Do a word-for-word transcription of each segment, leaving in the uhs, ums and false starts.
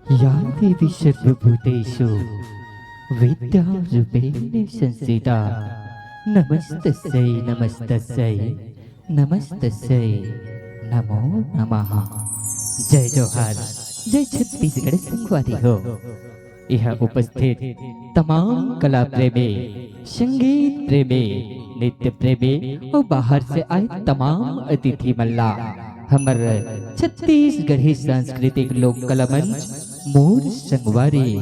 या देवी सर्वभूतेषु विद्यारूपेण संस्थिता, नमस्तस्यै नमस्तस्यै नमस्तस्यै नमो नमः। जय जोहार, जय छत्तीसगढ़ संगवारी हो। यह उपस्थित तमाम कला प्रेमी, संगीत प्रेमी, नृत्य प्रेमी अउ बाहर से आए तमाम अतिथि मन ला हमर छत्तीसगढ़ी सांस्कृतिक लोक कला मंच मोर संगवारी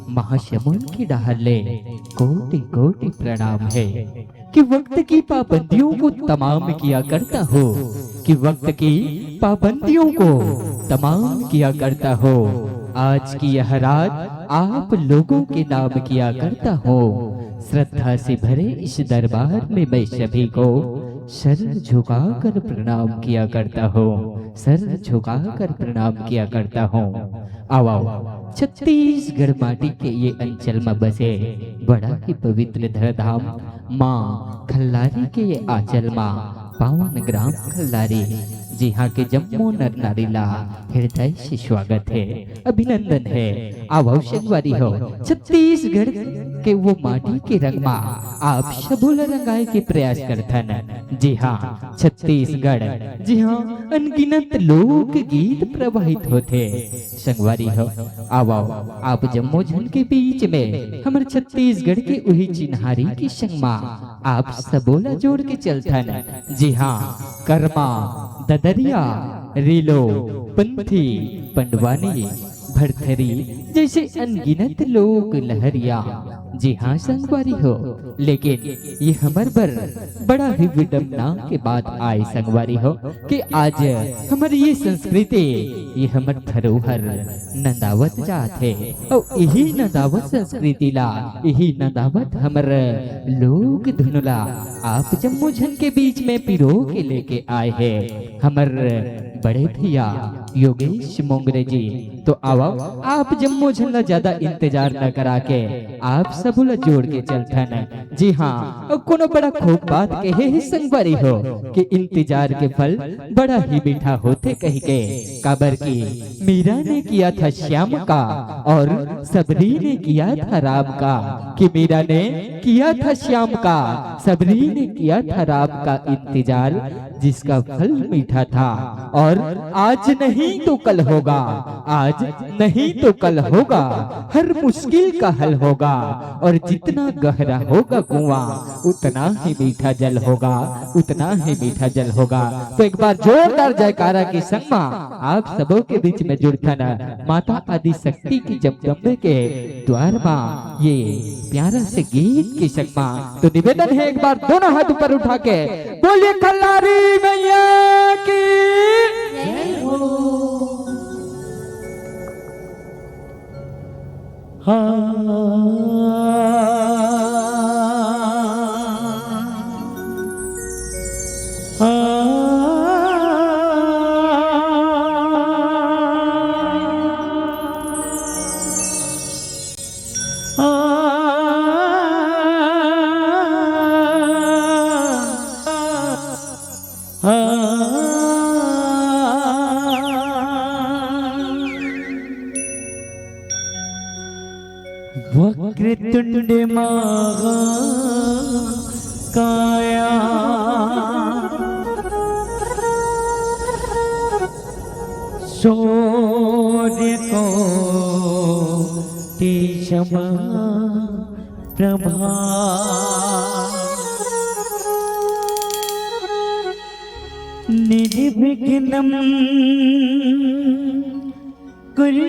महासमुंद के डहर ले कोटि कोटि प्रणाम हे। कि वक्त की पाबंदियों को तमाम किया करता हो, कि वक्त की पाबंदियों को तमाम किया करता हो। आज की यह रात आप लोगों के नाम किया करता हो। श्रद्धा से भरे इस दरबार में मैं सभी को सर झुकाकर प्रणाम किया करता हो, सर झुकाकर प्रणाम किया करता हो। आओ, आओ, छत्तीसगढ़ माटी के ये अंचल म बसे बड़ा ही पवित्र धरधाम माँ खल्लारी के ये आंचल मा पावन ग्राम खल्लारी, जिहाँ के जम्मो नर नारी ला हृदय से स्वागत हे, अभिनंदन हे। आवव संगवारी हो, छत्तीसगढ़ के वो माटी के रंग मा आप सबो ला रंगाए के प्रयास करथन। जी हाँ, छत्तीसगढ़, जी हाँ, अनगिनत लोकगीत प्रवाहित होथे। संगवारी हो, आवव, आप जम्मो झन के बीच में हमर छत्तीसगढ़ के उही चिन्हारी के संग मा आप सबो ला जोड़ के चलथन। जी हाँ, करमा, ददरिया, रीलो, पंथी, पंडवानी, भरथरी जैसे अनगिनत लोक लहरिया। जी हाँ संगवारी हो, लेकिन ये हमर बर बड़ा ही विडम्बना के बात आय संगवारी हो, कि आज हमर ये संस्कृति, ये हमर धरोहर नंदावत जात हे। अउ इही नंदावत संस्कृति ला, इही नंदावत हमर लोक धुन ला आप जम्मो झन के बीच में पिरो के लेके आय हे हमर बड़े भैया योगेश मोंगरे जी। तो आवव, आप जम्मो झन ला ज्यादा इंतजार न करा के आप सबो ला जोड़ के चलथन। जी हाँ, अउ कोनो बड़ा खूब बात कहे हे संगवारी हो, कि इंतजार के फल बड़ा ही मीठा होथे कहिके। काबर कि मीरा ने किया था श्याम का और सबरी ने किया था राम का, कि मीरा ने किया था श्याम का, सबरी ने किया था राम का इंतजार, जिसका फल मीठा था। और आज नहीं तो कल होगा, आज नहीं तो कल होगा, हर मुश्किल का हल होगा। और जितना गहरा होगा कुआं, उतना ही मीठा जल होगा, उतना ही मीठा जल होगा। तो एक बार जोरदार जयकारा के संग मा आप सबो के बीच में जुड़थन माता आदि शक्ति की जगदम्बे के द्वार मा ये प्यारा से गीत के संग मा। तो निवेदन हे, एक बार दोनों हाथ ऊपर उठा के बोलिए खल्लारी मैया की। वक्रतुंड महाकाया, सूर्य कोटि समप्रभा, निर्विघ्नं कुरु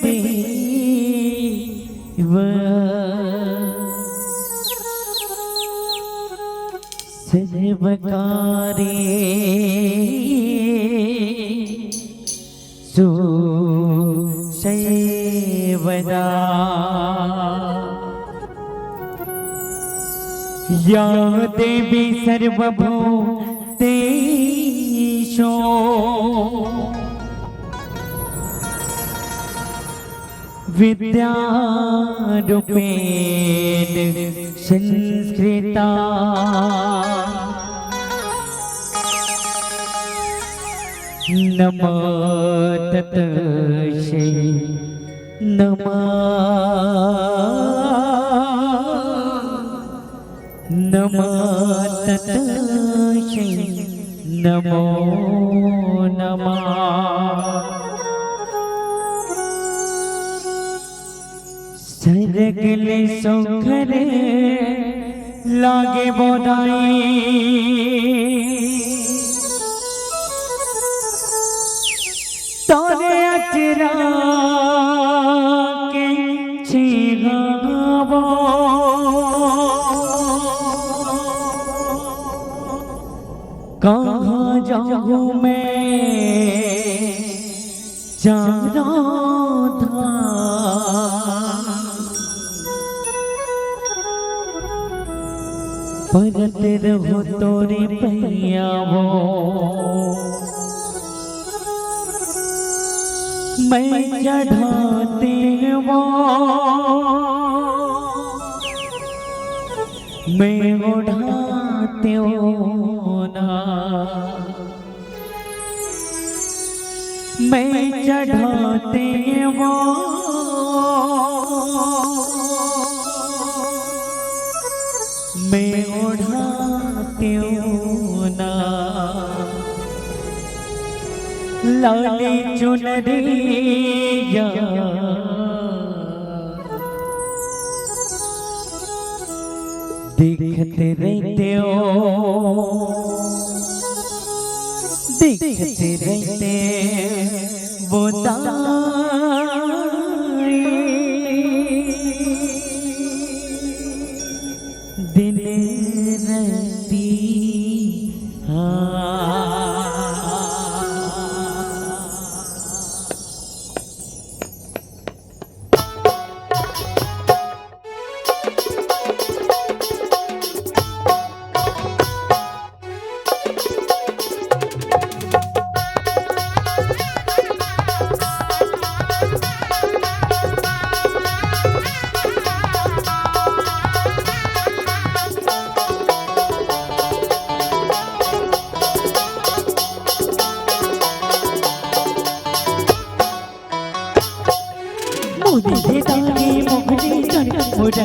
देव सर्वकार्येषु सर्वदा। या देवी सर्वभूतेषु विद्यारूपेण संस्थिता। नमो तस्यै नमः। नमो तस्यै नमो नमः। सरग ले सुघर लागे वो दाई, तोरे अचरा के छेहावो। कहाँ जाऊँ मैं चारों धाम, परत रहूं तोरे पैया वो। मैं चढ़ाते वो, मैं ओढ़ाते वो ना। मैं चढ़ाते वो, मैं ओढ़ाते वो ना। लाली चुनरिया देखत रहते हो, देखत रहते वो दाई।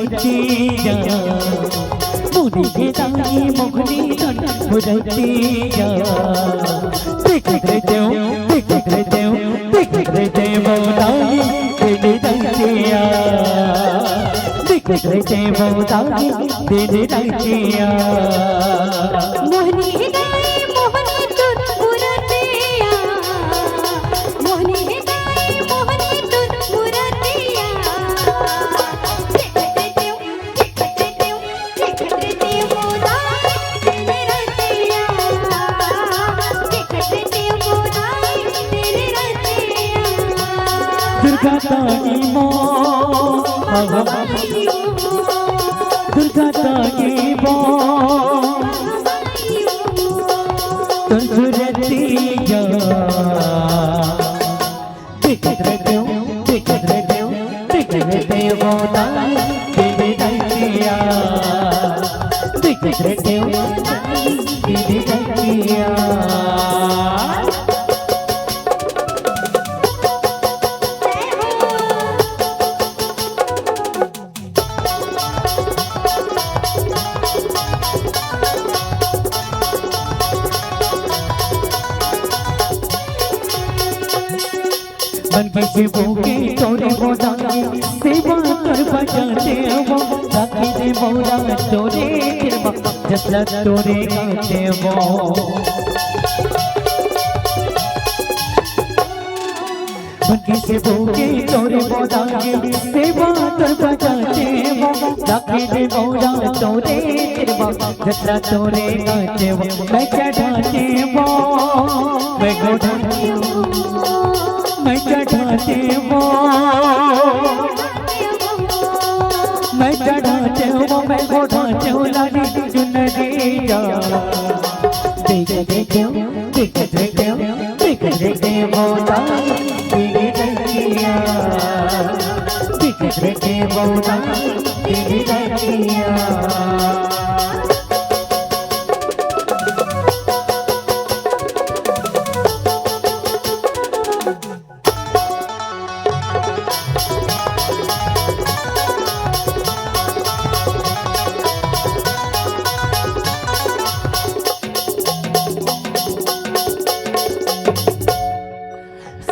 रतिया, मुनि के दाई मोहनी तन रतिया। देख रहे देव, देख रहे देव, देख रहे देव दाई तेरी रतिया। देख रहे देव दाई तेरी रतिया। मोहनी के दाई मोहनी तन रतिया। मोहनी के दाई मोहनी तन रतिया। दुर्गा ताई मो, दुर्गा ताई मो, तुझ रतिया। दिख रहे हो, दिख रहे हो, दिख रहे हो, दाई तेरी रतिया। दिख रहे हो, दाई तेरी रतिया। मन के शिवों के तोरे बोलांगे, सेवा कर बजाते वो, ताकि दे मौला तोरे कृपा, जसला तोरे गाते वो। मन के शिवों के तोरे बोलांगे, सेवा कर बजाते वो, ताकि दे मौला तोरे कृपा, जसला तोरे गाते वो। मैं चढ़ाते वो, मैं गोढ़ाते वो, मैं चढ़ाते वो, मैं चढ़ाते वो, मैं गोढ़ाते वो, लाली चुनरी जा। देख देते हो, देख देते हो, देख देते हो, दाई तेरी रतिया। देख देते हो, दाई तेरी रतिया।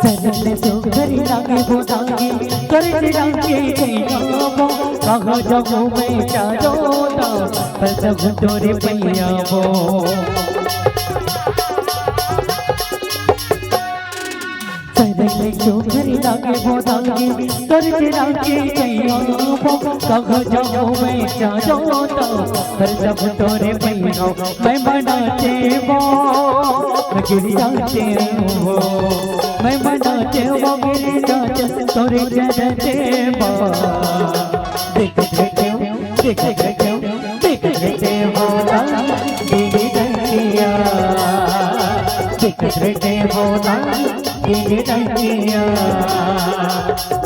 सरल जो घर लागे वो लागे, कर लागे जैया वो, कहाँ जाऊँ मैं चारों धाम, पर जब तोरे पैया वो। सरल जो घर लागे वो लागे, कर लागे जैया वो, कहाँ जाऊँ मैं चारों धाम, पर जब तोरे पैया मैं बनाते वो, मैं गिर जाते वो, मैं बनाते वो, गिर जाते तोरे चढ़ते वो। देख देते हो, देख देते हो, देख देते हो, दाई तेरी रतिया। देख देते हो, दाई तेरी रतिया।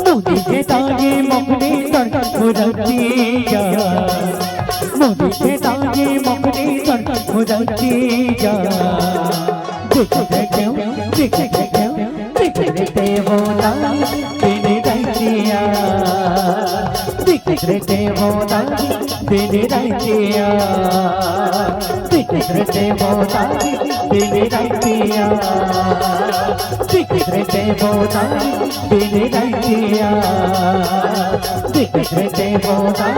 मुनि के दाई मोहनी तन रतिया। मुनि के दाई मोहनी तन रतिया। दिख रहे हो, दिख रहे हो, दिख रहे हो ना, तेरे रतिया। दिख रहे हो ना, तेरे रतिया। दिख रहे हो ना, तेरे रतिया। दिख रहे हो ना, तेरे रतिया। दिख रहे हो ना,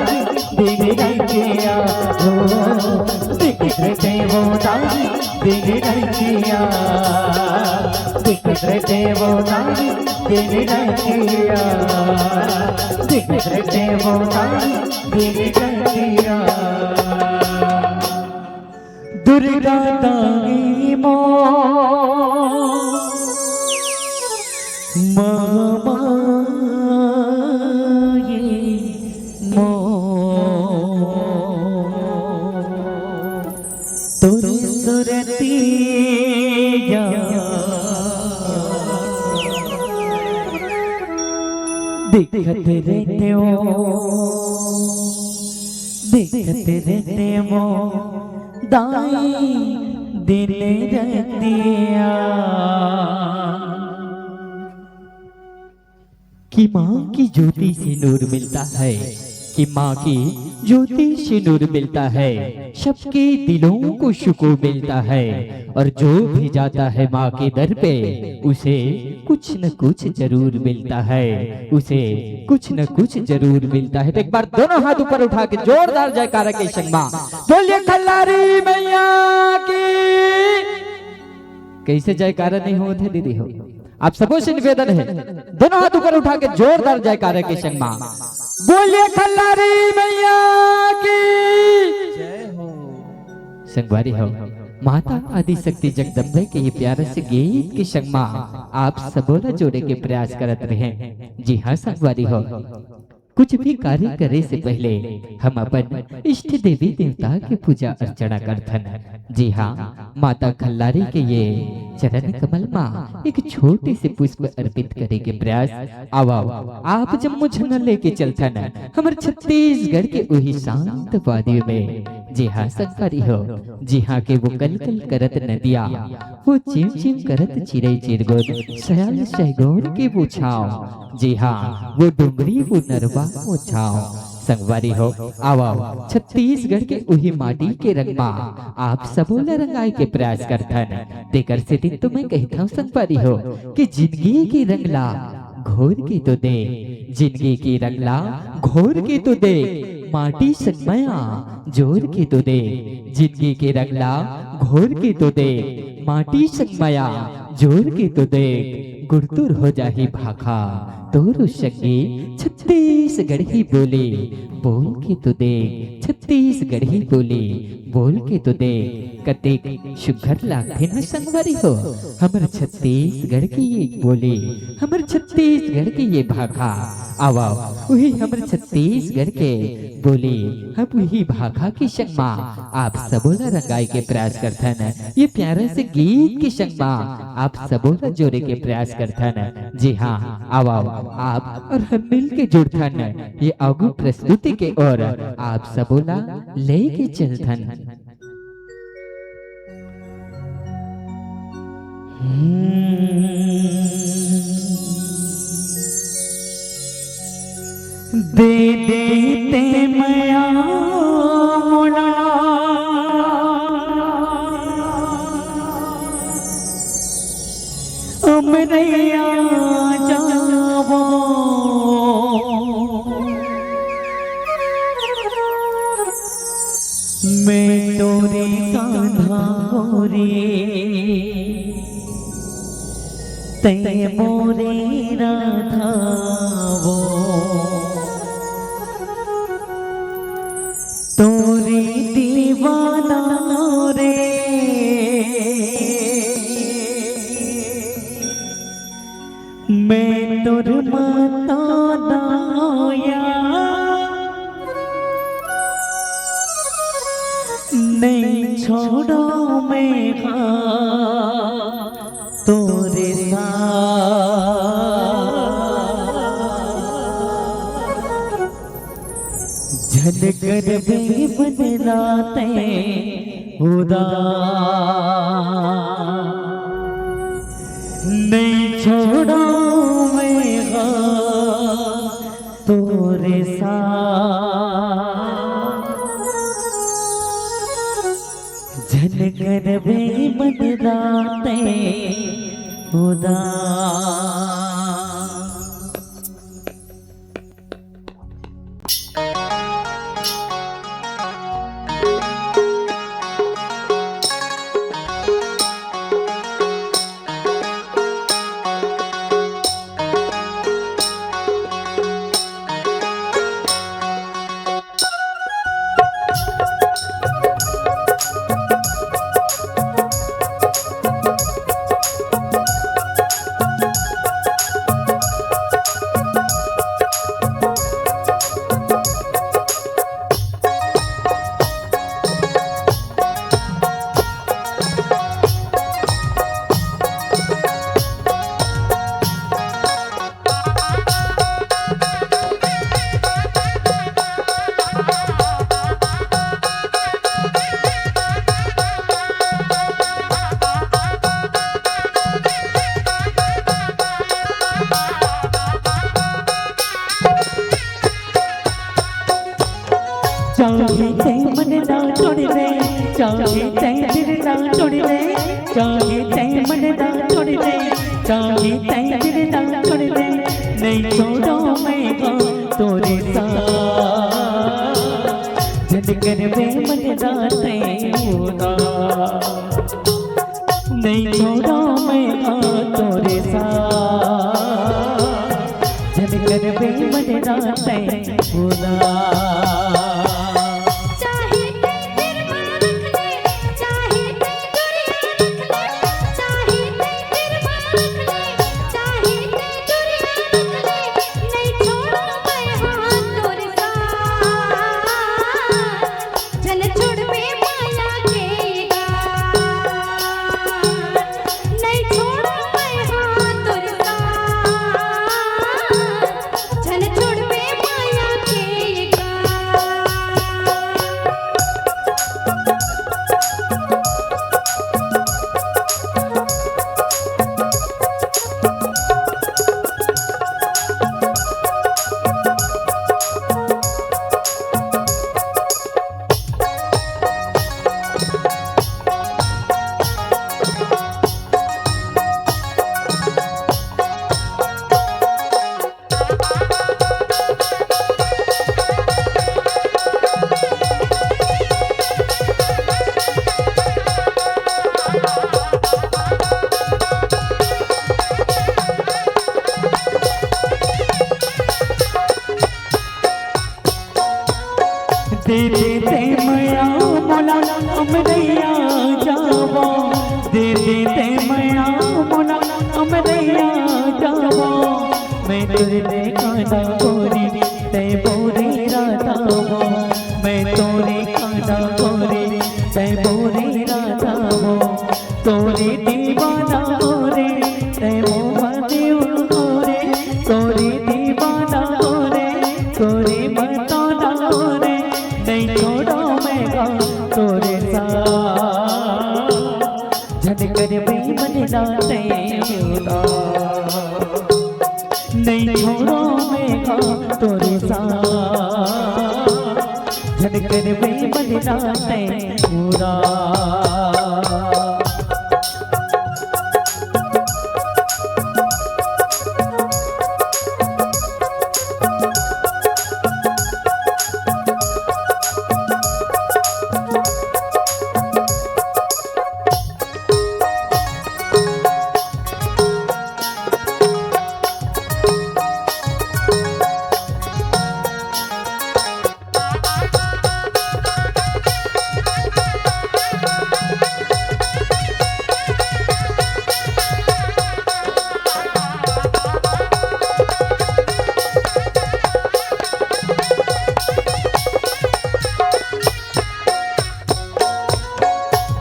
तेरे रतिया। ओ, दिख रहे हो ना, तेरी रतिया। दिख रहे हो ना, तेरी रतिया। दिख रहे हो ना, तेरी रतिया। दुर्गा दाई मो, मामा ये मो। तोर सुरतिया देखत रहते हो, देखत रहते हो दाई दिन रतिया। कि माँ की ज्योति से नूर मिलता है, कि माँ की ज्योति से नूर मिलता है, सबके दिलों को सुकून मिलता है, और जो भी जाता है माँ के दर पे, उसे कुछ न कुछ जरूर मिलता है, उसे कुछ न कुछ जरूर मिलता है। तो एक बार दोनों हाथ ऊपर उठा के जोरदार जयकारा के संग मा बोलिए खल्लारी मैया की। कैसे जयकारा नहीं होत हे दीदी हो? आप सबों से निवेदन है, दोनों हाथ ऊपर उठा के जोरदार जयकारा के संग मा बोलिए खल्लारी मैया की। संगवारी हो, माता आदिशक्ति जगदम्बे के ये प्यारे से गीत के संग मा आप सबों ला जोड़े के प्रयास करत रहे। जी हाँ संगवारी हो, कुछ भी कार्य करे से पहले हम अपन इष्ट देवी देवता के पूजा अर्चना करथन। जी हाँ, माता खल्लारी के ये चरण कमल मा एक छोटे से पुष्प अर्पित करे के प्रयास। आवा, आप जम्मो झन लेके चलथन हमर छत्तीसगढ़ के उही शांत वादियों में। जी हाँ संगवारी हो, जी हाँ के वो कल कल करत नदिया, वो चिम चिम करत चिरई चिरगुन, सयाल सैगोन के वो छाँव। जी हाँ, वो डुंगरी, वो नरवा, वो छाँव। संगवारी हो, आवा, छत्तीसगढ़ के उही माटी के रंग मा आप सबो ला रंगाए के प्रयास करथन। तेकर सेती तो मैं कहिथंव संगवारी हो कि जिंदगी के रंग ला घोर के तो देख, जिंदगी के रंग ला घोर के तो देख, माटी संग मया जोर के तो देख, जिंदगी के रंग ला घोर के तो देख, माटी संग मया जोर के तो देख, गुरतुर हो जाही भाखा तोरो संगी छत्तीसगढ़ी बोली बोल के तो देख, छत्तीसगढ़ी बोली बोल के तो देख। कतेक सुघर लागथे न संगवारी हो, हमर छत्तीसगढ़ के ये बोली, हमर छत्तीसगढ़ के ये भाखा। आवा, उही हमर छत्तीसगढ़ के बोली, हम उही भाखा के संग मा आप सबो ला रंगाए के प्रयास करथन। ये प्यारा से गीत के संग मा आप सबो ला जोड़े के प्रयास करथन। जी हाँ, आवा, आप और हम मिल के जुड़थन ये आगू प्रस्तुति के ओर, आप सबो ला लेके चलथन। दे देते मया मोला, अमरैया जावो। मैं तोरे कान्हा गोरी, तै मोरे राधा वो। तोरे दीवाना रे, मैं तोर माता दाया, नहीं छोड़ो मैं हाँ तोरे साथ। झन करबे मन राते उदास, नहीं छोड़ो मैं हाँ तोरे साथ। झन करबे मन राते उदास। चाहे तैं दिल ला तोड़ दे, चाहे तैं मन ला तोड़ दे, चाहे तैं दिल ला तोड़ दे, नहीं छोड़ों मैं गा तोरे साथ। झन करबे मन ला तैं उदास, नहीं छोड़ों मैं गा तोरे साथ। झन करबे मन ला तैं उदास। चाहे तैं दिल मा रख ले, चाहे तैं दुरिहा रख ले, चाहे तैं दिल मा रख ले, चाहे तैं दुरिहा रख ले, नहीं छोड़ों मैं हाथ तोरे साथ। झन छोड़बे माया के गांठ, नहीं छोड़ों मैं हाथ तोरे साथ। झन छोड़बे माया के गांठ। दे दे तैं मया मोला अमरैया जावों, दे दे तैं मया मोला अमरैया जावों। मैं तोरे कांदा गोरी तैं बोरे रातावों, मैं तोरे कांदा गोरी तैं बोरे रातावों। तोरे दीवाना हो रे, तैं मोह देव हो रे, तोरे दीवाना हो रे, तोरे मस्ताना हो रे, नहीं छोड़ों मैं गा तोरे साथ। झन करबे मन ला तैं उदास, नहीं छोड़ों मैं गा तोरे साथ। झन करबे मन ला तैं उदास।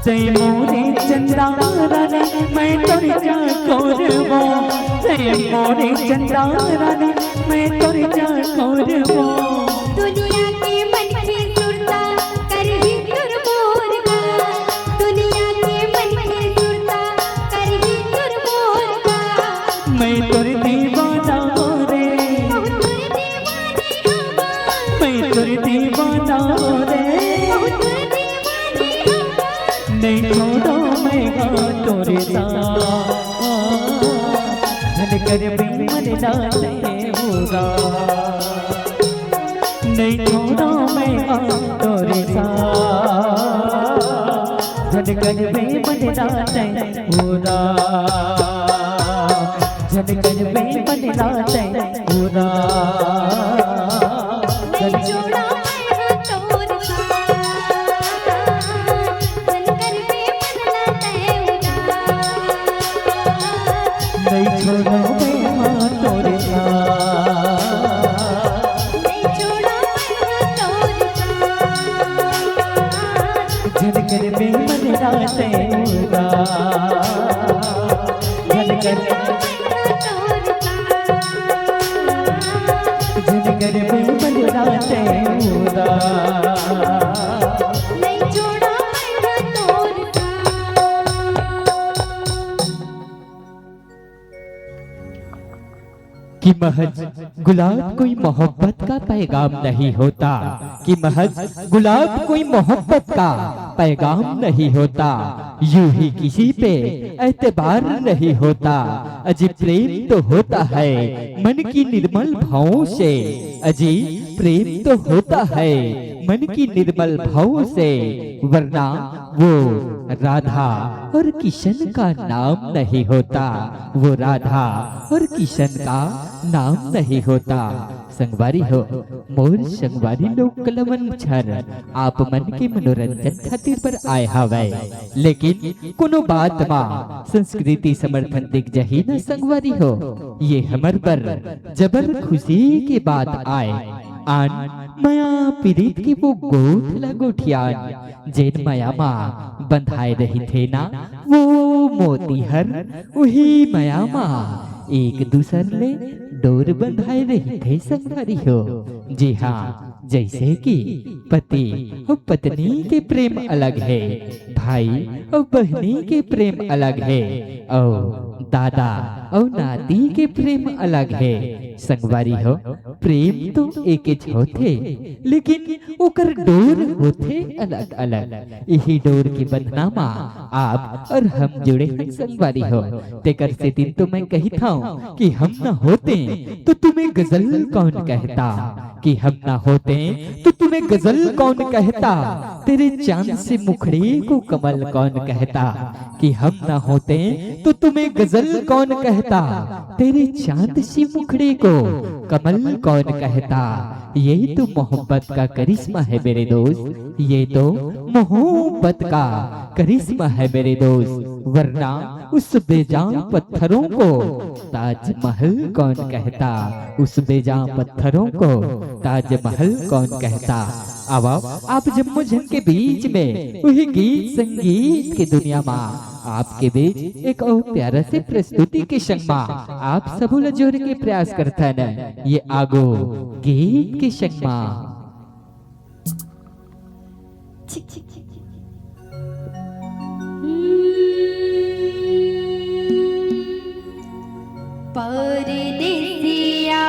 तैं मोरे चंदा रानी, मैं तोर चकोर वो। तैं मोरे चंदा रानी, मैं तोर चकोर वो। दुनिया के मनखे सुरता करही तोर मोर गा, दुनिया के मनखे सुरता करही तोर मोर गा। मैं तोर दीवाना हो रे, बहुत तोर दीवानी हवा। मैं तोर दीवाना हो रे, बहुत तोर दीवानी हवा। नहीं छोड़ों मैं गा तोरे साथ। झन करबे मन ला तैं उदास, नहीं छोड़ों मैं गा तोरे साथ। झन करबे मन ला तैं उदास, झन करबे मन ला तैं उदास। नहीं छोड़ों मैं गा तोरे साथ। झन करबे मन ला तैं उदास। नहीं छोड़ों मैं गा तोरे साथ। नहीं छोड़ों मैं गा तोरे साथ। झन करबे मन ला तैं उदास। झन करबे, झन करबे मन ला तैं उदास। कि महज गुलाब कोई मोहब्बत का पैगाम नहीं होता, कि महज गुलाब कोई मोहब्बत का पैगाम नहीं होता। यूं ही किसी पे एतबार नहीं होता। अजी प्रेम तो होता है मन की निर्मल भावों से, अजी प्रेम तो होता है मन की निर्मल भावों से, वरना वो राधा और किशन का नाम नहीं होता, वो राधा और किशन का नाम नहीं होता। संगवारी हो, मोर संगवारी लोग कलमन झर आप मन के मनोरंजन खातिर बर आए हवय, लेकिन कोनो बात मा संस्कृति समर्थन दिख जही न संगवारी हो, ये हमर बर जबर खुशी के बात आय। आन मया पीरित के वो गोठ ल गोठियान, जेन मया मा बंधाए रहिथे ना वो मोती हर, उही मया मा एक दूसर ले डोर बंधाए रहिथे संगवारी हो। जी हाँ, जैसे कि पति अउ पत्नी के प्रेम अलग हे, भाई अउ बहिनी के प्रेम अलग हे, अउ दादा अउ नाती के प्रेम अलग हे। संगवारी हो, प्रेम तो एकेच होथे, लेकिन ओकर डोर होथे अलग-अलग। इही डोर के बंधना मा आप अउ हम जुड़े हन संगवारी हो। तेकर सेतिन तो मैं कहिथंव कि हम न होते तो तुम्हें गजल कौन कहता, कि हम ना होते तो तुम्हें गजल कौन कहता, तेरे चांद से मुखड़े को कमल कौन कहता, कि हम ना होते तो तुम्हें गजल कौन कहता, तेरे चांद से मुखड़े को कमल कौन कहता। यही तो मोहब्बत का करिश्मा है मेरे दोस्त, ये तो मोहब्बत का करिश्मा है मेरे दोस्त, वरना उस बेजान पत्थरों को ताजमहल कौन कहता, उस बेजान पत्थरों को ताजमहल कौन कहता। आवा, आप जम्मो झन के बीच में उही गीत संगीत के दुनिया मा आपके बीच एक अउ प्यारा से प्रस्तुति के संग मा आप सबो ला जोरे के प्रयास करथन। ये आगो गीत के संग मा। परदेसिया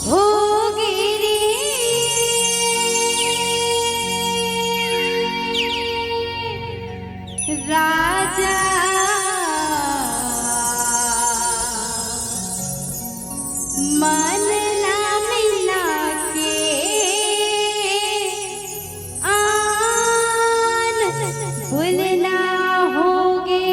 हो गे रे राजा, मन ला मिला के आन बुलना होगे।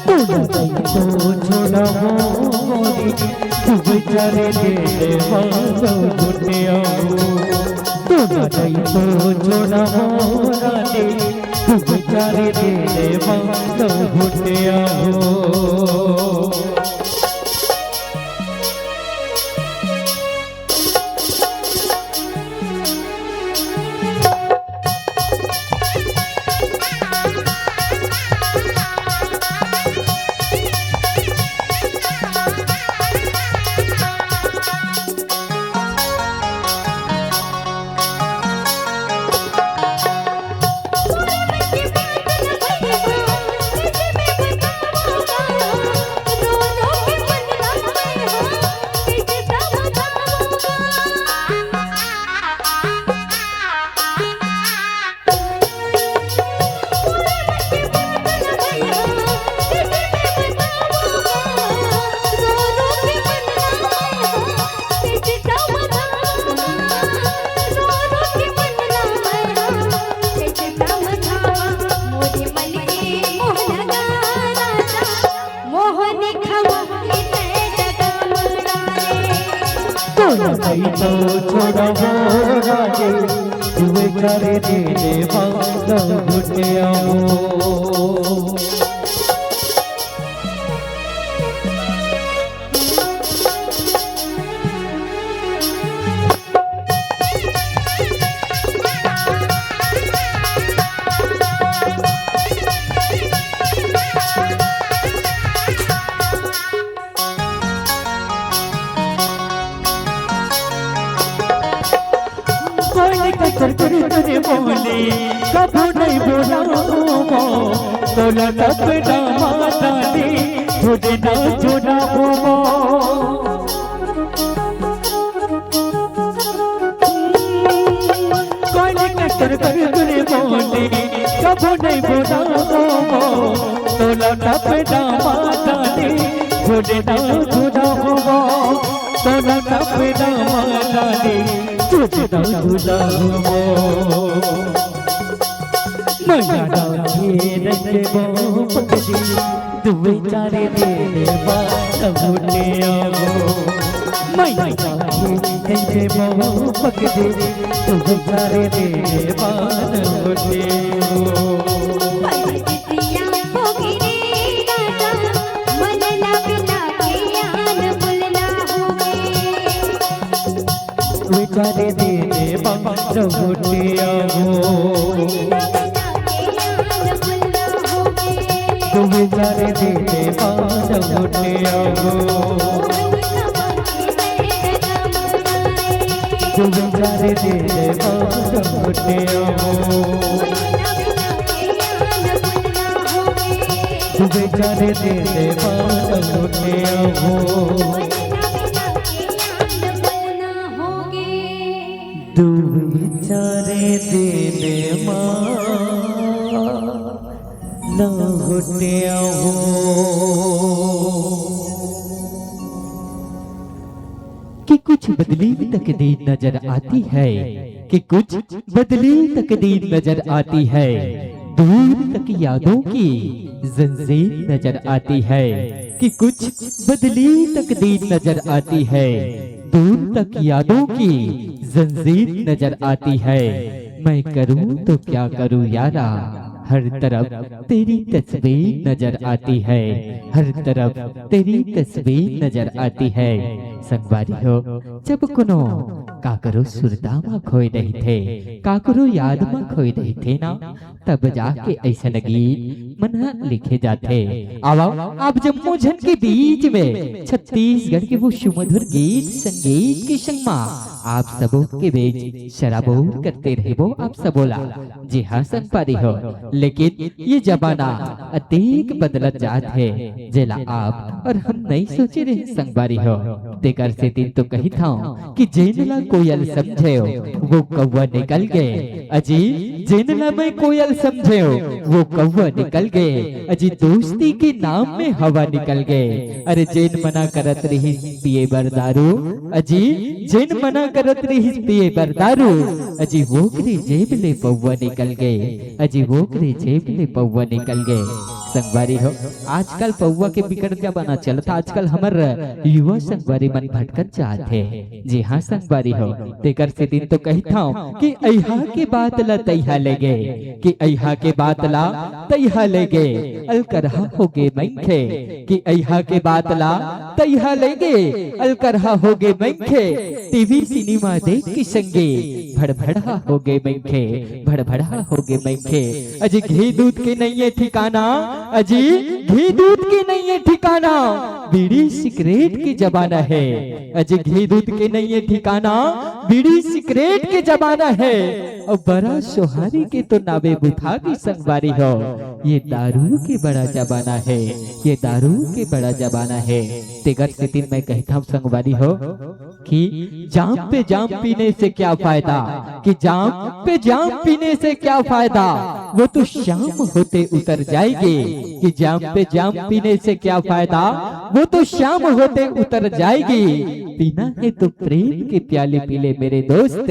तू न गई तो छोड़बो मोरी, तू बेचारे दे दे मानो घुटिया हो। तू न गई तो छोड़बो रानी, तू बेचारे दे दे मानो घुटिया हो। तो छोड़बो राजे, दुई चार दिन बाद लहुटियाबो। कोई नहीं कतर कर तूने बोली, कभू नहीं बोला हो, तोला तब दामा दादी, खुद ना चुना हो। कोई नहीं कतर कर तूने बोली, कभू नहीं बोला हो, तोला तब दामा दादी, खुद ना चुना हो। तोला तब दामा दादी, खुद ना चुना हो। मैया राखे रखबो पकड़ी, दुई चार दिन बाद लहुटियाबो। मैया राखे रखबो पकड़ी, दुई चार दिन बाद लहुटियाबो। परदेसिया होगे रे राजा, मन ला बिना के आन बुलना होगे। दुई चार दिन बाद लहुटियाबो। दुई चार दिन बाद लहुटियाबो। दुई चार दिन बाद लहुटियाबो। दुई चार दिन बाद लहुटियाबो। दुई चार दिन मा लहुटियाबो। कि कुछ बदली तकदीर नजर आती है, कि कुछ बदली तकदीर नजर आती है, दूर तक यादों की जंजीर नजर आती है, कि कुछ बदली तकदीर नजर आती है, दूर तक यादों की जंजीर नजर आती है। मैं करूं तो क्या करूं यारा, हर तरफ तेरी तस्वीर नजर आती है, हर तरफ तेरी तस्वीर नजर आती है। संगवारी हो, जब कोनो काकरो सुरता म खोए रहिथे, काकरो याद म खोए रहिथे ना, तब जाके अइसन गीत मन ह लिखे जाथे। आवा, आप जम्मो झन के बीच में छत्तीसगढ़ के वो सुमधुर गीत संगीत के संग मा आप सबो के बीच सराबोर करते रहिबो आप सबो ला। जी हाँ संगवारी हो, लेकिन ये जमाना अतेक बदलत जात हे, जेला आप और हम नइ सोचे रहेन संगवारी हो। तेकर सेतिन तो कहिथंव कि जेन ला कोयल समझेव, वो कौवा निकल गे। अजी, जेन ला मैं कोयल समझेव, वो कौवा निकल गे। अजी, दोस्ती के नाम में हवा निकल गे। अरे, जेन मना करत रहिस पिए बर दारू, अजी, जेन मना करत रहिस पिए बर दारू, अजी, वोकरे जेब ले पौवा निकल गे। अजी, वोकरे जेब ले पौवा निकल गे। संगवारी हो, आजकल पौवा के बिकट जमाना चलत, आजकल हमर युवा संगवारी मन भटकत जात हे। जी हाँ संगवारी हो, तेकर सेतिन तो कहिथंव कि अइहा के बात ला तइहा ले गे, कि अइहा के बात ला तइहा ले गे, अलकरहा होगे मनखे, कि अइहा के बात ला तइहा ले गे, अलकरहा होगे मनखे। टीवी सिनेमा देख के संगे भड़भड़हा होगे मनखे, भड़भड़हा होगे मनखे। अजी घी दूध के नइये ठिकाना, अजी घी दूध के नइये ठिकाना, बीड़ी सिगरेट के जमाना हे। अजी घी दूध के नइये ठिकाना, बीड़ी सिगरेट के जमाना हे। अउ बरा सोहारी के तो नावे बुता गे संगवारी हो। ये दारू के बड़ा जमाना हे, ये दारू के बड़ा जमाना हे। तेकर सेतिन मैं कहिथंव संगवारी हो कि जाम पे जाम पीने से क्या फायदा, कि जाम पे जाम पीने से क्या फायदा, वो तो शाम होते उतर जाएगी। कि जाम पे जाम पीने से क्या फायदा, वो तो शाम होते उतर जाएगी। पीना है तो प्रेम के प्याले पी ले मेरे दोस्त,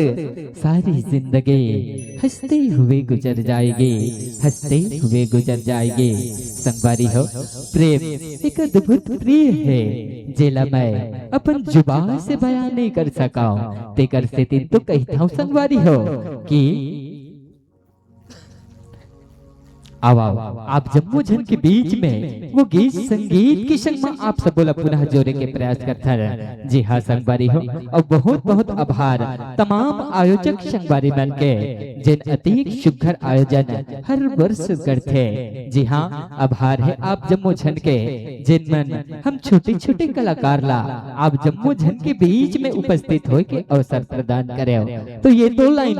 सारी जिंदगी हंसते हुए गुजर जाएगी, हंसते हुए गुजर जाएगी। संगवारी हो, प्रेम एक अद्भुत प्रिय हे, जेला मैं अपन जुबान से बयां नहीं कर सकव। तेकर सेती तो कहिथंव संगवारी हो कि आवा, आप जम्मो झन के बीच में वो गीत संगीत के संग म आप सबो ला पुनः जोड़े के प्रयास करथन। जी हाँ संगवारी हो, अउ बहुत बहुत आभार तमाम आयोजक संगवारी मन के, जेन अतिक सुघर आयोजन हर वर्ष करथे। जी हाँ, आभार हे आप जम्मो झन के, जेन मन हम छोटे छोटे कलाकार ला आप जम्मो झन के बीच में उपस्थित होए के अवसर प्रदान करेव। तो ये दो लाइन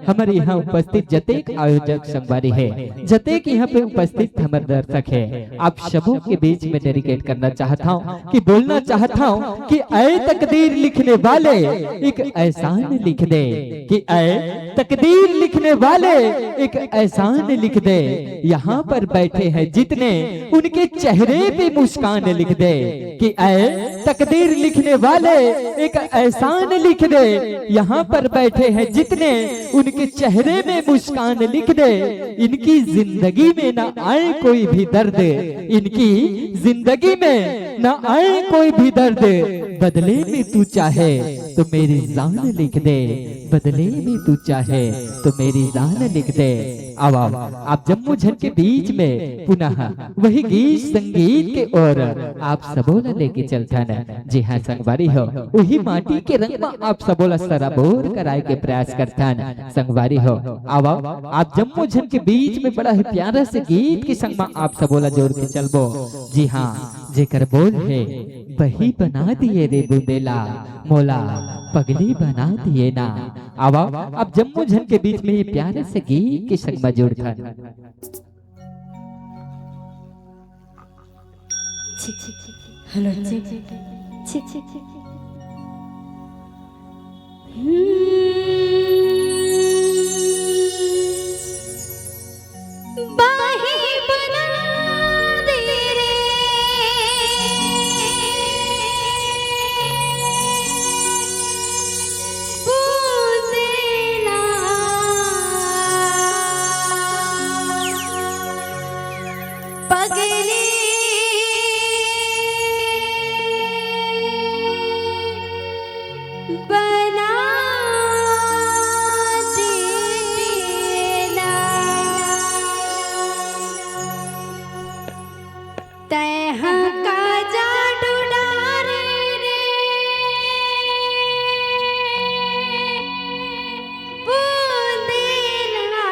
हमर यहाँ उपस्थित जतेक आयोजक संगवारी हे, जतेक यहाँ पे उपस्थित हमर दर्शक हे, आप सबों के बीच में डेडिकेट करना चाहत हंव कि बोलना चाहत हंव कि ऐ तकदीर लिखने वाले, एक एहसान लिख दे, कि ऐ तकदीर लिखने वाले, एक एहसान लिख दे। यहाँ पर बैठे हैं जितने, उनके चेहरे पे मुस्कान लिख दे। कि ऐ तकदीर लिखने वाले, एक एहसान लिख दे। यहाँ पर बैठे हैं जितने, उनके चेहरे में मुस्कान लिख दे। इनकी जिंदगी में ना आए कोई भी दर्द, इनकी जिंदगी में ना आए कोई भी दर्द। बदले में तू चाहे तो मेरी जान लिख दे, बदले में तू चाहे तो मेरी जान लिख दे। आवा, आप जम्मो झन के बीच में पुनः वही गीत संगीत के ओर आप सबो ला लेके चलथन। जी हाँ संगवारी हो, वही माटी के रंग म आप सबो ला सराबोर कराए के प्रयास करथन संगवारी हो। आवा, आप जम्मो झन के बीच में बड़ा ही प्यारा से गीत के संग म आप सबो ला जोड़ के चलबो। जी हाँ, जेकर बोल हे, बही बना दिए रे बूंदेला, मोला पगली बना दिए ना। आवा, आप जम्मो झन के बीच में ये प्यारे से गीत के संग म जुड़थन। छिक, छिक, छिक, छिक। हेलो, छिक, छिक, छिक, छिक। हम्म। बाही बना दे रे बूंदेला। पगली बना देना। तैं हा का जादू डारे रे बूंदेला।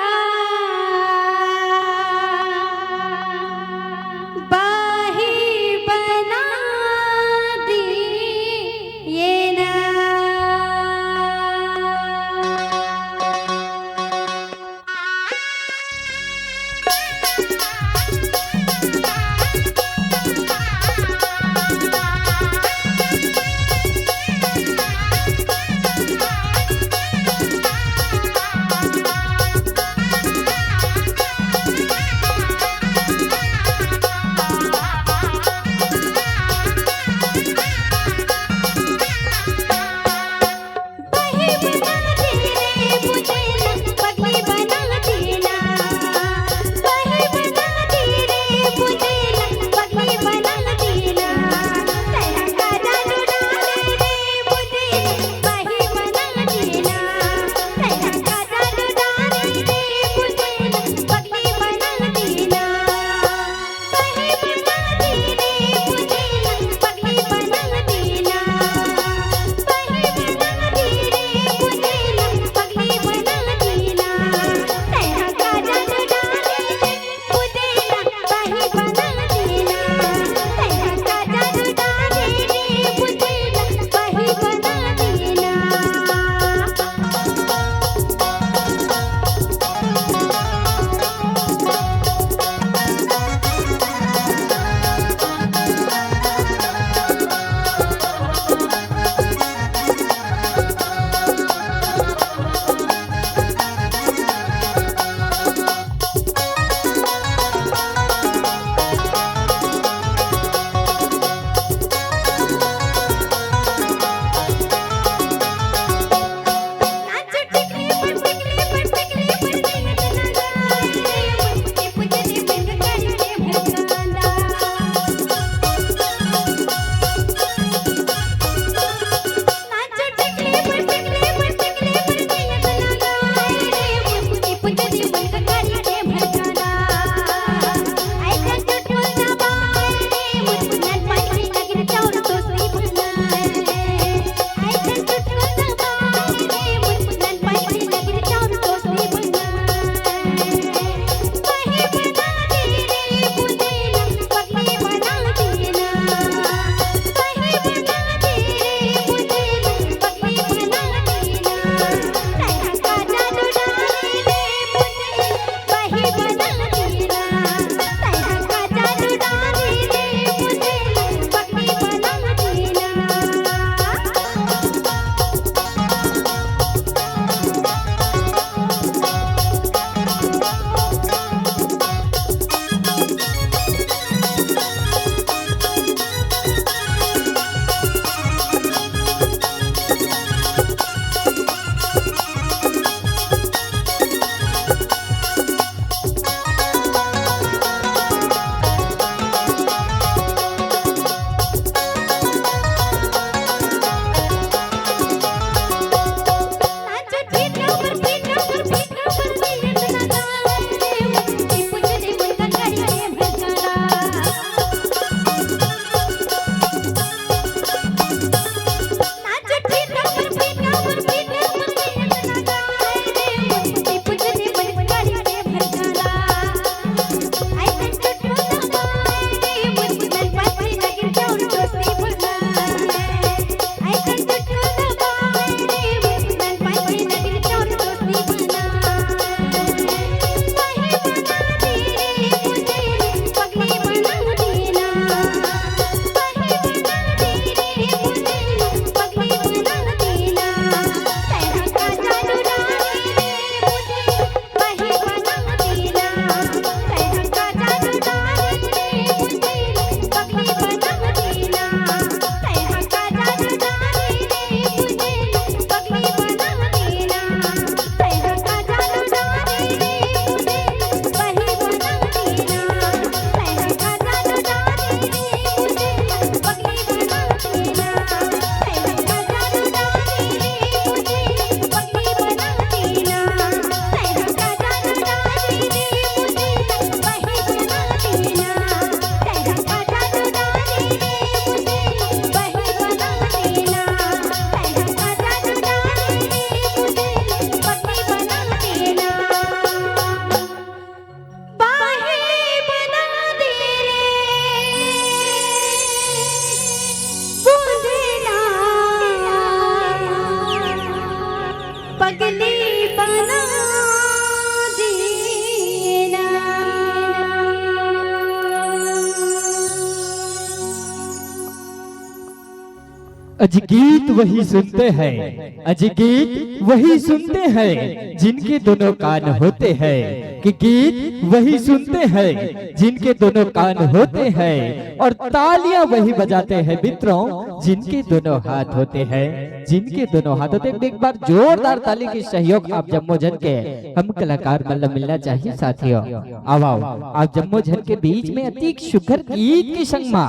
अज गीत वही सुनते हैं, अज गीत वही सुनते हैं जिनके दोनों कान होते हैं, कि गीत वही सुनते हैं जिनके दोनों कान होते हैं, और तालियां वही बजाते हैं मित्रों जिनके दोनों हाथ होते हैं, जिनके दोनों हाथ होते हैं। एक बार जोरदार ताली की सहयोग आप जम्मो झन के हम कलाकार मन ल मिलना चाहिए साथियों। आओ, आओ, आप जम्मो झन के बीच में अतिक सुघर गीत के संग मा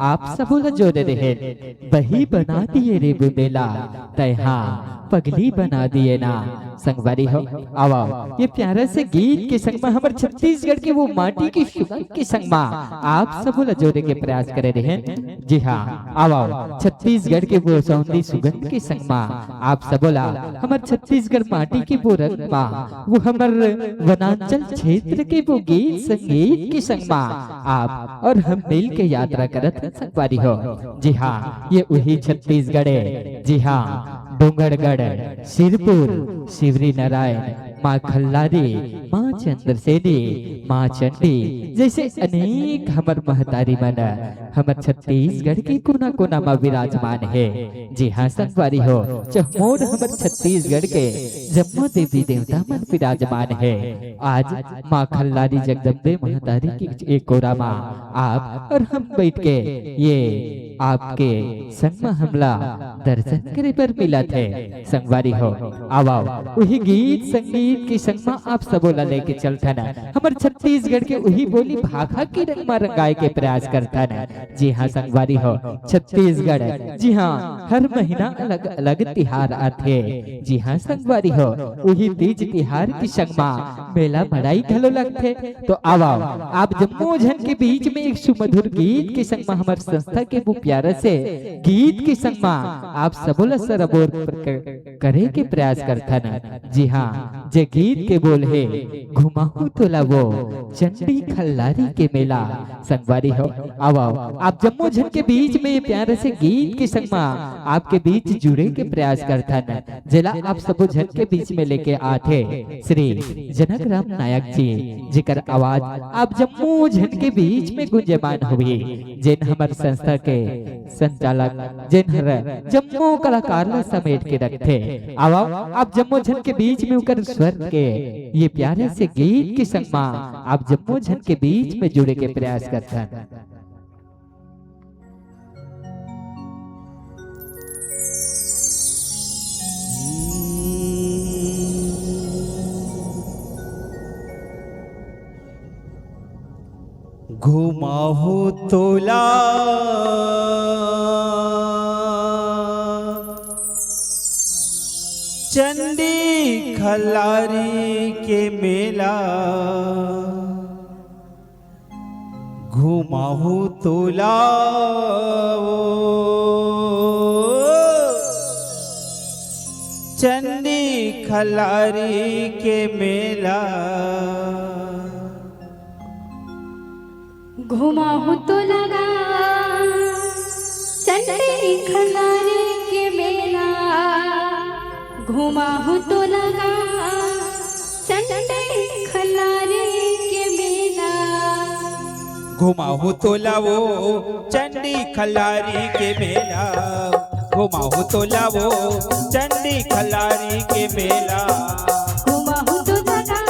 आप सबो ला जोरे रहे। बही बना दिए रे बुंदेला, तैं हा पगली बना दिए ना। संगवारी हो, आओ, आओ, ये प्यारा से गीत के संग मा हमर छत्तीसगढ़ के वो माटी के सुगंध के संग मा आप सबो ला जोरे के प्रयास करे रहे। जी हाँ, आओ, आओ, छत्तीसगढ़ के वो सौंधी सुगंध के संग मा आप सबो ला हमर छत्तीसगढ़ माटी के वो रंग मा, वो हमर वनांचल क्षेत्र के वो गीत संगीत के संग मा आप और हम मिल के यात्रा करत हन संगवारी हो। जी हाँ, ये उही छत्तीसगढ़ है। जी हाँ, डोंगरगढ़, सिरपुर, शिवरी नारायण, माँ खल्लारी, माँ चंद्रसेनी, माँ चंडी जैसे अनेक हमर महतारी मन हमर छत्तीसगढ़ के कोना कोना मा विराजमान हे। जी हाँ संगवारी हो, चहुमोर हमर छत्तीसगढ़ के जम्मो देवी देवता मन विराजमान हे। आज माँ खल्लारी जगदम्बे महतारी के एक कोरा मा आप और हम बैठ के ये आपके संग मा हमला दर्शन करे बर मिलत हे। संगवारी हो, आओ, आओ, उही गीत संगीत के संग मा आप सबो ला लेके चलथन हमर छत्तीसगढ़ के उही बोली भाखा के रंग मा रंगाए के प्रयास करथन। जी हाँ संगवारी हो, छत्तीसगढ़, जी हाँ, हर महीना अलग अलग तिहार आथे। जी हाँ संगवारी हो, उही तीज तिहार के संग मा मेला मड़ई घलो लगथे। तो आओ, आओ, आप जम्मो झन के बीच में एक सुमधुर गीत के संग मा हमर संस्था के वो प्यारा से गीत के संग मा आप सबो ला सराबोर प्र-, करे के प्रयास करथन। जी हाँ, जे गीत के बोल हे, घुमाहूं तोला वो चंडी खल्लारी के मेला। संगवारी हो, आओ, आओ, आप जम्मो झन के बीच में ये प्यारे से गीत के संग मा आपके बीच जुड़े के प्रयास करथन, जेला आप सबो झन के बीच में लेके आथे श्री जनक राम नायक जी, जेकर आवाज आप जम्मो झन के बीच में गुंजमान होही, जेन हमर संस्था के संचालक, जेन हर जम्मो कलाकार ला समेट के रखथे। आओ, आओ, आप जम्मो झन के बीच में उकर स्वर के ये प्यारे से गीत के संग मा आप जम्मो झन के बीच में जुड़े के प्रयास करथन। घुमाहूं तोला चंडी खल्लारी के मेला, घुमाहूं तोला वो चंडी खल्लारी के मेला। घुमाहूं तोला गा चंडी खल्लारी के मेला, घुमाहूं तोला गा चंडी खल्लारी के मेला। घुमाहूं तोला वो चंडी खल्लारी के मेला, घुमाहूं तोला वो चंडी खल्लारी के मेला। घुमाहूं तोला गा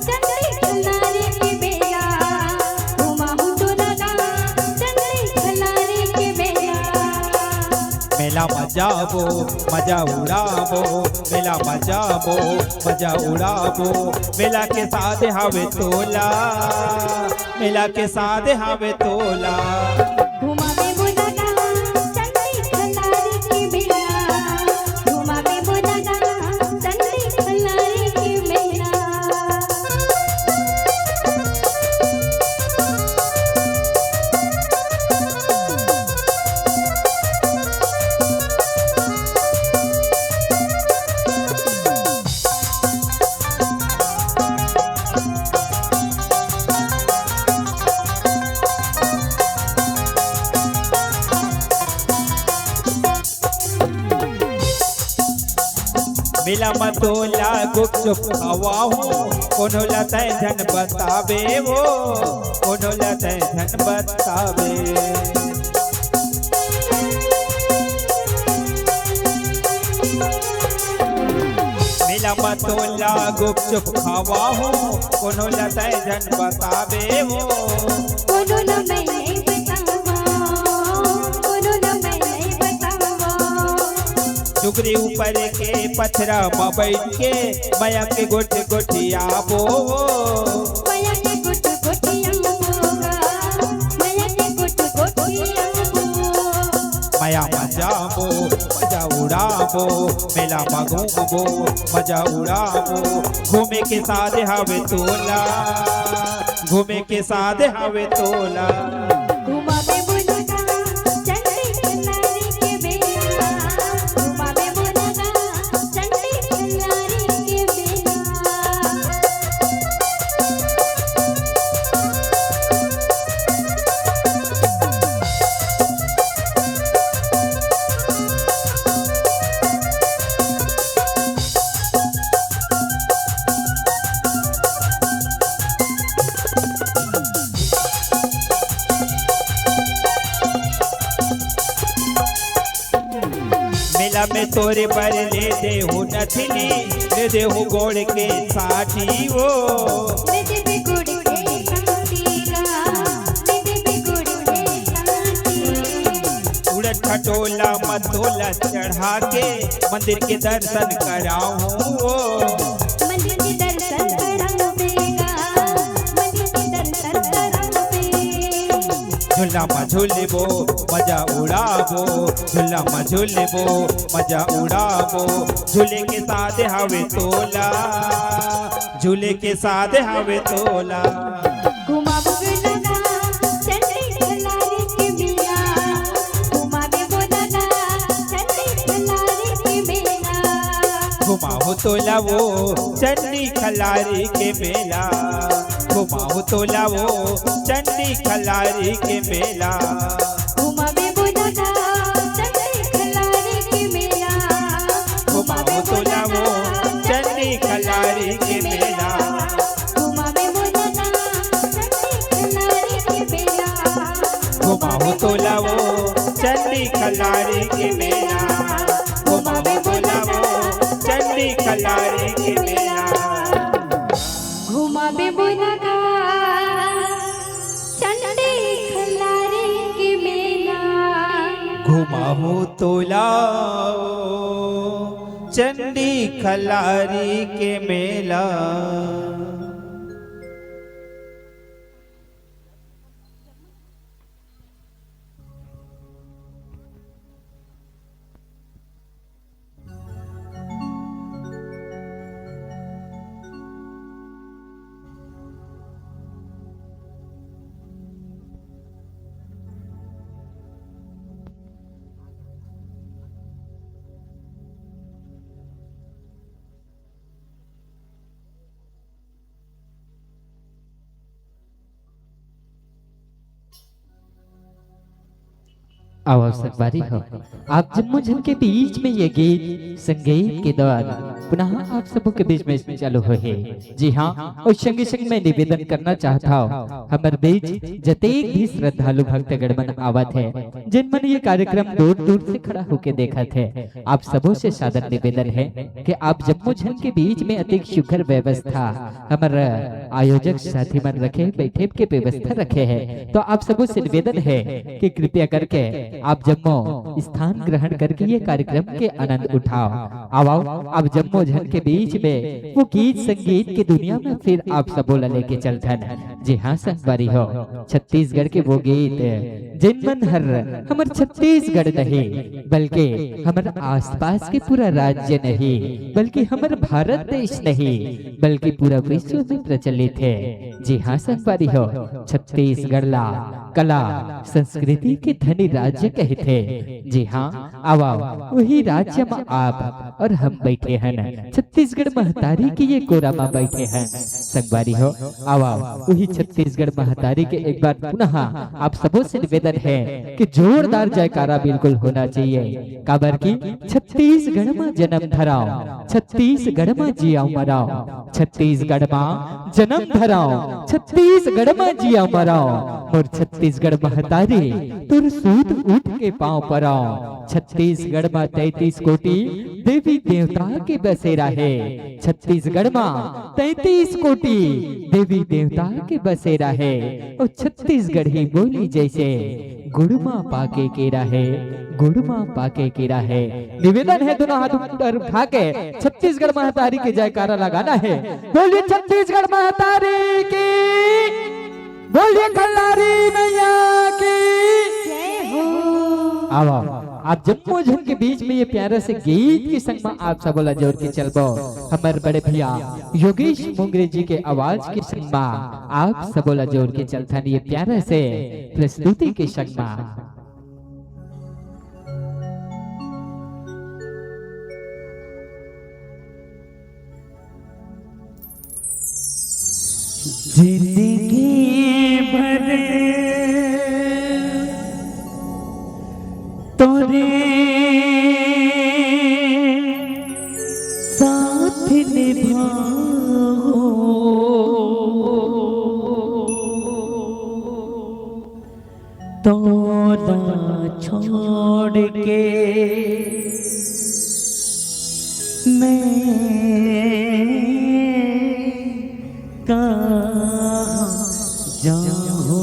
चंडी खल्लारी के मेला, घुमाहूं तोला गा चंडी खल्लारी के मेला। मेला म जाबो, मजा उड़ाबो, मेला म जाबो, मजा उड़ाबो, मेला के साथ हवे तोला, मेला के साथ हवे तोला। घुमाबे मोला गा चंडी खल्लारी के मेला, घुमाबे मोला गा चंडी खल्लारी के मेला। मेला म तोला गुपचुप खवाहूं, कोनो ला तै झन बताबे वो, कोनो ला तै झन बताबे। मत तोला गुपचुप खावा हो, कोनो ला तै झन बताबे हो। कोनो ला मैं नहीं बतावा, कोनो ला मैं नहीं बतावा। टुकरी ऊपर के पथरा म बैठ के मया के गोठ गोठियाबो। मया के गोठ गोठियाबो गा, मया के गोठ गोठियाबो। मया म जाबो, मजा उड़ाबो, मेला म घूमबो, मजा उड़ाबो। घूमे के साथ हवे तोला, घूमे के साथ हवे तोला। घुमाबे मोला गा चंडी खल्लारी के मेला, घुमाबे मोला गा चंडी खल्लारी के मेला। मेला में तोरे बर ले दे हो नथनी, ले दे हो गोड़ के साटी वो। ले देबे गोड़ के साटी गा, ले देबे गोड़ के साटी। उड़न खटोला म तोला चढ़ा के मंदिर के दर्शन कराहूँ वो। मंदिर के दर्शन कराहूँ बेगा, मंदिर के दर्शन कराहूँ बे। झूला म झूलबो, मजा उड़ाबो, झूला म झूलबो, मजा उड़ाबो। झूले के साथ हवे तोला, झूले के साथ हवे तोला। घुमाबो लगा चंडी खल्लारी के मेला, घुमाबे मोला गा चंडी खल्लारी के मेला। घुमाहूँ तोला वो चंडी खल्लारी के मेला, घुमाहूँ तोला वो चंडी खल्लारी के मेला। घुमाबे मोला गा चंडी खल्लारी के मेला, घुमाहूँ तोला वो चंडी खल्लारी के मेला। घुमाबे मोला गा चंडी खल्लारी के मेला। घुमाहूँ तोला वो चंडी खल्लारी के मेला। घुमाबे मोला वो चंडी खल्लारी के मेला। घुमाबे मोला गा चंडी खल्लारी के मेला। घुमाहूँ तोला वो चंडी खल्लारी के मेला। आओ, आओ संगवारी हो, आप जम्मो झन के बीच में ये गीत संगीत के द्वारा पुनः आप सबों के बीच में चालू होहे। जी हाँ, अउ संगे संग मैं निवेदन करना चाहत हव, हमर बीच जतेक भी श्रद्धालु भक्तगण मन आवत हे, जिन मन ये कार्यक्रम दूर दूर से खड़ा होके देखत हे, आप सबों से सादर निवेदन हे कि आप जम्मो झन के बीच में अतेक सुघर व्यवस्था हमर आयोजक साथी मन रखे, बैठे के व्यवस्था रखे हे, तो आप सबों से निवेदन हे कि कृपया करके आप जम्मो स्थान ग्रहण करके ये कार्यक्रम के आनंद उठाव। आओ, आओ, आप जम्मो झन के बीच में वो गीत संगीत के दुनिया में फिर आप सबो ला लेके चलथन। जी हाँ संगवारी हो, छत्तीसगढ़ के वो गीत, जिन मन हर हमर छत्तीसगढ़ नहीं, बल्कि हमर आसपास के पूरा राज्य नहीं, बल्कि हमर भारत देश नहीं, बल्कि पूरा विश्व में प्रचलित हे। जी हाँ संगवारी हो, छत्तीसगढ़ ला कला संस्कृति के धनी राज्य कहिथे। जी हाँ, आओ, आओ, वही राज्य में आप अउ हम बैठे हन, छत्तीसगढ़ महतारी के ये कोरा में बैठे हन। संगवारी हो, आओ, आओ, वही छत्तीसगढ़ महतारी के एक बार पुनः आप सबों से निवेदन हे कि जोरदार जयकारा बिल्कुल होना चाहिए, काबर कि छत्तीसगढ़ में जन्म धराव, छत्तीसगढ़ में जियाव मराव, छत्तीसगढ़ में जन्म धराव, छत्तीसगढ़ में जियाव मराव, मोर छत्तीसगढ़ महतारी तोर सूत टूट के पांव परव। छत्तीसगढ़ म तैंतीस कोटि देवी देवता के बसेरा हे। छत्तीसगढ़ म तैंतीस कोटि देवी देवता के बसेरा हे। अउ छत्तीसगढ़ी बोली जइसे गुड़ म पाके केरा हे, गुड़ म पाके केरा हे। निवेदन हे, दोनों हाथ ऊपर उठा के छत्तीसगढ़ महतारी के जयकारा लगाना हे। बोलिए छत्तीसगढ़ महतारी की, बोलिए कलरारी मैया की। जय हो। आओ, आओ, आप जम्मो झन के बीच में ये प्यारा से गीत के संग में आप सबो ला जोर के चलबो। हमर बड़े भैया योगेश मुंगरे जी के आवाज के संग में आप सबो ला जोर के चलथन ये प्यारा से प्रस्तुति के संग में। जिंदगी भर तोरे साथ निभाओ, तोला छोड़ के मैं कहाँ जाऊँ।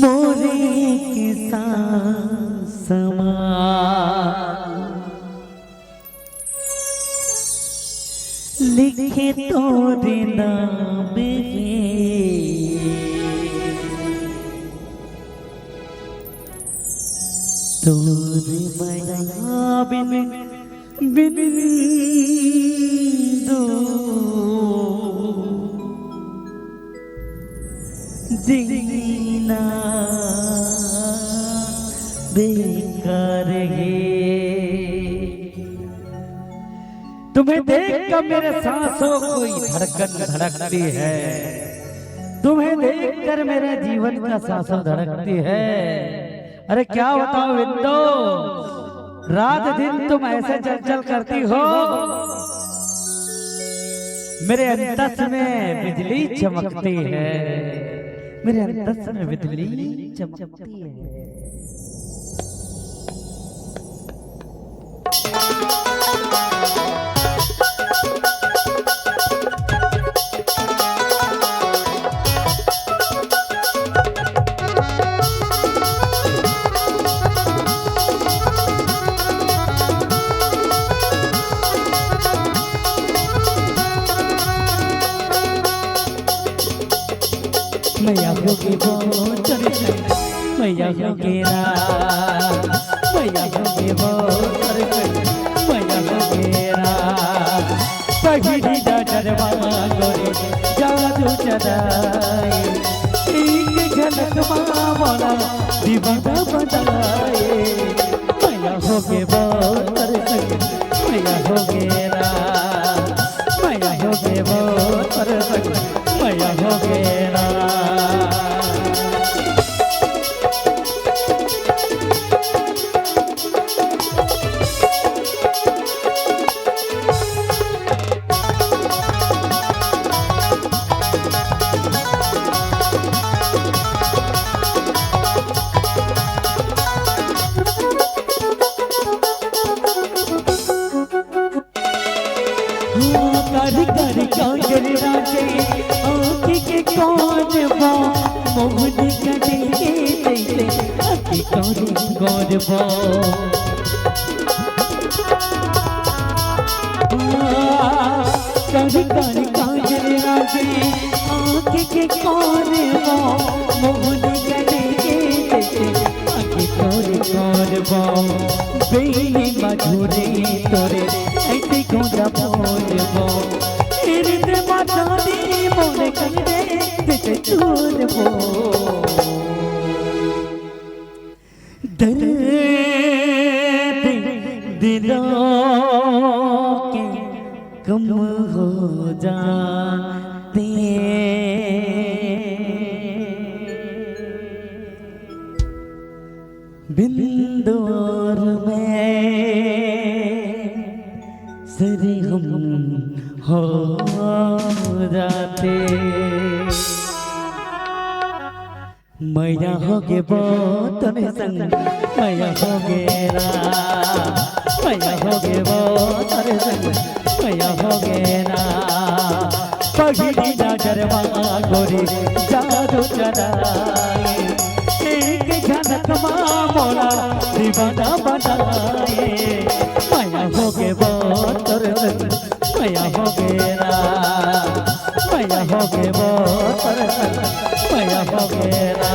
मोरे के साथ समा लिखे तोरे नाम हे। तोरे मया बिन, बिन दो जीना बेकार हे। तुम्हें देखकर मेरे सांसों की धड़कन धड़कती है, तुम्हें देखकर मेरे जीवन का सांसों धड़कती है। अरे क्या बताओ विंदो, रात दिन तुम ऐसे चल चल करती हो, मेरे अंतस में बिजली चमकती है, मेरे अंतस में बिजली चमकती है। मैया होगे वो दर्शन, मैया होगे राम, मैया होगे वो दर्शन, मैया होगे राम। पहिली नजर मा गोरी जादू चलाए, एक झलक मा मोला दीवाना बनाए। मैया होगे वो दर्शन, मैया होगे राम, मैया होगे वो दर्शन, मैया होगे राम। कारी कारी काजर राखे आँखी के कोन बा, मोहनी कटे के जैसे आँखी कोन कोन बा। कारी कारी काजर राखे आँखी के कोन बा, मोहनी कटे के जैसे आँखी कोन कोन बा। बेनी मधुरे तोरे ऐसे गोंदा बोलबो, इर्द मचानी मोरे कंधे ते तोलबो। दर्द दिलों के कम हो जाते। बिंदु और मैं सरहम हो जाते। मैया होगे वो तोरे संग, मैया होगे ना, मैया होगे वो तोरे संग, मैया होगे ना। पगड़ी नजर मा गोरी जादू चलाए, एक झलक मा मोला दीवाना बनाए। मैया होगे वो तोरे संग, मैया होगे ना, मैया होगे वो तोरे संग, मैया होगे ना।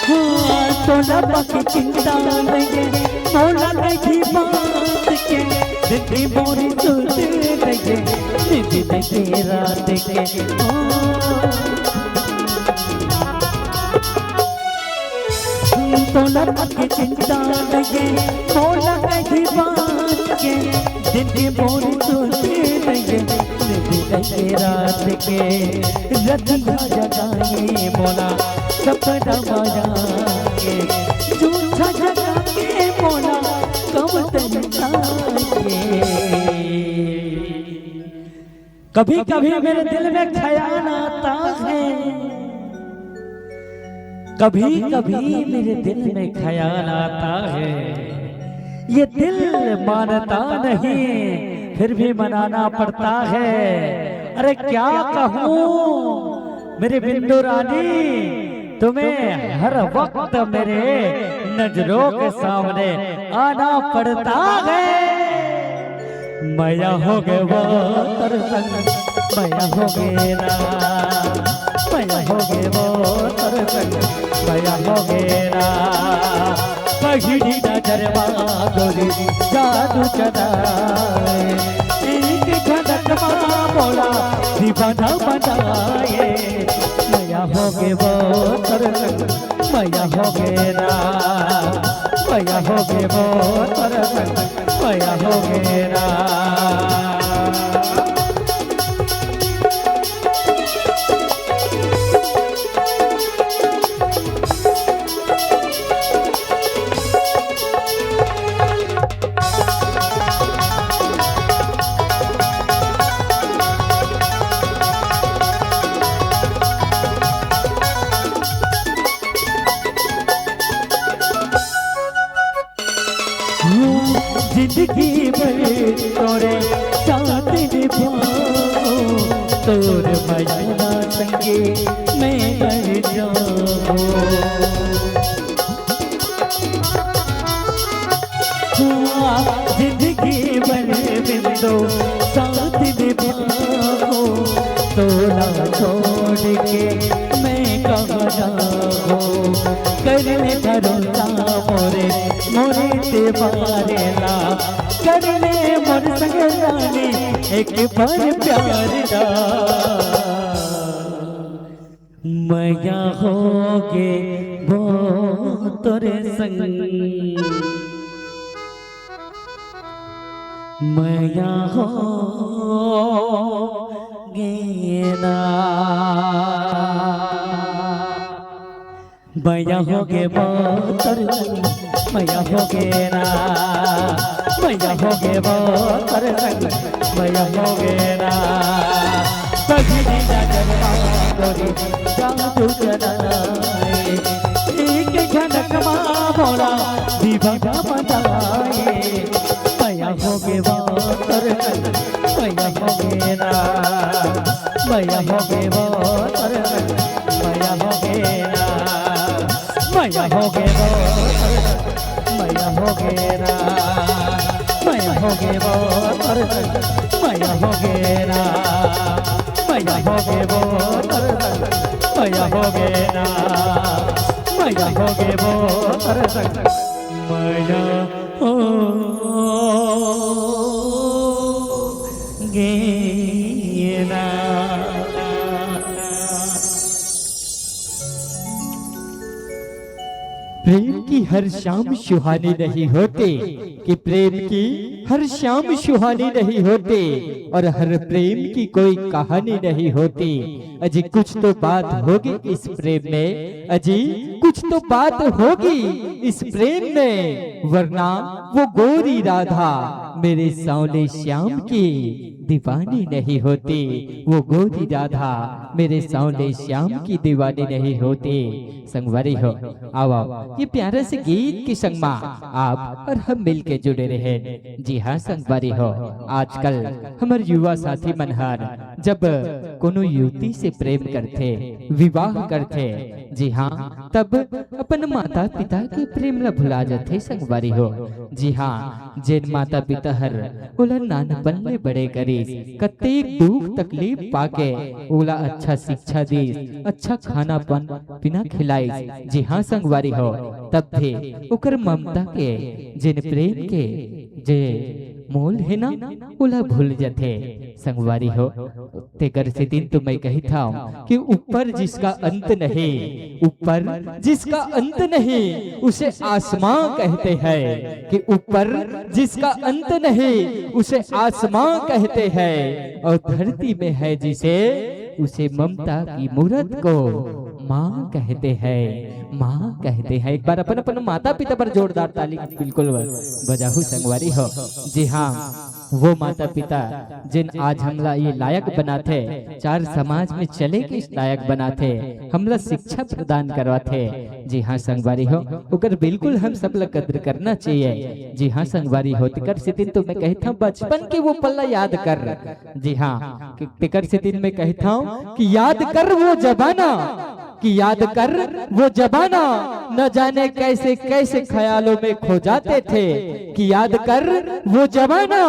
हाँ, तोला बाकी चिंता नइये, मोला कहीं बात के, दिन की मोरी सुध नइये, निधि नइये रात के। हाँ। तोला बाकी चिंता नइये, मोला कहीं बात के, दिन की मोरी सुध नइये, निधि नइये रात के। रतिया जगाए मोला सपना माया के, झूठा जगा के मोला कम तरीका के। कभी कभी मेरे दिल में ख्याल आता है, कभी कभी मेरे दिल में ख्याल आता है, ये दिल मानता नहीं, फिर भी मनाना पड़ता है। अरे क्या कहूँ मेरी बिंदु रानी, तुम्हें हर वक्त मेरे नजरों के सामने आना पड़ता है। मैया होगे वो तोरे संग, मैया होगे ना, मैया होगे वो तोरे संग, मैया होगे ना। पगड़ी नजर मा गोरी जादू चलाए, एक झलक मा मोला दीवाना बनाए। मैया होगे वो तोरे संग, मैया होगे ना, मैया होगे वो तोरे संग, मैया होगे ना। जिंदगी भर तोरे साथ निभाऊं, तोर मया संगे मैं मर जाऊं। हाँ, जिंदगी भर बिंदु साथ निभाऊं, तोला छोड़ के मैं कहाँ जाऊं। कर ले भरोसा मोरे, मोरे ते बारे ला, कर ले मोर संग रानी एक बार प्यार ला। मैया होगे वो तोरे संग, मैया होगे ना। मैया होगे वो तोरे संग, मैया होगे ना, मैया होगे वो तोरे संग, मैया होगे ना। पगड़ी नजर मा गोरी जादू चलाए, एक झलक मा मोला दीवाना बनाए। मैया होगे वो तोरे संग, मैया होगे ना, मैया होगे वो तोरे संग, मैया होगे ना, मैया होगे वो तोरे संग, मैया होगे ना, मैया होगे वो तोरे संग, मैया होगे ना, मैया होगे वो तोरे संग, मैया होगे ना, मैया होगे वो तोरे संग, मैया होगे ना। प्रेम की हर शाम सुहानी नहीं होती, कि प्रेम की हर शाम सुहानी नहीं होती, और हर प्रेम की कोई कहानी नहीं होती। अजी, कुछ तो बात होगी इस प्रेम में, अजी, कुछ तो बात होगी इस प्रेम में, वरना वो गोरी राधा मेरे सांवले श्याम की दीवानी नहीं होती, वो गोरी राधा मेरे सांवले श्याम की दीवानी नहीं होती। संगवारी हो, आओ, आओ, ये प्यारा से गीत के संग मा आप और हम मिलके जुड़े रहे। जी हाँ संगवारी हो, आजकल हमर युवा साथी मन हर जब कोनो युवती से प्रेम करथे, विवाह करथे, जी हाँ, तब अपन माता पिता के प्रेम ला भुला जाथे संगवारी हो। जी हाँ, जेन माता पिता हर ओला नानपन ले बड़े करिस, कतेक दुख तकलीफ पाके ओला अच्छा शिक्षा दीस, अच्छा खाना पन पीना खिलाइस। जी हाँ संगवारी हो, तब भी ओकर ममता के, जेन प्रेम के जे मोल हे ना, ओला भूल जथे संगवारी हो। तेकर सेतिन तो मैं कहिथव कि ऊपर जिसका अंत नहीं, ऊपर जिसका अंत नहीं, उसे आसमां कहते हैं, कि ऊपर जिसका अंत नहीं, उसे आसमां कहते हैं, और धरती में है जिसे, उसे ममता की मूरत को माँ कहते हैं, माँ कहते हैं। एक बार अपन अपन माता पिता पर जोरदार ताली बिल्कुल बजाहू संगवारी हो। जी हाँ, वो माता पिता जेन आज हमला ये लायक बनाथे, चार समाज में चले के लायक बनाथे, हमला शिक्षा प्रदान करवाथे। जी हाँ संगवारी हो, ओकर बिल्कुल हम सब ला कद्र करना चाहिए। जी हाँ संगवारी हो, तेकर सेतिन तो मैं कहिथव बचपन के वो पल ला याद कर। जी हाँ, कि तेकर सेतिन मैं कहिथव कि याद कर वो जमाना, कि याद कर वो जमाना, न जाने कैसे कैसे ख्यालों में खो जाते थे। कि याद कर वो जमाना,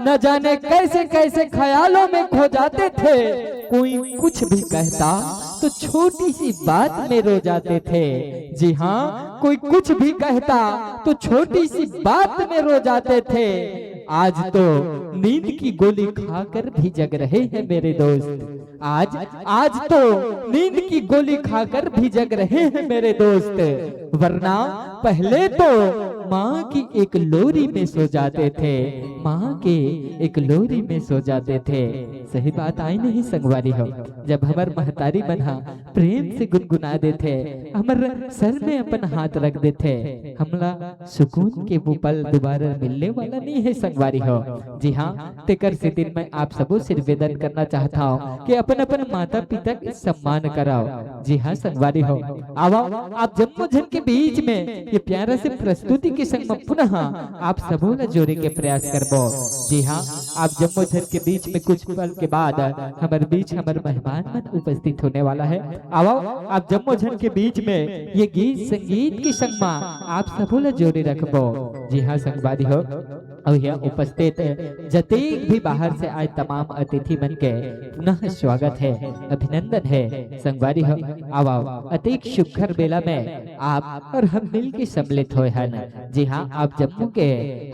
न जाने कैसे कैसे ख्यालों में खो जाते थे। कोई कुछ भी कहता तो छोटी सी बात में रो जाते थे। जी हाँ, कोई कुछ भी कहता तो छोटी सी बात में रो जाते थे। आज तो नींद की गोली खाकर भी जग रहे हैं मेरे दोस्त। आज, आज तो नींद की गोली खाकर भी जग रहे हैं मेरे दोस्त, वरना पहले तो माँ की एक लोरी में सो जाते थे, माँ के एक लोरी में सो जाते थे। सही बात आय नहीं संगवारी हो, जब हमर महतारी मन हा प्रेम से गुनगुना देथे, हमर सर में अपन हाथ रख देथे, हमला सुकून के वो पल दोबारा मिलने वाला नहीं है संगवारी हो। जी हाँ, तेकर सेतिन मैं आप सबो से निवेदन करना चाहत हव कि अपन अपन माता पिता के सम्मान करव। जी हाँ संगवारी हो, आवव आप जम्मो झन के बीच में ये प्यारा से प्रस्तुति के संग म पुनः आप सबो ला जोड़े के प्रयास करबो। जी हाँ, आप जम्मो झन के बीच में कुछ पल के बाद हमर बीच हमर मेहमान मन उपस्थित होने वाला है। आवव आप जम्मो झन के बीच में ये गीत संगीत के संग म आप सबो ला जोड़े रखबो। जी हाँ संगवारी हो, अउ यहाँ उपस्थित जतेक भी बाहर से आए तमाम अतिथि मन के पुनः स्वागत है, अभिनंदन है। संगवारी हो, आवव, अतेक सुघर बेला में आप और हम मिल के सम्मिलित होए हन। जी हाँ, आप जम्मो के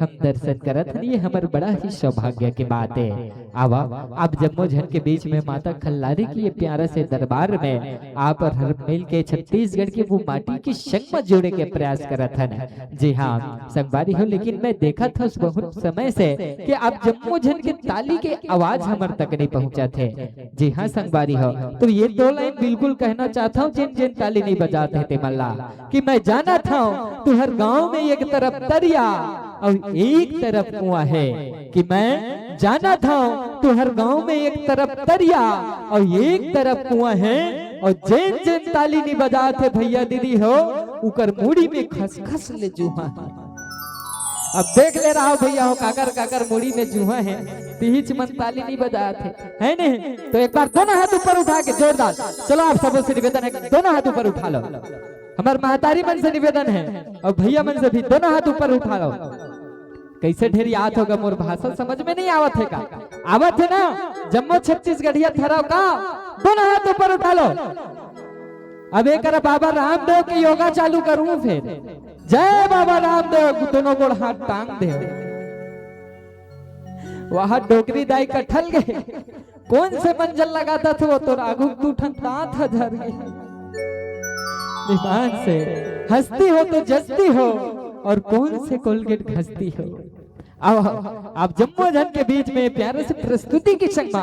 हम दर्शन करत हन, ये हमर बड़ा ही सौभाग्य के बात है। आवव, आप जम्मो झन के बीच में माता खल्लारी के ये प्यारा से दरबार में आप और हम मिल के छत्तीसगढ़ के वो माटी के संग म जोड़े के प्रयास करत हन। जी हाँ, संगवारी हो, लेकिन मैं देखत हूँ बहुत समय से कि आप जम्मो झन के ताली के आवाज हमर तक नहीं पहुँचत है। जी हाँ, संगवारी हो, तो ये दो लाइन बिल्कुल कहना चाहत हूँ, जिन जिन ताली नहीं बजात है ते मन ला, कि मैं जानत हूँ तुहर गाँव में एक तरफ तरिया और एक तरफ कुआं है, कि मैं जानत हूँ तुहर गाँव में एक तरफ तरिया और एक तरफ कुआं है, और जेन जेन ताली नहीं बजात है भैया दीदी हो, उकर मुड़ी में खसखस ले जुहा है। अब देख ले रहा हो भैया हो, काकर काकर मुड़ी में जुहा है, तिहिच मन ताली नहीं बजात है, है नहीं? तो एक बार दोनों हाथ ऊपर उठा के जोरदार, चलो आप सबों से निवेदन है, दोनों हाथ ऊपर उठा लो। हमर महतारी मन से निवेदन है और भैया मन से भी, दोनों हाथ ऊपर उठा लो। कैसे ढेरियात होगा, मोर भाषा समझ में नहीं आवत है का? आवत है ना? जम्मो छत्तीसगढ़िया थरव का, दोनों हाथ ऊपर उठा लो। अब एक बाबा रामदेव के योगा चालू करूं फिर। जय बाबा रामदेव, दोनों गोड़ हाथ टांग दे। वहां डोकरी दाई कठल गए। कौन से मंजन लगाता था वो, तोर आगू दू ठन दांत ह झर गए। दिमाग से हंसती हो तो जचती हो, और कौन से कोलगेट घसती हो। अब आप जम्मो झन के बीच में प्यारे से प्रस्तुति के संग मा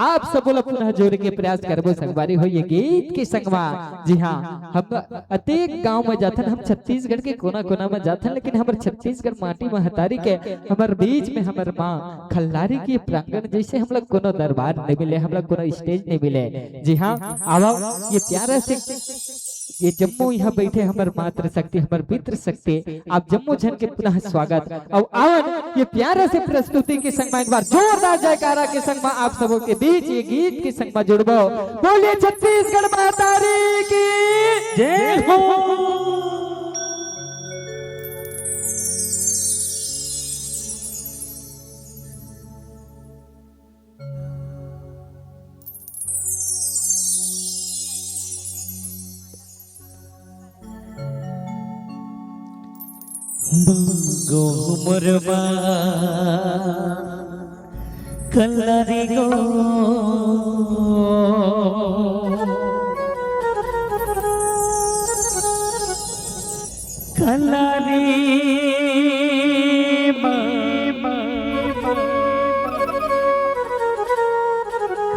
आप सबो ला पुनः जोड़े के प्रयास करबो संगवारी हो ये गीत के संग मा। जी हाँ, हम अतेक गांव में जाथन, हम छत्तीसगढ़ के कोना कोना में जाथन, लेकिन हमर छत्तीसगढ़ माटी महतारी के हमर बीच में हमर माँ खल्लारी के प्रांगण जैसे हम लोग कोनो दरबार नहीं मिले, हम लोग कोनो स्टेज नहीं मिले। जी हाँ, आवा ये प्यारा से ये जम्मो यहाँ बैठे हमर मातृशक्ति, हमर पितृशक्ति, आप जम्मो झन के पुनः स्वागत। अउ आवन ये प्यारा से प्रस्तुति के संग मा एक बार जोरदार जयकारा के संग मा आप सबो के बीच ये गीत के संग मा जुड़बो। बोलिए छत्तीसगढ़ महतारी की जय हो। मांगो मोर माँ कलरी गो, कलरी माँ,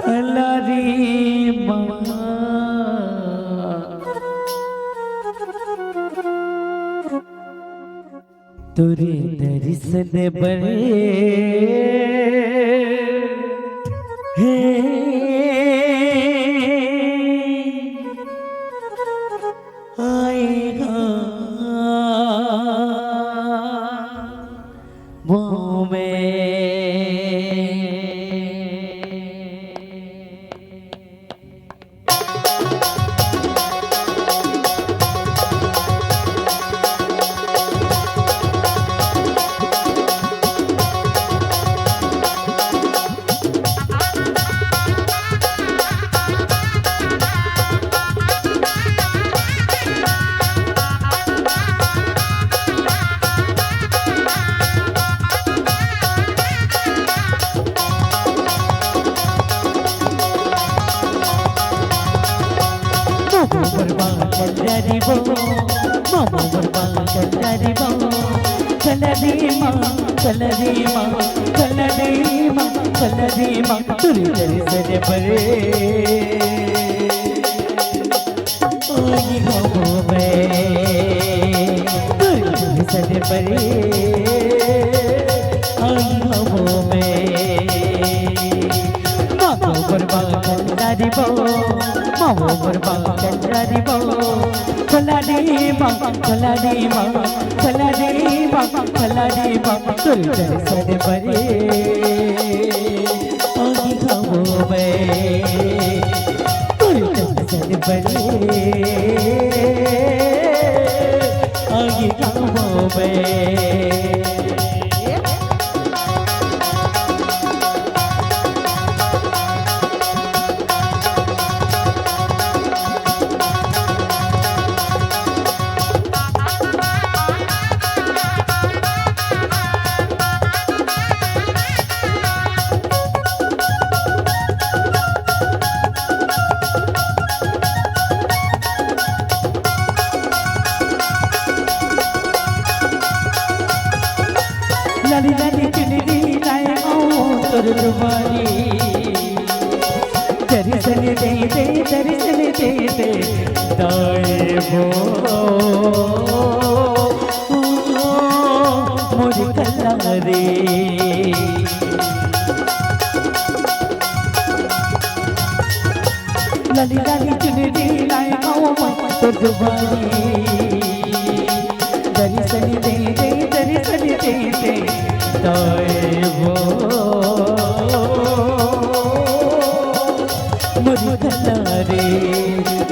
कलरी माँ। तोरे दर्शन बर हे आए गा वो में। मामो मोर माँ कलरी बो, मामो मोर माँ कलरी बो, कलरी माँ, कलरी माँ, कलरी माँ, कलरी माँ, तुरी तुरी सरे बरे। आई हबो मैं, तुरी तुरी सरे बरे। आई हबो मैं। मामो मोर माँ कलरी बो, मामो मोर माँ कलरी बो, कलरी माँ, कलरी माँ, कलरी माँ, कलरी माँ, तुरी तुरी सरे बरे। आई हबो मैं, तुरी तुरी सरे बरे। आई हबो मैं। लाली लाली चुनरी लाए ओ तोर दुआरी। दर्शन दे दे, दर्शन दे दे, दाए वो मोर कलरी। लाली लाली चुनरी लाए ओ मैं तोर दुआरी। दर्शन दे दे, दर्शन दे दे, दाए वो मोर कलरी।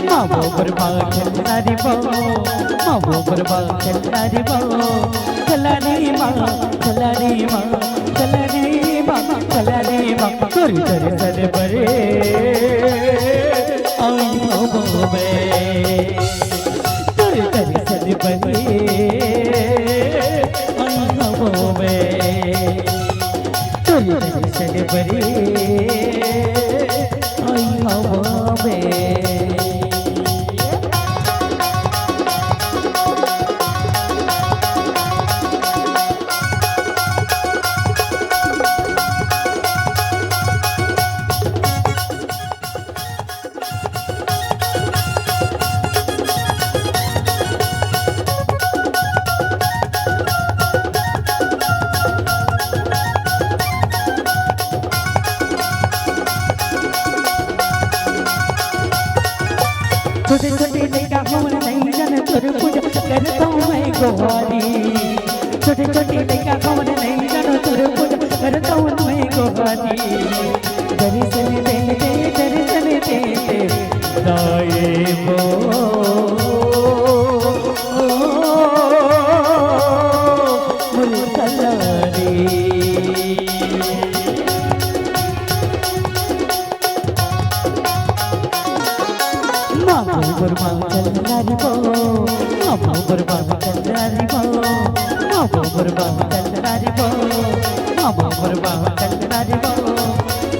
मामो मोर माँ कलरी बो, मामो मोर माँ कलरी बो, कलरी माँ, कलरी माँ, कलरी माँ, कलरी माँ, तुरी तुरी सरे बरे। आई हबो मैं, तुरी तुरी सरे बरे। आई हबो मैं, तुरी तुरी सरे बरे। आई हबो मैं। तोर पूजा करता हूँ मैं गोहारी, छोटे छोटे लइका कौन नहीं जानो, तोर पूजा करता हूँ मैं गोहारी। दर्शन दे दे, दर्शन दे दे, दाए वो, ओ, ओ, ओ, मुलकलारी। माँ गोबर माँ कलनारी बो, माँ गोबर माँ कलनारी बो, माँ गोबर माँ कलनारी बो, माँ गोबर माँ कलनारी बो।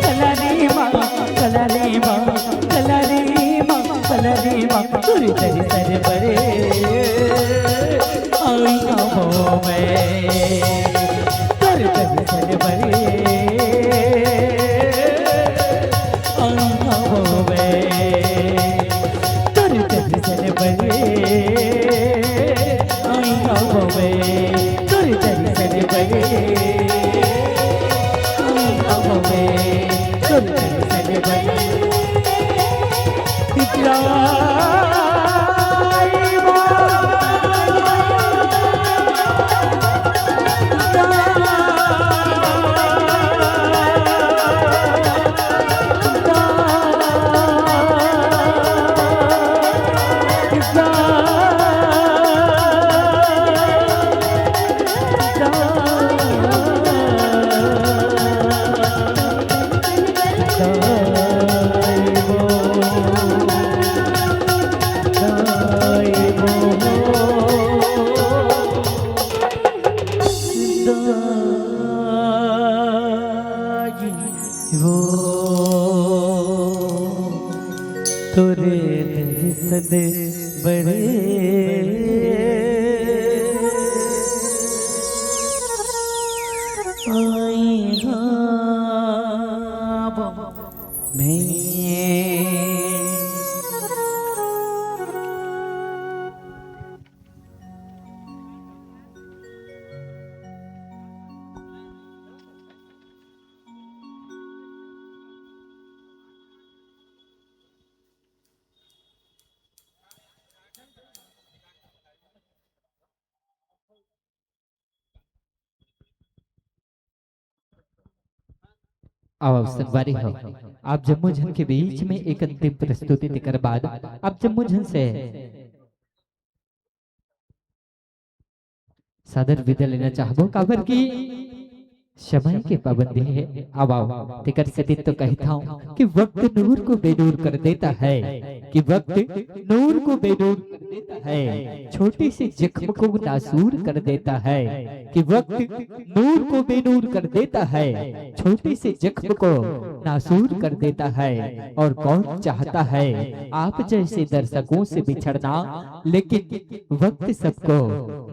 कलारी माँ, कलारी माँ, कलारी माँ, कलारी माँ, तुरी तरी सर बड़े। आई गाँव में तोर दर्शन बड़े, आई गाँव में तोर दर्शन बड़े, आई गाँव में तोर दर्शन बड़े, आई गाँव में तोर दर्शन बड़े। वो तोरे दर्शन बड़े, आई हाँ मैं। आओ संगवारी हो, आप जम्मो झन के बीच में एक अंतिम प्रस्तुति, तेकर बाद आप जम्मो झन से सादर विदा लेना चाहबो, काबर कि समय के पाबंदी हे। अब आओ, तेकर सेती तो कहित हौं कि वक्त नूर को बेनूर कर देता है, कि वक्त नूर को बेनूर कर देता है, छोटे से जख्म को नासूर कर देता है, कि वक्त नूर को बेनूर कर देता है, छोटे से जख्म को नासूर कर देता है। और कौन चाहता है आप जैसे दर्शकों से बिछड़ना, लेकिन वक्त सबको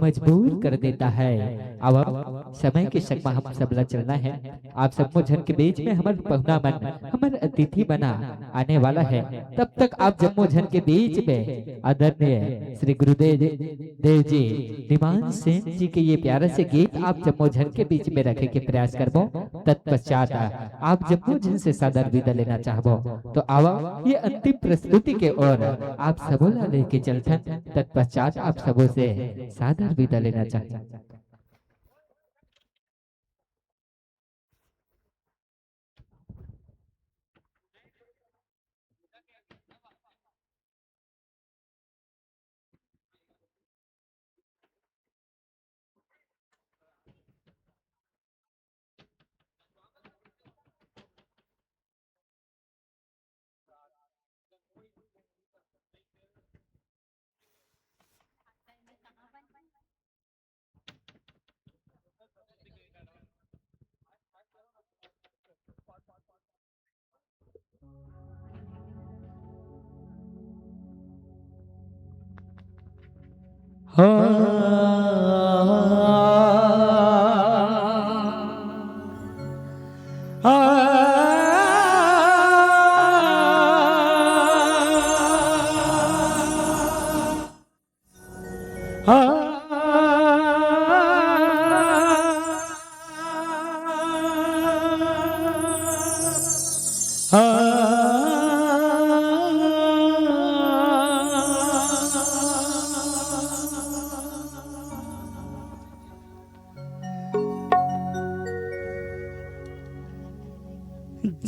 मजबूर कर देता है। अब समय के संग म हम सबला चलना है। आप सबो झन के बीच में हमर पहुना मन, हमर अतिथि मन आने वाला है। तब तक आप जम्मो झन के बीच में आदरणीय श्री गुरुदेव देव जी, निमान सेन जी के ये प्यारा से गीत आप जम्मो झन के बीच में रखे के प्रयास करबो। तत्पश्चात आप जम्मो झन से सादर विदा लेना चाहबो। तो आवा, ये अंतिम प्रस्तुति के ओर आप सबो ला लेके चलथन। तत्पश्चात आप सबो से सादर विदा लेना चाहबो।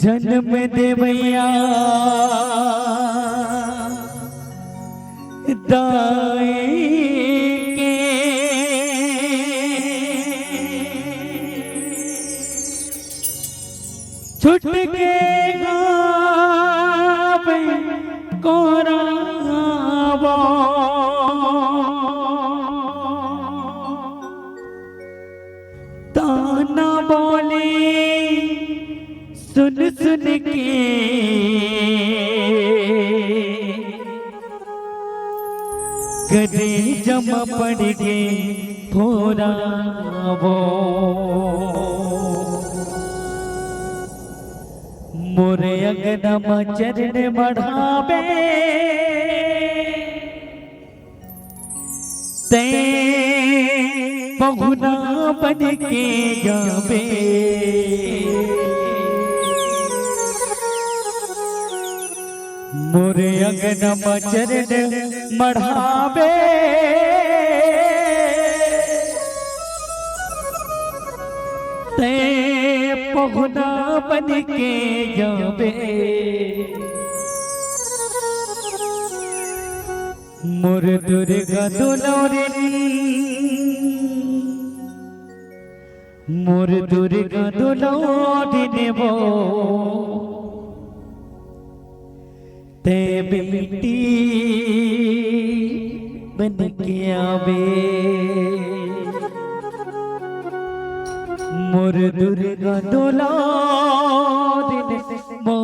जन्म देवैया दाई के छुट के गावे कोरा वो। ताना बोली सुन सुन के कलेजा म पड़ गे फोरा वो। मोर अंगना म चरण मढ़ाबे तैं पहुना बन के जाबे। मोर अंगना म चरण मढ़ाबे तैं पहुना बन के जाबे। मोर दुर्गा दुलौरिन, मोर दुर्गा दुलौरिन वो, तैं बेटी बन के आबे। मोर दुर्गा दुलौरिन वो,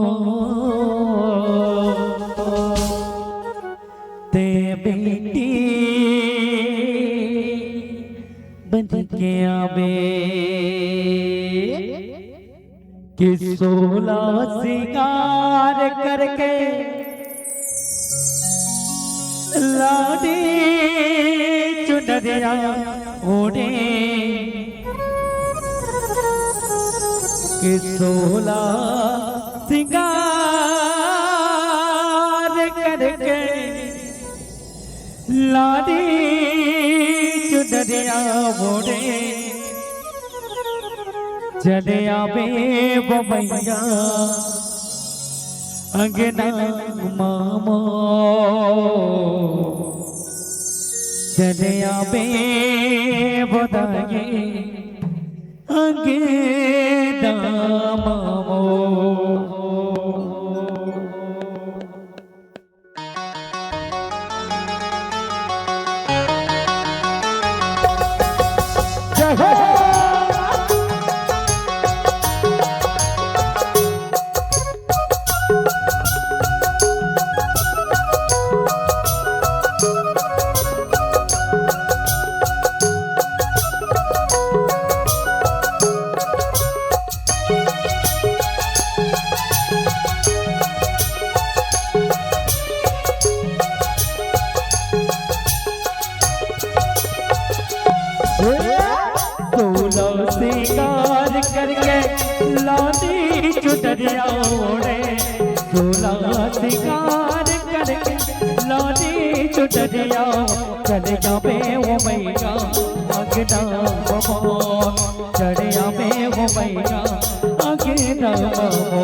तैं बेटी बन के आबे। कि सोला सिंगार करके लाडी चुनरिया ओढ़े। कि सोला सिंगार करके लाडी चुनरिया ओढ़े चले आबे वो मैया अंगना मामो। चले आबे वो दाई अंगना मामो। सोला सिंगार करके लाडी चुनरिया ओढ़े। सोला सिंगार करके लाडी चुनरिया चले आबे वो मैया अंगना मामो। चले आबे वो मैया अंगना मामो।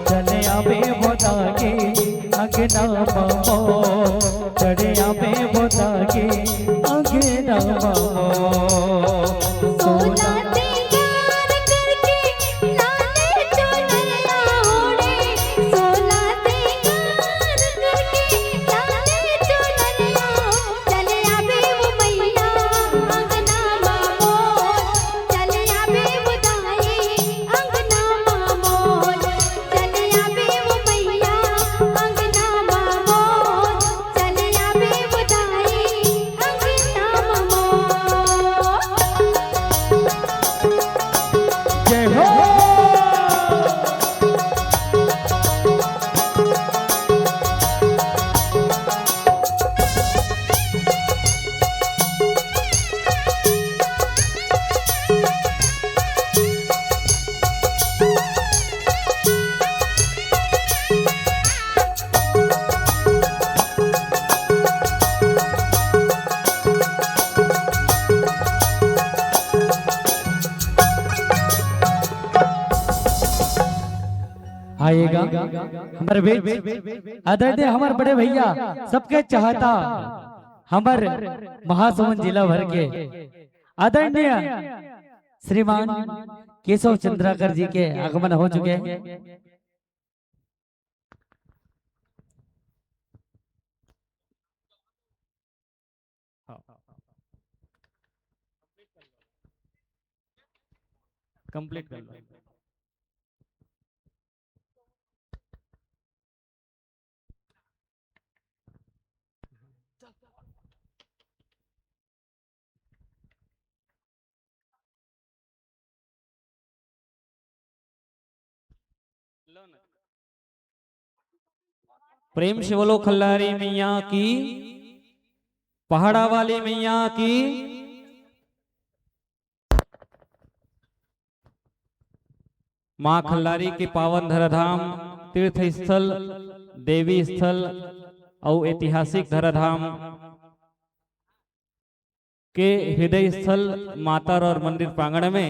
चले आबे वो दाई अंगना मामो। चले आबे वो दाई अंगना मामो। सोला सिंगार करके लाले चुनरिया ओढ़े। सोला सिंगार करके लाले चुनरिया चले आबे वो मैया अंगना मामो। चले आबे वो दाई अंगना मामो। चले आबे वो मैया अंगना मामो। आएगा हमर बीच आदरणीय हमर बड़े भैया, सबके चाहता, हमर महासमुंद जिला भर के आदरणीय श्रीमान केशव चंद्राकर जी के आगमन हो चुके हैं। हाँ। कंप्लीट कर लो। प्रेम से बोलो खल्लारी मैया की, पहाड़ा वाली मैया की। माँ खल्लारी के पावन धराधाम, तीर्थ स्थल, देवी स्थल अउ ऐतिहासिक धराधाम के हृदय स्थल मातर और मंदिर प्रांगण में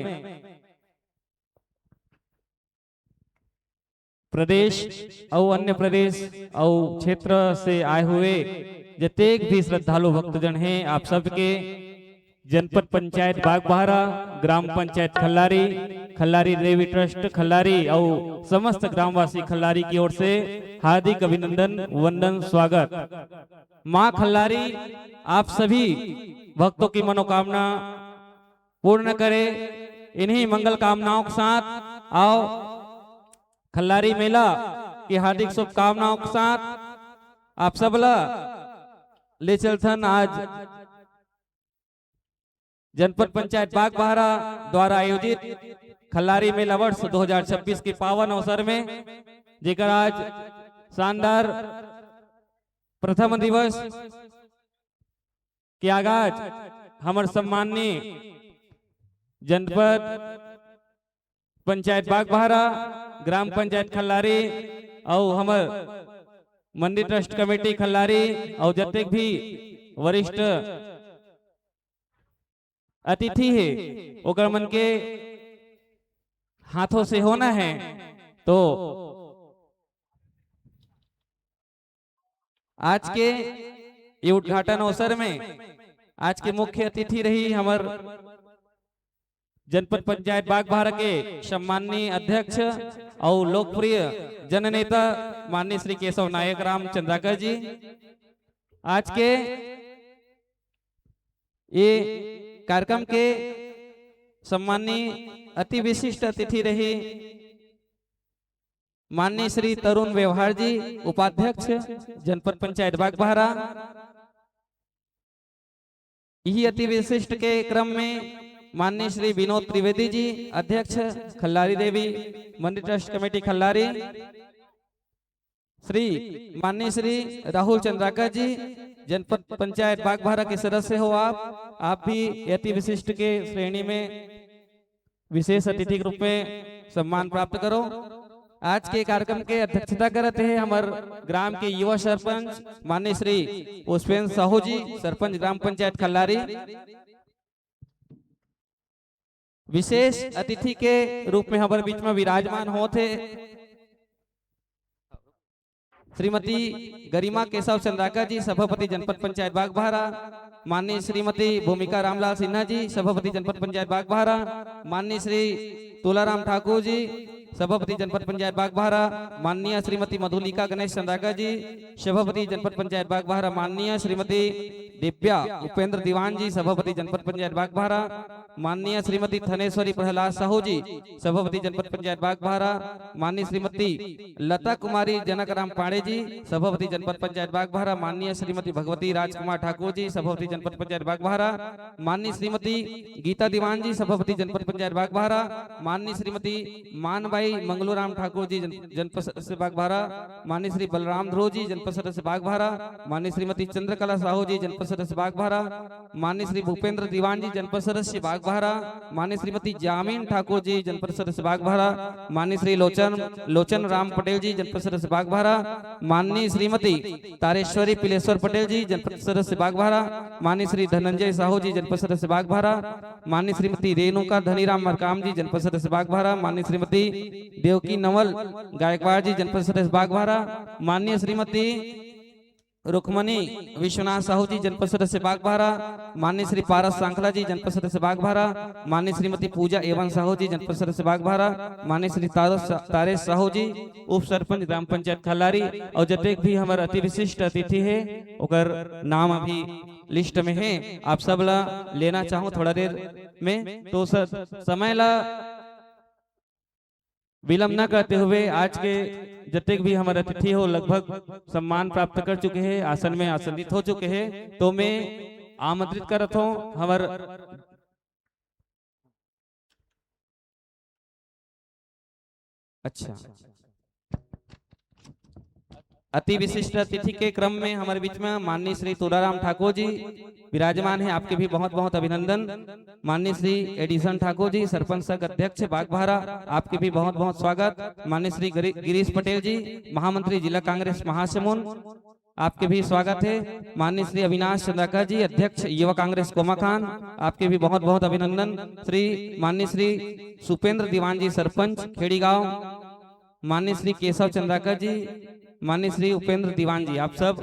प्रदेश अउ अन्य प्रदेश अउ क्षेत्र से आए हुए जतेक भी श्रद्धालु भक्तजन हैं, आप सबके जनपद पंचायत बागबाहरा, ग्राम पंचायत खल्लारी, खल्लारी देवी ट्रस्ट खल्लारी अउ समस्त ग्रामवासी खल्लारी की ओर से हार्दिक अभिनंदन, वंदन, स्वागत। माँ खल्लारी आप सभी भक्तों की मनोकामना पूर्ण करे। इन्हीं मंगल कामनाओं के साथ आओ खल्लारी मेला की हार्दिक शुभकामनाओं के साथ आप सब ला ले चलथन आज जनपद पंचायत बागबाहरा द्वारा आयोजित खल्लारी मेला वर्ष दो हज़ार छब्बीस के पावन अवसर में, जेकर आज शानदार प्रथम दिवस के आगाज हमर सम्माननीय जनपद पंचायत बागबाहरा, ग्राम पंचायत खल्लारी अउ हमर मंडी ट्रस्ट कमेटी खल्लारी अउ जतेक भी वरिष्ठ अतिथि हे, ओकर मन के हाथों से होना है। तो आज के ये उद्घाटन अवसर में आज के मुख्य अतिथि रही हमर जनपद पंचायत बागबाहरा के सम्माननीय अध्यक्ष अउ लोकप्रिय जननेता माननीय श्री केशव नायक राम चंद्राकर जी। आज के ये कार्यक्रम के सम्माननीय अति विशिष्ट अतिथि रही माननीय श्री तरुण व्यवहार जी, उपाध्यक्ष जनपद पंचायत बागबाहरा। यही अति विशिष्ट के क्रम में माननीय श्री विनोद त्रिवेदी जी, अध्यक्ष खल्लारी देवी मंडी ट्रस्ट कमेटी खल्लारी, श्री माननीय श्री राहुल चंद्राकर जी, जनपद पंचायत बागबाहरा के सदस्य हो आप, आप भी अति विशिष्ट के श्रेणी में विशेष अतिथि के रूप में सम्मान प्राप्त करो। आज के कार्यक्रम के अध्यक्षता करत हे हमर ग्राम के युवा सरपंच माननीय श्री पुष्पेंद्र साहू जी, सरपंच ग्राम पंचायत खल्लारी। विशेष अतिथि के रूप में हमर बीच में विराजमान होत हे श्रीमती गरिमा केशव चंद्राकर जी, सभापति जनपद पंचायत बागबाहरा, माननीय श्रीमती भूमिका रामलाल सिन्हा जी, सभापति जनपद पंचायत बागबाहरा, माननीय श्री तुलाराम ठाकुर जी, सभापति जनपद पंचायत बागबाहरा, माननीय श्रीमती मधुलिका गणेश चंद्राकर जी, सभापति जनपद पंचायत बागबाहरा, माननीय श्रीमती दिव्या उपेंद्र दीवान जी, सभापति जनपद पंचायत बागबाहरा, माननीय श्रीमती थनेश्वरी प्रहलाद साहू जी, सभापति जनपद पंचायत बागबाहरा, माननीय श्रीमती लता कुमारी जनक राम पांडे जी, सभापति जनपद पंचायत बागबाहरा, माननीय श्रीमती भगवती राजकुमार ठाकुर जी, सभापति जनपद पंचायत बागबाहरा, माननीय श्रीमती गीता दीवान जी, सभापति जनपद पंचायत बागबाहरा, माननीय श्रीमती मानबाई मंगलूराम ठाकुर जी, जन, जनपद सदस्य बागबाहरा, माननीय श्री बलराम ध्रुव जी, जनपद सदस्य बागबाहरा, माननीय श्रीमती चंद्रकला साहू जी, जनपद सदस्य बागबाहरा, माननीय श्री भूपेंद्र दीवान जी, जनपद सदस्य बागबाहरा, बागबाहरा, माननीय श्रीमती जामिन ठाकुर जी, जनपद सदस्य बागबाहरा, माननीय श्री लोचन, लोचन राम पटेल जी, जनपद सदस्य बागबाहरा, माननीय श्रीमती तारेश्वरी पिलेश्वर पटेल जी, जनपद सदस्य बागबाहरा, माननीय श्री धनंजय साहू जी, जनपद सदस्य बागबाहरा, माननीय श्रीमती रेणुका धनीराम मरकाम जी, जनपद सदस्य बागबाहरा, माननीय श्रीमती देवकी नवल गायकवाड़ जी, जनपद सदस्य बागबाहरा, माननीय श्रीमती रुक्मणी विश्वनाथ साहू जी, जनपद सदस्य बागबाहरा, माननीय श्री पारस सांखला जी, जनपद सदस्य बागबाहरा, माननीय श्रीमती पूजा एवन साहू जी, जनपद सदस्य बागबाहरा, माननीय श्री तारस, तारेश साहू जी, उप सरपंच ग्राम पंचायत खल्लारी, और जतेक भी हमर अति विशिष्ट अतिथि हे, ओकर नाम अभी लिस्ट में हे, आप सब ला लेना चाहूँ थोड़ा देर में, तो सर, समय ला विलंब न करते हुए आज के जतेक भी हमर अतिथि हो, लगभग सम्मान प्राप्त कर चुके हे, आसन में आसनित हो चुके हे, तो मैं आमंत्रित करत हूँ हमर, अच्छा, अति विशिष्ट अतिथि के क्रम में हमर बीच में माननीय श्री तुलाराम ठाकुर जी विराजमान हे, आपके भी बहुत बहुत अभिनंदन। माननीय श्री एडिसन ठाकुर जी, सरपंच संघ अध्यक्ष बागबाहरा, आपके भी बहुत बहुत स्वागत। माननीय श्री गिरी-, गिरीश पटेल जी, महामंत्री जिला कांग्रेस महासमुंद, आपके भी स्वागत हे। माननीय श्री अविनाश चंद्राकर जी, अध्यक्ष युवा कांग्रेस कोमाखान, आपके भी बहुत बहुत अभिनंदन। श्री, माननीय श्री सुपेंद्र दीवान जी, सरपंच खेड़ी गांव, माननीय श्री केशव चंद्राकर जी, माननीय श्री उपेंद्र दीवान जी, आप सब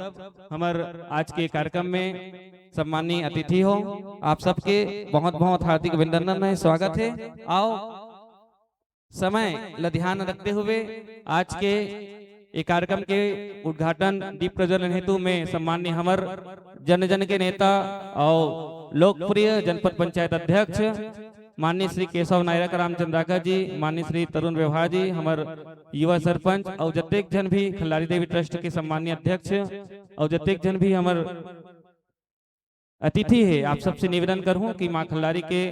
हमर आज के कार्यक्रम में सम्माननीय अतिथि हो, आप सबके बहुत बहुत हार्दिक अभिनंदन हे, स्वागत हे। आओ, समय ल ध्यान रखते हुए आज के ये कार्यक्रम के उद्घाटन दीप प्रज्वलन हेतु में सम्माननीय हमर जन जन के नेता और लोकप्रिय जनपद पंचायत अध्यक्ष माननीय श्री केशव नायरक रामचंद्राकर जी, माननीय श्री तरुण व्यवहार जी, हमर युवा सरपंच और जतेक झन भी खल्लारी देवी ट्रस्ट के सम्माननीय अध्यक्ष और जतेक झन भी हमर अतिथि हे, आप सबसे निवेदन करहूं कि मां खल्लारी के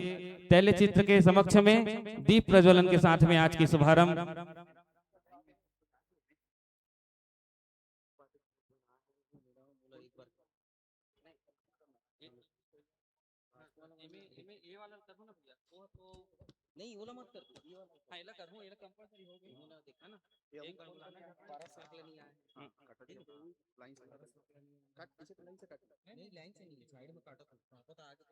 तैलचित्र के समक्ष में दीप प्रज्वलन के साथ में आज के शुभारंभ एमे, एमे ये वाला करहूं ना भैया, वो तो नहीं, ओला मत कर तू, ये वाला। हाँ, एला करहूं, एला compulsory हो गई। एला देखा ना, ये एक बार बुलाना है, पारा साग ले नहीं आया। हाँ, काट दे। लाइन से काट। काट, पीछे के लाइन से काट। नहीं, लाइन से नहीं है, side में काटो तू। हाँ, पता आगे।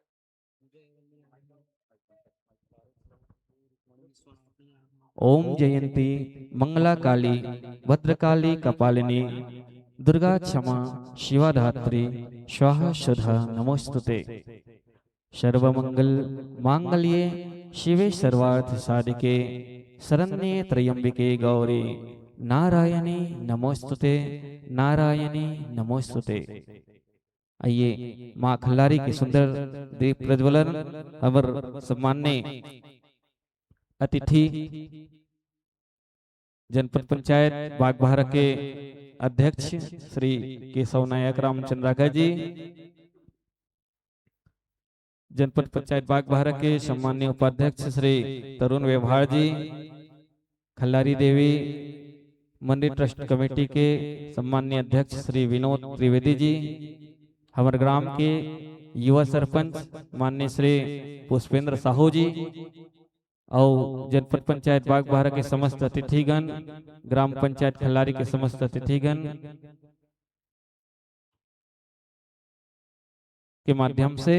ओम जयंती मंगला काली भद्रकाली कपालिनी दुर्गा क्षमा शिवा धात्री स्वाहा सुधा नमोस्तुते। सर्वमंगल मांगल्ये शिवे सर्वार्थ साधिके शरण्ये त्र्यंबिके गौरी नारायणी नमोस्तुते, नारायणी नमोस्तुते। आइए, माँ खल्लारी के सुंदर दीप प्रज्वलन, हमर सम्माननीय अतिथि जनपद पंचायत बागबाहरा के अध्यक्ष श्री केशव नायक रामचंद्राकर जी, जनपद पंचायत बागबाहरा के सम्माननीय उपाध्यक्ष श्री तरुण व्यवहार जी, खल्लारी देवी मंदिर ट्रस्ट कमेटी के सम्माननीय अध्यक्ष श्री विनोद त्रिवेदी जी, हमर ग्राम के युवा सरपंच माननीय श्री पुष्पेंद्र साहू जी, अउ जनपद पंचायत बागबाहरा के समस्त अतिथिगण, ग्राम पंचायत खल्लारी के समस्त अतिथिगण के माध्यम से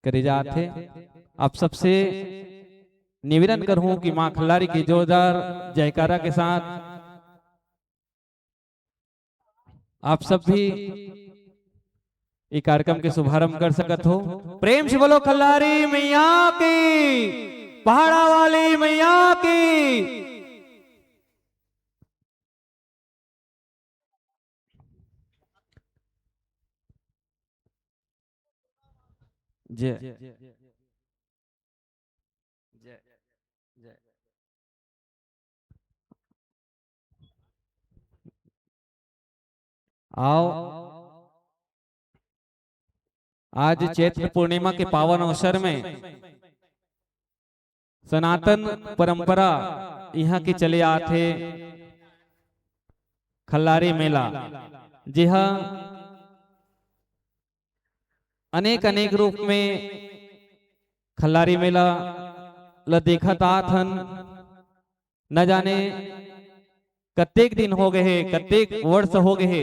करे जात हे। आप सबसे निवेदन करहूं कि मां खल्लारी के जोरदार जयकारा के साथ आप सब भी ये कार्यक्रम के शुभारंभ कर सकत हो। प्रेम से बोलो खल्लारी मैया की, पहाड़ा वाली मैया की। जय। जय। जय। आओ, आज चैत्र पूर्णिमा के पावन अवसर में सनातन परंपरा इहां के चले आत हे खल्लारी मेला, जेहा अनेक अनेक रूप में खल्लारी मेला ल देखत आत हन। न जाने कतेक दिन हो गए हे, कतेक वर्ष हो गए हे,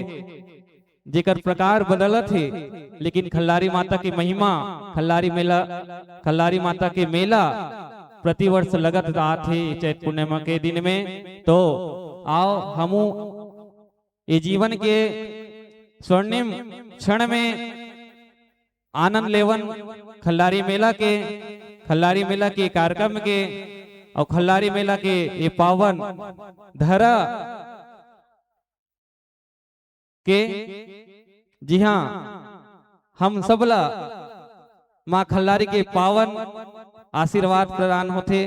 जेकर प्रकार बदलत हे, लेकिन खल्लारी माता के महिमा, खल्लारी मेला, खल्लारी माता के मेला प्रतिवर्ष लगत आत हे चैत पूर्णिमा के दिन में। तो आओ हमू ये जीवन के स्वर्णिम क्षण में आनंद लेवन खल्लारी मेला के, खल्लारी मेला के कार्यक्रम के और खल्लारी मेला के ये पावन धरा के, जी हाँ, हम सबला माँ खल्लारी के पावन आशीर्वाद प्रदान होथे।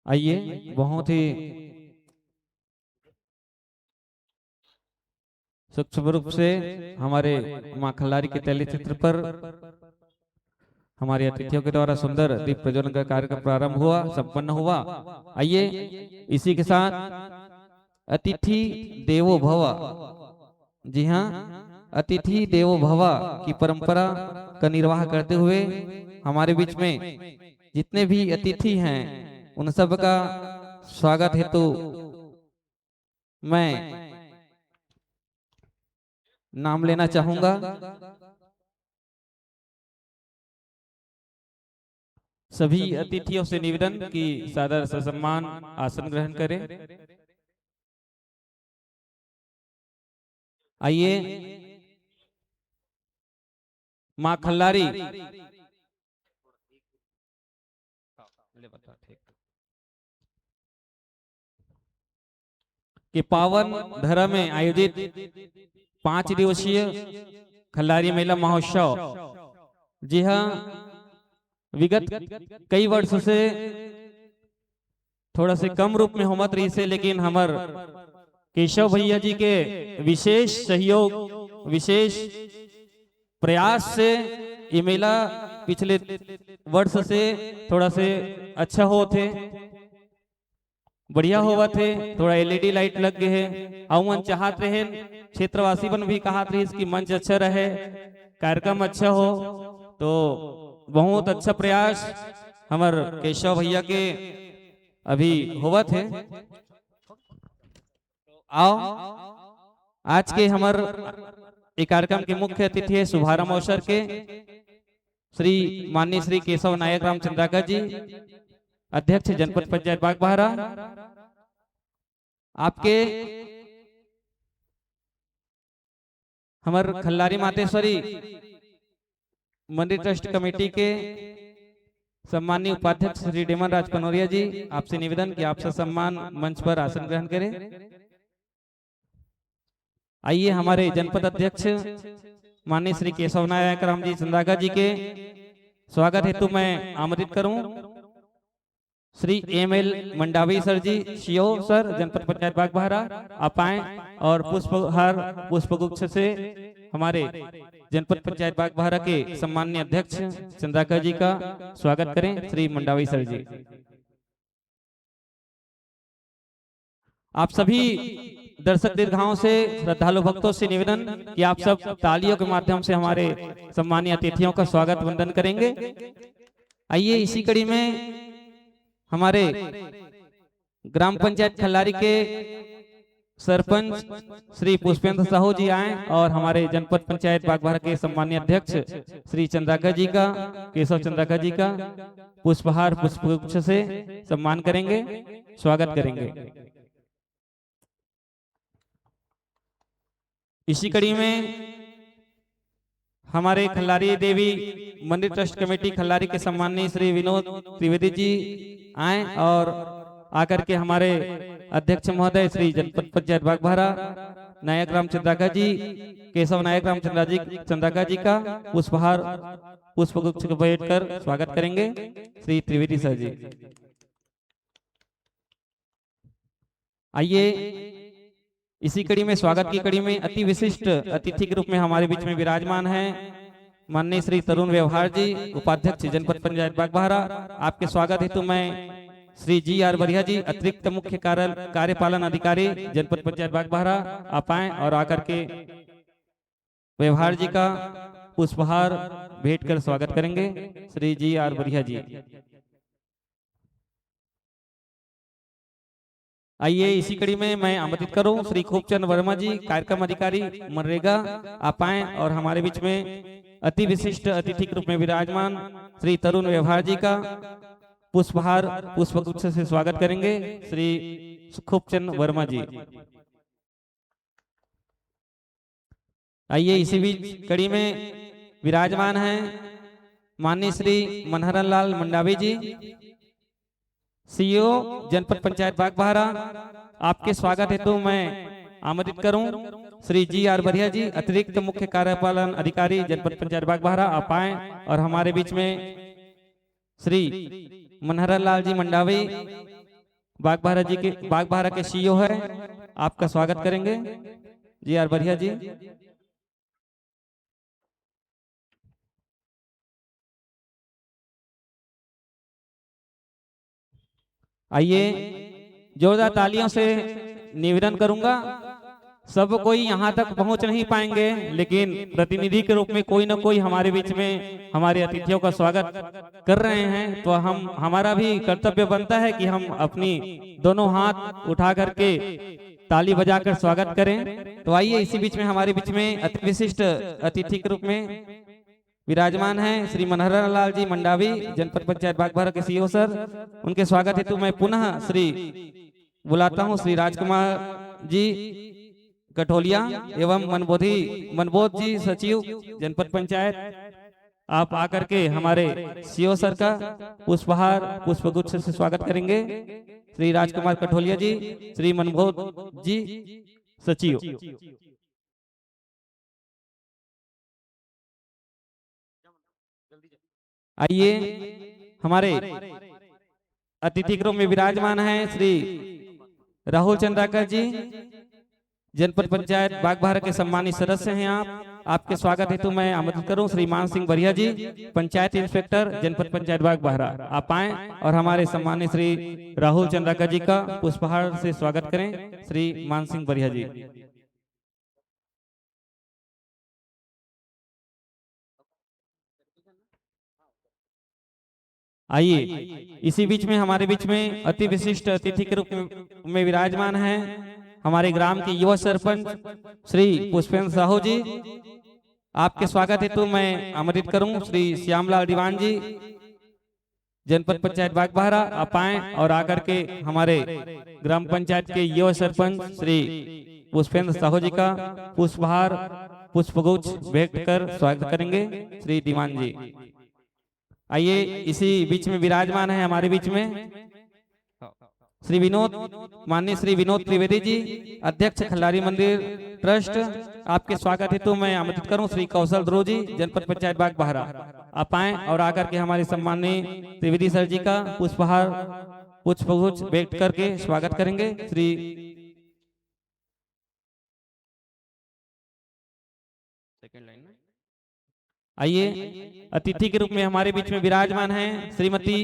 आइए, बहुत ही सूक्ष्म रूप से हमारे माँ खल्लारी के तैलचित्र पर हमारे अतिथियों के द्वारा सुंदर दीप प्रज्वलन का कार्यक्रम प्रारंभ हुआ, संपन्न हुआ। आइए, इसी के साथ अतिथि देवो भव, जी हाँ, अतिथि देवो भव की परंपरा का निर्वाह करते हुए हमारे बीच में जितने भी अतिथि हैं, उन सब का स्वागत हेतु मैं नाम लेना चाहूंगा। सभी अतिथियों से निवेदन कि सादर ससम्मान आसन ग्रहण करें। आइए, माँ खल्लारी के पावन धरा में आयोजित पांच दिवसीय खल्लारी मेला महोत्सव, जी हाँ, विगत कई वर्ष से थोड़ा से कम रूप में होमत रहिसे, लेकिन हमर केशव भैया जी के विशेष सहयोग, विशेष प्रयास से ये मेला पिछले वर्ष से थोड़ा से अच्छा होत हे, बढ़िया होवत हे। थोड़ा एलईडी लाइट लग गए हे, अउ मन चाहत रहेन, क्षेत्रवासी मन भी कहत रहिस कि मंच अच्छा रहे, कार्यक्रम अच्छा हो, तो बहुत अच्छा प्रयास हमर केशव भैया के अभी होवत हे। आओ, आज के हमर ए कार्यक्रम के मुख्य अतिथि हे शुभारंभ अवसर के श्री माननीय श्री केशव नायक रामचंद्राकर जी, अध्यक्ष जनपद पंचायत बागबाहरा। आपके हमर खल्लारी मातेश्वरी मंदिर ट्रस्ट कमेटी के सम्माननीय उपाध्यक्ष श्री डेमन राज पनौरिया जी, आपसे निवेदन कि आप ससम्मान मंच पर आसन ग्रहण करें। आइए, हमारे जनपद अध्यक्ष माननीय श्री केशव नायक राम जी चंद्राकर जी के स्वागत हेतु मैं आमंत्रित करूं श्री एम एल मंडावी सर जी, सीओ सर, जनपद पंचायत बागबाहरा, आप आए और पुष्पहार पुष्पगुच्छ से हमारे जनपद पंचायत बागबाहरा के सम्माननीय अध्यक्ष चंद्राकर जी का स्वागत करें। श्री मंडावी सर जी, आप सभी दर्शक दीर्घाओं से, श्रद्धालु भक्तों से निवेदन कि आप सब तालियों के माध्यम से हमारे सम्मानीय अतिथियों का स्वागत वंदन करेंगे। आइए, इसी कड़ी में हमारे ग्राम पंचायत खल्लारी के सरपंच श्री पुष्पेंद्र साहू जी आए और हमारे जनपद पंचायत बागबाहरा के सम्मानीय अध्यक्ष श्री चंद्राकर जी का, केशव चंद्राकर जी का पुष्पहार पुष्पगुच्छ से सम्मान करेंगे, स्वागत करेंगे। इसी कड़ी में हमारे खल्लारी देवी मंदिर ट्रस्ट कमेटी खल्लारी के सम्माननीय श्री विनोद त्रिवेदी जी आए और आकर के हमारे अध्यक्ष महोदय श्री जनपद पंचायत बागबाहरा नायक राम चंद्राकर जी, केशव नायक राम चंद्रा जी, चंद्राकर जी का पुष्पहार, पुष्पगुच्छ को भेंट कर स्वागत करेंगे श्री त्रिवेदी सर जी। आइए, इसी कड़ी में, स्वागत की कड़ी में अति विशिष्ट अतिथि के रूप में हमारे बीच में विराजमान है माननीय श्री तरुण व्यवहार जी, उपाध्यक्ष जनपद पंचायत बागबाहरा। आपके स्वागत हेतु मैं श्री जी आर बरिया जी, अतिरिक्त मुख्य कार्य-, कार्यपालन अधिकारी जनपद पंचायत बागबाहरा, आप आए और आकर के व्यवहार जी का पुष्पहार भेंट कर स्वागत करेंगे श्री जी आर बरिया जी। आइए, इसी कड़ी में मैं आमंत्रित करूं श्री खूबचंद वर्मा जी, कार्यक्रम अधिकारी मनरेगा, आप आए और हमारे बीच में अति विशिष्ट अतिथि के रूप में विराजमान श्री तरुण व्यवहार जी का पुष्पहार, पुष्पगुच्छ से स्वागत करेंगे श्री खूबचंद वर्मा जी। आइए, इसी बीच कड़ी में विराजमान हैं माननीय श्री मनहरन लाल मंडावी जी, सीईओ जनपद पंचायत बागबाहरा। आपके स्वागत हेतु मैं आमंत्रित करूं श्री जी आर बरिया जी, अतिरिक्त मुख्य कार्यपालन अधिकारी जनपद पंचायत बागबाहरा, आप आए और हमारे बीच में श्री मनहरन लाल जी मंडावी, बागबाहरा जी के, बागबाहरा के सीईओ है, आपका स्वागत करेंगे जी आर बरिया जी। आइए, जोरदार तालियों से निवेदन करूंगा। सब कोई यहाँ तक पहुँच नहीं पाएंगे, लेकिन प्रतिनिधि के रूप में कोई ना कोई हमारे बीच में हमारे अतिथियों का स्वागत कर रहे हैं, तो हम, हमारा भी कर्तव्य बनता है कि हम अपनी दोनों हाथ उठा करके ताली बजाकर स्वागत करें। तो आइए, इसी बीच में हमारे बीच में अति विशिष्ट अतिथि के रूप में विराजमान हैं श्री मनहरन लाल जी मंडावी, जनपद पंचायत बागबाहरा के सीईओ सर। उनके स्वागत हेतु मैं पुनः श्री, बुलाता हूं श्री राजकुमार जी कठोलिया एवं मनबोधी, मनबोध जी सचिव जनपद पंचायत, आप आकर के हमारे सीईओ सर का पुष्पहार, पुष्पगुच्छ से स्वागत करेंगे श्री राजकुमार कठोलिया जी, श्री मनबोध जी सचिव। आइए, हमारे अतिथि के रूप में विराजमान हैं श्री राहुल चंद्राकर जी, जनपद पंचायत बागबाहरा के सम्मानित सदस्य हैं आप। आपके स्वागत हेतु मैं आमंत्रित करूं श्री मान सिंह बरिया जी, पंचायत इंस्पेक्टर जनपद पंचायत बागबाहरा, आप आए और हमारे सम्मानित श्री राहुल चंद्राकर जी का पुष्पहार से स्वागत करें श्री मान सिंह बरिया जी। आइए, इसी बीच में हमारे बीच में अति विशिष्ट अतिथि के रूप में, में विराजमान हैं हमारे ग्राम के युवा सरपंच श्री पुष्पेंद्र साहू जी। आपके स्वागत हेतु मैं आमंत्रित करूं श्री श्यामलाल दीवान जी, जनपद पंचायत बागबाहरा, आप आए और आकर के हमारे ग्राम पंचायत के युवा सरपंच श्री पुष्पेंद्र साहू जी का पुष्पहार, पुष्पगुच्छ भेंट कर स्वागत करेंगे श्री दीवान जी। आइए, इसी बीच में विराजमान है हमारे बीच में श्री विनोद, माननीय श्री विनोद त्रिवेदी जी, अध्यक्ष खल्लारी मंदिर ट्रस्ट, आपके स्वागत हेतु मैं आमंत्रित करूं श्री कौशल ध्रुव जी, जनपद पंचायत बागबाहरा, आप आए और आकर के हमारे सम्माननीय त्रिवेदी सर जी का पुष्पहार, पुष्पगुच्छ भेंट करके स्वागत करेंगे श्री। सेकंड लाइन में आइए, अतिथि के रूप में हमारे बीच में विराजमान हैं श्रीमती,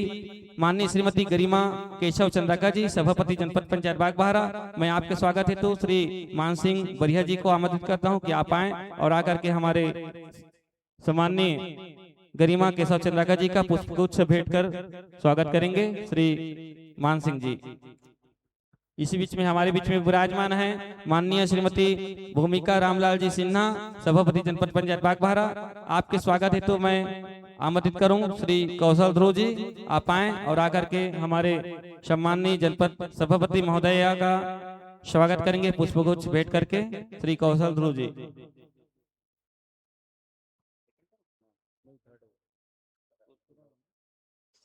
माननीय श्रीमती गरिमा केशव चंद्राकर जी, सभापति जनपद पंचायत बागबाहरा। मैं आपके स्वागत हेतु श्री मान सिंह बरिया जी को आमंत्रित करता हूं कि आप आएं और आकर के हमारे सम्माननीय गरिमा केशव चंद्राकर जी का पुष्पगुच्छ भेंट कर स्वागत करेंगे श्री मान सिंह जी। इसी बीच में हमारे बीच में विराजमान है माननीय श्रीमती भूमिका रामलाल जी सिन्हा, सभापति जनपद पंचायत बागबाहरा। आपके स्वागत हेतु मैं आमंत्रित करूं श्री कौशल ध्रुव जी, आप आएं और आकर के हमारे सम्माननीय जनपद सभापति महोदया का स्वागत करेंगे पुष्पगुच्छ भेंट करके श्री कौशल ध्रुव जी।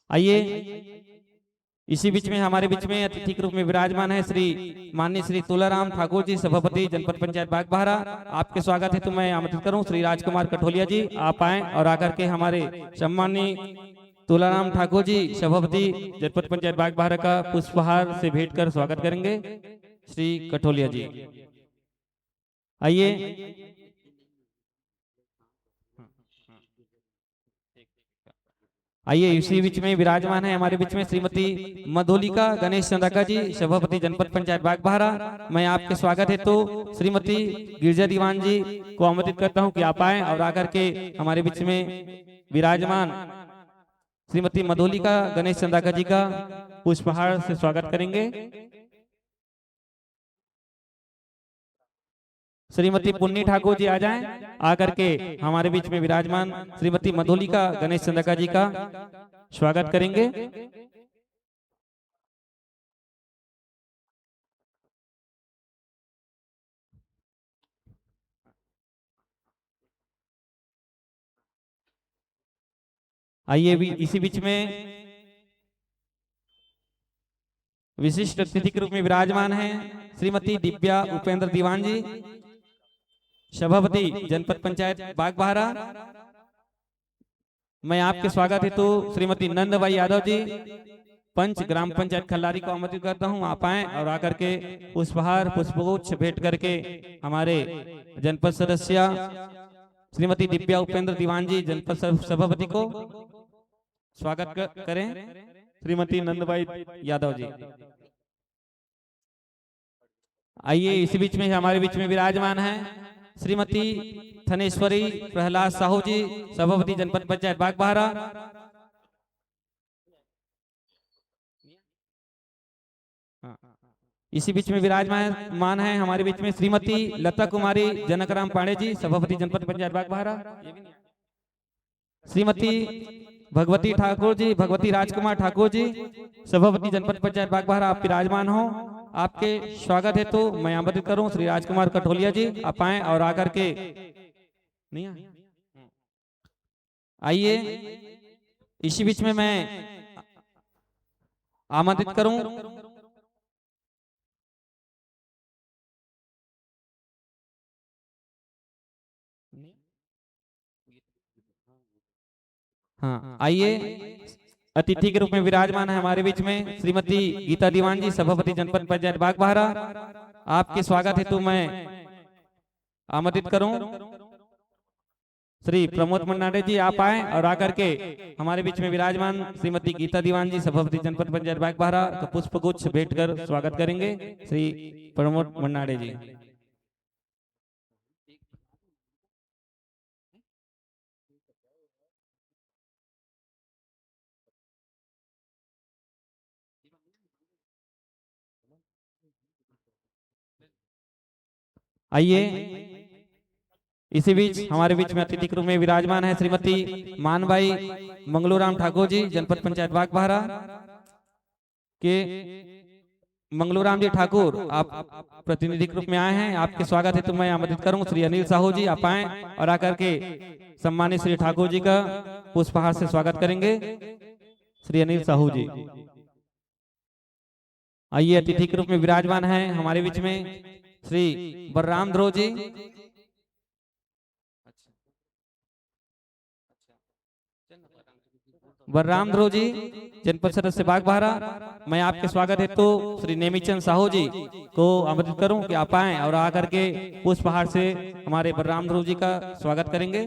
आइए, इसी बीच में हमारे बीच में अतिथि के रूप में विराजमान है श्री माननीय श्री तुलाराम ठाकुर जी, सभापति जनपद पंचायत बागबाहरा। आपके स्वागत हेतु मैं आमंत्रित करूं श्री राजकुमार कठोलिया जी, आप आए और आकर के हमारे सम्माननीय तुलाराम ठाकुर जी, सभापति जनपद पंचायत बागबाहरा का पुष्पहार से भेंट कर स्वागत करेंगे। श्री कठोलिया जी, आइए। आइए, इसी बीच में विराजमान है हमारे बीच में श्रीमती मधुलिका गणेश चंदाका जी, सभापति जनपद पंचायत बागबाहरा। मैं आपके स्वागत हेतु श्रीमती गिरजा दीवान जी को आमंत्रित करता हूं कि आप आए और आकर के हमारे बीच में विराजमान श्रीमती मधुलिका गणेश चंदाका जी का पुष्पहार से स्वागत करेंगे। श्रीमती पुन्नी ठाकुर जी आ जाएं, आकर के हमारे बीच में विराजमान श्रीमती मधुलिका गणेश चंदाका जी का स्वागत करेंगे। आइए, भी इसी बीच में विशिष्ट अतिथि के रूप में विराजमान है श्रीमती दिव्या उपेंद्र दीवान जी, सभापति जनपद पंचायत बागबाहरा। मैं आपके स्वागत हेतु श्रीमती नंदबाई यादव जी, पंच ग्राम पंचायत खल्लारी को आमंत्रित करता हूं, आप आए और आकर के पुष्पहार पुष्पगुच्छ भेंट करके हमारे जनपद सदस्य श्रीमती दिव्या उपेंद्र दीवान जी, जनपद सभ-, सभापति को स्वागत क-, करें श्रीमती नंदबाई यादव जी। आइए, इसी बीच में हमारे बीच में विराजमान है श्रीमती थनेश्वरी प्रहलाद साहू जी, सभापति जनपद पंचायत बागबाहरा। हाँ। इसी बीच में विराजमान है हमारे बीच में श्रीमती लता कुमारी जनकराम पांडे जी, सभापति जनपद पंचायत बागबाहरा। श्रीमती भगवती ठाकुर जी, भगवती राजकुमार ठाकुर जी, सभापति जनपद पंचायत बागबाहरा, आप विराजमान हो। आपके स्वागत हेतु मैं आमंत्रित करूं श्री राजकुमार कठोलिया जी, आप आए और आकर के, नहीं आए? आइए, इसी बीच में मैं आमंत्रित करूं। हाँ, आइए, अतिथि के रूप में विराजमान है हमारे बीच में श्रीमती गीता दीवान जी, सभापति जनपद पंचायत बागबाहरा। आपके स्वागत हेतु मैं आमंत्रित करूं श्री प्रमोद मन्नाडे जी, आप आए और आकर के हमारे बीच में विराजमान श्रीमती गीता दीवान जी, सभापति जनपद पंचायत बागबाहरा, का पुष्पगुच्छ भेंट कर स्वागत करेंगे श्री प्रमोद मन्नाडे जी। आइए, इसी बीच हमारे बीच में अतिथि के रूप में विराजमान है श्रीमती मानबाई मंगलूराम ठाकुर जी, जनपद पंचायत बागबाहरा के। मंगलूराम जी ठाकुर, आप प्रतिनिधि के रूप में आए हैं, आपके स्वागत हेतु मैं आमंत्रित करूं श्री अनिल साहू जी, आप आए और आकर के सम्मानित श्री ठाकुर जी का पुष्पहार से स्वागत करेंगे। श्री अनिल साहू जी, आइए, अतिथि के रूप में विराजमान हैं हमारे बीच में श्री बलराम ध्रुव जी। बलराम ध्रुव जी, जनपद सदस्य बागबाहरा, मैं आपके स्वागत हेतु श्री नेमीचंद साहू जी को आमंत्रित करूं कि आप आएं और आकर के पुष्पहार से हमारे बलराम ध्रुव जी का स्वागत करेंगे।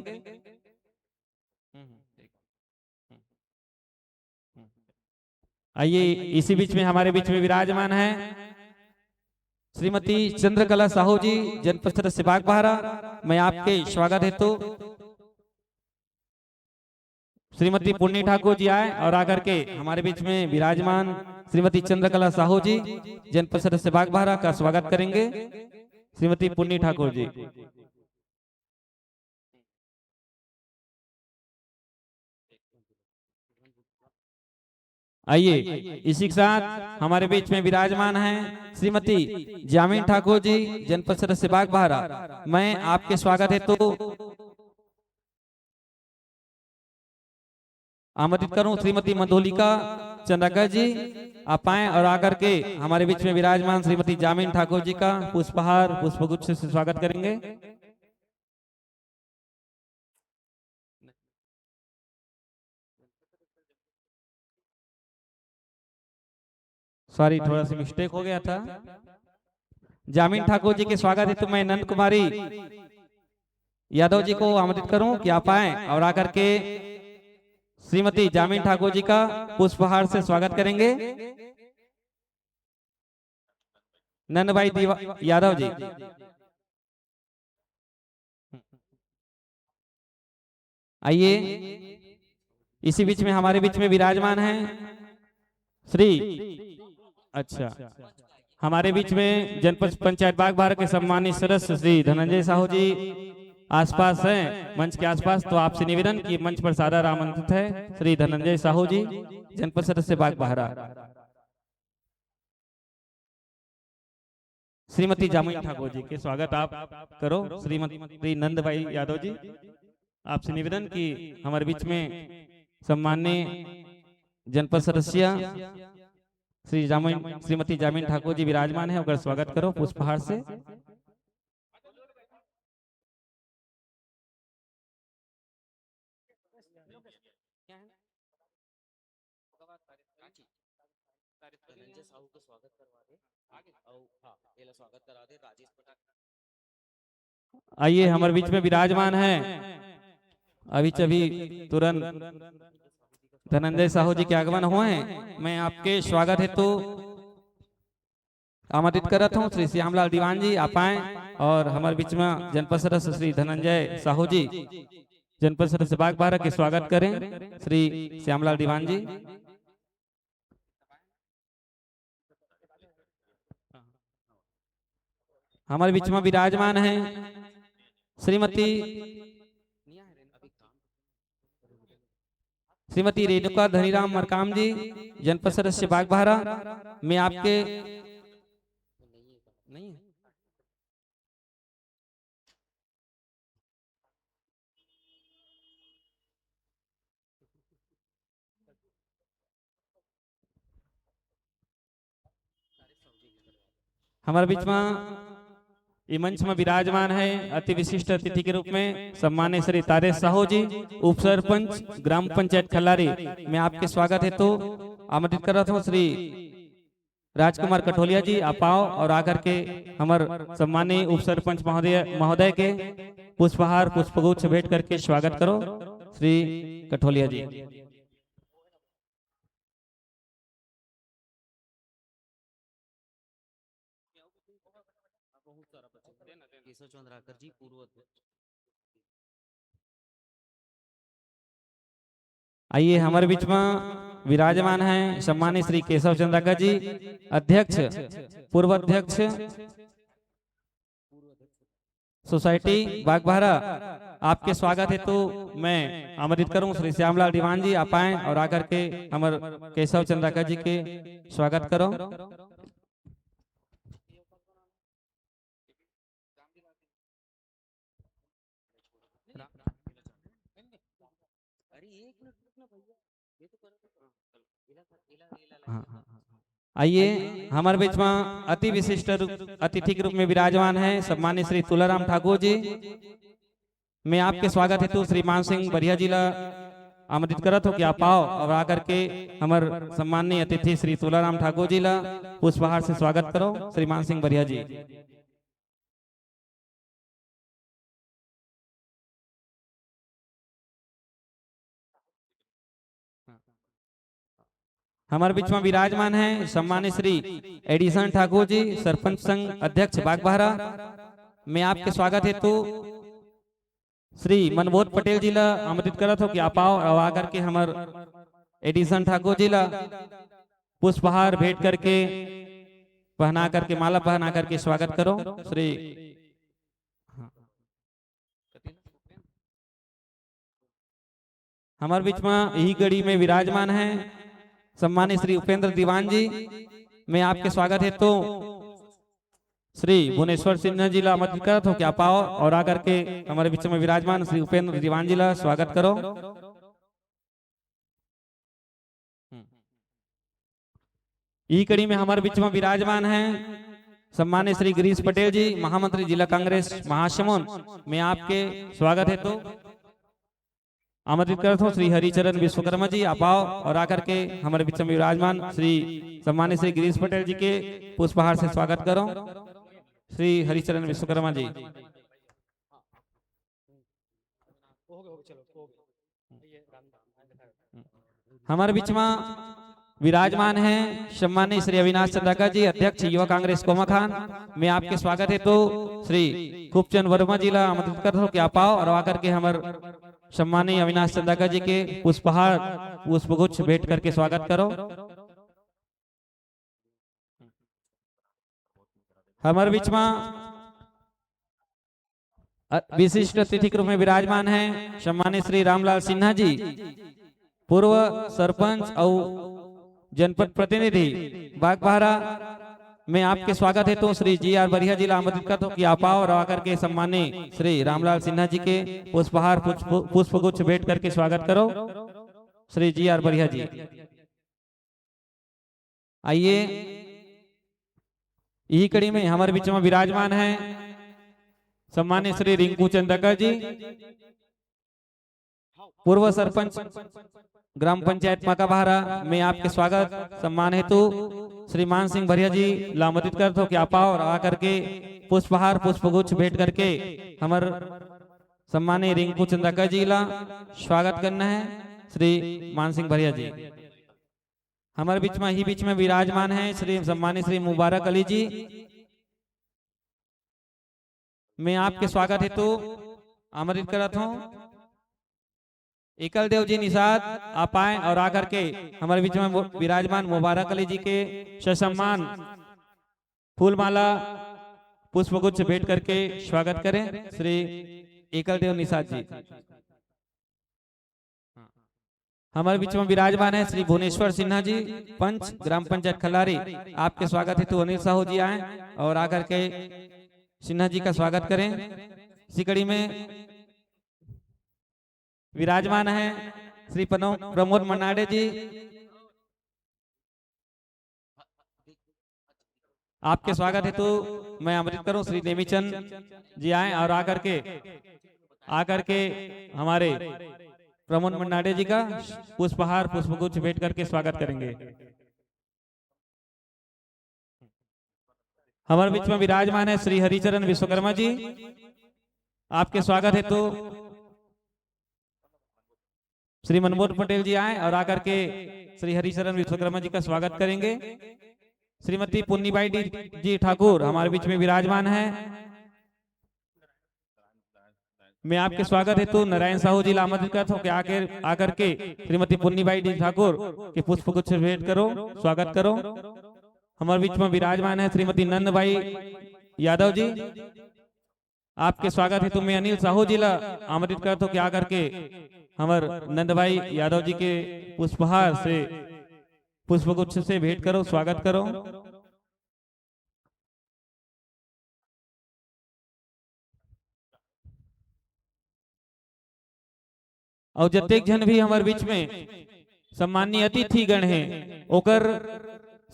आइए, इसी बीच में हमारे बीच में विराजमान है श्रीमती चंद्रकला साहू जी, जनपद सदस्य बागबाहरा। मैं आपके स्वागत हेतु श्रीमती पुन्नी ठाकुर जी आए और आकर के हमारे बीच में विराजमान श्रीमती चंद्रकला साहू जी, जनपद सदस्य बागबाहरा, का स्वागत करेंगे। श्रीमती पुन्नी ठाकुर जी, आइए, इसी के साथ हमारे बीच में विराजमान हैं श्रीमती जामिन ठाकुर जी, जनपद सदस्य बागबाहरा। मैं आपके स्वागत हेतु आमंत्रित करूं श्रीमती मधुलिका चंद्राकर जी, आप आए और आकर के हमारे बीच में विराजमान श्रीमती जामिन ठाकुर जी का पुष्पहार, पुष्पगुच्छ से स्वागत करेंगे। सॉरी, थोड़ा सा मिस्टेक हो गया था। जामिन ठाकुर जी के स्वागत हेतु मैं नंद कुमारी यादव जी को आमंत्रित करूं कि आप आए और आकर के श्रीमती जामिन ठाकुर जी का पुष्पहार से स्वागत करेंगे। नंद भाई दीवा-, यादव जी। आइए, इसी बीच में हमारे बीच में विराजमान हैं श्री, अच्छा, हमारे बीच में जनपद पंचायत बागबाहरा के सम्मानित सदस्य श्री धनंजय साहू जी आसपास हैं, मंच के आसपास। तो आपसे निवेदन कि मंच पर सादर आमंत्रित है श्री धनंजय साहू जी, जनपद सदस्य बागबाहरा। श्रीमती जामुन ठाकुर जी के स्वागत आप करो। श्रीमती नंदबाई यादव जी, आपसे निवेदन कि हमारे बीच में सम्माननीय जनपद सदस्य श्री जामुन, श्रीमती जामुन ठाकुर जी विराजमान है, ओकर स्वागत करो पुष्पहार से। धनंजय साहू के स्वागत करवा दे। आगे। अउ, हाँ, एला स्वागत करा दे, राजेश पटेल। आइए, हमारे बीच में विराजमान है अभी, अभी तुरंत धनंजय साहू जी के आगमन हुए हैं। मैं आपके स्वागत हेतु आमंत्रित करत हूँ श्री श्यामलाल दीवान जी, आप आए और हमारे बीच में जनपद सदस्य श्री धनंजय साहू जी, जनपद सदस्य बागबाहरा के स्वागत करें श्री श्यामलाल दीवान जी। हमारे बीच में विराजमान है श्रीमती, श्रीमती रेणुका धनीराम मरकाम जी, जनपद सदस्य बागबाहरा। मैं आपके, नहीं है। हमारे बीच में ये मंच में विराजमान है अति विशिष्ट अतिथि के रूप में सम्मान्य श्री तारेश साहू जी, उप सरपंच ग्राम पंचायत खल्लारी। मैं आपके स्वागत हेतु आमंत्रित करत हूँ श्री राजकुमार कठोलिया जी, आप आओ और आकर के हमारे सम्माननीय उप सरपंच महोदय, महोदय के पुष्पहार पुष्पगुच्छ भेंट करके स्वागत करो श्री कठोलिया जी। केशव चंद्राकर जी, पूर्व अध्यक्ष। आइए, हमारे बीच में विराजमान हैं सम्मानित श्री केशव चंद्राकर जी, अध्यक्ष, पूर्व अध्यक्ष सोसाइटी बागबाहरा। आपके स्वागत हेतु मैं आमंत्रित करूं श्री श्यामलाल दीवान जी, आप आए और आकर के हमारे केशव चंद्राकर जी के स्वागत करो। हाँ, हाँ, हाँ। आइए, हमारे बीच में अति विशिष्ट रूप, अतिथि के रूप में विराजमान है सम्मानित श्री तुलाराम ठाकुर जी। मैं आपके स्वागत हेतु श्रीमान सिंह बरिया जी ला आमंत्रित करत हूँ कि आप आओ और आकर के हमर सम्माननीय अतिथि श्री तुलाराम ठाकुर जी ला पुष्पहार से स्वागत करो। श्रीमान सिंह बरिया जी। हमारे बीच में विराजमान है सम्मानित श्री एडिसन ठाकुर जी, सरपंच संघ अध्यक्ष बागबाहरा। मैं आपके स्वागत हेतु श्री मनबोध पटेल जी ला आमंत्रित करत हूँ कि आप आओ और आकर के हमर एडिसन ठाकुर जी ला पुष्पहार भेंट करके, पहना करके, माला पहना करके स्वागत करो श्री। हाँ। हमारे बीच में यही घड़ी में विराजमान है सम्मानित श्री उपेंद्र दीवान जी। मैं आपके स्वागत हेतु श्री भुवनेश्वर सिन्हा जी ला आमंत्रित करत हूँ कि आप आओ और आकर के हमारे बीच में विराजमान श्री उपेंद्र दीवान जी ला स्वागत करो। हम्म। इही कड़ी में हमर बीच में विराजमान हैं सम्मानित श्री गिरीश पटेल जी, महामंत्री जिला कांग्रेस महासमुंद। मैं आपके स्वागत हेतु आमंत्रित करत हूँ श्री हरिचरण विश्वकर्मा जी, आप आओ और आकर के हमर बीच में विराजमान श्री सम्मानित श्री गिरीश पटेल जी के पुष्पहार से स्वागत करो। श्री हरिचरण विश्वकर्मा जी। हमर बीच में विराजमान हैं सम्मानित श्री अविनाश चंदाका जी, अध्यक्ष युवा कांग्रेस कोमाखान। मैं आपके स्वागत हेतु श्री खूबचंद वर्मा जी ला आमंत्रित करत हूँ कि आप आओ और आकर के हमर सम्मानित अविनाश चंदाका जी के पुष्पहार, पुष्पगुच्छ भेंट करके स्वागत करो। हमर बीच में अ-, विशिष्ट अतिथि के रूप में विराजमान हैं सम्मानित श्री रामलाल सिन्हा जी, पूर्व सरपंच अउ जनपद प्रतिनिधि बागबाहरा। मैं आपके स्वागत हेतु श्री जी आर बरिया जी ला आमंत्रित करत हूँ कि आप आओ और आकर के सम्मानित श्री रामलाल सिन्हा जी के पुष्पहार, पुष्प, पुष्पगुच्छ भेंट करके स्वागत करो श्री जी आर बरिया जी। आइए, इही कड़ी में हमर बीच में विराजमान हैं सम्मानित श्री रिंकू चंदाका जी, पूर्व सरपंच ग्राम पंचायत मकाबहरा। मैं आपके स्वागत सम्मान हेतु श्री मान सिंह बरिया जी ला आमंत्रित करत हूँ कि आप आओ और आकर के पुष्पहार, पुष्पगुच्छ भेंट करके हमर सम्मानित रिंकू चंदाका जी ला स्वागत करना है श्री मान सिंह बरिया जी। हमर बीच में, इही बीच में विराजमान हैं श्री सम्मानित श्री मुबारक अली जी। मैं आपके स्वागत हेतु आमंत्रित करत हूँ एकल देव जी निषाद, आप आए और आकर के हमर बीच में मु-, विराजमान मुबारक अली जी के ससम्मान फूलमाला पुष्पगुच्छ भेंट करके स्वागत करें श्री एकल देव निषाद जी। हमर बीच में विराजमान हैं श्री भुवनेश्वर सिन्हा जी, पंच ग्राम पंचायत खल्लारी। आपके स्वागत हेतु अनिल साहू जी आए और आकर के सिन्हा जी का स्वागत करें। इसी कड़ी में विराजमान हैं श्री पनो-, प्रमोद मनाडे जी। आपके स्वागत हेतु मैं आमंत्रित करूं श्री नेमीचंद जी आए और आकर के, आकर के हमारे प्रमोद मनाडे जी का पुष्पहार, पुष्पगुच्छ भेंट करके स्वागत करेंगे। हमर बीच में विराजमान हैं श्री हरिचरण विश्वकर्मा जी। आपके स्वागत हेतु श्री मनमोहन पटेल जी आए और आकर के श्री हरिचरण विश्वकर्मा जी का स्वागत करेंगे। श्रीमती पुन्नीबाई डी जी ठाकुर हमारे बीच में विराजमान हैं। मैं आपके स्वागत हेतु नारायण साहू जी ला आमंत्रित करत हूँ कि आकर, आकर के श्रीमती पुन्नीबाई डी ठाकुर के पुष्पगुच्छ भेंट करो, स्वागत करो। हमर बीच में विराजमान हैं श्रीमती नंदबाई यादव जी। आपके स्वागत हेतु मैं अनिल साहू जी ला आमंत्रित करत हूँ कि आकर के हमर नंदबाई यादव जी के पुष्पहार से, पुष्पगुच्छ से भेंट करो, स्वागत करो। अउ जतेक झन भी हमर बीच में सम्माननीय अतिथिगण हे, ओकर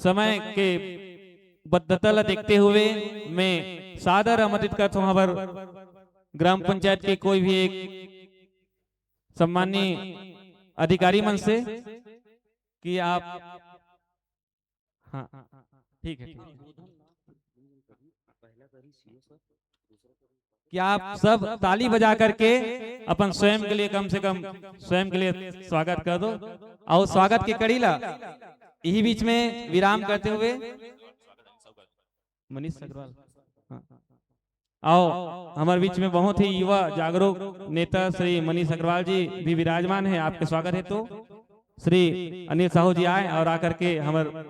समय के बद्धता ला देखते हुए मैं सादर आमंत्रित करत हूँ हमर ग्राम पंचायत के कोई भी एक सम्माननीय अधिकारी मन से कि आप, हाँ, ठीक है, ठीक है। कि आप सब ताली बजा करके अपन स्वयं के लिए, कम से कम स्वयं के लिए स्वागत कर दो। और स्वागत के कड़ी ला इही बीच में विराम करते हुए मनीष अग्रवाल, हाँ। आओ, हमारे बीच में बहुत ही युवा जागरूक नेता श्री मनीष अग्रवाल जी भी विराजमान है। आपके स्वागत हेतु श्री अनिल साहू जी आए और आकर के हमारे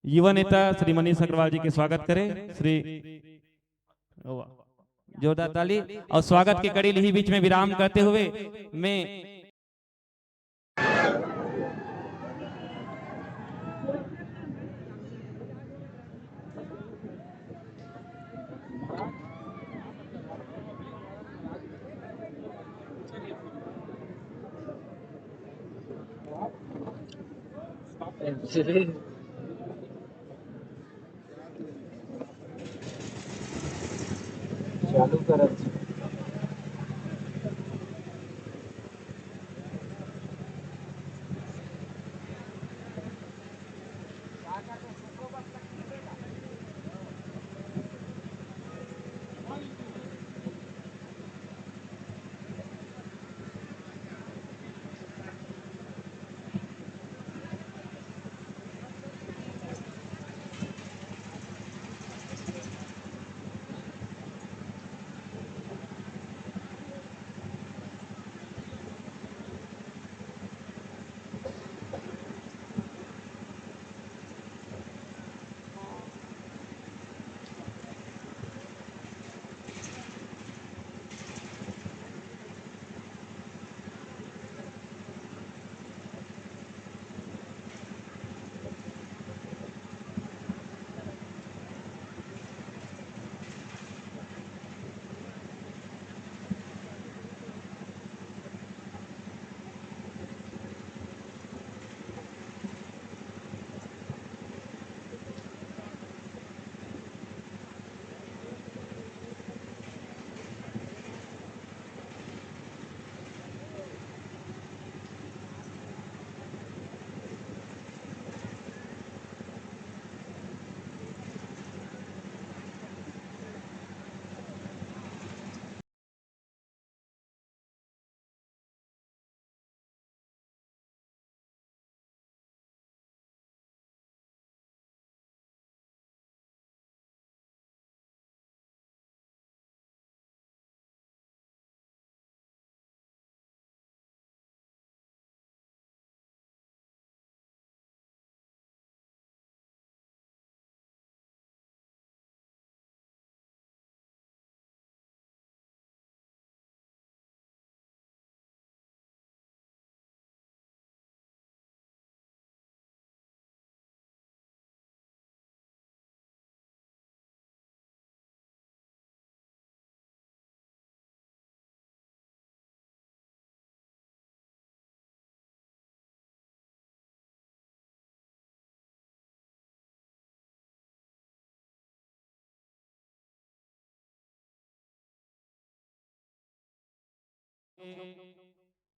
युवा नेता श्री मनीष अग्रवाल जी के स्वागत करें। श्री, वाह, जोरदार ताली। और स्वागत के कड़ी इही बीच में विराम करते हुए मैं चालू करत।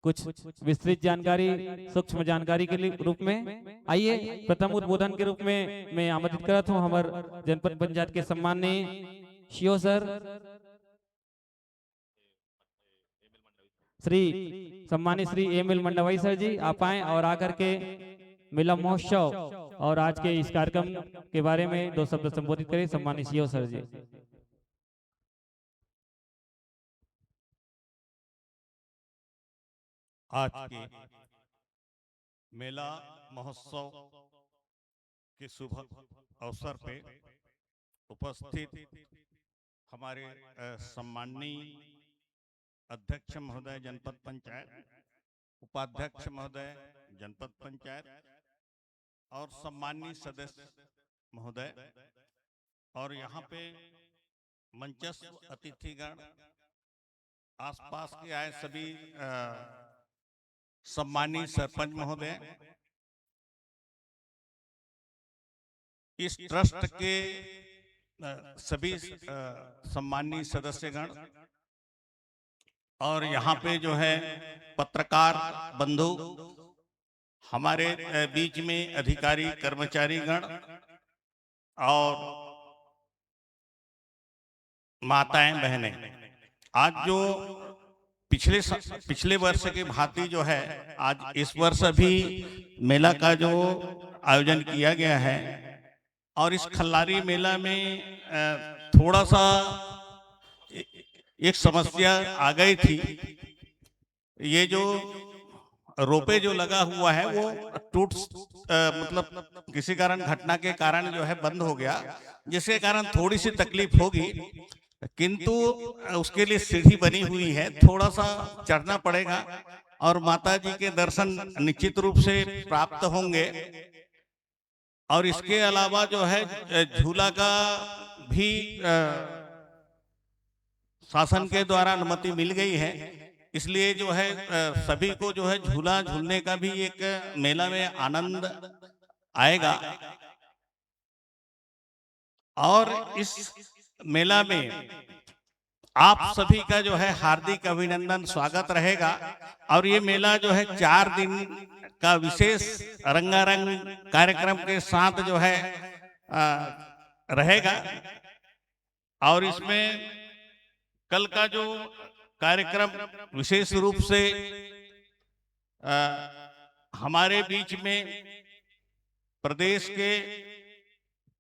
कुछ विस्तृत जानकारी, सूक्ष्म जानकारी के लिए रूप में आइए, प्रथम उद्बोधन के रूप में मैं आमंत्रित करत हूँ हमार जनपद पंचायत के सम्माननीय सीओ सर, श्री, सम्मानित श्री एम एल मंडावाई सर जी, आप आए और आकर के मेला महोत्सव और आज के इस कार्यक्रम के बारे में दो शब्द संबोधित करें, सम्मानित सीओ सर जी। आज के मेला महोत्सव के शुभ अवसर पे उपस्थित हमारे, अ, सम्माननीय अध्यक्ष महोदय जनपद पंचायत, उपाध्यक्ष महोदय जनपद पंचायत और सम्माननीय सदस्य महोदय और यहाँ पे मंचस्थ अतिथिगण, आसपास के आए सभी, अ, सम्माननीय सरपंच महोदय, इस ट्रस्ट के, अ, सभी, अ, सम्माननीय सदस्यगण और यहाँ पे जो है पत्रकार बंधु, हमारे, अ, बीच में अधिकारी कर्मचारीगण और माताएं बहनें, आज जो पिछले स-, पिछले वर्ष की भांति जो है, आज इस वर्ष भी मेला का जो आयोजन किया गया है और इस खल्लारी मेला में, अ, थोड़ा सा ए-, एक समस्या आ गई थी। ये जो रोपे जो लगा हुआ है वो टूट, अ, मतलब किसी कारण, घटना के कारण जो है बंद हो गया, जिसके कारण थोड़ी सी तकलीफ होगी, किंतु उसके लिए सीढ़ी बनी हुई है, थोड़ा सा चढ़ना पड़ेगा और माता जी के दर्शन निश्चित रूप से प्राप्त होंगे। और इसके अलावा जो है, अ, झूला का भी, अ, शासन के द्वारा अनुमति मिल गई है, इसलिए जो है, अ, सभी को जो है झूला झूलने का भी एक मेला में आनंद आएगा। और इस मेला में आप सभी का जो है हार्दिक अभिनंदन, स्वागत रहेगा। और ये मेला जो है चार दिन का विशेष रंगारंग कार्यक्रम के साथ जो है, आ, रहेगा। और इसमें कल का जो कार्यक्रम विशेष रूप से, आ, हमारे बीच में प्रदेश के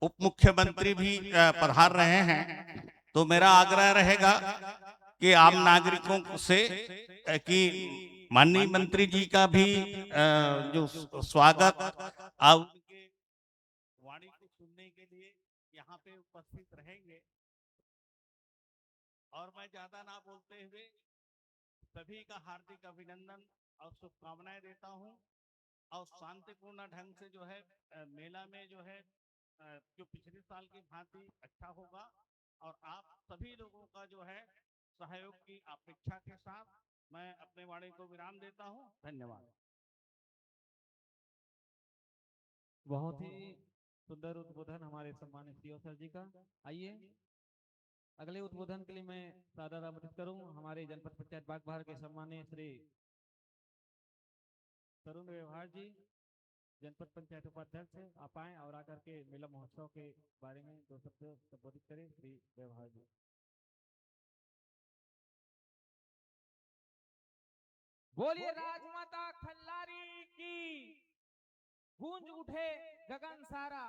उप मुख्यमंत्री भी, अ, पधार रहे हैं, तो मेरा आग्रह रहेगा कि आम नागरिकों से, अ, कि माननीय मंत्री जी का भी, अ, जो स-, स्वागत, अ, उनके वाणी को सुनने के लिए यहाँ पे उपस्थित रहेंगे। और मैं ज्यादा ना बोलते हुए सभी का हार्दिक अभिनंदन और शुभकामनाएं देता हूं। और शांतिपूर्ण ढंग से जो है, अ, मेला में जो है, अ, जो पिछले साल की भांति अच्छा होगा। और आप सभी लोगों का जो है सहयोग की अपेक्षा के साथ मैं अपने वाणी को विराम देता हूं। धन्यवाद। बहुत ही सुंदर उद्बोधन हमारे सम्मानित सीओ सर जी का। आइए, अगले उद्बोधन के लिए मैं सादर आमंत्रित करूं हमारे जनपद पंचायत बागबाहर के सम्माननीय श्री तरुण व्यवहार जी, जनपद पंचायत उपाध्यक्ष, आप आए और आकर के मेला महोत्सव के बारे में दो शब्द संबोधित करें। श्री व्यवहार जी। बोलिए राजमाता खल्लारी की। गूंज उठे गगन सारा,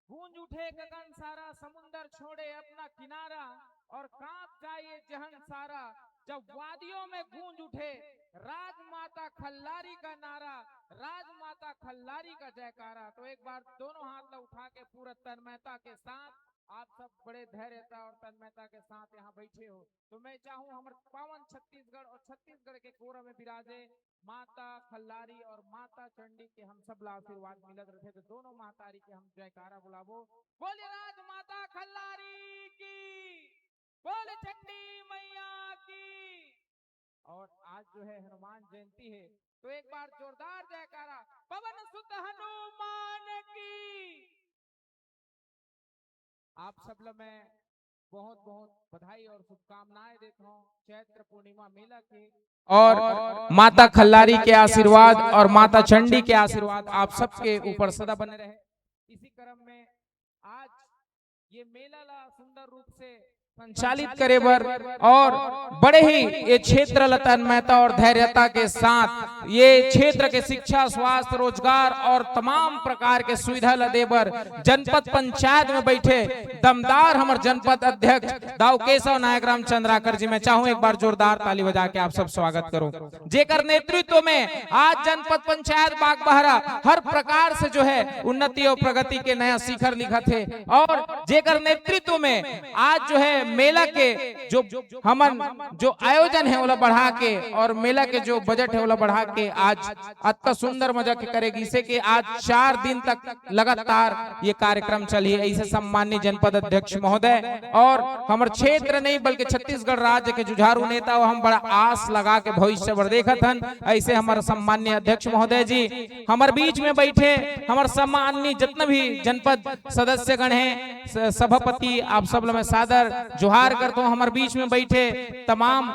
गूंज उठे गगन सारा, समुंदर छोड़े अपना किनारा और कांप जाए जहन सारा। जब वादियों में गूंज उठे राजमाता खल्लारी का नारा, राजमाता खल्लारी का जयकारा। तो एक बार दोनों हाथ ला उठा के पूरा तन्मयता के साथ, आप सब बड़े धैर्यता और तन्मयता के साथ यहाँ बैठे हो, तो मैं चाहूँ हमर पावन छत्तीसगढ़ और छत्तीसगढ़ के कोरा में विराजे माता खल्लारी और माता चंडी के हम सब ला आशीर्वाद मिलत रथे। तो दोनों महतारी के हम जयकारा बुलाबो। बोले राज माता खल्लारी की, बोले चंडी मैया की। और आज जो है हनुमान जयंती है, तो एक बार जोरदार जयकारा पवन सुत हनुमान की। आप सब ला मैं बहुत बहुत बधाई और शुभकामनाएं देता हूँ चैत्र पूर्णिमा मेला के। और माता खल्लारी के आशीर्वाद और माता चंडी के आशीर्वाद आप सबके ऊपर सदा बने रहे। इसी क्रम में आज ये मेला ला सुंदर रूप से संचालित करे बर और बड़े ही ये क्षेत्र ला तन्मयता और धैर्यता के साथ ये क्षेत्र के शिक्षा, स्वास्थ्य, रोजगार और तमाम प्रकार के सुविधा ला दे बर जनपद पंचायत में बैठे दमदार हमर जनपद अध्यक्ष दाऊ केशव नायक राम चंद्राकर जी, मैं चाहूं एक बार जोरदार ताली बजा के आप सब स्वागत करो, जेकर नेतृत्व में आज जनपद पंचायत बागबाहरा हर प्रकार से जो है उन्नति और प्रगति के नया शिखर लिखत हे। और जेकर नेतृत्व में आज जो है मेला के जो हमन जो आयोजन है ओला बढ़ा के और मेला के जो बजट है ओला बढ़ा के आज अत्ता सुंदर मजा के करे गिसे कि आज चार दिन तक लगातार ये कार्यक्रम चलही। ऐसे सम्माननीय जनपद अध्यक्ष महोदय और हमर क्षेत्र नहीं बल्कि छत्तीसगढ़ राज्य के जुझारू नेता हो, हम बड़ा आस लगा के भविष्य बर देखत हन। ऐसे हमर सम्माननीय अध्यक्ष महोदय जी हमर बीच में बैठे, हमर सम्माननीय जितना भी जनपद सदस्य गण हैं, स-, सभापति, आप सब ला मैं सादर जोहार करता हूँ। हमर बीच में बैठे तमाम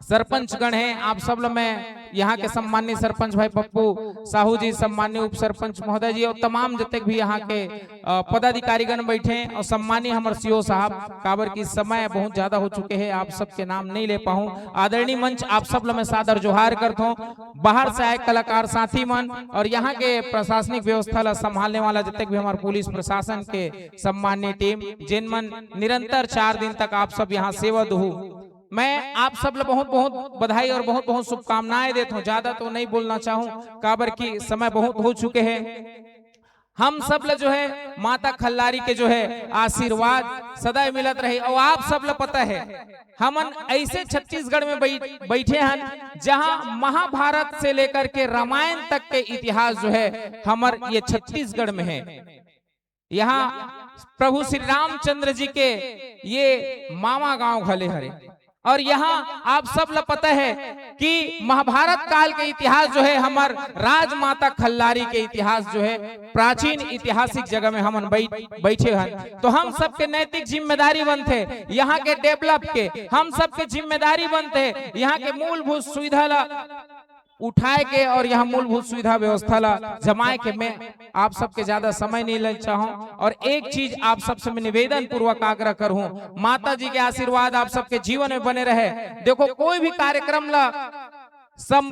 सरपंच गण हैं, आप सब ला मैं यहाँ के सम्माननीय सरपंच भाई पप्पू साहू जी, सम्माननीय उप सरपंच महोदय जी और तमाम जतेक भी यहाँ के, अ, पदाधिकारी गण बैठे हैं और सम्माननीय हमर सीओ साहब, काबर की समय बहुत ज्यादा हो चुके हैं, आप सबके नाम नहीं ले पाऊँ। आदरणीय मंच, आप सब ला मैं सादर जोहार करता हूँ। बाहर से आए कलाकार साथी मन और यहाँ के प्रशासनिक व्यवस्था ला संभालने वाला जतेक भी हमर पुलिस प्रशासन के सम्माननीय टीम, जिन मन निरंतर चार दिन तक आप सब यहाँ सेवा दुहू, मैं आप सब ला बहुत बहुत बधाई और बहुत बहुत शुभकामनाएं देता हूँ। ज्यादा तो नहीं बोलना चाहूँ, काबर की समय बहुत हो चुके हैं। हम सब ला जो है माता खल्लारी के जो है आशीर्वाद सदा मिलत रहे। और आप सब ला पता है हमन ऐसे छत्तीसगढ़ में बैठ-, बैठे हन जहां महाभारत से लेकर के रामायण तक के इतिहास जो है हमर ये छत्तीसगढ़ में है। यहाँ प्रभु श्री रामचंद्र जी के ये मामा गांव घले हरे। और यहाँ आप सब ला पता है कि महाभारत काल के इतिहास जो है, हमर राजमाता खल्लारी के इतिहास जो है, प्राचीन ऐतिहासिक जगह में हमन बैठ, बैठे हन, तो हम सबके नैतिक जिम्मेदारी बनथे, यहाँ के डेवलप के हम सबके जिम्मेदारी बनथे, यहाँ के मूलभूत सुविधा ला उठाए के और यहाँ मूलभूत सुविधा व्यवस्था ला जमाए के। मैं आप सबके ज्यादा समय नहीं लेना चाहूँ और एक चीज आप सबसे मैं निवेदन पूर्वक आग्रह करूँ, माता जी के आशीर्वाद आप सबके जीवन में बने रहे। देखो, कोई भी कार्यक्रम ला सम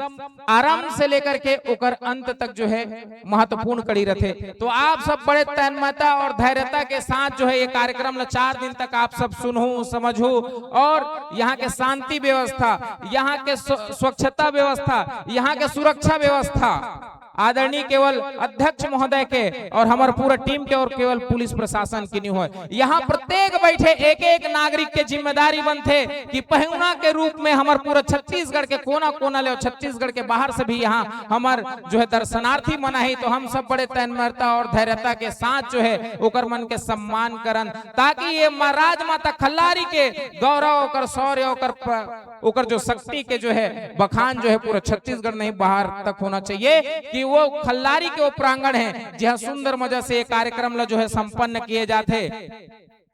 आरंभ से लेकर के ओकर अंत तक जो है महत्वपूर्ण कड़ी रथे। तो आप सब बड़े तन्मयता और धैर्यता के साथ जो है ये कार्यक्रम ला चार दिन तक आप सब सुनहू, समझहू और यहाँ के शांति व्यवस्था, यहाँ के स्व-, स्वच्छता व्यवस्था, यहाँ के सुरक्षा व्यवस्था आदरणीय केवल अध्यक्ष महोदय के और हमर पूरा टीम के और केवल पुलिस प्रशासन के नहीं होय। यहाँ प्रत्येक बैठे एक एक नागरिक के जिम्मेदारी बनथे कि पहुना के रूप में हमर पूरा छत्तीसगढ़ के कोना कोना ले और छत्तीसगढ़ के बाहर से भी यहाँ हमर जो है दर्शनार्थी मन आही, तो हम सब बड़े तन्मयता और धैर्यता के साथ जो है ओकर मन के सम्मान करन, ताकि ये मा-, राजमाता खल्लारी के गौरव, ओकर शौर्य, ओकर प-, ओकर जो शक्ति के जो है बखान जो है पूरा छत्तीसगढ़ नहीं बाहर तक होना चाहिए कि वो खल्लारी के वो प्रांगण है जहाँ सुंदर मजा से ये कार्यक्रम ला जो है संपन्न किए जाथे,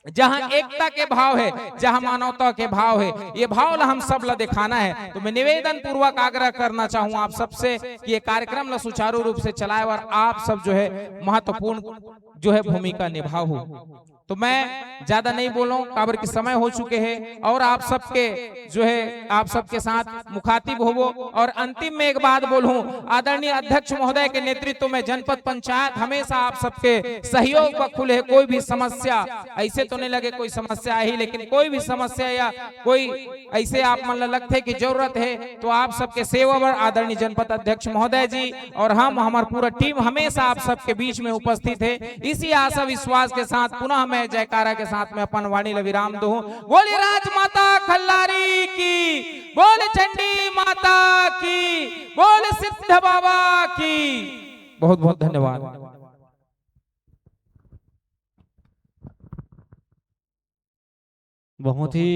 जहाँ एकता के भाव है, जहाँ मानवता के भाव है, ये भाव ला हम सब ला दिखाना है। तो मैं निवेदन पूर्वक आग्रह करना चाहूँ आप सबसे कि ये कार्यक्रम ला सुचारू रूप से चलाए और आप सब जो है महत्वपूर्ण जो है भूमिका निभाओ। तो मैं ज्यादा नहीं बोलूं, काबर कि समय हो चुके हैं और आप सबके जो है, आप सबके साथ मुखातिब होबो। और अंतिम में एक बात बोलूं, आदरणीय अध्यक्ष महोदय के नेतृत्व में जनपद पंचायत हमेशा आप सबके सहयोग पर खुले है। कोई भी समस्या, ऐसे तो नहीं लगे कोई समस्या आई, लेकिन कोई भी समस्या या कोई ऐसे आप मन ला लगथे कि जरूरत है, तो आप सबके सेवा बर आदरणीय जनपद अध्यक्ष महोदय जी और हम, हमार पूरा टीम हमेशा आप सबके बीच में उपस्थित है। इसी आशा विश्वास के साथ पुनः मैं जयकारा के साथ में अपन वाणी ला विराम दूं। बोले राजमाता खल्लारी की, बोले चंडी माता की, बोले सिद्ध बाबा की। बहुत बहुत धन्यवाद। बहुत ही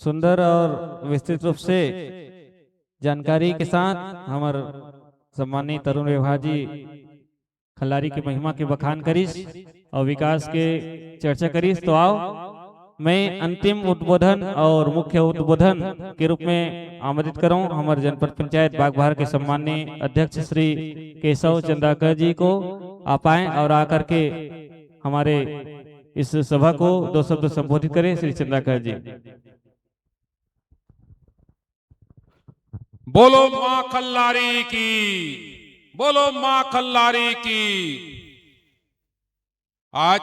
सुंदर और विस्तृत रूप से जानकारी के साथ हमर सम्मानित तरुण व्यवहार जी खल्लारी के महिमा के बखान करिस और विकास के चर्चा करिस। तो आओ, मैं अंतिम उद्बोधन और मुख्य उद्बोधन के रूप में आमंत्रित करूं हमर जनपद पंचायत बागबाहर के सम्माननीय अध्यक्ष श्री केशव चंद्राकर जी को। आप आए और आकर के हमारे इस सभा को दो शब्द संबोधित करें। श्री चंद्राकर जी। बोलो माँ खल्लारी की, बोलो माँ खल्लारी की। आज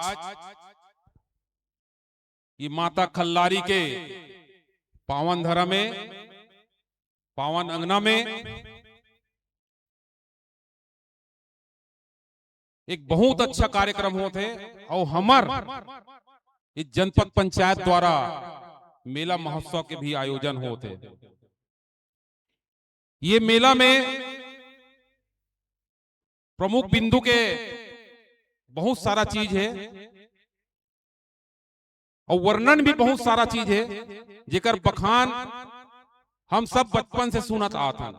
ये माता खल्लारी के पावन धरा में, पावन अंगना में एक बहुत अच्छा कार्यक्रम होत हे और हमर ये जनपद पंचायत द्वारा मेला महोत्सव के भी आयोजन होत हे। ये मेला में प्रमुख बिंदु के बहुत सारा चीज हे और वर्णन भी बहुत सारा चीज हे, जेकर बखान हम सब बचपन से सुनत आत हन।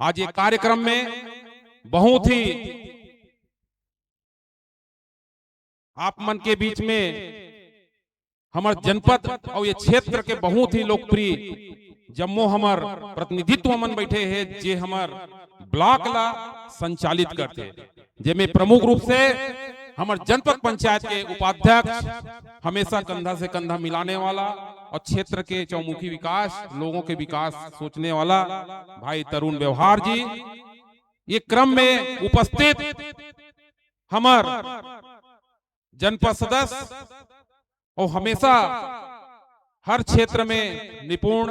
आज ये कार्यक्रम में बहुत ही आप मन के बीच में हमर जनपद और ये क्षेत्र के बहुत ही लोकप्रिय जम्मो हमर प्रतिनिधित्व मन बैठे हे, जे हमर ब्लॉक ला संचालित करथे, जेमे प्रमुख रूप से हमर जनपद पंचायत के उपाध्यक्ष, हमेशा कंधा से कंधा मिलाने वाला और क्षेत्र के चौमुखी विकास, लोगों के विकास सोचने वाला भाई तरुण व्यवहार जी, ये क्रम में उपस्थित हमर जनपद सदस्य और हमेशा हर क्षेत्र में निपुण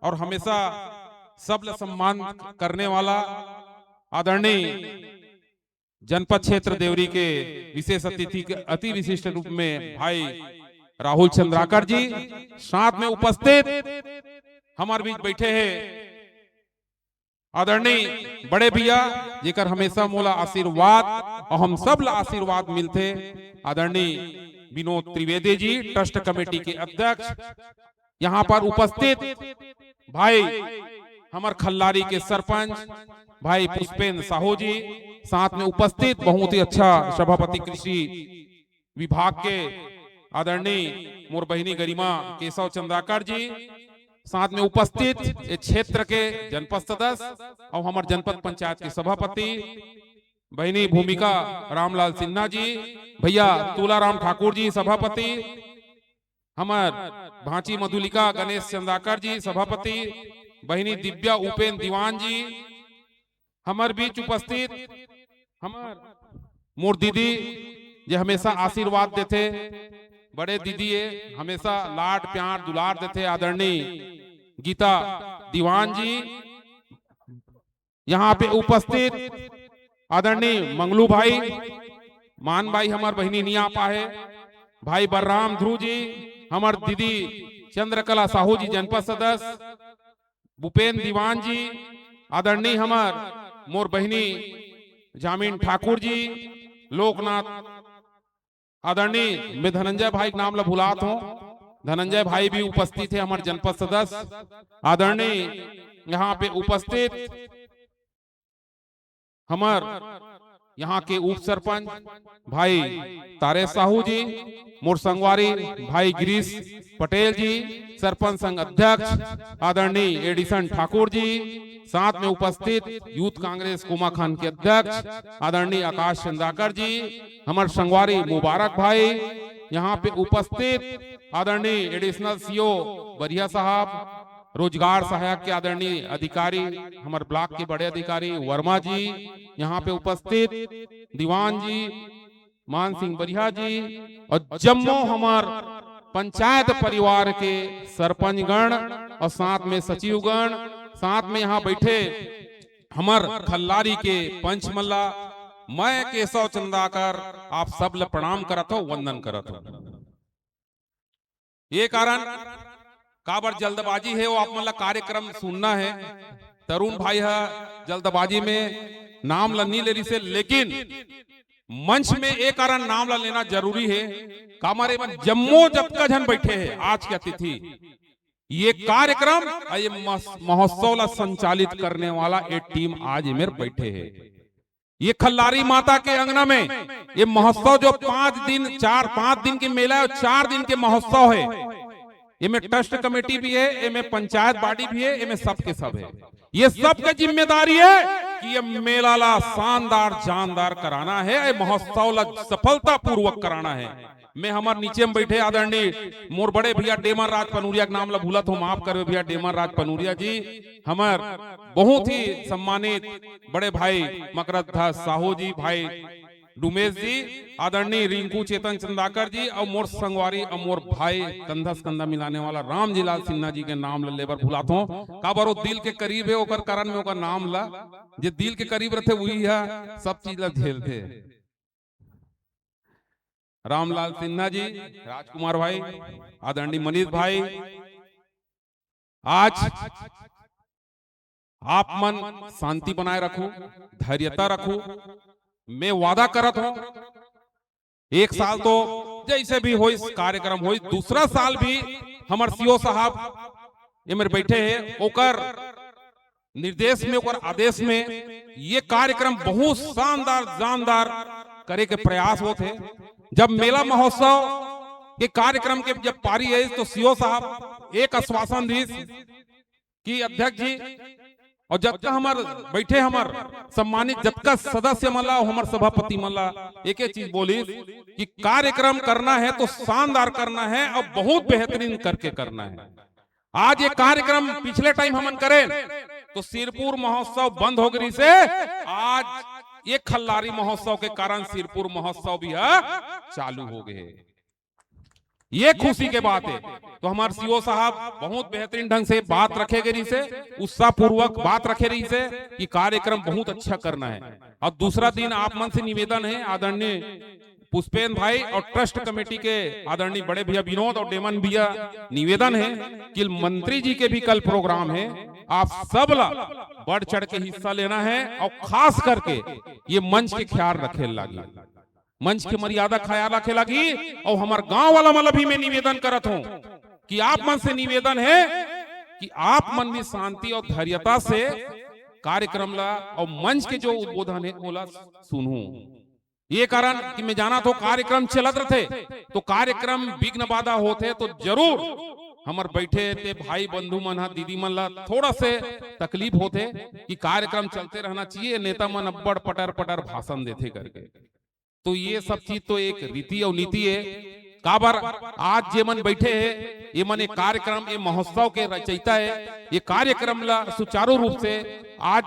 और हमेशा सबला सम्मान करने वाला आदरणीय जनपद क्षेत्र देवरी के विशेष अतिथि के अति विशिष्ट रूप में भाई राहुल चंद्राकर जी, साथ में उपस्थित हमारे बीच बैठे हैं आदरणीय बड़े भैया, जेकर हमेशा मोला आशीर्वाद और हम सब ला आशीर्वाद मिलथे, आदरणीय विनोद त्रिवेदी जी, ट्रस्ट कमेटी के अध्यक्ष, यहाँ पर उपस्थित भाई हमर खल्लारी के सरपंच भाई पुष्पेंद्र साहू जी, साथ में उपस्थित बहुत ही अच्छा सभापति कृषि विभाग के आदरणीय मोर बहिनी गरिमा केशव चंद्राकर जी, साथ में उपस्थित ये क्षेत्र के जनपद सदस्य और हमर जनपद पंचायत के सभापति बहिनी भूमिका रामलाल सिन्हा जी, भैया तूलाराम ठाकुर जी सभापति, हमर भांची मधुलिका गणेश चंद्राकर जी सभापति, बहिनी दिव्या उपेन दीवान जी, हमर बीच उपस्थित हमर मोर दीदी जे हमेशा आशीर्वाद देथे, बड़े दीदी ये हमेशा लाड प्यार दुलार देथे आदरणीय गीता दीवान जी, यहाँ पे उपस्थित आदरणीय मंगलू भाई, मान भाई हमर बहिनी नहीं आ पाए, भाई बलराम ध्रुव जी, हमर दीदी चंद्रकला साहू जी जनपद सदस्य, भूपेन दीवान जी, आदरणीय हमर मोर बहिनी जामिन ठाकुर जी, लोकनाथ आदरणीय मैं धनंजय भाई के नाम ला भुलात हूँ, धनंजय भाई भी उपस्थित है हमर जनपद सदस्य, आदरणीय यहाँ पे उपस्थित हमर यहाँ के उप सरपंच भाई तारे साहू जी, मोर संगवारी भाई गिरीश पटेल जी, सरपंच संघ अध्यक्ष आदरणीय एडिसन ठाकुर जी, साथ में उपस्थित यूथ कांग्रेस कोमाखान के अध्यक्ष आदरणीय आकाश चंद्राकर जी, हमर संगवारी मुबारक भाई, यहाँ पे उपस्थित आदरणीय एडिशनल सीओ बरिया साहब, रोजगार सहायक के आदरणीय अधिकारी, हमर ब्लॉक के बड़े अधिकारी वर्मा जी, यहाँ पे उपस्थित दीवान जी, मान सिंह बरिया जी और जम्मो हमर पंचायत परिवार के सरपंचगण और साथ में सचिवगण, साथ में यहाँ बैठे हमर खल्लारी के पंच मन ला, मैं केशव चंद्राकर आप सब ला प्रणाम करत हो, वंदन करत हो। ये कारण काबर जल्दबाजी है, वो आप मन ला कार्यक्रम सुनना है। तरुण भाई ह जल्दबाजी में नाम ला नहीं ले रही से, लेकिन मंच में एक कारण नाम ला लेना जरूरी है। कामर एमन जम्मो जतका झन बैठे हैं आज के अतिथि, ये कार्यक्रम और ये मस-, महोत्सव ला संचालित करने वाला ये टीम आज एमेर बैठे है। ये खल्लारी माता के अंगना में ये महोत्सव जो पांच दिन, चार पांच दिन के मेला है और चार दिन के महोत्सव है, एमे ट्रस्ट कमेटी भी है, एमे पंचायत बॉडी भी है, एमे सबके सब है। ये सबके जिम्मेदारी है कि ये मेला ला शानदार जानदार कराना है, ये महोत्सव ला सफलता पूर्वक कराना है। मैं हमर नीचे में बैठे आदरणीय मोर बड़े भैया डेमन राज पनूरिया के नाम ला भूलत हो, माफ करबे भैया डेमन राज पनूरिया जी, हमर बहुत ही सम्मानित बड़े भाई मकरध्वज साहू जी, भाई डुमेश जी, आदरणीय रिंकू चेतन चंदाकर जी और मोर संगवारी और मोर भाई कंधा से कंधा मिलाने वाला राम जी लाल सिन्हा जी के नाम ला लेबर भुलात हो। काबर वो दिल के करीब है, ओकर कारण में ओकर नाम ला, जे दिल के करीब रहते वही है सब चीज ला झेलते। रामलाल सिन्हा जी, राजकुमार भाई, आदरणीय मनीष भाई, आज आप मन शांति बनाए रखो, धैर्यता रखो। मैं वादा करत हूं, एक साल तो जैसे भी होइस कार्यक्रम होइस, दूसरा साल भी हमर सीओ साहब एमेर बैठे हैं, ओकर निर्देश में, ओकर आदेश में ये कार्यक्रम बहुत शानदार, जानदार करे के प्रयास होत है। जब मेला महोत्सव के कार्यक्रम के जब पारी है तो सीओ साहब एक आश्वासन दीस कि अध्यक्ष जी और जतका हमर बैठे हमर सम्मानित जतका सदस्य मन ला, हमर सभापति मन ला एक एक चीज बोलिस कि कार्यक्रम करना है तो शानदार करना है और बहुत बेहतरीन करके करना है। आज ये कार्यक्रम पिछले टाइम हमन करेन तो सिरपुर महोत्सव बंद हो गई से, आज ये खल्लारी महोत्सव के कारण सिरपुर महोत्सव भी ह चालू हो गए। ये खुशी के बात है। तो हमारे सीओ साहब बहुत बेहतरीन ढंग से बात रखे गए रही से, उत्साहपूर्वक बात रखे रही से कि कार्यक्रम बहुत अच्छा करना है। और दूसरा दिन आप मन से निवेदन है, आदरणीय पुष्पेन भाई और ट्रस्ट कमेटी के आदरणीय बड़े भैया विनोद और डेमन भैया निवेदन है कि मंत्री जी के भी कल प्रोग्राम है, आप सब ला बढ़ चढ़ के हिस्सा लेना है और खास करके ये मंच के ख्याल रखे लागी, मंच के मर्यादा ख्याल रखे लागी। और हमार गांव वाला मन ला भी मैं निवेदन करत हूं कि आप मन से निवेदन हे कि आप मन भी शांति अउ धैर्यता से कार्यक्रम ला अउ मंच के जो उद्बोधन हे ओला सुनहू। ये कारण कि मैं जानत हों कार्यक्रम चलत रथे तो कार्यक्रम विघ्न बाधा होथे तो जरूर हमर बइठे ते भाई बंधु मन ह दीदी मन ला थोड़ा से तकलीफ होथे कि कार्यक्रम चलते रहना चाहिए, नेता मन अब्बड़ पटर पटर भाषण देथे करके। तो ये सब चीज तो एक रीति अउ नीति हे। काबर आज जे मन बइठे हे, ये मन एक कार्यक्रम, ये महोत्सव के रचयिता हे, ये कार्यक्रम ला सुचारू रूप से आज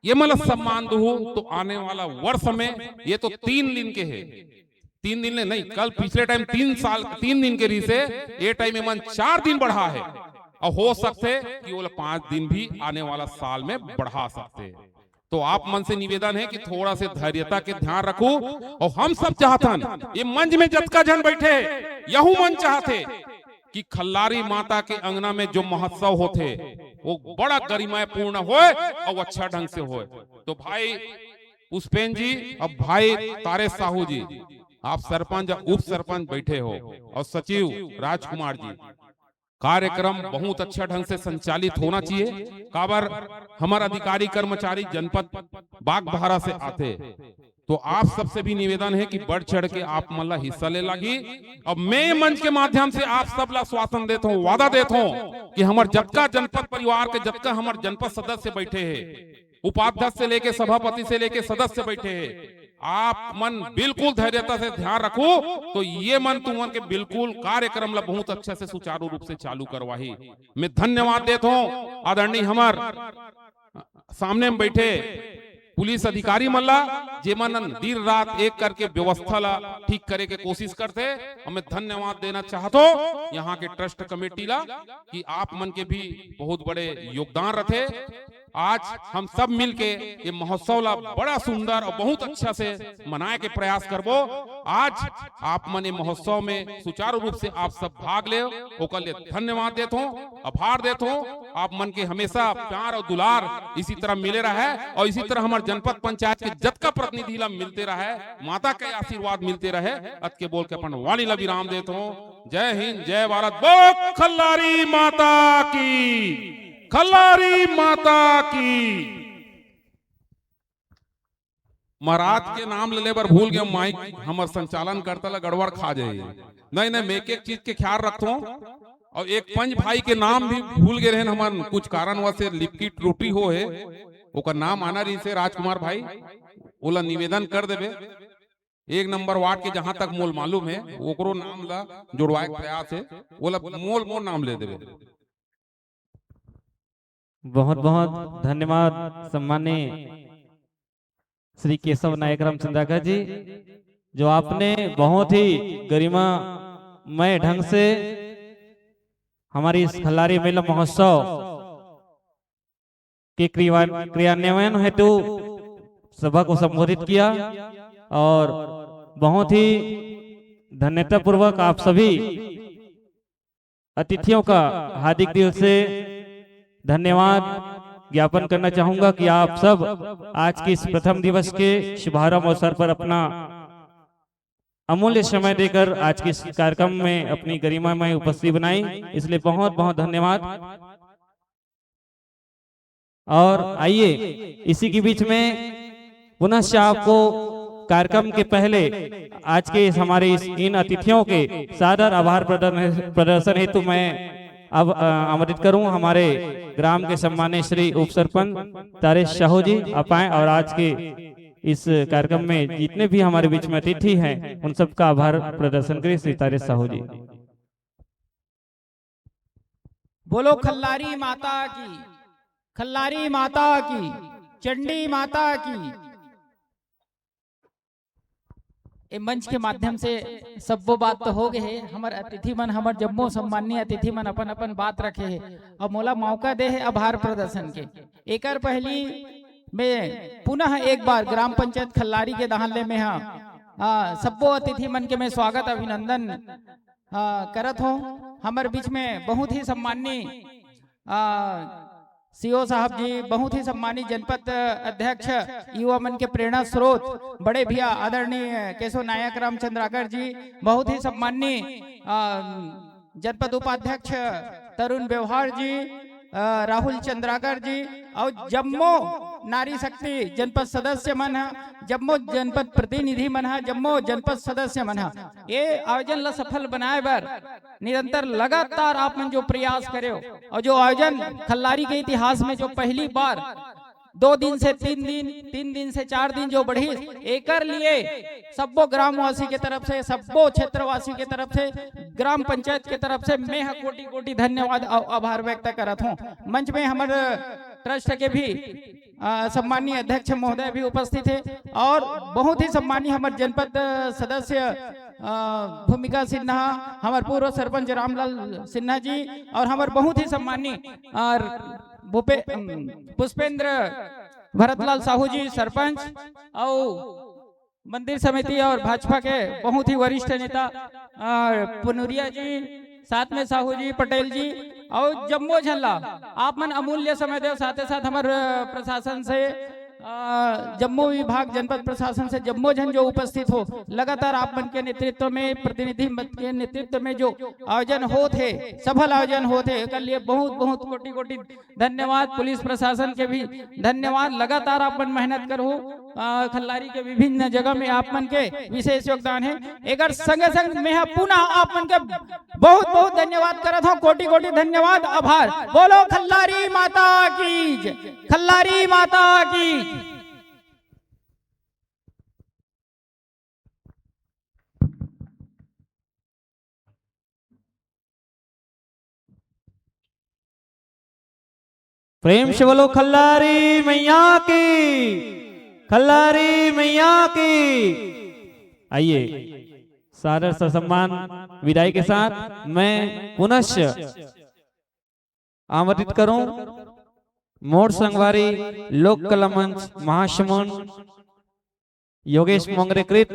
ये मन ला सम्मान दुहू तो आने वाला वर्ष में ये तो तीन दिन के हे, तीन दिन ले नहीं, कल पिछले टाइम तीन साल, तीन दिन के रहिसे, ये टाइम ये मन चार दिन बढ़ा हे अउ हो सकथे कि ओला पांच दिन भी आने वाला साल में बढ़ा सकथे। तो आप मन से निवेदन हे कि थोड़ा से धैर्यता के ध्यान रखू अउ हम सब चाहथन, ये मंच में जतका झन बइठे हे, यहू मन चाहथे कि खल्लारी माता के अंगना में जो महोत्सव होथे, वो बड़ा गरिमापूर्ण होय अउ अच्छा ढंग से होय। तो भाई पुष्पेन जी, अब भाई तारेश साहू जी, आप सरपंच, उप सरपंच बइठे हो अउ सचिव राजकुमार जी, कार्यक्रम बहुत अच्छा ढंग से संचालित होना चाहिए। काबर हमर अधिकारी कर्मचारी जनपद बागबाहरा से आथे, तो आप सबसे भी निवेदन हे कि बढ़ चढ़ के आप मन ला हिस्सा ले लागी। अब मैं मंच के माध्यम से आप सब ला आश्वासन देत हों, वादा देत हों कि हमर जतका जनपद परिवार के जतका हमर जनपद सदस्य बइठे हे, उपाध्यक्ष से लेके सभापति से लेके सदस्य बइठे हे, आप मन बिल्कुल धैर्यता से ध्यान रखू, तो ये मन तुमन के बिल्कुल कार्यक्रम ला बहुत अच्छा से सुचारू रूप से चालू करवाही। मैं धन्यवाद देत हों आदरणीय हमर सामने में बइठे पुलिस अधिकारी मन ला, जेमन दिन रात एक करके व्यवस्था ला ठीक करे के कोशिश करथे। अउ मैं धन्यवाद देना चाहत हों यहाँ के ट्रस्ट कमेटी ला कि आप मन के भी बहुत बड़े योगदान रथे। आज हम सब मिलके ये महोत्सव ला बड़ा सुंदर अउ बहुत अच्छा से मनाए के प्रयास करबो। आज आप मन ये महोत्सव में सुचारू रूप से आप सब भाग ले, ओकर लिए धन्यवाद देत हों, आभार देत हों। आप मन के हमेशा प्यार अउ दुलार इसी तरह मिले रहे अउ इसी तरह हमर जनपद पंचायत के जतका प्रतिनिधि ला मिलते रहे, माता के आशीर्वाद मिलते रहे। अतके बोल के अपन वाणी ला विराम देत हों। जय हिंद, जय भारत, बोलो खल्लारी माता की, खल्लारी माता की। महाराज के नाम ले ले बर भूल गए, माइक हमर संचालन करता ला गड़बड़ खा जाए। नहीं, नहीं, मैं एक एक चीज के ख्याल रखथों। अउ एक पंच भाई के नाम भी भूल गए रहन हमन, कुछ कारणवश से लिपकी त्रुटि हो हे, ओकर नाम आना रहिसे राजकुमार भाई, ओला निवेदन कर देबे। एक नंबर वार्ड के जहां तक मोल मालूम हे, ओकरो नाम ला जोड़वाए के प्रयास हे, ओला मोल मोर नाम ले देबे। बहुत बहुत धन्यवाद सम्माननीय श्री केशव नायक रामचंद्राकर जी, जो आपने बहुत ही गरिमामय ढंग से हमारी इस खल्लारी मेला महोत्सव के क्रिया-, क्रियान्वयन हेतु सभा को संबोधित किया और बहुत ही धन्यतापूर्वक आप सभी अतिथियों का हार्दिक दिल से धन्यवाद ज्ञापन करना चाहूंगा कि आप सब आज के इस प्रथम दिवस के शुभारंभ अवसर पर अपना अमूल्य समय देकर आज के इस कार्यक्रम में अपनी गरिमामय उपस्थिति बनाई, इसलिए बहुत बहुत धन्यवाद। और आइए, इसी के बीच में पुनश्च आपको कार्यक्रम के पहले आज के इस हमारे इस, इन अतिथियों के सादर आभार प्रदर्शन, प्रदर्शन हेतु मैं अब, अ, आमंत्रित करूं हमारे ग्राम के सम्मानित श्री उप सरपंच तारेश साहू जी, आप आए और आज के इस कार्यक्रम में जितने भी हमारे बीच में अतिथि हैं, उन सबका आभार प्रदर्शन करें श्री तारेश साहू जी। बोलो खल्लारी माता की, खल्लारी माता की, चंडी माता की। ए मंच के माध्यम से सब्बो बात तो हो गए हे। हमर अतिथि मन, हमर जम्मो सम्माननीय अतिथि मन अपन अपन बात रखे हे। अब मोला मौका दे हे आभार प्रदर्शन के। एकर पहली मैं पुनः एक बार ग्राम पंचायत खल्लारी के दहान ले मैं हा, आ, सब्बो अतिथि मन के मैं स्वागत अभिनंदन, आ, करत हों। हमर बीच में बहुत ही सम्माननीय, आ, सीओ साहब जी, बहुत ही सम्मानित जनपद अध्यक्ष, युवा मन के प्रेरणा स्रोत, बड़े भैया आदरणीय केशव नायक रामचंद्राकर जी, बहुत ही सम्माननीय, आ, जनपद उपाध्यक्ष तरुण व्यवहार जी, अ, राहुल चंद्राकर जी, अउ जम्मो नारी शक्ति जनपद सदस्य मन ह, जम्मो जनपद प्रतिनिधि मन ह, जम्मो जनपद सदस्य मन ह, ये आयोजन ला सफल बनाए बर निरंतर लगातार आप मन जो प्रयास करे हो, अउ जो आयोजन खल्लारी के इतिहास में जो पहली बार दो दिन से तीन दिन, तीन दिन से चार दिन जो बढ़िस, एकर लिए सब्बो ग्रामवासी के तरफ से, सब्बो क्षेत्रवासी के तरफ से, ग्राम पंचायत के तरफ से मैं ह कोटि कोटि धन्यवाद अउ आभार व्यक्त करत हूँ। मंच में हमर ट्रस्ट के भी, अ, सम्माननीय अध्यक्ष महोदय भी उपस्थित हे अउ बहुत ही सम्माननीय हमर जनपद सदस्य, अ, भूमिका सिन्हा, हमर पूर्व सरपंच रामलाल सिन्हा जी अउ हमर बहुत ही सम्माननीय, अ, भूपे-, अम, पुष्पेंद्र भरतलाल साहू जी सरपंच अउ मंदिर समिति अउ भाजपा के बहुत ही वरिष्ठ नेता, अ, पुनुरिया जी, साथ में साहू जी, पटेल जी अउ जम्मो झन ला आप मन अमूल्य समय देव, साथे साथ हमर, अ, प्रशासन से, अ, जम्मो विभाग, जनपद प्रशासन से जम्मो झन जो उपस्थित हो, लगातार आप मन के नेतृत्व में, प्रतिनिधि मन के नेतृत्व में जो आयोजन होत हे, सफल आयोजन होत हे, एकर लिए बहुत बहुत कोटि कोटि धन्यवाद। पुलिस प्रशासन के भी धन्यवाद। लगातार आप मन मेहनत करहु, अ, खल्लारी के विभिन्न जगह में आप मन के विशेष योगदान हे। एकर संगे संग मैं ह पुनः आप मन के बहुत बहुत धन्यवाद करत हूँ, कोटि कोटि धन्यवाद, आभार। बोलो खल्लारी माता की जय, खल्लारी माता की। प्रेम से बोलो खल्लारी मैया की, खल्लारी मैया की। आइए, सादर ससम्मान विदाई के साथ मैं पुनश्च आमंत्रित करूं मोर संगवारी लोक कला मंच महासमुंद योगेश मोंगरे कृत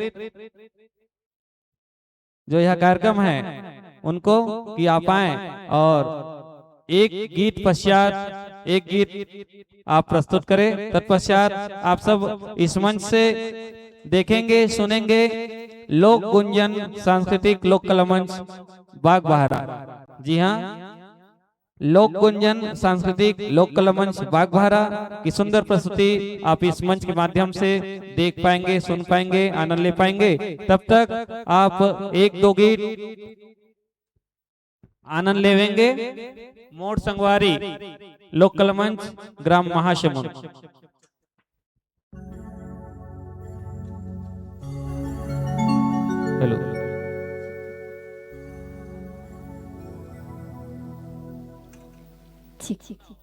जो यह कार्यक्रम है उनको कि आ पाए और एक गीत पश्चात एक गीत आप प्रस्तुत करें। तत्पश्चात आप सब इस मंच से देखेंगे, सुनेंगे लोक गुंजन सांस्कृतिक लोक कला मंच बाग बहारा। जी हाँ, लोक गुंजन सांस्कृतिक लोक कला मंच बागबाहरा की सुंदर प्रस्तुति आप इस मंच के माध्यम से देख पाएंगे, सुन पाएंगे, आनंद ले पाएंगे। तब तक आप एक दो गीत आनंद लेवेंगे। मोर संगवारी लोक कला मंच ग्राम महासमुंद। हेलो। ठीक, ठीक, ठीक।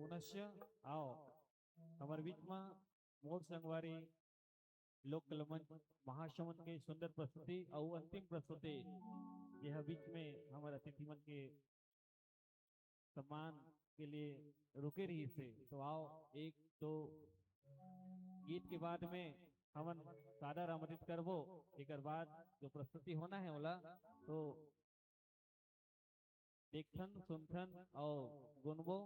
पुनश्च आओ हमर बीच में मोर संगवारी लोक कला मंच महासमुंद के सुंदर प्रस्तुति अउ अंतिम प्रस्तुति, यह बीच में हमर अतिथि मन के सम्मान के लिए रुके रहिस हे। तो आओ, एक दो गीत के बाद में हमन सादर आमंत्रित करबो। एकर बाद जो प्रस्तुति होना है ओला तो देखथन, सुनथन अउ गुनबो।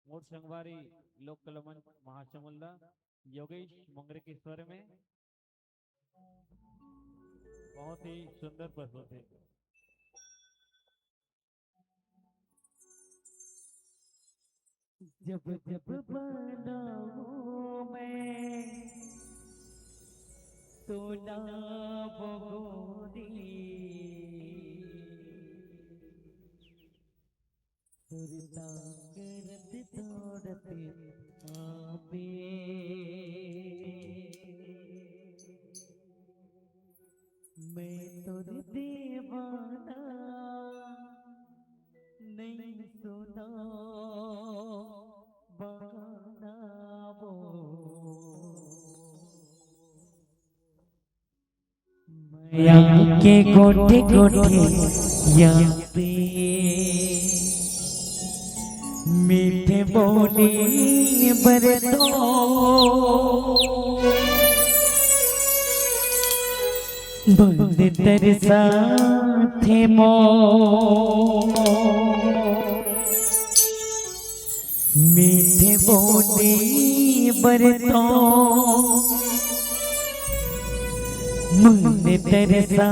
मोर संगवारी लोक कला मंच महासमुंद ला योगेश मोंगरे के स्वर में बहुत ही सुंदर प्रस्तुति। जब जब बनाऊं मैं सोना बगोरी, सुरता करत दौड़त आवे। मैं तोर दीवाना, नहीं सुनो बगाना वो। मया के गोठे गोठे यादें, मीठे बोले बर तो बंद तरसा थे मो। मीठे बोले बर तो मन तरसा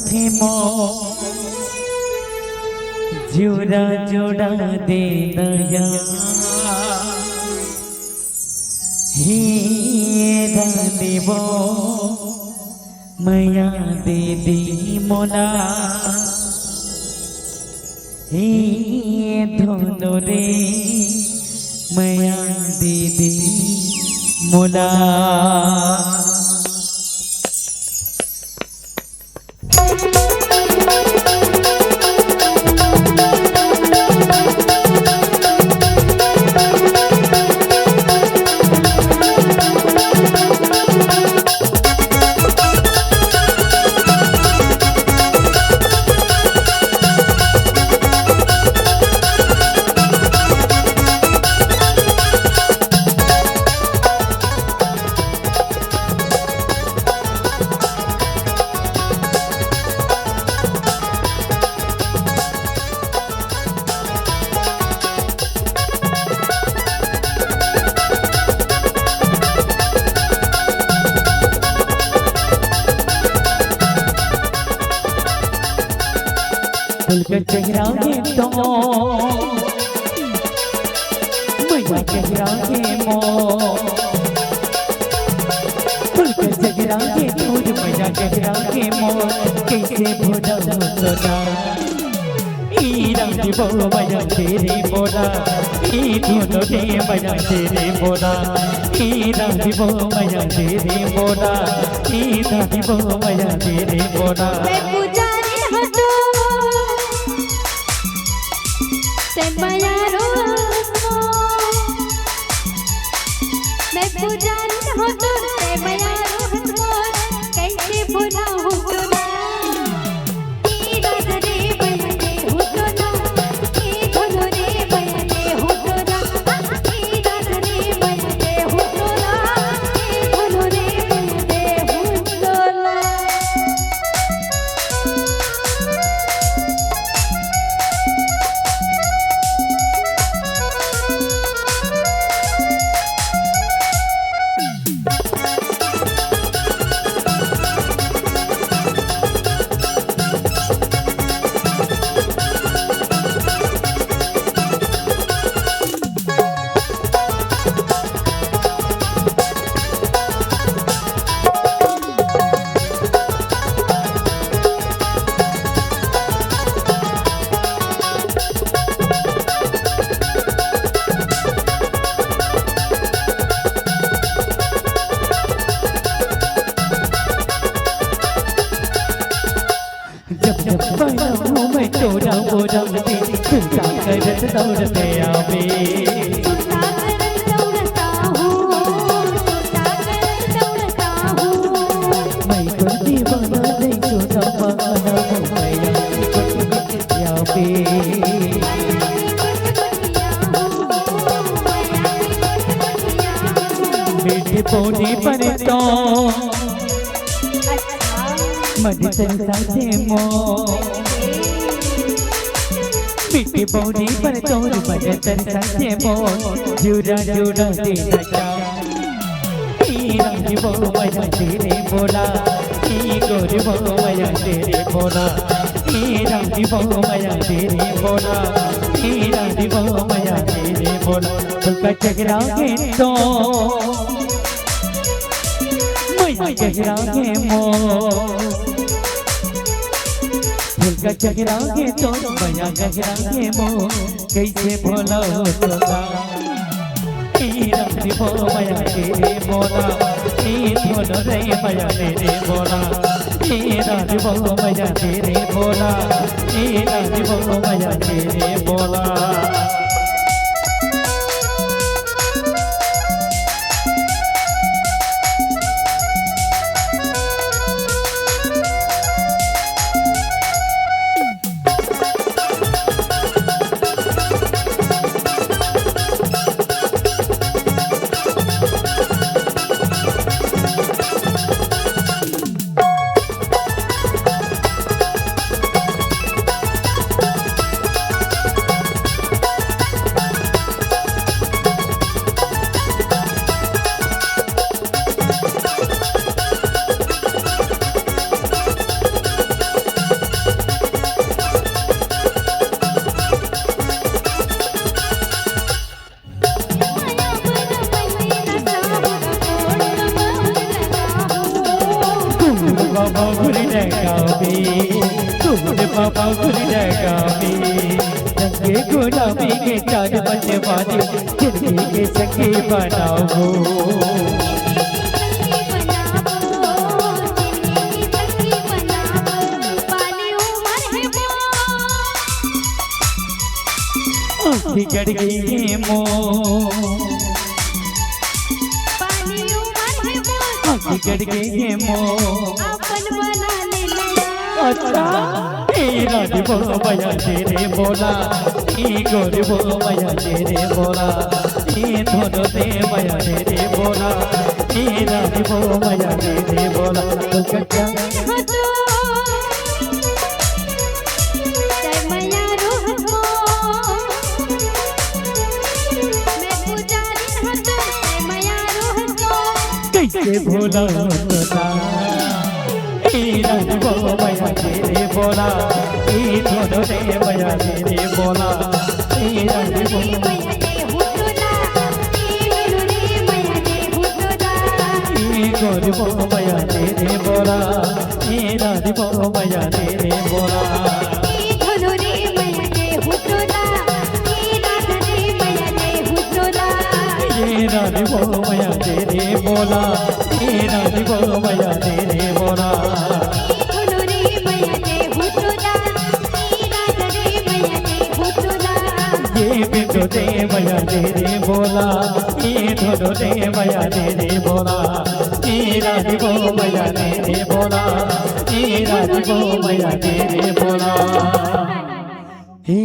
थे मो। जुड़ा जुड़ा दे दया हे रानी वो, मया दे दी मोला। हे धुन रे, मया दे दी मोला। फूल के चेहरा के तो मया चेहरा के मो। फूल के चेहरा के तो मया चेहरा के मो। कैसे भूलूं तोला। ई रानी वो मया दे दी मोला। ई धुन रे मया दे दी मोला। ई रानी वो मया दे दी मोला। ई रानी वो मया दे दी मोला। मैं पुजारी हटो, ते मया रोस मो। मैं पुजारी हटो, ते मया रोस मो। कैसे भुलाऊं तोला। जब जब बनाऊं मैं तोला वो रंग दे, तू करत दौड़ते आवे। सुरता करत दौड़ता हूँ, सुरता करत दौड़ता हूँ। मैं कोई दीवाना नहीं, छोटा पागल हूँ, मैं आवे। मीठी बोली पर तो मधुकर साजे मो। मीठी बोली पर तोर मधुकर साजे मो। जुड़ा जुड़ा दे नचा। ई रानी वो मया तेरे बोला। ई गोरी वो मया तेरे बोला। ई रानी वो मया तेरे बोला। ई रानी वो मया तेरे बोला। तुका चेहरा के तो मया चेहरा के मो। तुका चेहरा के तो मया चेहरा के मो। कैसे भूलो तोला। ई रानी वो मया तेरे बोला। ई धुन रे मया तेरे बोला। ई रानी वो मया तेरे बोला। ई रानी वो मया तेरे बोला। गुलाबी के चांद बनने वाली, जिंदगी के सखी बनाओ। बिगड़ गई है मो। बिगड़ गई है मो। अच्छा। ए रानी वो मया तेरे बोला। ए गोरी वो मया तेरे बोला। ए धुन रे मया तेरे बोला। ए रानी वो मया तेरे बोला। तो कच्चा कैसे भूला तोला। ए रानी वो मया तेरे बोला। ए धुन रे मया तेरे बोला। ए रानी वो ए गोरी वो मया तेरे बोला। ए रानी वो मया तेरे बोला। ए रानी वो मया तेरे बोला। ए रानी वो मया तेरे बोला। ए बिंदु दे मया तेरे बोला। ए धुन दे मया तेरे बोला। ए रानी वो मया तेरे बोला। ए रानी वो मया तेरे बोला। हे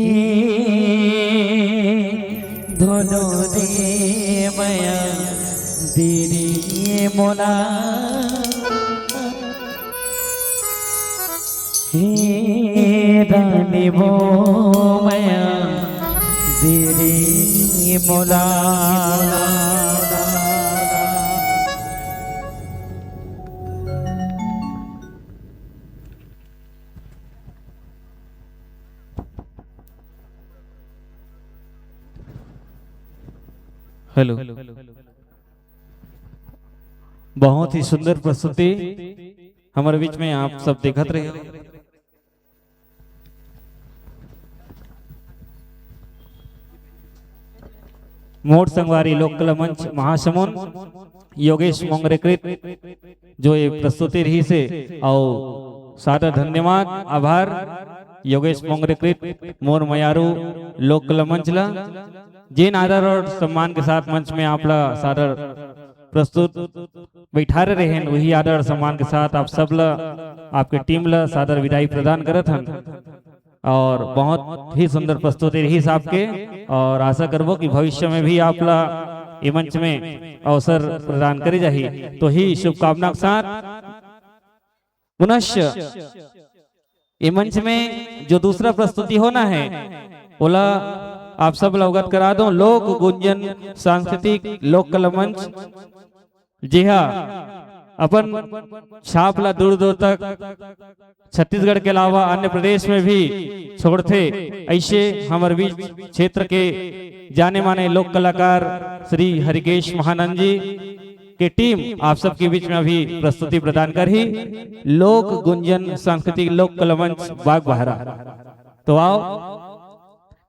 धुन रे मया तेरे बोला। हे रानी वो मया तेरे बोला। हेलो। बहुत ही सुंदर प्रस्तुति हमर बीच में आप सब देखत रहे हो। मोर संगवारी लोक कला मंच महासमुंद, योगेश मोंगरेकृत, जो ये प्रस्तुति रहिसे, अउ सादर धन्यवाद, आभार। योगेश मोंगरे कृत मोर मयारू लोक कला मंच ला, जेन आदर और सम्मान के साथ मंच में आप ला सादर प्रस्तुत बैठारे रहेन, वही आदर और सम्मान के साथ आप सब ला, आपके टीम ला सादर विदाई प्रदान करत हन। और बहुत ही सुंदर प्रस्तुति रहिस आपके, और आशा करबो कि भविष्य में भी आप ला ये मंच में अवसर प्रदान करे जाही। तो ही शुभकामना के साथ पुनश्च ये मंच में जो दूसरा प्रस्तुति होना है, ओला आप सब ला अवगत करा दो, लोक गुंजन सांस्कृतिक लोक कला मंच, जी हाँ, अपन छाप ला दूर दूर तक छत्तीसगढ़ के अलावा अन्य प्रदेश में भी छोड़थे। ऐसे हमर बीच क्षेत्र के जाने माने लोक कलाकार श्री हरिकेश महानंद जी के टीम आप सबके बीच में अभी प्रस्तुति प्रदान करही। लोक गुंजन सांस्कृतिक लोक कला मंच बागबाहरा। तो आओ,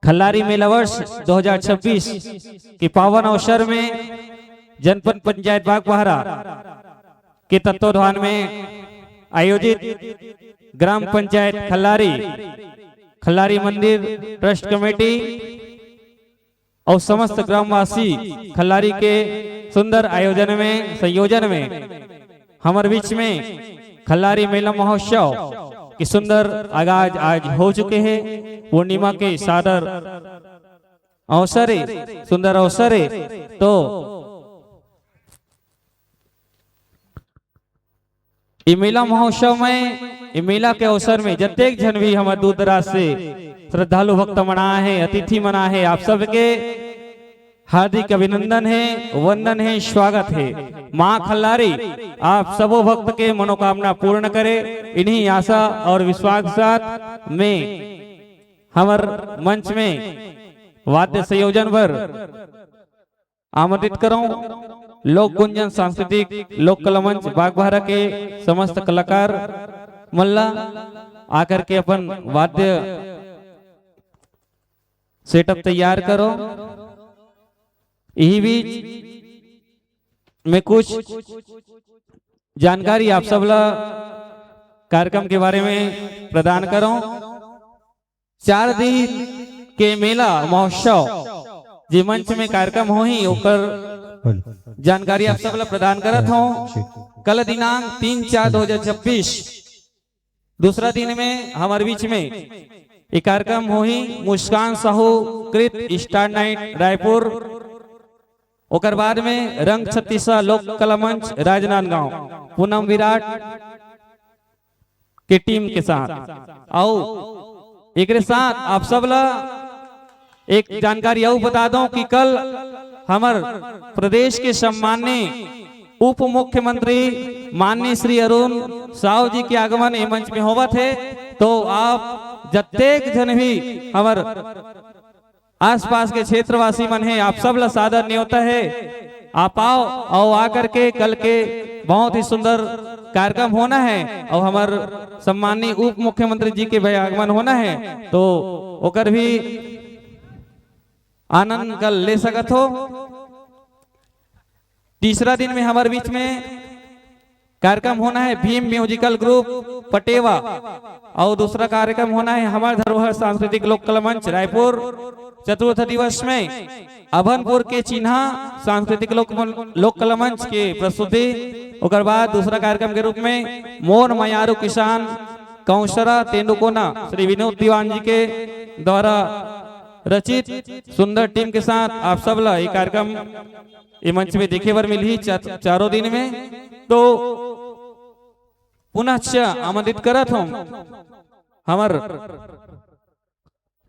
खल्लारी मेला वर्ष दो हज़ार छब्बीस के पावन अवसर में जनपद पंचायत बागबाहरा के तत्वाधान में आयोजित ग्राम पंचायत खल्लारी, खल्लारी मंदिर ट्रस्ट कमेटी और समस्त ग्रामवासी खल्लारी के सुंदर आयोजन में, संयोजन में हमर बीच में खल्लारी मेला महोत्सव के सुंदर आगाज आज हो चुके हैं। पूर्णिमा के सादर अवसर हे, सुंदर अवसर हे। तो ये मेला महोत्सव में, ये मेला के अवसर में जतेक झन भी हमर दूर दराज से श्रद्धालु भक्त मन आए हैं, अतिथि मन आए हैं, आप सबके हार्दिक अभिनंदन है, वंदन है, स्वागत है। माँ खल्लारी आप सबो भक्त के मनोकामना पूर्ण करे, इन्हीं आशा और विश्वास के साथ में हमर मंच में वाद्य संयोजन बर आमंत्रित करौं लोक गुंजन सांस्कृतिक लोक कला मंच बागबाहरा के समस्त कलाकार मन ला आकर के अपन वाद्य सेटअप तैयार करो। यही बीच में कुछ जानकारी आप सब ला कार्यक्रम के बारे में प्रदान करौं। चार दिन के मेला महोत्सव जे मंच में कार्यक्रम होही, ओकर जानकारी आप सब ला प्रदान करत हौं। कल दिनांक तीन चार दो हज़ार छब्बीस, दूसरा दिन में हमर बीच में ये कार्यक्रम होही मुस्कान साहू कृत स्टार नाइट रायपुर, ओकर बाद में रंग छत्तीसा लोक कला मंच राजनांदगांव, पूनम विराट के टीम के साथ। अउ एकरे साथ आप सब ला एक जानकारी अउ बता दो कि कल हमर प्रदेश के सम्माननीय उप मुख्यमंत्री माननीय श्री अरुण साव जी के आगमन ए मंच में होवत हे। तो आप जतेक झन भी हमर आसपास के क्षेत्रवासी मन हे, आप सब ला सादर न्योता हे, आप आओ और आकर के कल के बहुत ही सुंदर कार्यक्रम होना है और हमर सम्माननीय उप मुख्यमंत्री जी के भी आगमन होना है, तो ओकर भी आनंद कल ले सकत हो। तीसरा दिन में हमर बीच में कार्यक्रम होना है भीम म्यूजिकल ग्रुप पटेवा, और दूसरा कार्यक्रम होना है हमार धरोहर सांस्कृतिक लोक कला मंच रायपुर। चतुर्थ दिवस में अभनपुर के चिन्हा सांस्कृतिक लोक, लोक कला मंच के प्रस्तुति। ओकर बाद दूसरा कार्यक्रम के रूप में मोर मयारू किसान कौशरा तेंदुकोना श्री विनोद दीवान जी के द्वारा रचित सुंदर टीम के साथ आप सब ला ये कार्यक्रम ये मंच में देखे बर मिलही चा-, चारों दिन में। तो पुनश्च आमंत्रित करत हौं हमर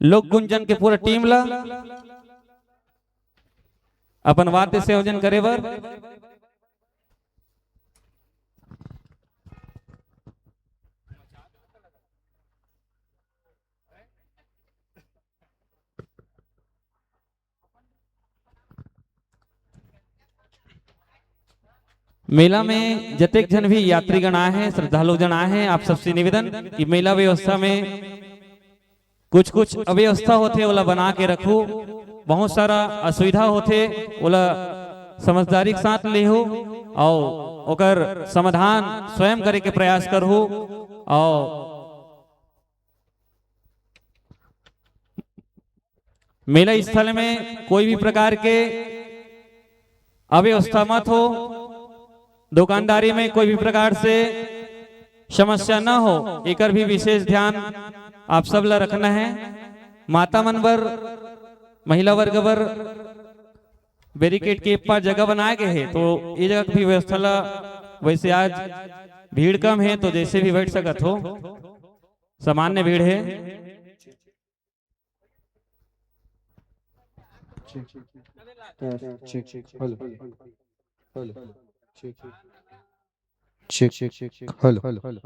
लोक गुंजन के पूरा टीम ला अपन वाद्य संयोजन करे बर। मेला में जतेक झन भी यात्रीगण आए हैं, श्रद्धालु जन आए हैं, आप सबसे निवेदन कि मेला व्यवस्था में कुछ कुछ अव्यवस्था होथे, ओला बना के रखू। बहुत सारा असुविधा होथे, ओला समझदारी के साथ लेहू और ओकर समाधान स्वयं करे के प्रयास करहू। और मेला स्थल में कोई भी प्रकार के अव्यवस्था मत हो, दुकानदारी में कोई भी प्रकार से समस्या न हो, एकर भी विशेष ध्यान आप सब ला रखना है। माता मन बर, महिला वर्ग बर बैरिकेड के ऊपर जगह बनाए गए है, तो ये जगह की व्यवस्था ला, वैसे आज भीड़ कम है, तो जैसे भी बैठ सकत हो, सामान्य भीड़ है। Check, check, check. Hello, hello. Check, check, check. Hello, hello, hello.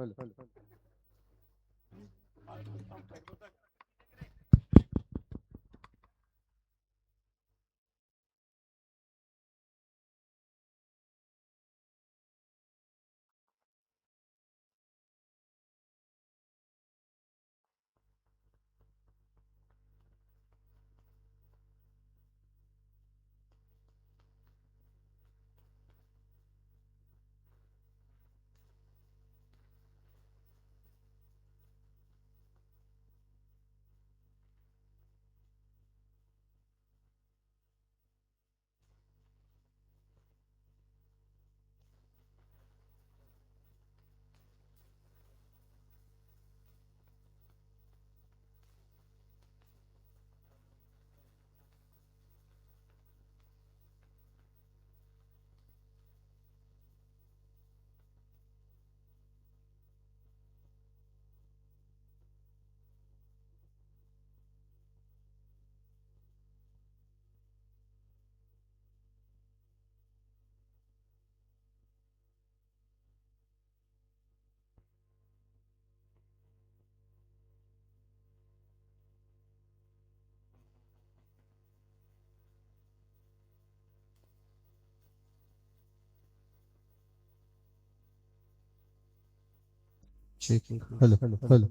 Checking. Hello, hello, hello.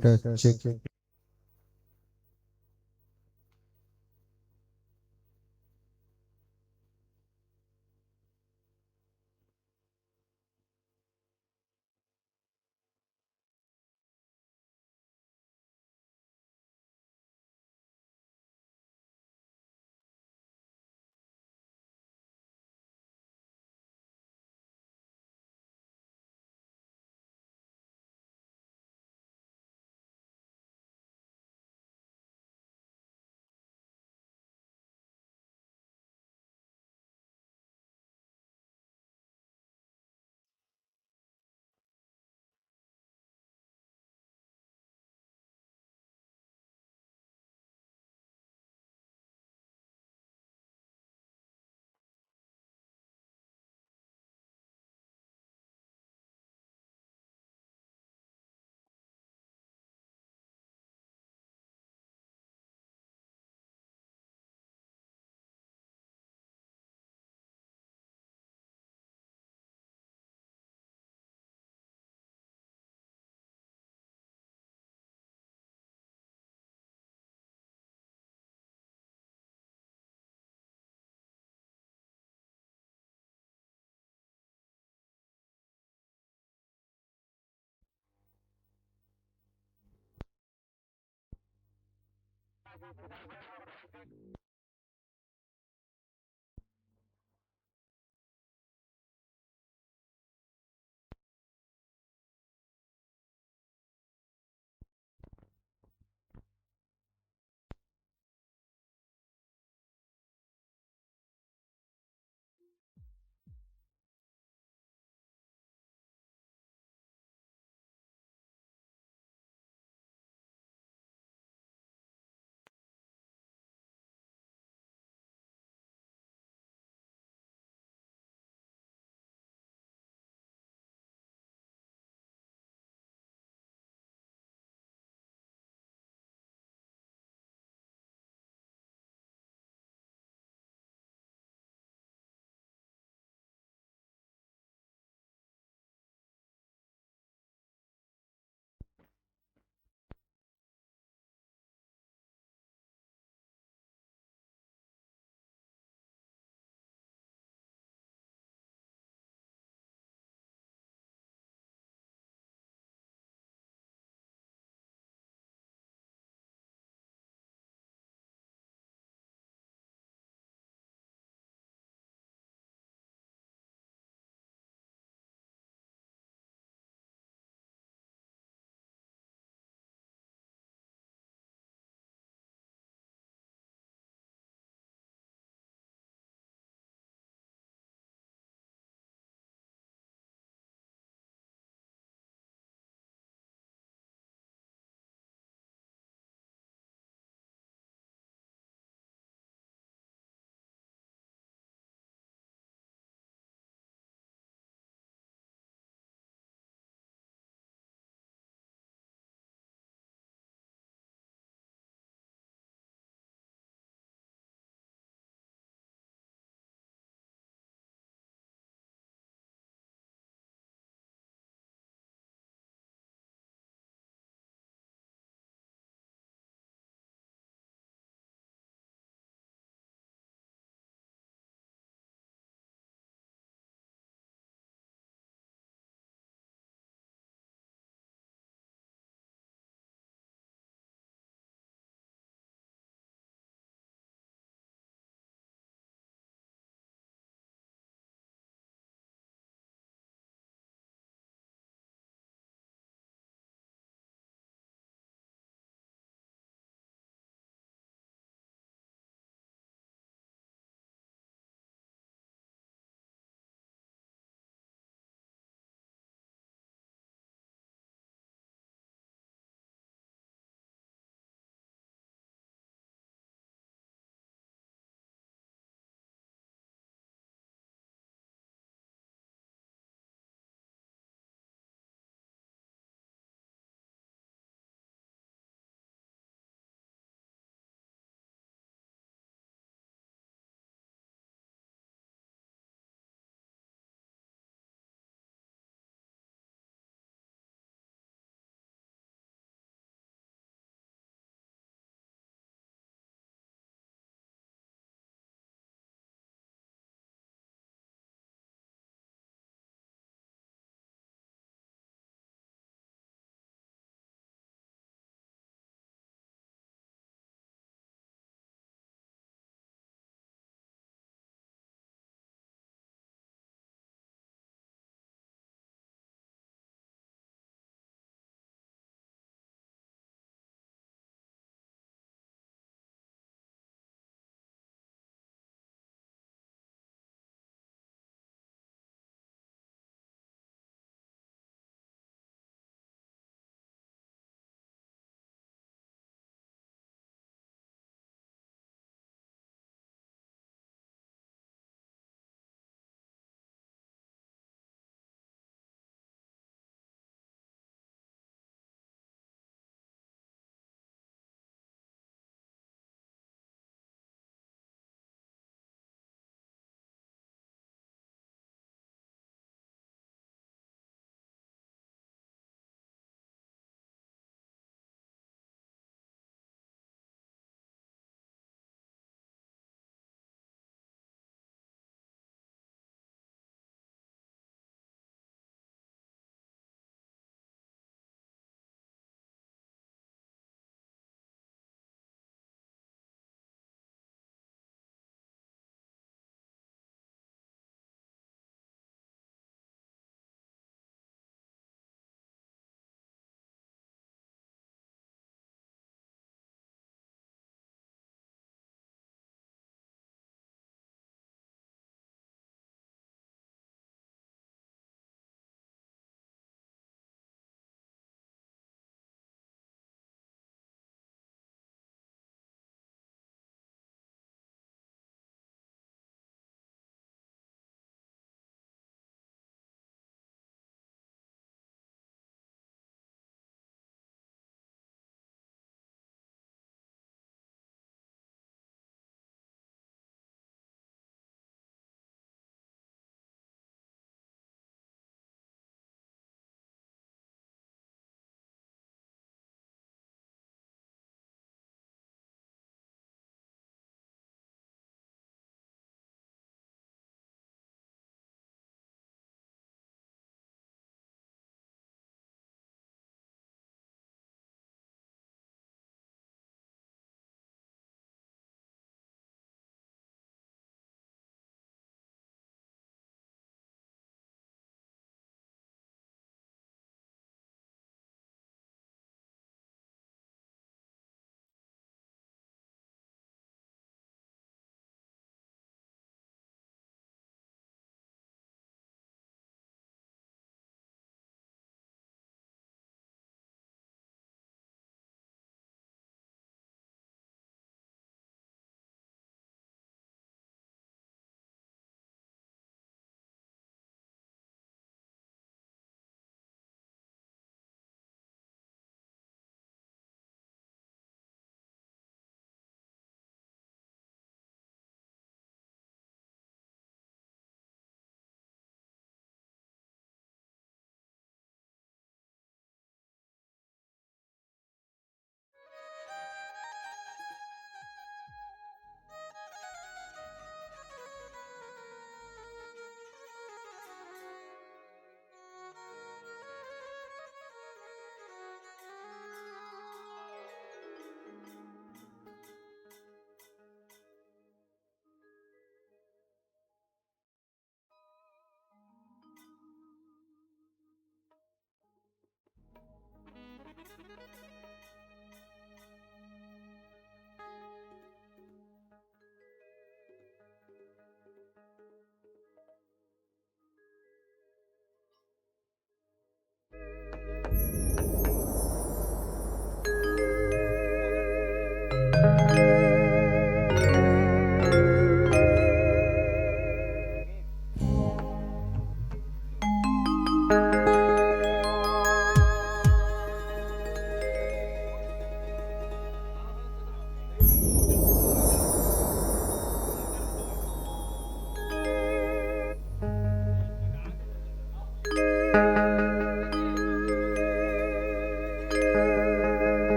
Test, check.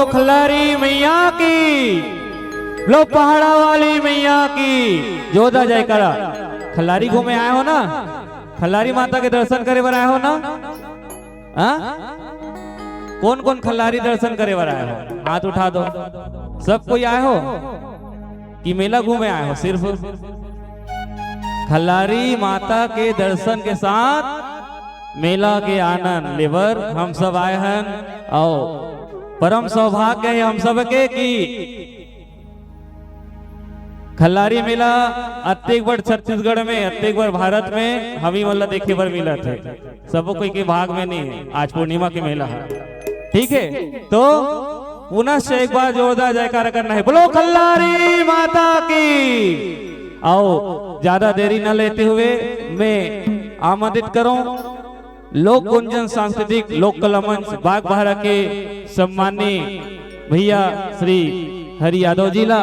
Khallari मैया की, लो पहाड़ा वाली मैया की, जोरदार जयकारा। खल्लारी घूमे आए हो ना, खल्लारी माता के दर्शन करे बर आए हो ना। हाँ, कौन कौन खल्लारी दर्शन करे बर आए हो, हाथ उठा दो। सब कोई आए हो कि मेला घूमे आए हो? सिर्फ खल्लारी माता के दर्शन के साथ मेला के आनंद लेबर हम सब आए हन। और परम सौभाग्य है हम सब के कि खल्लारी मेला अतेक बड़ छत्तीसगढ़ में, अतेक बड़ भारत में हमी मन ला देखे बर मिलत है। सबो कोई के भाग में नहीं है आज पूर्णिमा के मेला है। ठीक है, तो पुनश्च एक बार जोरदार जयकारा करना है। बोलो खल्लारी माता की। आओ, ज्यादा देरी न लेते हुए मैं आमंत्रित करूं लोक गुंजन सांस्कृतिक लोक कला मंच बागबाहरा के सम्माननीय भैया श्री हरि यादव जी ला।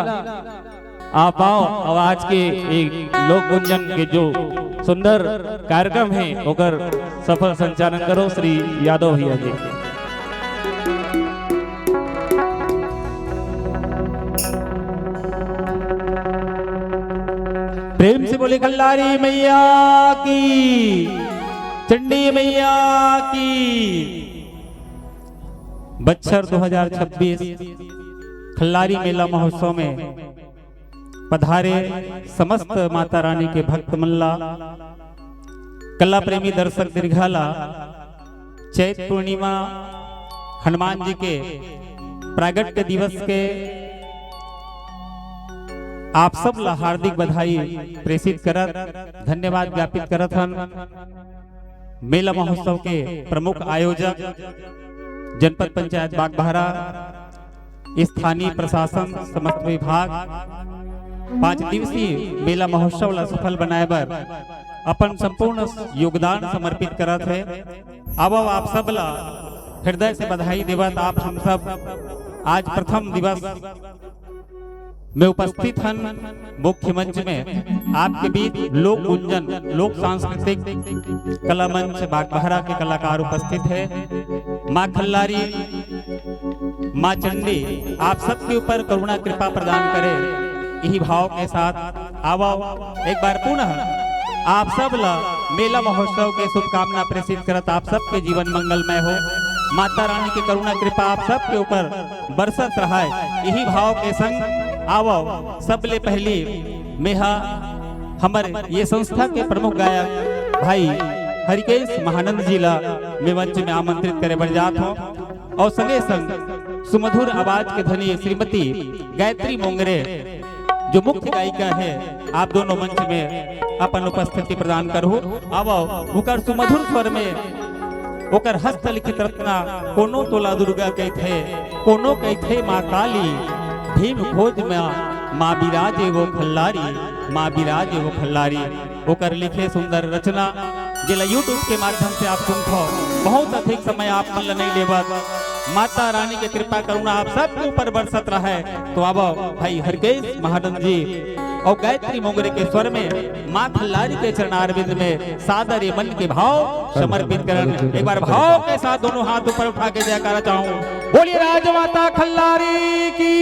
आप आओ, अब आज के एक लोक गुंजन के जो सुंदर कार्यक्रम है, ओकर सफल संचालन करो श्री यादव भैया जी। प्रेम से बोले खल्लारी मैया की, चंडी मैया की। बच्छर दो हज़ार छब्बीस खल्लारी मेला महोत्सव में पधारे समस्त माता रानी के भक्त मन ला, कला प्रेमी दर्शक दीर्घा ला, चैत पूर्णिमा हनुमान जी के प्रागट्य दिवस के आप सब ला हार्दिक बधाई प्रेषित करत, धन्यवाद ज्ञापित करत हन। मेला महोत्सव के प्रमुख आयोजक जनपद पंचायत बागबाहरा, स्थानीय प्रशासन, समस्त विभाग पाँच दिवसीय मेला महोत्सव ला सफल बनाए बर अपन संपूर्ण योगदान समर्पित करत है। अब आप सब ला हृदय से बधाई देवत आप हम सब आज प्रथम दिवस में उपस्थित हन मुख्य मंच में। आपके बीच लोक गुंजन, लोक सांस्कृतिक कला मंच बागबाहरा के कलाकार उपस्थित है। माँ खल्लारी, माँ चंडी आप सबके ऊपर करुणा कृपा प्रदान करे। यही भाव के साथ आवो एक बार पुनः आप सब ला मेला महोत्सव के शुभकामना प्रेषित करत आप सबके जीवन मंगलमय हो। माता रानी की करुणा कृपा आप सबके ऊपर बरसत रहाय। यही भाव के संग आवो सबले पहली मेहा हमर ये संस्था के प्रमुख गायक भाई हरिकेश महानंद जी ला मैं मंच में आमंत्रित करे बर जात हूँ। और संगे संग सुमधुर आवाज के धनी श्रीमती गायत्री मोंगरे जो मुख्य गायिका है, आप दोनों मंच में अपन उपस्थिति प्रदान करहु। अब उकर सुमधुर स्वर में ओकर हस्तलिखित रचना कोनो तोला दुर्गा कहिथे, कोनो कहिथे माँ काली, भीम खोज में माँ बिराजे वो खल्लारी, माँ बिराजे वो खल्लारी। ओकर लिखे सुंदर रचना, जेला YouTube के माध्यम से आप सुनथो। बहुत अधिक समय आप मन ल नहीं लेवत। माता रानी के कृपा करुणा आप सबके ऊपर बरसत रहे। तो अब भाई हरकेश महानंद जी और गायत्री मोंगरे के स्वर में माँ खल्लारी के चरणारविंद में सादर ये मन के भाव समर्पित करन। एक बार भाव के साथ दोनों हाथ ऊपर उठा के जयकारा चाहूं। बोलिए राजमाता खल्लारी की,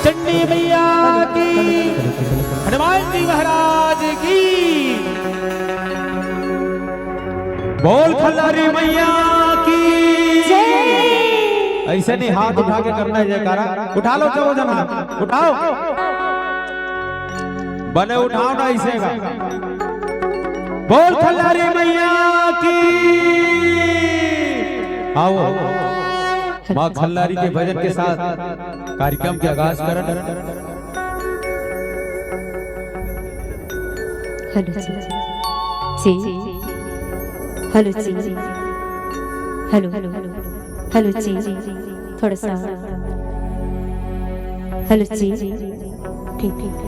चंडी मैया की, हनुमान जी महाराज की। बोल खल्लारी मैया की। ऐसे नहीं, हाथ उठा के करना है जयकारा। उठा लो चलो जना, उठाओ, बने उठाओ ना ऐसे का। बोल खल्लारी मैया की। आओ, माँ खल्लारी के भजन के साथ कार्यक्रम के आगाज करन। हेलो जी। जी। हेलो जी। हेलो। हेलो जी। थोड़ा सा। हेलो जी। ठीक, ठीक।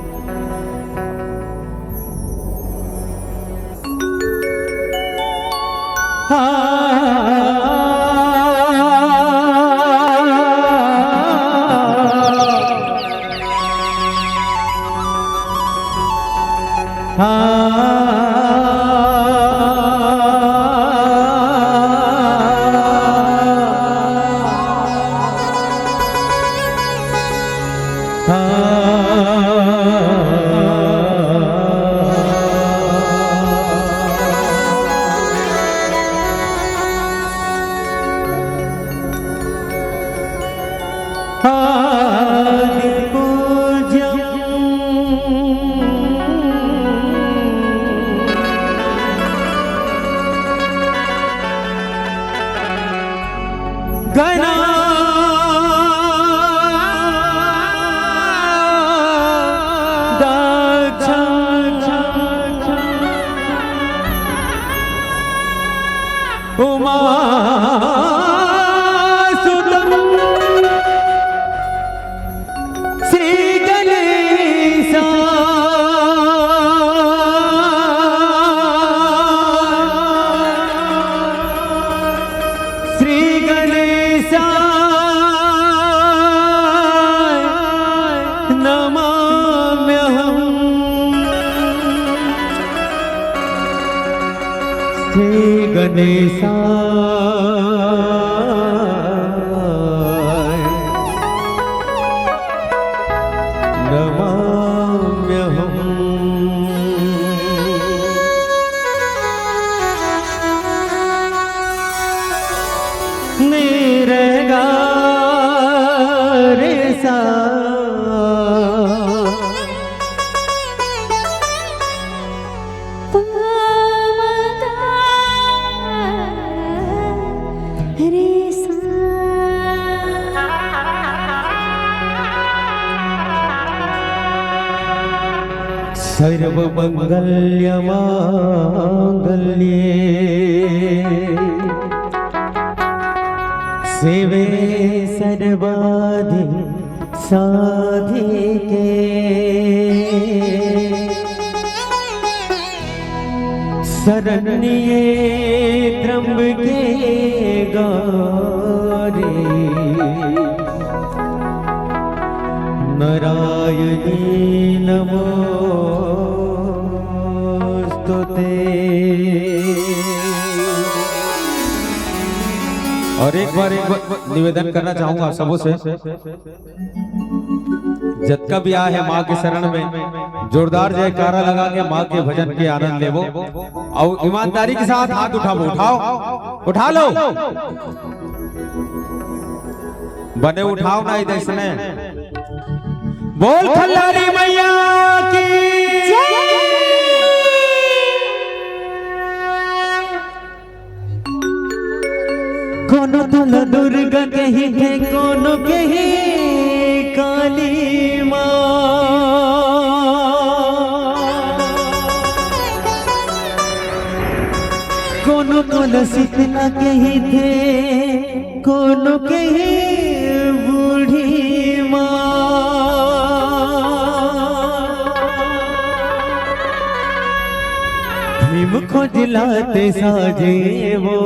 श्री गणेशाय नमाम्यहम्। निरगारे सा। सर्वमंगल्य मांगल्ये शिवे सर्वाधिक साधिके शरण्ये त्र्यंबके गौरी नारायणी नमोस्तुते। और एक बार, एक बार निवेदन करना चाहूंगा सबों से, जतका भी आए हे माँ के शरण में, जोरदार जयकारा लगा के माँ के भजन के आनंद लेवो। और ईमानदारी के साथ हाथ उठाओ, उठाओ, उठा लो। बने उठाओ ना इधर इसने। बोल खल्लारी मैया की। कोनो तोला दुर्गा कहिथे, कोनो कही काली माँ। कोनो तोला शीतला कहिथे, कोनो कही बूढ़ी माँ। भीम खोजला ते साजे वो।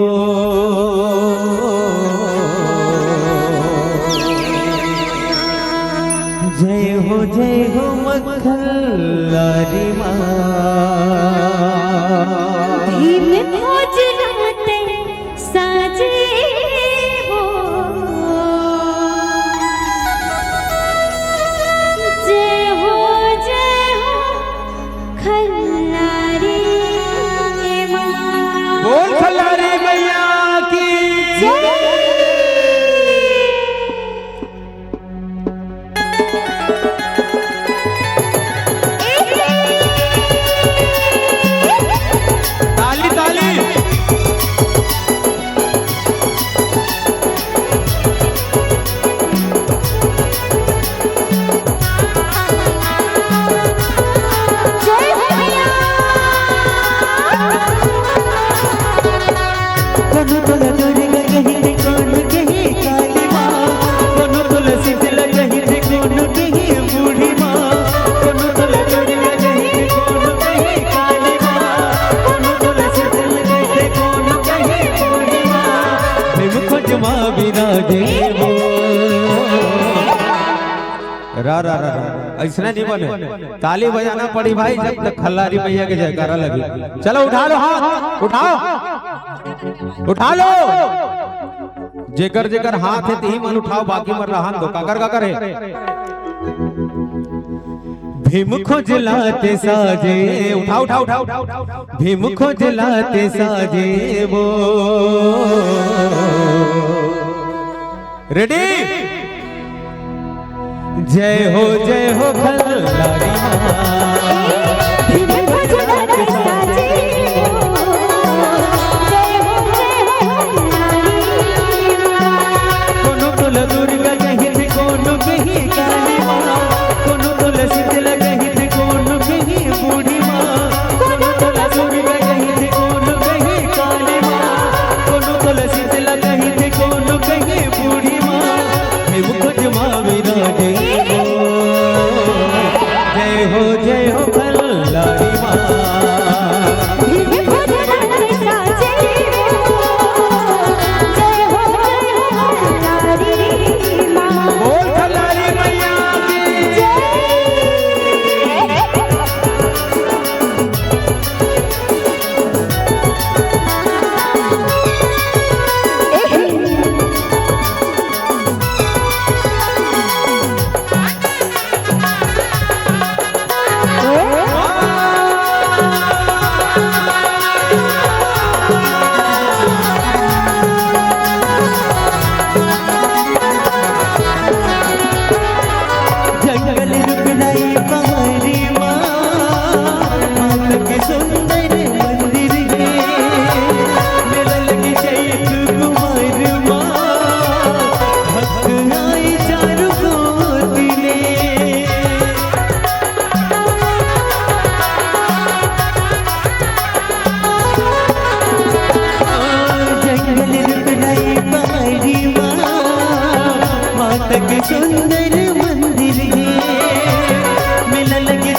जय हो, जय हो मखल्लारी माँ। भीम खोजला ते साजे वो। जय हो, जय हो खल्लारी माँ। बोल खल्लारी मैया की। जय। ताली, ताली। कोनो तोला दुर्गा कहिथे, कोनो कही काली माँ, कोनो तोला शीतला कहिथे, कोनो कही बूढ़ी माँ, कोनो तोला दुर्गा कहिथे, कोनो कही काली माँ, कोनो तोला शीतला कहिथे, कोनो कही बूढ़ी माँ। भीम खोज माँ विराजे वो। रा, रा, रा, रा। अइसने नहीं बने। ताली बजाना पड़ी भाई, जब तक खल्लारी मैया के जयकारा लगी। चलो, उठा लो हाथ, उठाओ, उठा लो। जेकर जेकर हाथ हे, तिही मन उठाओ, बाकी मन रहन दो। काकर, काकर हे? भीम खोजला ते साजे, उठाओ, उठाओ, उठाओ। भीम खोजला ते साजे वो। रेडी? जय हो, जय हो खल्लारी माँ। भीम खोजला ते साजे वो। जय हो, जय हो खल्लारी माँ। कोनो तोला दुर्गा कहिथे, कोनो कही काली माँ, कोनो तोला शीतला कहिथे, कोनो कही बूढ़ी माँ, कोनो तोला दुर्गा कहिथे, कोनो कही काली माँ, कोनो तोला शीतला कहिथे, कोनो कही बूढ़ी माँ। भीम खोज माँ विराजे वो। जय हो, जय हो खल्लारी माँ। भीम खोज माँ विराजे वो। जय हो, जय हो खल्लारी माँ। बोल खल्लारी मैया की। जय।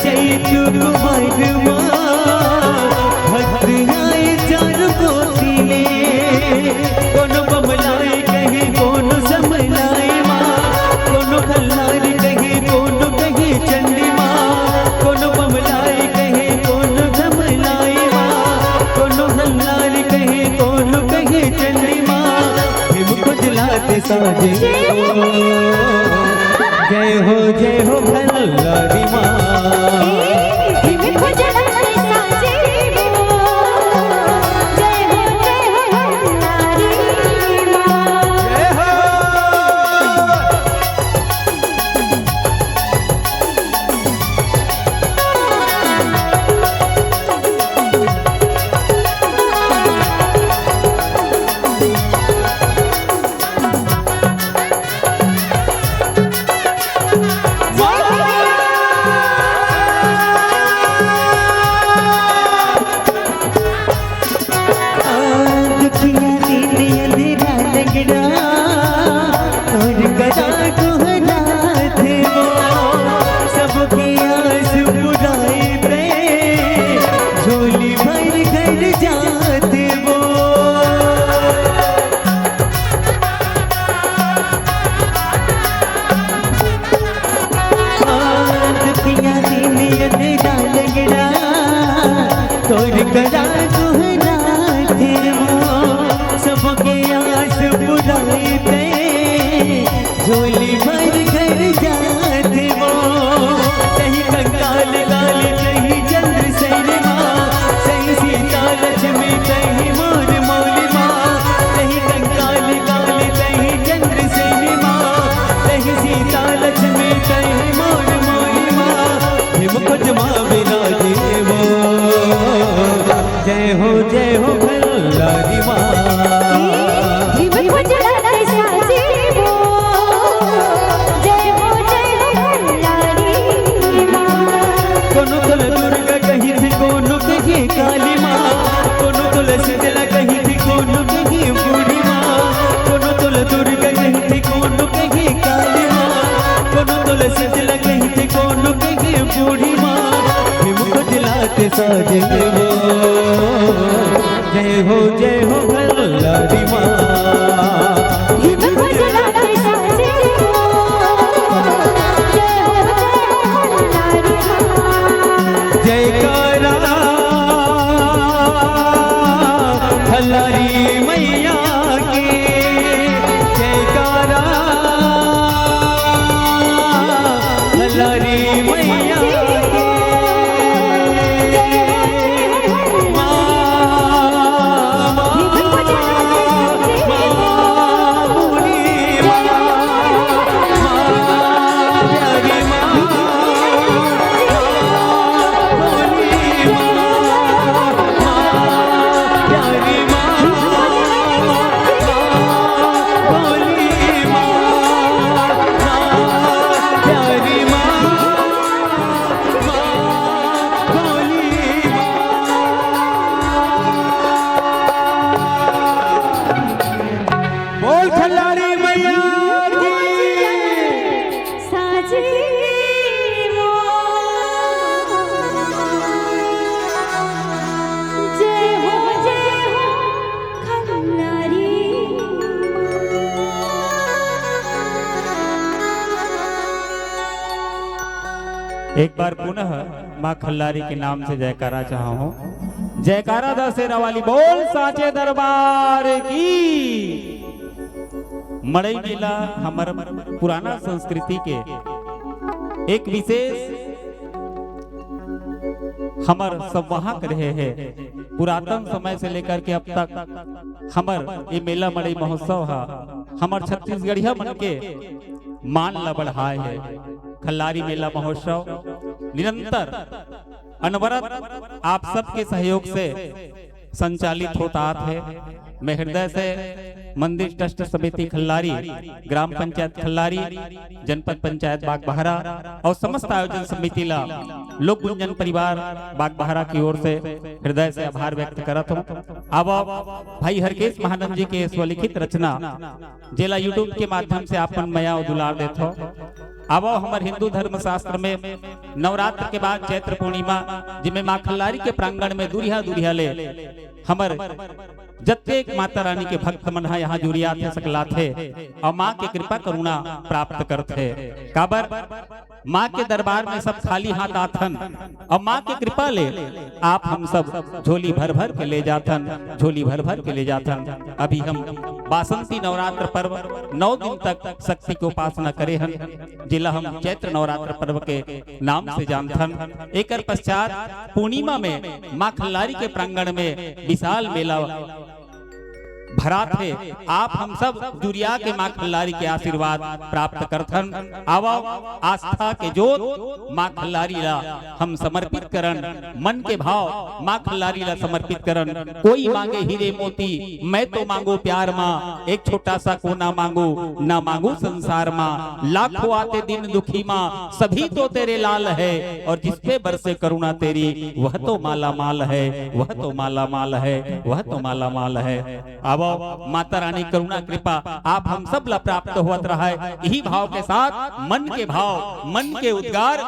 चैत कुमार मा भक्त आए चार कोती ले, कोनो बमलाई कहे, कोनो समलाई मा, कोनो खल्लार कहे, कोनो कहे चंडी मा, कोनो बमलाई कहे, कोनो समलाई मा, कोनो खल्लार कहे, कोनो कहे चंडी मा। भीम खुजलात साजे हो, जय हो, जय हो भल्लारी माँ। भीम खुजलात साजे हो, जय हो, जय हो भल्लारी माँ। जय हो। दुखिया नींद अंधेरा लंगड़ा, तोर करा को हाथ वो, सबके आस पुराए पे, झोली भर घर जात वो। दुखिया नींद अंधेरा लंगड़ा, तोर करा को हाथ वो, सबके आस पुराए पे, झोली भर घर जात वो। कहीं कंकाल काल, कहीं चंद्र सेन मा, कहीं सीता लक्ष्मी, कहीं मोर मौली माँ। कहीं कंकाल काल, कहीं चंद्र सेन मा, कहीं सीता लक्ष्मी, कहीं मोर मौली माँ। भीम खुजमा विराजे वो। जय हो, जय हो भल्लारी माँ। भीम खुजलात साजे वो। जय हो, जय हो भल्लारी माँ। कोनो तोला दुर्गा कहिथे, कोनो कहे काली माँ, कोनो तोला शीतला कहिथे, कोनो कहे बूढ़ी माँ, कोनो तोला दुर्गा कहिथे, कोनो कहे काली माँ, कोनो तोला शीतला कहिथे, कोनो कहे बूढ़ी माँ। भीम खुजलात साजे वो। जय हो, जय हो भल्लारी माँ। भीम खुजलात साजे वो। जय हो, जय हो भल्लारी माँ। जयकारा भल्लारी मैया की, जयकारा भल्लारी मैया की। बोल खल्लारी मैया की। साजे वो। जय हो, जय हो खल्लारी। एक बार पुनः माँ खल्लारी के नाम से जयकारा चाहहूँ। जयकारा दा शेरा वाली, बोल साचे दरबार की। मड़ई मेला हमर पुराना संस्कृति के एक विशेष हमर संवाहक रहे हे। पुरातन समय से लेकर के अब तक हमर ये मेला मड़ई महोत्सव हा हमर छत्तीसगढ़िया मन के मान ला बढ़ाए हे। खल्लारी मेला महोत्सव निरंतर अनवरत आप सबके सहयोग से संचालित होत आत हे। मैं हृदय से मंदिर ट्रस्ट समिति खल्लारी, ग्राम पंचायत खल्लारी, जनपद पंचायत बागबहरा और समस्त आयोजन समिति ला लोक गुंजन परिवार बागबहरा की ओर से हृदय से आभार व्यक्त करत हूँ। अब भाई हरकेश महानंद जी के स्वलिखित रचना, जेला YouTube के माध्यम से आप मन मया और दुलार देत हो, आवो, हमर हिंदू धर्म शास्त्र में नवरात्र के बाद चैत्र पूर्णिमा, जिमे माँ खल्लारी के प्रांगण में दूरिहा दूरिहा ले हमर जतेक माता रानी के भक्त मन ह यहाँ जुरियाथे, सकलाथे अउ माँ के कृपा करुणा प्राप्त करथे। काबर माँ के दरबार में सब खाली हाथ आथन अउ माँ के कृपा ले आप हम सब झोली भर भर के ले जाथन, झोली भर भर के ले जाथन। अभी हम बासंती नवरात्र पर्व नौ दिन तक शक्ति के उपासना करे हन, जेला हम चैत्र नवरात्र पर्व के नाम से जानथन। एकर पश्चात पूर्णिमा में माँ खल्लारी के प्रांगण में विशाल मेला भराथे। आप हम सब जुरिया के माँ खल्लारी के आशीर्वाद प्राप्त करथन। आवव, आस्था के जोत माँ खल्लारी ला हम समर्पित करन। मन के भाव माँ खल्लारी ला समर्पित करन। कोई मांगे हीरे मोती, मैं तो मांगू प्यार माँ। एक छोटा सा कोना मांगू, ना मांगू संसार माँ। लाखों आते दिन दुखी माँ, सभी तो तेरे लाल है। और जिस पे बरसे करुणा तेरी, वह तो माला माल है, वह तो माला माल है, वह तो माला माल है। आवव, माता रानी करुणा कृपा आप हम सब ला प्राप्त होत रहय। यही भाव के साथ मन के भाव, मन के उद्गार,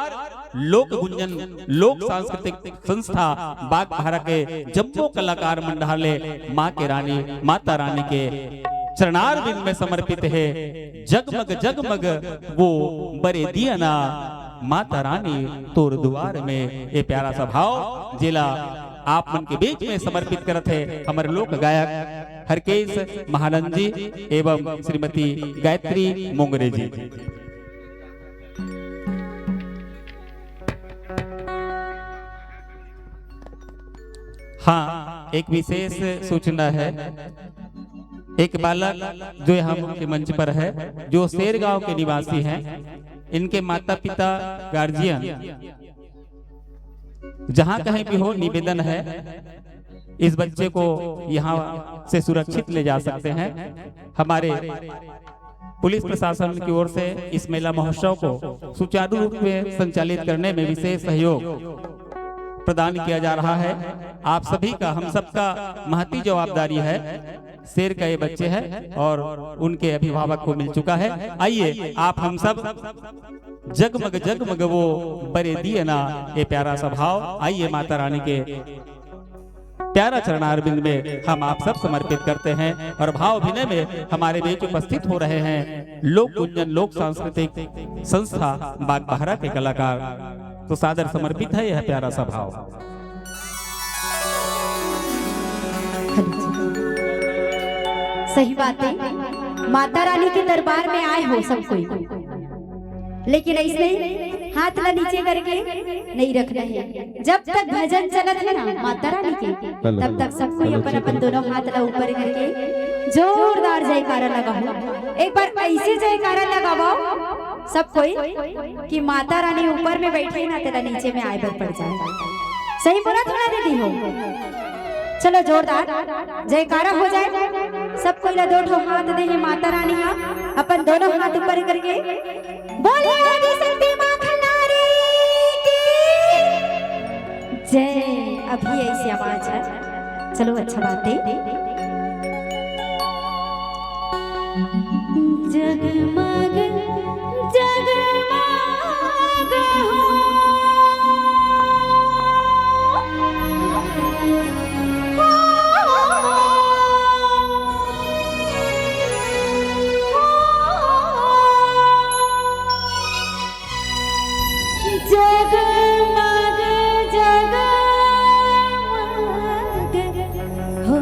लोक गुंजन, लोक सांस्कृतिक संस्था बागबाहरा के जम्मो कलाकार मन डहार ले माँ के रानी, माता रानी के चरणार बिंद में समर्पित हे। जगमग जगमग वो बरे दियना, माता रानी तोर दुआर में। ये प्यारा सा भाव जेला आप मन के बीच में समर्पित करत हे हमर लोक गायक हरकेश महानंद जी एवं श्रीमती गायत्री मोंगरे जी। हाँ, एक विशेष सूचना है। एक बालक जो यहाँ मुख्य मंच पर है, जो शेरगांव के निवासी हैं, इनके माता पिता, गार्जियन, जहाँ कहीं भी हो, निवेदन है, इस बच्चे को यहाँ से सुरक्षित ले जा सकते हैं। हमारे पुलिस प्रशासन की ओर से इस मेला महोत्सव को सुचारू रूप में संचालित करने में विशेष सहयोग प्रदान किया जा रहा है। आप सभी का, हम सबका महती जवाबदारी है। शेर का ये बच्चे हैं और उनके अभिभावक को मिल चुका है। आइए, आप हम सब जगमग जगमग वो बरे दिए ना, ये प्यारा सा भाव। आइए, माता रानी के प्यारा चरणारविंद में हम आप सब समर्पित करते हैं और भाव अभिनय में हमारे बीच उपस्थित हो रहे हैं लोक गुंजन लोक सांस्कृतिक संस्था बागबाहरा के कलाकार। तो सादर समर्पित है यह प्यारा सा भाव। सही बात है, माता रानी के दरबार में आए हो सब कोई, लेकिन ऐसे हाथ ला नीचे करके नहीं रखना है। जब तक भजन चलत है ना माता रानी के, तब तक सब कोई अपन अपन दोनों हाथ ला ऊपर करके जोरदार जयकारा लगाओ। एक बार ऐसे जयकारा लगाओ सब कोई कि माता रानी ऊपर में बैठी है ना, तेरा नीचे में आए बर पड़ जाए। सही बोला थोड़ा दीदी हो? चलो जोरदार जयकारा हो जाए। सब कोई ला दो ठो हाथ दे हे माता रानी हा, अपन दोनों हाथ ऊपर करके बोले आदि शक्ति माँ खल्लारी की जय। अभी ऐसी आवाज है, चलो अच्छा बात है। जगमग जगमग हो। जगमग जगमग हो।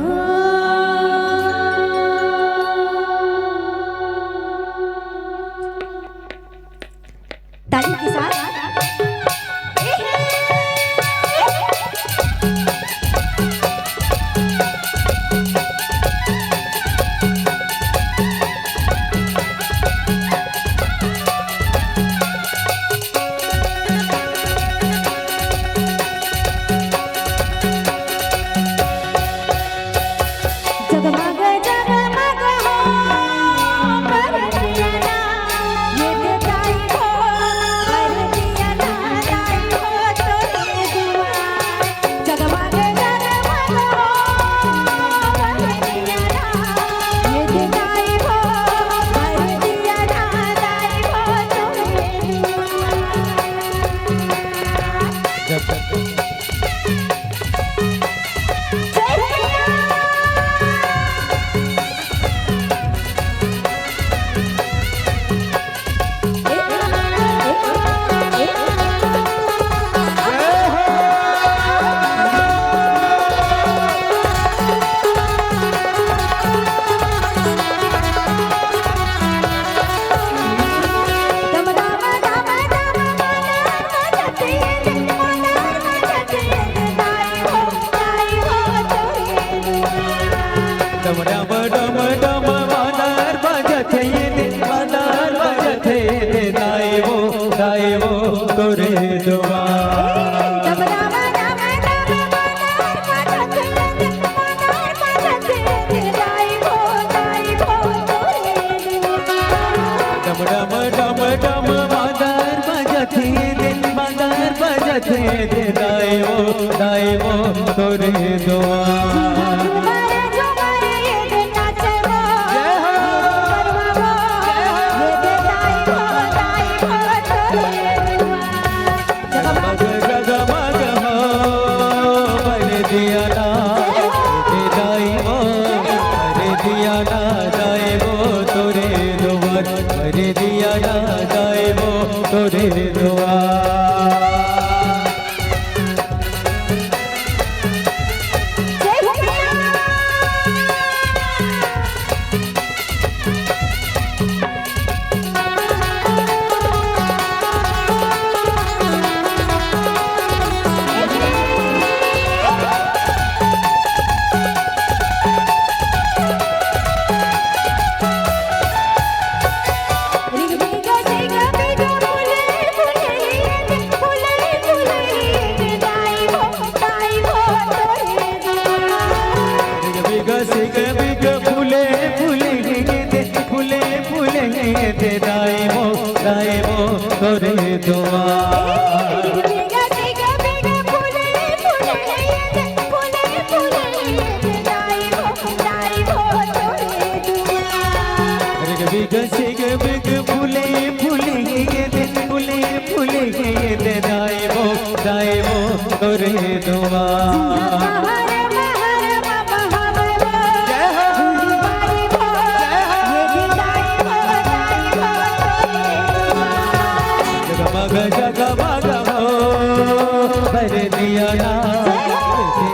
डम डम डम डम मादर बजत हे ये दे, मादर बजत हे ये दे, दाई वो, दाई वो तोरे दुआर। डम डम डम डम मादर बजत हे दे, मादर बजत हे दे, दाई वो, दाई वो तोरे दुआर। जय हो। जगमग जगमग हो, बर दिया ना, दे दाई वो, बर दिया ना, दाई वो तोरे दुआर, बर दिया ना, दाई वो तोरे दुआर। बिग सिग बिग फूले फूले दे, फूले फूले दे, दाई वो, दाई वो तोरे दुआर। बिग सिग बिग फूले फूले दे, फूले फूले दे, दाई वो, दाई वो तोरे दुआर। जय हो। जगमग जगमग हो, बर दिया ना,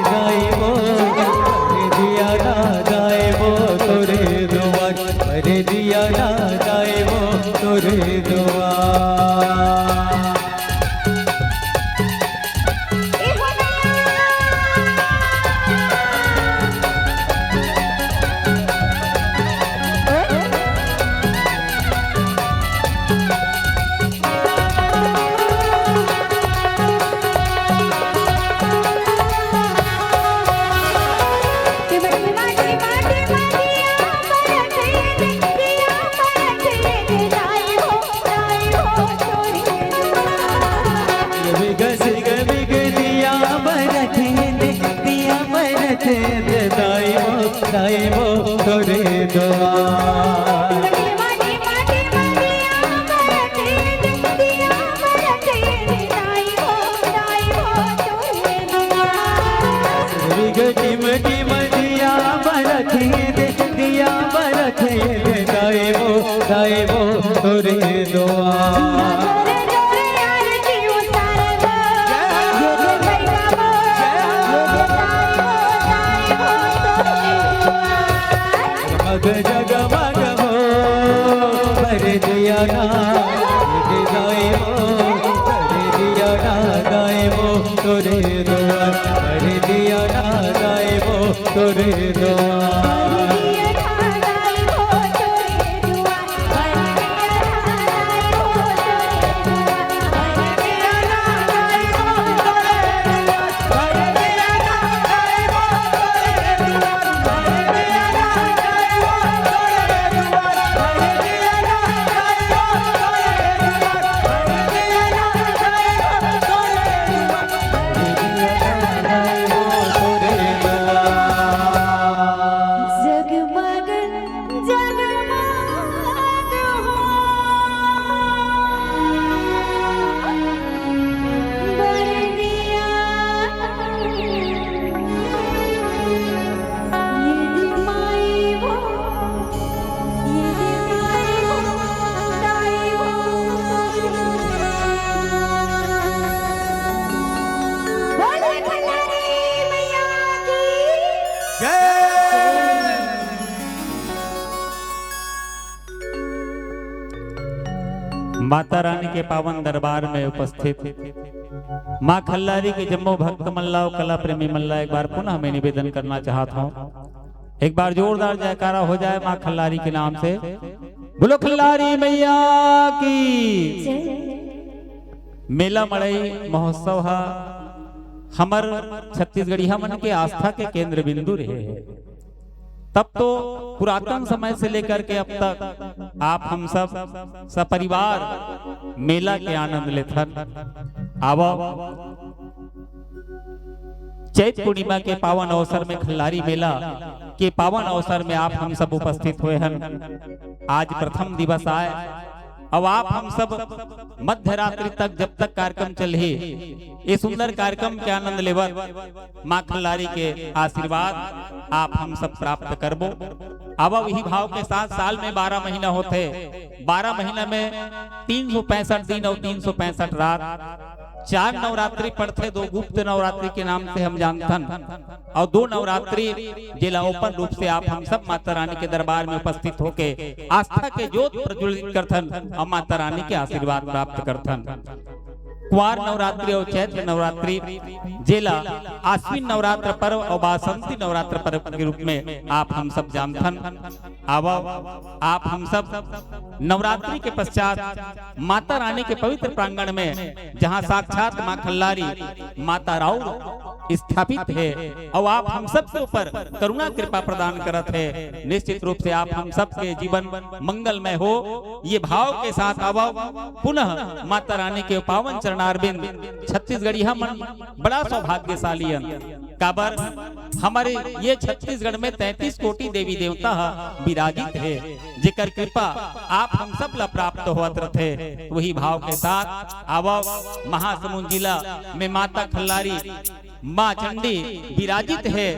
दाई वो, बर दिया ना, दाई वो तोरे दुआर, बर दिया ना, दाई वो तोरे दुआर। बिग सिग बिग दिया बरत हे दे, दिया बरत हे दे, दाई वो, दाई वो तोरे दुआर। बिग टिम टिम दिया बरत हे दे, दिया बरत हे दे, दाई वो, दाई वो तोरे दुआर। जगमग जगमग हो, बर दिया ना, दाई वो, बर दिया ना, दाई वो तोरे दुआर, बर दिया ना, दाई वो तोरे दुआर। जगमग माता रानी के पावन दरबार में उपस्थित माँ खल्लारी के जम्मो भक्त मन ला अउ कला प्रेमी मन ला एक बार पुनः मैं निवेदन करना चाहत हूँ, एक बार जोरदार जयकारा हो जाए माँ खल्लारी के नाम से। बोलो खल्लारी मैया की। मेला मड़ई महोत्सव ह हमर छत्तीसगढ़िया मन के आस्था के केंद्र बिंदु रहे हे। तब तो पुरातन समय से लेकर के अब तक आप हम सब सपरिवार मेला के आनंद लेथन। आवव, चैत पूर्णिमा के पावन अवसर में, खल्लारी मेला के पावन अवसर में आप हम सब उपस्थित होए हन। आज प्रथम दिवस आय, अब आप हम सब मध्य रात्रि तक, जब तक कार्यक्रम चलही, ये सुंदर कार्यक्रम के आनंद लेवत माँ खल्लारी के आशीर्वाद आप हम सब प्राप्त करबो। अब इही भाव के साथ साल में बारह महीना होथे, बारह महीना में तीन सौ पैंसठ दिन अउ तीन सौ पैंसठ रात, चार नवरात्रि पड़थे, दो गुप्त नवरात्रि के नाम से हम जानथन, अउ दो नवरात्रि जेला open रूप से आप हम सब माता रानी के दरबार में उपस्थित होके आस्था के ज्योत प्रज्वलित करथन अउ माता रानी के आशीर्वाद प्राप्त करथन। कुंवार नवरात्रि अउ चैत्र नवरात्रि, जेला आश्विन नवरात्र पर्व अउ बासंती नवरात्र पर्व के रूप में आप हम सब जानथन। आवव, आप हम सब नवरात्रि के पश्चात माता रानी के पवित्र प्रांगण में, जहाँ साक्षात माँ खल्लारी माता राउर स्थापित हे अउ आप हम सब के ऊपर करुणा कृपा प्रदान करत हे, निश्चित रूप से आप हम सब के जीवन मंगलमय हो। ये भाव के साथ आवव, पुनः माता रानी के पावन चरणारविंद, छत्तीसगढ़िया मन बड़ा सौभाग्यशाली हन, काबर हमर ये छत्तीसगढ़ में तैंतीस कोटि देवी देवता ह विराजित हे, जेकर कृपा आप हम सब ला प्राप्त होवत रथे। वही भाव के साथ आवव, महासमुंद जिला में माता खल्लारी, माँ चंडी विराजित हे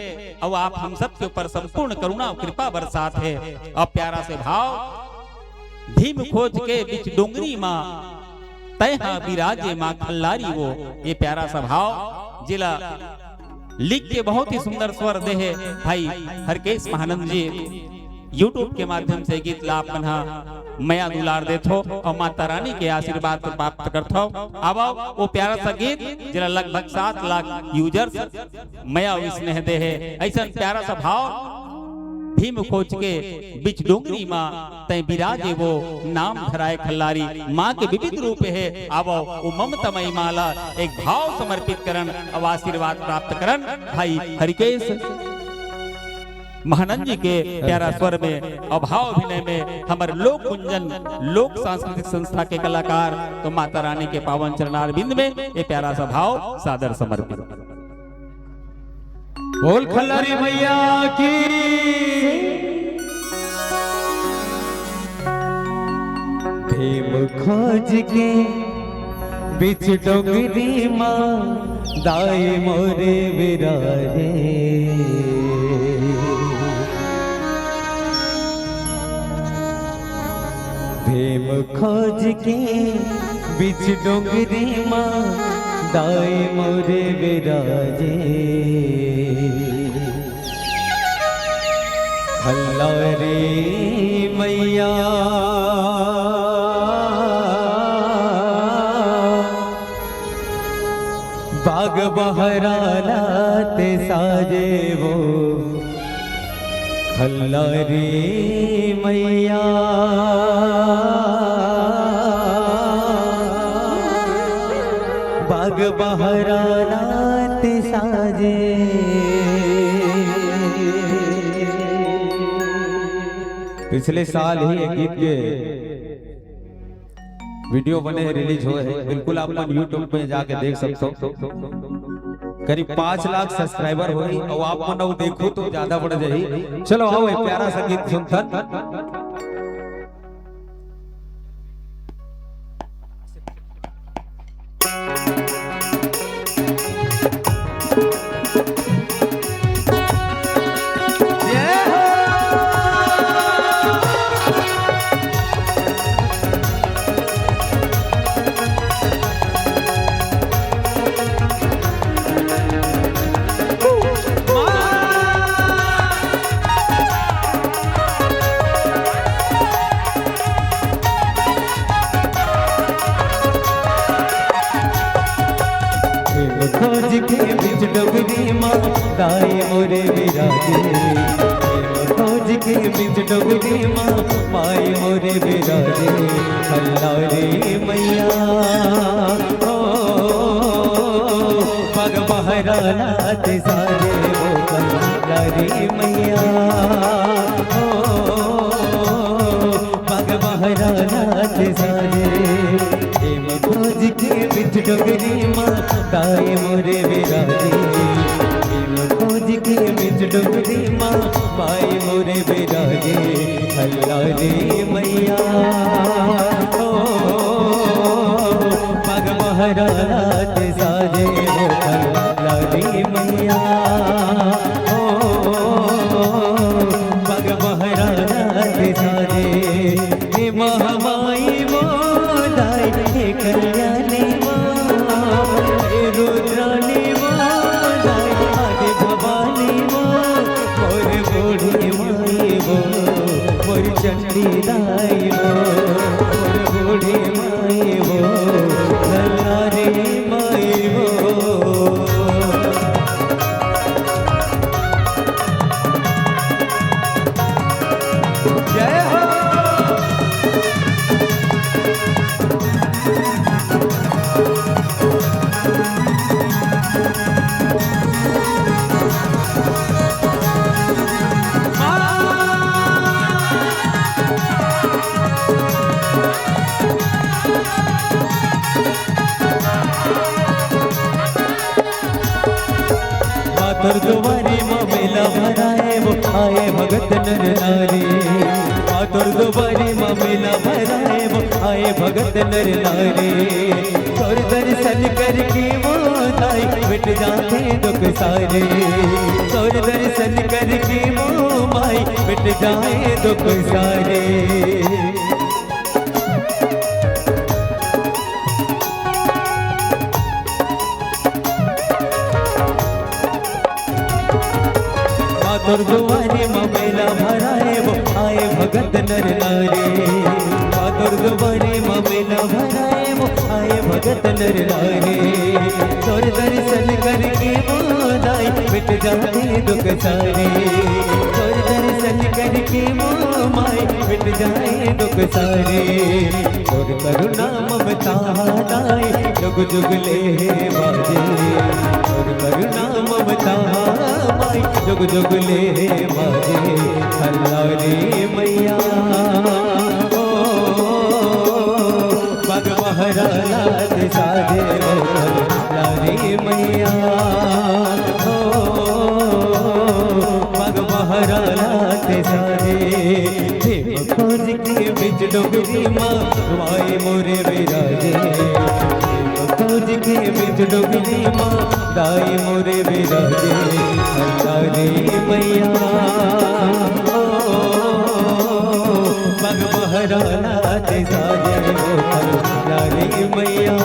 अउ आप हम सब के ऊपर संपूर्ण करुणा अउ कृपा बरसात हे। अब प्यारा से भाव, भीम खोज के बीच डोंगरी माँ, तैं हा विराजे माँ खल्लारी वो। ये प्यारा सा भाव जेला लिख के बहुत ही सुंदर स्वर दे हे भाई हरकेश महानंद जी। YouTube के माध्यम से गीत ला आप मन हा मया दुलार देथो अउ माता रानी के आशीर्वाद प्राप्त करथो। आवव, वो प्यारा सा गीत जेला लगभग सात लाख users मया अउ स्नेह दे हे, अइसन प्यारा सा भाव। भीम खोज के बीच डोंगरी माँ, तैं बिराजे वो नाम धराए खल्लारी। माँ के विविध रूप हे, आवव ओ ममता मई माँ ला एक भाव समर्पित करन अउ आशीर्वाद प्राप्त करन। भाई हरिकेश महानंद जी के प्यारा स्वर में अउ भाव अभिनय में हमर लोक गुंजन लोक सांस्कृतिक संस्था के कलाकार तो माता रानी के पावन चरणारविंद में ये प्यारा सा भाव सादर समर्पित। बोल खल्लारी मैया की। भीम खोज के बीच डोंगरी माँ, दाई मोरे बिराजे। भीम खोज के बीच डोंगरी माँ, दाई मोरे बिराजे। खल्लारी मैया, बाग बहराला ते साजे वो, खल्लारी मैया, बाग बहराला ते साजे। पिछले साल ही एक गीत के video बने हे, release होए हे, बिल्कुल आप मन YouTube में जाके देख सकथो। करीब पाँच लाख subscriber होही अउ आप मन अउ देखो तो ज्यादा बढ़ जाही। चलो आओ, एक प्यारा सा गीत सुनथन। डोगरी माँ दाई मोरे बिराजे, खोज के बीच डोगरी माँ माई मोरे बिराजे। हल्ला रे मैया, ओ, पग बहरा नाच साजे वो हल्ला रे मैया, ओ, पग बहरा नाच साजे। एम खोज के बीच डोगरी माँ दाई मोरे बिराजे, एम खोज के बीच डोगरी माँ माई मोरे बिराजे। हल्ला रे मैया, ओ, पग बहरा नाच साजे हो हल्ला रे मैया, ओ, पग बहरा नाच साजे। हे महामाई वो दाई, हे कल्याणी वो, हे रुद्राणी वो दाई, आदि भवानी वो, मोर बूढ़ी माई वो, मोर चंडी दाई वो, मोर बूढ़ी माई वो, नल्ला रे माई वो। जय हो। माँ तोर दुआरी म मेला भराए वो, आए भगत नर नारी। माँ तोर दुआरी म मेला भराए वो, आए भगत नर नारी। तोर दर्शन करके वो दाई, मिट जाते दुख सारे। तोर दर्शन करके वो माई, मिट जाए दुख सारे। माँ तोर दुआरी म मेला भराए वो, आए भगत नर नारी। माँ तोर दुआरी म मेला भराए वो, आए भगत नर नारी। तोर दर्शन करके वो दाई, मिट जाते दुख सारे। तोर दर्शन करके वो माई, मिट जाए दुख सारे। तोर करुणा ममता दाई, जुग जुग ले हे बाजे। तोर करुणा ममता माई, जुग जुग ले हे बाजे। हल्ला रे मैया, ओ, पग बहरा नाच साजे वो हल्ला रे मैया, ओ, पग बहरा नाच साजे। प्रेम खोज के बीच डोगरी माँ, माई मोरे बिराजे। प्रेम खोज के बीच डोगरी माँ, दाई मोरे बिराजे। हल्ला रे मैया, ओ, पग बहरा नाच साजे वो हल्ला रे मैया,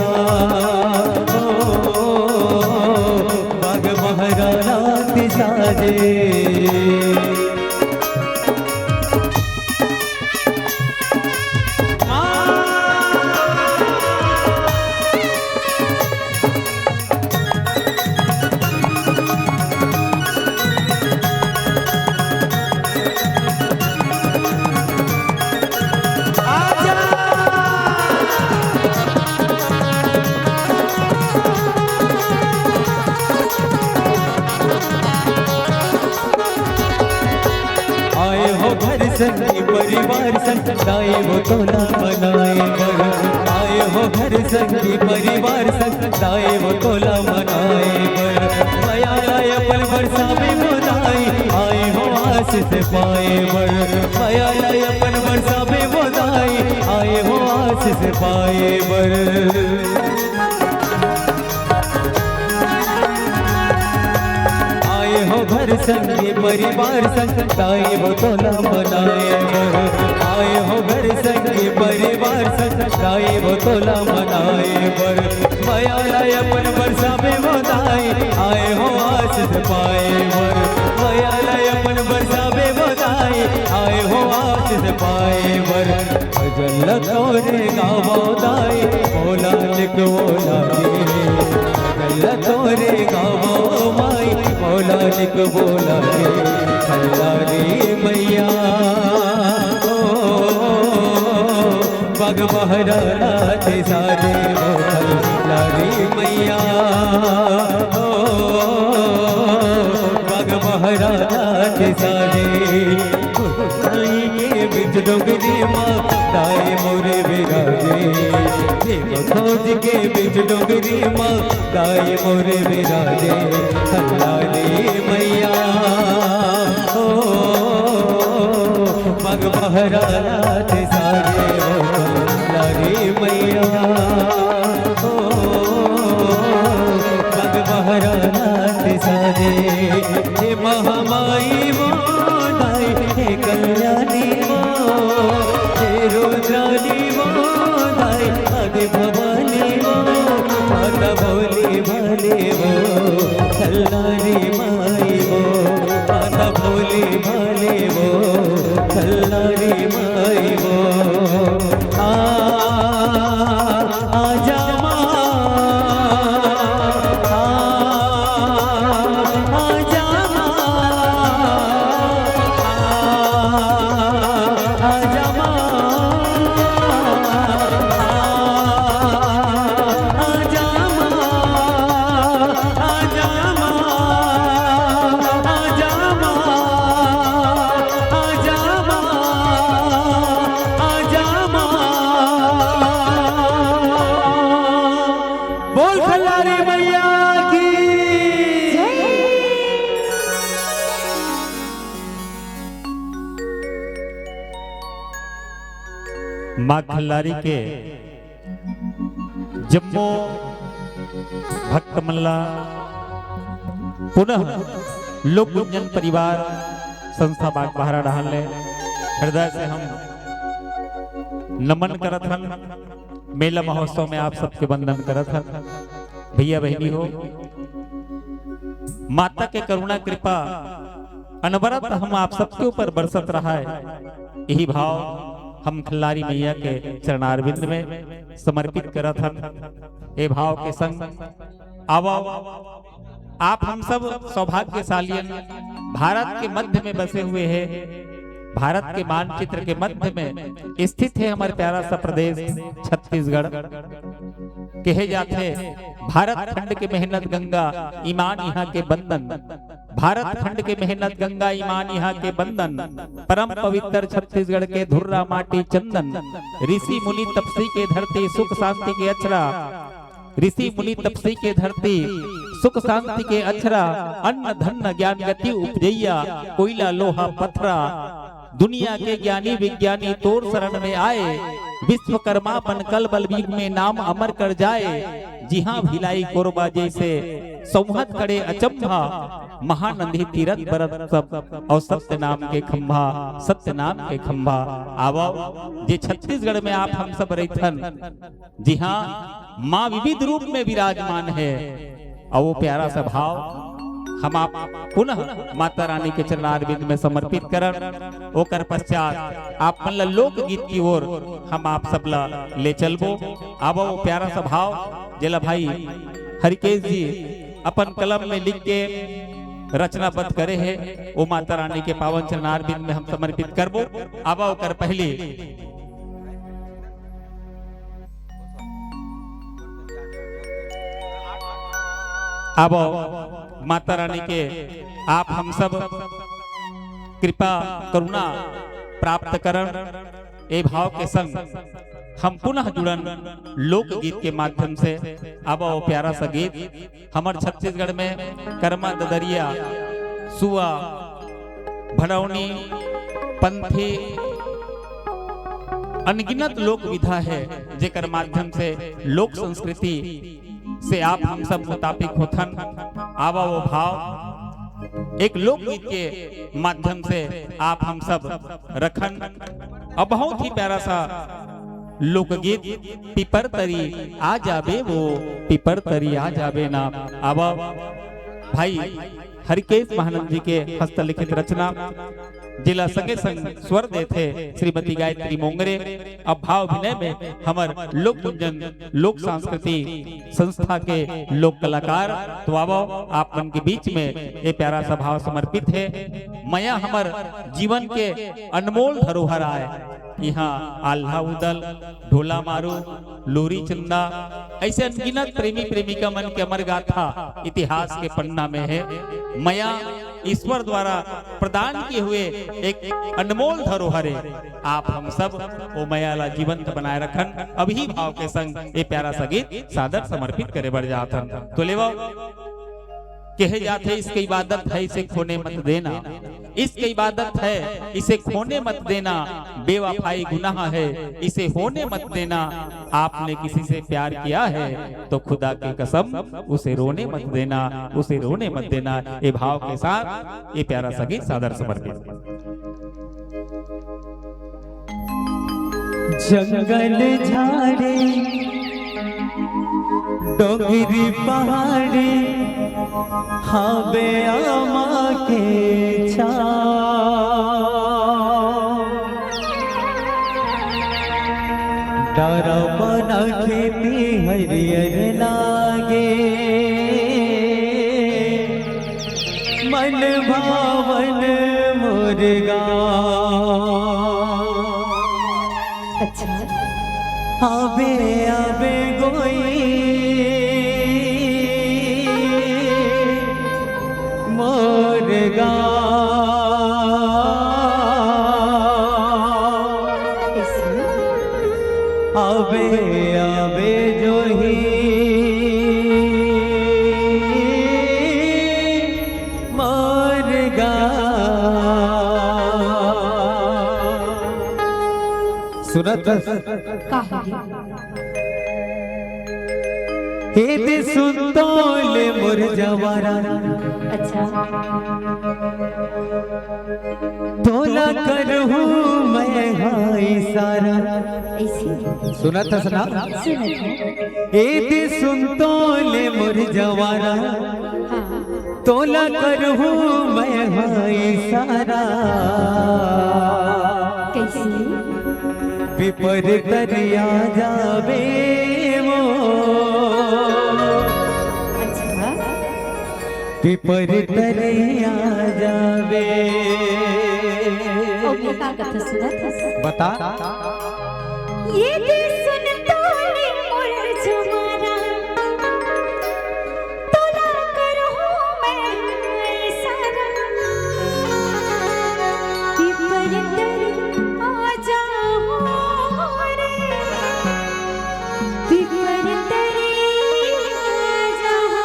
ओ, पग बहरा नाच साजे। आए हो घर संग परिवार संग, दाई वो तोला मनाए बर। आए हो घर संग परिवार संग, दाई वो तोला मनाए बर। मया लाय अपन बरसाबे वो दाई, आए हो आशीष पाए बर। मया लाय अपन बरसाबे वो दाई, आए हो आशीष पाए बर। आए हो घर संग परिवार संग, दाई वो तोला मनाए बर। आए हो घर संग परिवार संग, दाई वो तोला मनाए बर। मया लाय अपन बरसाबे वो दाई, आए हो आशीष पाए बर। मया लाय अपन बरसाबे वो दाई, आए हो आशीष पाए बर। भजन ल तोरे गावो दाई, बोला निक वो लागे। ला तोरे गावो माई, मौला निक बोला रे, खल्लारी मैया। ओ, बग बहरा नाचे सारे, ओ खल्लारी मैया। ओ, बग बहरा नाचे सारे। साई के बिच डोंगरी माँ, दाई मोरे बिराजे। भीम खोज के बिच डोंगरी माँ, दाई मोरे बिराजे। खल्लारी मैया, ओ, बग बहरा नाचे सारे, ओ, खल्लारी मैया, ओ, बग बहरा नाचे सारे। हे महामाई वो दाई, हे कल्याणी वो, हे रुद्राणी वो दाई, आदि भवानी वो, माता भोली भाली वो, खल्लारी माई वो, माता भोली भाली वो, खल्लारी माई वो। आ, आजा माँ, आ, आजा माँ, आ, आजा माँ, आ, आजा माँ, आजा माँ, आजा माँ, आजा माँ, आजा माँ। बोल खल्लारी मैया की। माँ खल्लारी के जम्मो भक्त मन ला पुनः लोक गुंजन परिवार संस्था बागबाहरा डहान ले हृदय से हम नमन करत हन। मेला महोत्सव में आप सबके वंदन करत हन। भैया बहिनी हो, माता के करुणा कृपा अनवरत हम आप सबके ऊपर बरसत रहय। यही भाव हम खल्लारी मैया के चरणारविंद में समर्पित करत हन। ए भाव के संग आवव, आप हम सब सौभाग्यशालियन, भारत के मध्य में बसे हुए हैं, भारत के मानचित्र के मध्य में स्थित है हमारे प्यारा सा प्रदेश छत्तीसगढ़। कहे जाथे, भारत खंड के मेहनत गंगा, ईमान यहाँ के बंधन। भारत खंड के मेहनत गंगा, ईमान यहाँ के बंधन। परम पवित्र छत्तीसगढ़ के धुर्रा माटी चंदन। ऋषि मुनि तपसी के धरती, सुख शांति के अक्षरा। ऋषि मुनि तपसी के धरती, सुख शांति के अक्षरा। अन्न धन ज्ञान गति उपजैया, कोयला लोहा पथरा। दुनिया के ज्ञानी विज्ञानी तोर शरण में आए। विश्वकर्मा बन कल बल युग में नाम अमर कर जाए। जिहाँ भिलाई कोरबा जैसे सौंहत खड़े अचंभा, महानंदी तीरथ बरत सब और सत्य नाम के खंभा, सत्य नाम के खंभा। आवव, जे छत्तीसगढ़ में आप हम सब रहिथन, जिहाँ माँ विविध रूप में विराजमान है, और वो प्यारा सा भाव हम आप पुनः माता रानी के चरणारविंद में समर्पित करन। ओकर पश्चात आप मन ला लोकगीत की ओर हम आप सब ला ले चलबो। आवव, वो प्यारा सा भाव जेला भाई हरिकेश जी अपन कलम में लिख के रचनाबद्ध करे हे, वो माता रानी के पावन चरणारविंद में हम समर्पित करबो। आवव, ओकर पहले आवव, माता रानी के आप हम सब कृपा करुणा प्राप्त करन। ए भाव के संग हम पुनः जुड़न लोकगीत के माध्यम से। आवव, प्यारा सा गीत हमर छत्तीसगढ़ में करमा ददरिया, सुआ, भड़ौनी, पंथी, अनगिनत लोक विधा है, जेकर माध्यम से लोक संस्कृति से आप हम सब मुताबिक होथन। आवव, वो भाव एक लोकगीत के माध्यम से आप हम सब रखन। अब बहुत ही प्यारा सा लोकगीत, पीपर तरी आ जाबे वो, पीपर तरी आ जाबे ना। आवव भाई हरिकेश महानंद जी के हस्तलिखित रचना, जेला संगे संग स्वर देथे श्रीमती गायत्री मोंगरे। अब भाव अभिनय में हमर लोक गुंजन, लोक संस्कृति संस्था के लोक कलाकार, तो आवो, आप मन के बीच में ये प्यारा सा भाव समर्पित हे। मया हमर जीवन के अनमोल धरोहर आय। इहाँ आल्हा उदल, ढोला मारू, लोरी चंदा, ऐसे अनगिनत प्रेमी प्रेमिका मन के अमर गाथा इतिहास के पन्ना में हे। मया ईश्वर द्वारा प्रदान किए हुए एक अनमोल धरोहर हे। आप हम सब ओ मया ला जीवंत बनाए रखन। अभी भाव के संग ये प्यारा सा गीत सादर समर्पित करे बर जात हन। तो लेवो, कहे जाथे, इश्क इबादत है, इसे खोने मत देना। इश्क इबादत है, इसे खोने मत देना। बेवफाई गुनाह है, इसे होने मत देना। आपने किसी से प्यार किया है तो खुदा की कसम, उसे रोने मत देना, उसे रोने मत देना। ये भाव के साथ ये प्यारा सा गीत सादर समर्पित। जंगल झाड़ी डोंगरी पहाड़ी हावे आमा के छाँव। डरपन खेती हरियर लागे, मन भावन मोर गाँव। अच्छा। आबे आबे गोई मोर गाँव। आबे आबे जोही मोर गाँव। सुनत हस? का होगे? हे दे सुन तो ले मोर जवारा। अच्छा। तोला करहूँ मैं हाँ इशारा। ऐसे? सुनत हस ना? सुनत हूँ। हे दे सुन तो ले मोर जवारा। हाँ। तोला करहूँ मैं हाँ इशारा। कैसे? पीपर तरिया जाबे वो। अच्छा। पीपर तरिया जाबे। ओके, का कथा सुनत हस? बता। ये दे सुन तोले मोर जवारा। तोला करहूँ मैं इशारा। पीपर तर आ जाओ रे, पीपर तर आ जाओ।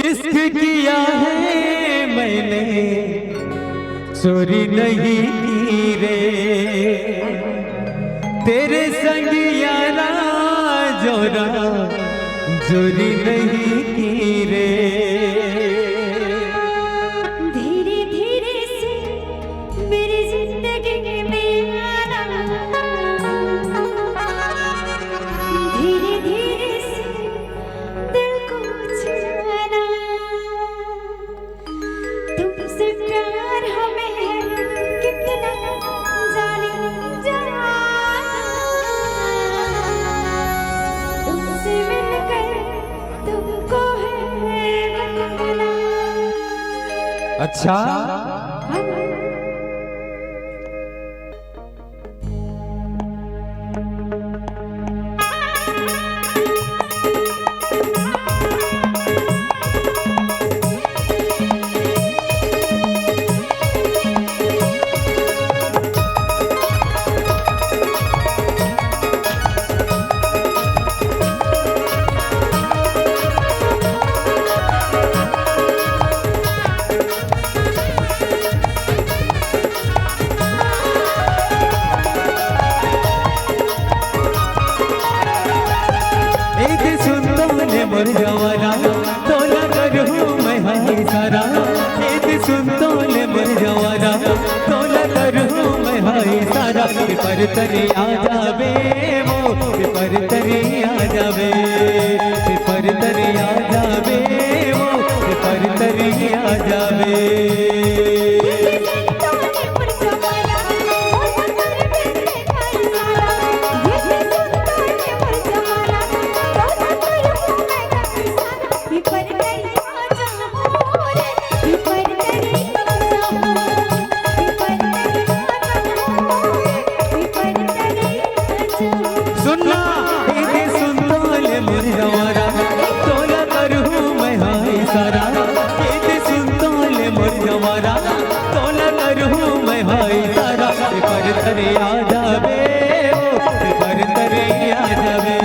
इश्क किया है मैंने, चोरी नहीं की रे। तेरे संग यारा जोरा जोरी नहीं की रे। धीरे धीरे से मेरी जिंदगी में आना, धीरे धीरे से दिल को छुआना। तुमसे प्यार हमें है कितना जाने जाना। तुमसे मिलकर तुमको है बताना। अच्छा। हाँ। एक सुन तो ले मोर जवारा, तोला करहूँ मैं हाँ इशारा। एक सुन तो ले मोर जवारा, तोला करहूँ मैं हाँ इशारा। पीपर तरी आ जाबे वो, पीपर तरी आ जाबे, पीपर तरी आ जाबे वो। आ जावे। सुनना, एदे सुन तोले मोर जवारा, तोला करहूँ मैं हाँ इशारा। एदे सुन तोले मोर जवारा, तोला करहूँ मैं हाँ इशारा। पेपर तरे आ जावे, ओ पेपर तरे आ जावे।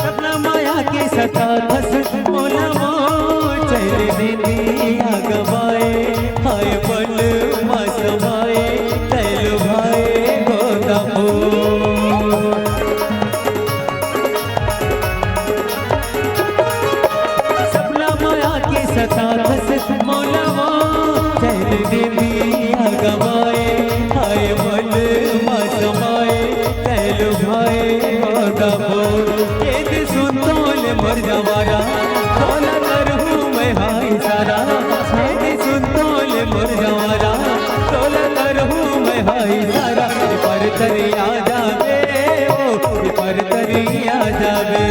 सपना माया के सताथस मोला वो, चैन निंदिया गवाए, हाय पल मा समाए, तैं लुभाए गोदामो। सपना माया के सताथस मोला वो, चैन निंदिया गवाए, हाय पल मा समाए, तैं लुभाए गोदामो। एदे सुन तोले मोर जवारा, तोला करहूँ मैं हाँ इशारा। एदे सुन तोले मोर जवारा, तोला करहूँ मैं हाँ इशारा। पेपर तरे आ जावे, ओ पेपर तरे आ जावे।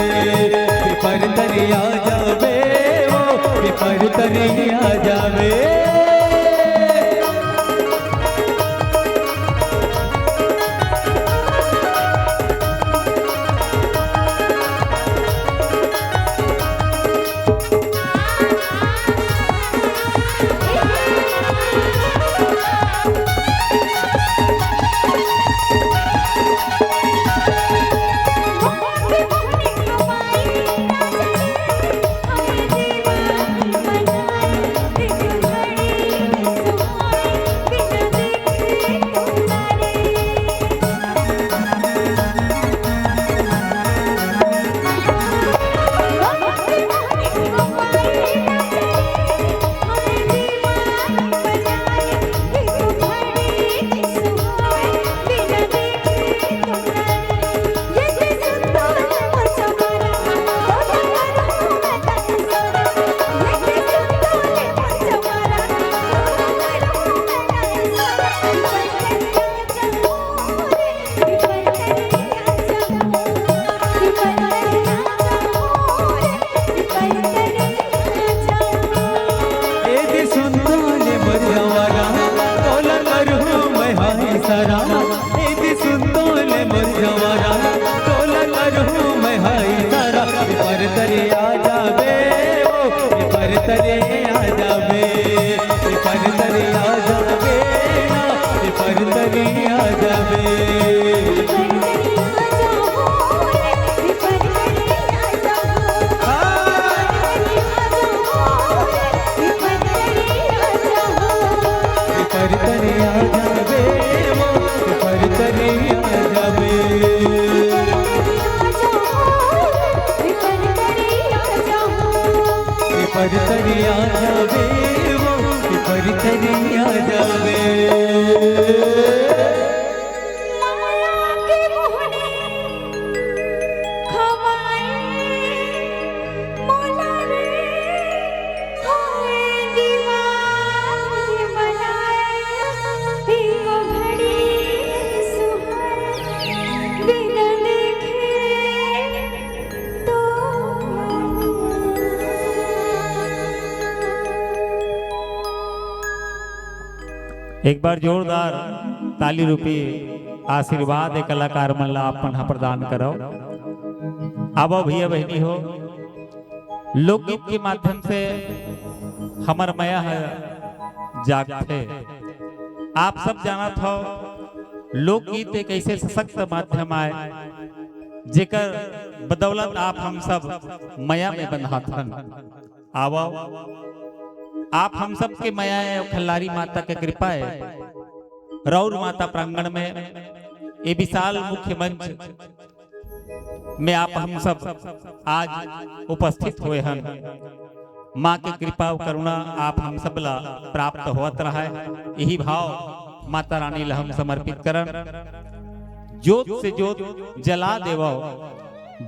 पेपर तरे आ जावे, ओ पेपर तरे आ जावे। एदे सुन तोले मोर जवारा, तोला करहूँ मैं हाँ इशारा। एदे सुन तोले मोर जवारा, तोला करहूँ मैं हाँ इशारा। पेपर तरे आ जावे, ओ पेपर तरे आ जावे। पेपर तरे आ जावे ना, पेपर तरे आ जावे। पेपर तरे आ जावे, ओ पेपर तरे आ जावे। पेपर तरे आ जावे, ओ पेपर तरे आ जावे। एक बार जोरदार ताली रूपी आशीर्वाद ए कलाकार मन ला आप मन ह प्रदान करव। आवव भैया बहिनी हो, लोकगीत के माध्यम से हमर मया ह जागथे। आप सब जानत हव, लोकगीत एक ऐसे सशक्त माध्यम आय, जेकर बदौलत आप हम सब मया में बंधाथन। आवव, आप हम सब के मया हे अउ खल्लारी माता के कृपा हे। रौर माता प्रांगण में ये विशाल मुख्य मंच में आप हम सब आज उपस्थित होए हन। माँ के कृपा अउ करुणा आप हम सब ला प्राप्त होत रहय, यही भाव माता रानी ला हम समर्पित करन। जोत से जोत जला देवव,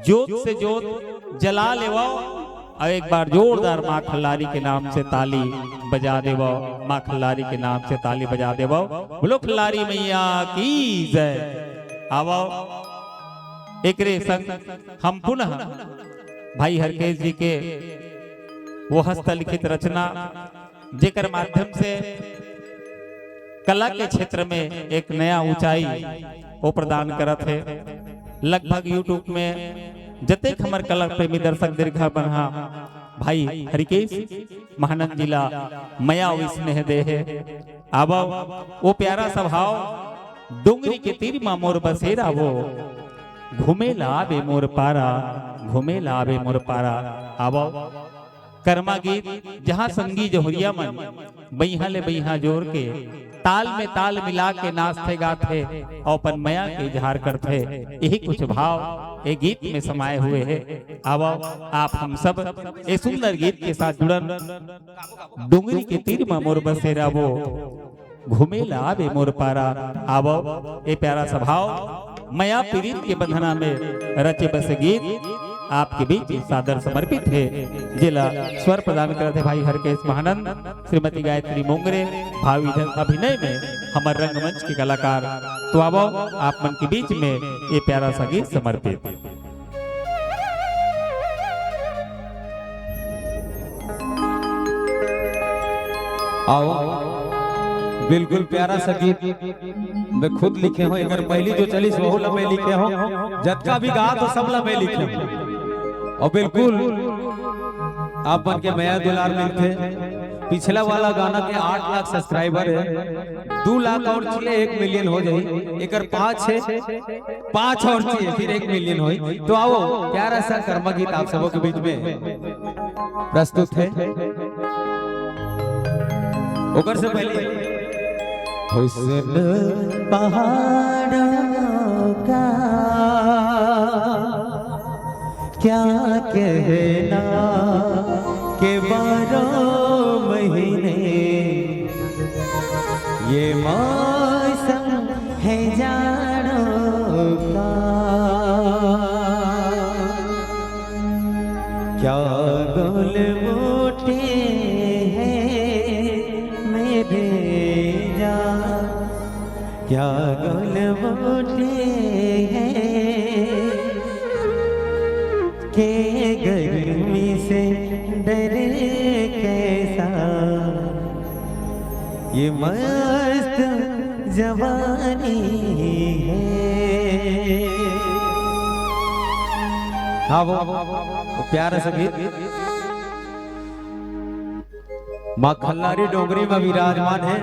जोत से जोत जला लेवव, अउ एक बार जोरदार माँ खल्लारी के नाम से ताली बजा देवव, माँ खल्लारी के नाम से ताली बजा देवव। बोलो खल्लारी मैया की जय। आवव, एकरे संग हम पुनः भाई हरकेश जी के वो हस्तलिखित रचना, जेकर माध्यम से कला के क्षेत्र में एक नया ऊंचाई वो प्रदान करत हे। लगभग YouTube में जतेक हमर कला प्रेमी दर्शक दीर्घा मन हा भाई हरिकेश महानंद जी ला मया अउ स्नेह दे हे। आवव, वो प्यारा सा भाव, डोंगरी के तीर मा मोर बसेरा वो, घूमे ला आबे मोर पारा, घूमे ला आबे मोर पारा। आवव, करमा गीत, जहाँ संगी जहुरिया मन बइहा ले बइहा जोर के, ताल में ताल मिला के नाचथे गाथे अउ अपन मया के इजहार करथे। यही कुछ भाव ये गीत में समाए हुए हे। आवव, आप हम सब ये सुंदर गीत के साथ जुड़न। डोंगरी के तीर मा मोर बसेरा वो, घूमे ला आबे मोर पारा। आवव, ये प्यारा सा भाव, मया पीरित के बंधना में रचे बसे गीत आपके बीच सादर समर्पित हे, जेला स्वर प्रदान करत हे भाई हरकेश महानंद, श्रीमती गायत्री मोंगरे, भाव अभिनय में हमर रंगमंच के कलाकार। तो आवव, आप मन के बीच में ये प्यारा सा गीत समर्पित। आओ, बिल्कुल प्यारा सा गीत मैं खुद लिखे हों। एकर पहली जो चलिस वहू ला मैं लिखे हों, जतका भी गात हों सब ला मैं लिखे हों। अउ बिल्कुल आप मन के मया दुलार मिलथे। पिछला वाला गाना के आठ लाख subscriber हे, दू लाख अउ चाहिए, एक million हो जाही, एकर पाँच हे, पाँच अउ चाहिए, फिर एक million होही। तो आवव, प्यारा सा करमा गीत आप सबो के बीच में प्रस्तुत हे। ओकर से पहले हुस्न पहाड़ों का क्या कहना, के बारह महीने ये मौसम है जाड़ों का। क्या गुल मोटे हैं मेरे जान, क्या गुल मोटे हैं के गर्मी से डरे कैसा ये मस्त जवानी है। हाँ, वो, वो प्यारा सा गीत। माँ खल्लारी डोंगरी में विराजमान है।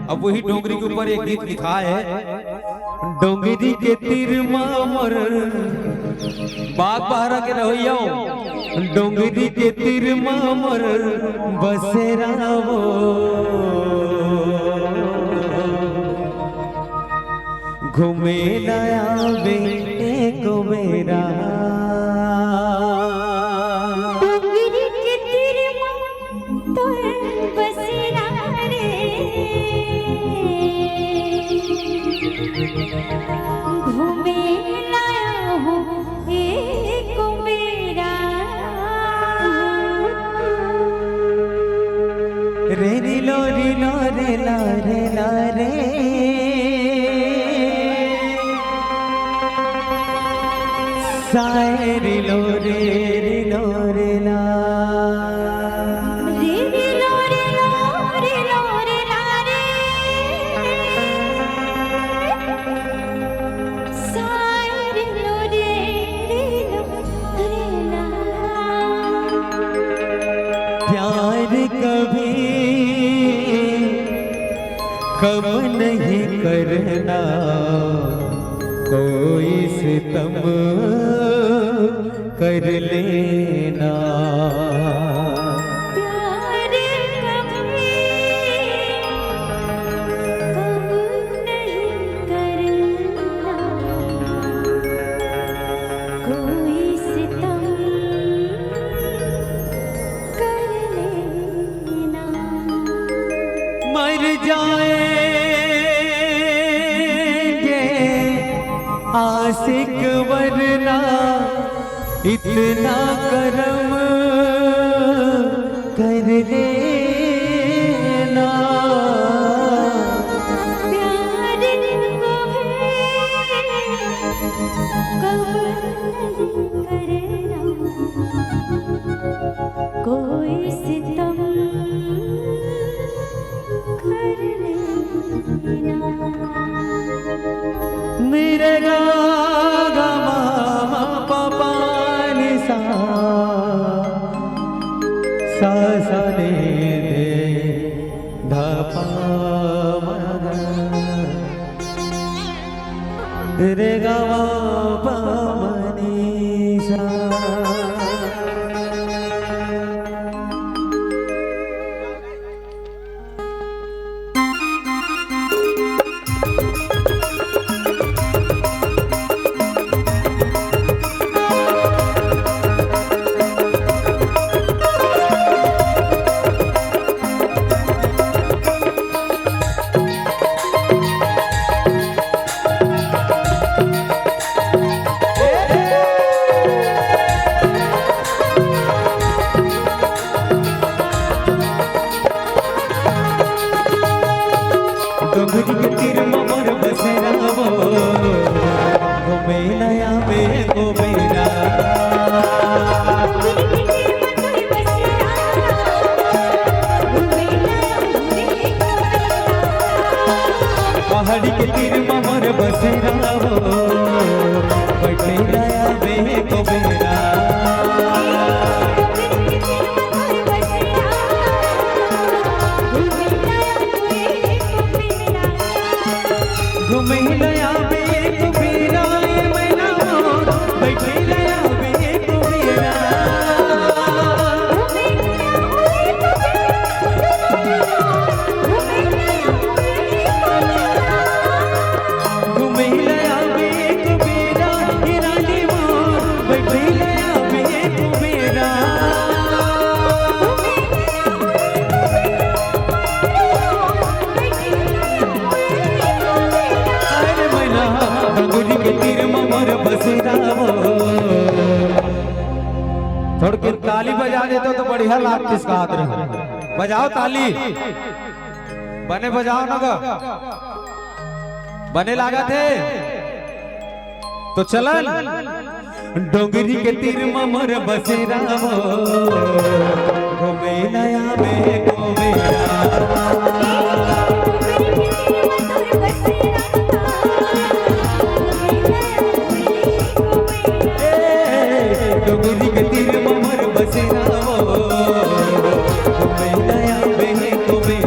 अब वही डोंगरी के ऊपर एक गीत लिखा है, डोंगरी के तीर मा मोर, बाग बहरा के रहोइया हो, डोंगरी के तीर मा मोर बसेरा वो। घूमे ला आबे एको बेरा। डोंगरी के तीर मा तोर बसेरा रे। घूमे ला आहूं एको बेरा। रे री लो री लो रे ला रे ला रे। साए री लो रे री लो रे ला। रे री लो रे लो रे लो रे ला रे। साए री लो रे री लो रे ला। प्यार कभी कम नहीं करना, कोई सितम कर लेना। प्यार कभी जाएंगे आशिक वरना इतना करम कर लेना। प्यार को है कबूल करना, कोई सितम कर लेना। मेरे गा गा मा मा पा पा नि सा, सा सा नि धे ध पा मा गा, रे गा मा पा मा नि सा। डोंगरी के तीर म मोर बसेरा वो, घूमे नया में घूमे ना। पहाड़ी के तीर म मोर बसेरा वो, बइठे नया में घूमे ना। घूमे नया में एक बेरा ए मैना, बइठे नया में एक बेरा। घूमे नया में एक बेरा, ए रानी मोर, बइठे नया में एक बेरा। अरे मैना, डोंगरी के तीर म मोर बसेरा वो। थोड़किन ताली बजा देतो त बढ़िया लागतिस, गात रहे। बजाव ताली, बने बजाव न ग, बने लागत हे। तो चलन, डोंगरी के तीर म मोर बसेरा वो, घूमे नया में घूमे। ए, डोंगरी के तीर म मोर बसेरा वो, घूमे नया में घूमे।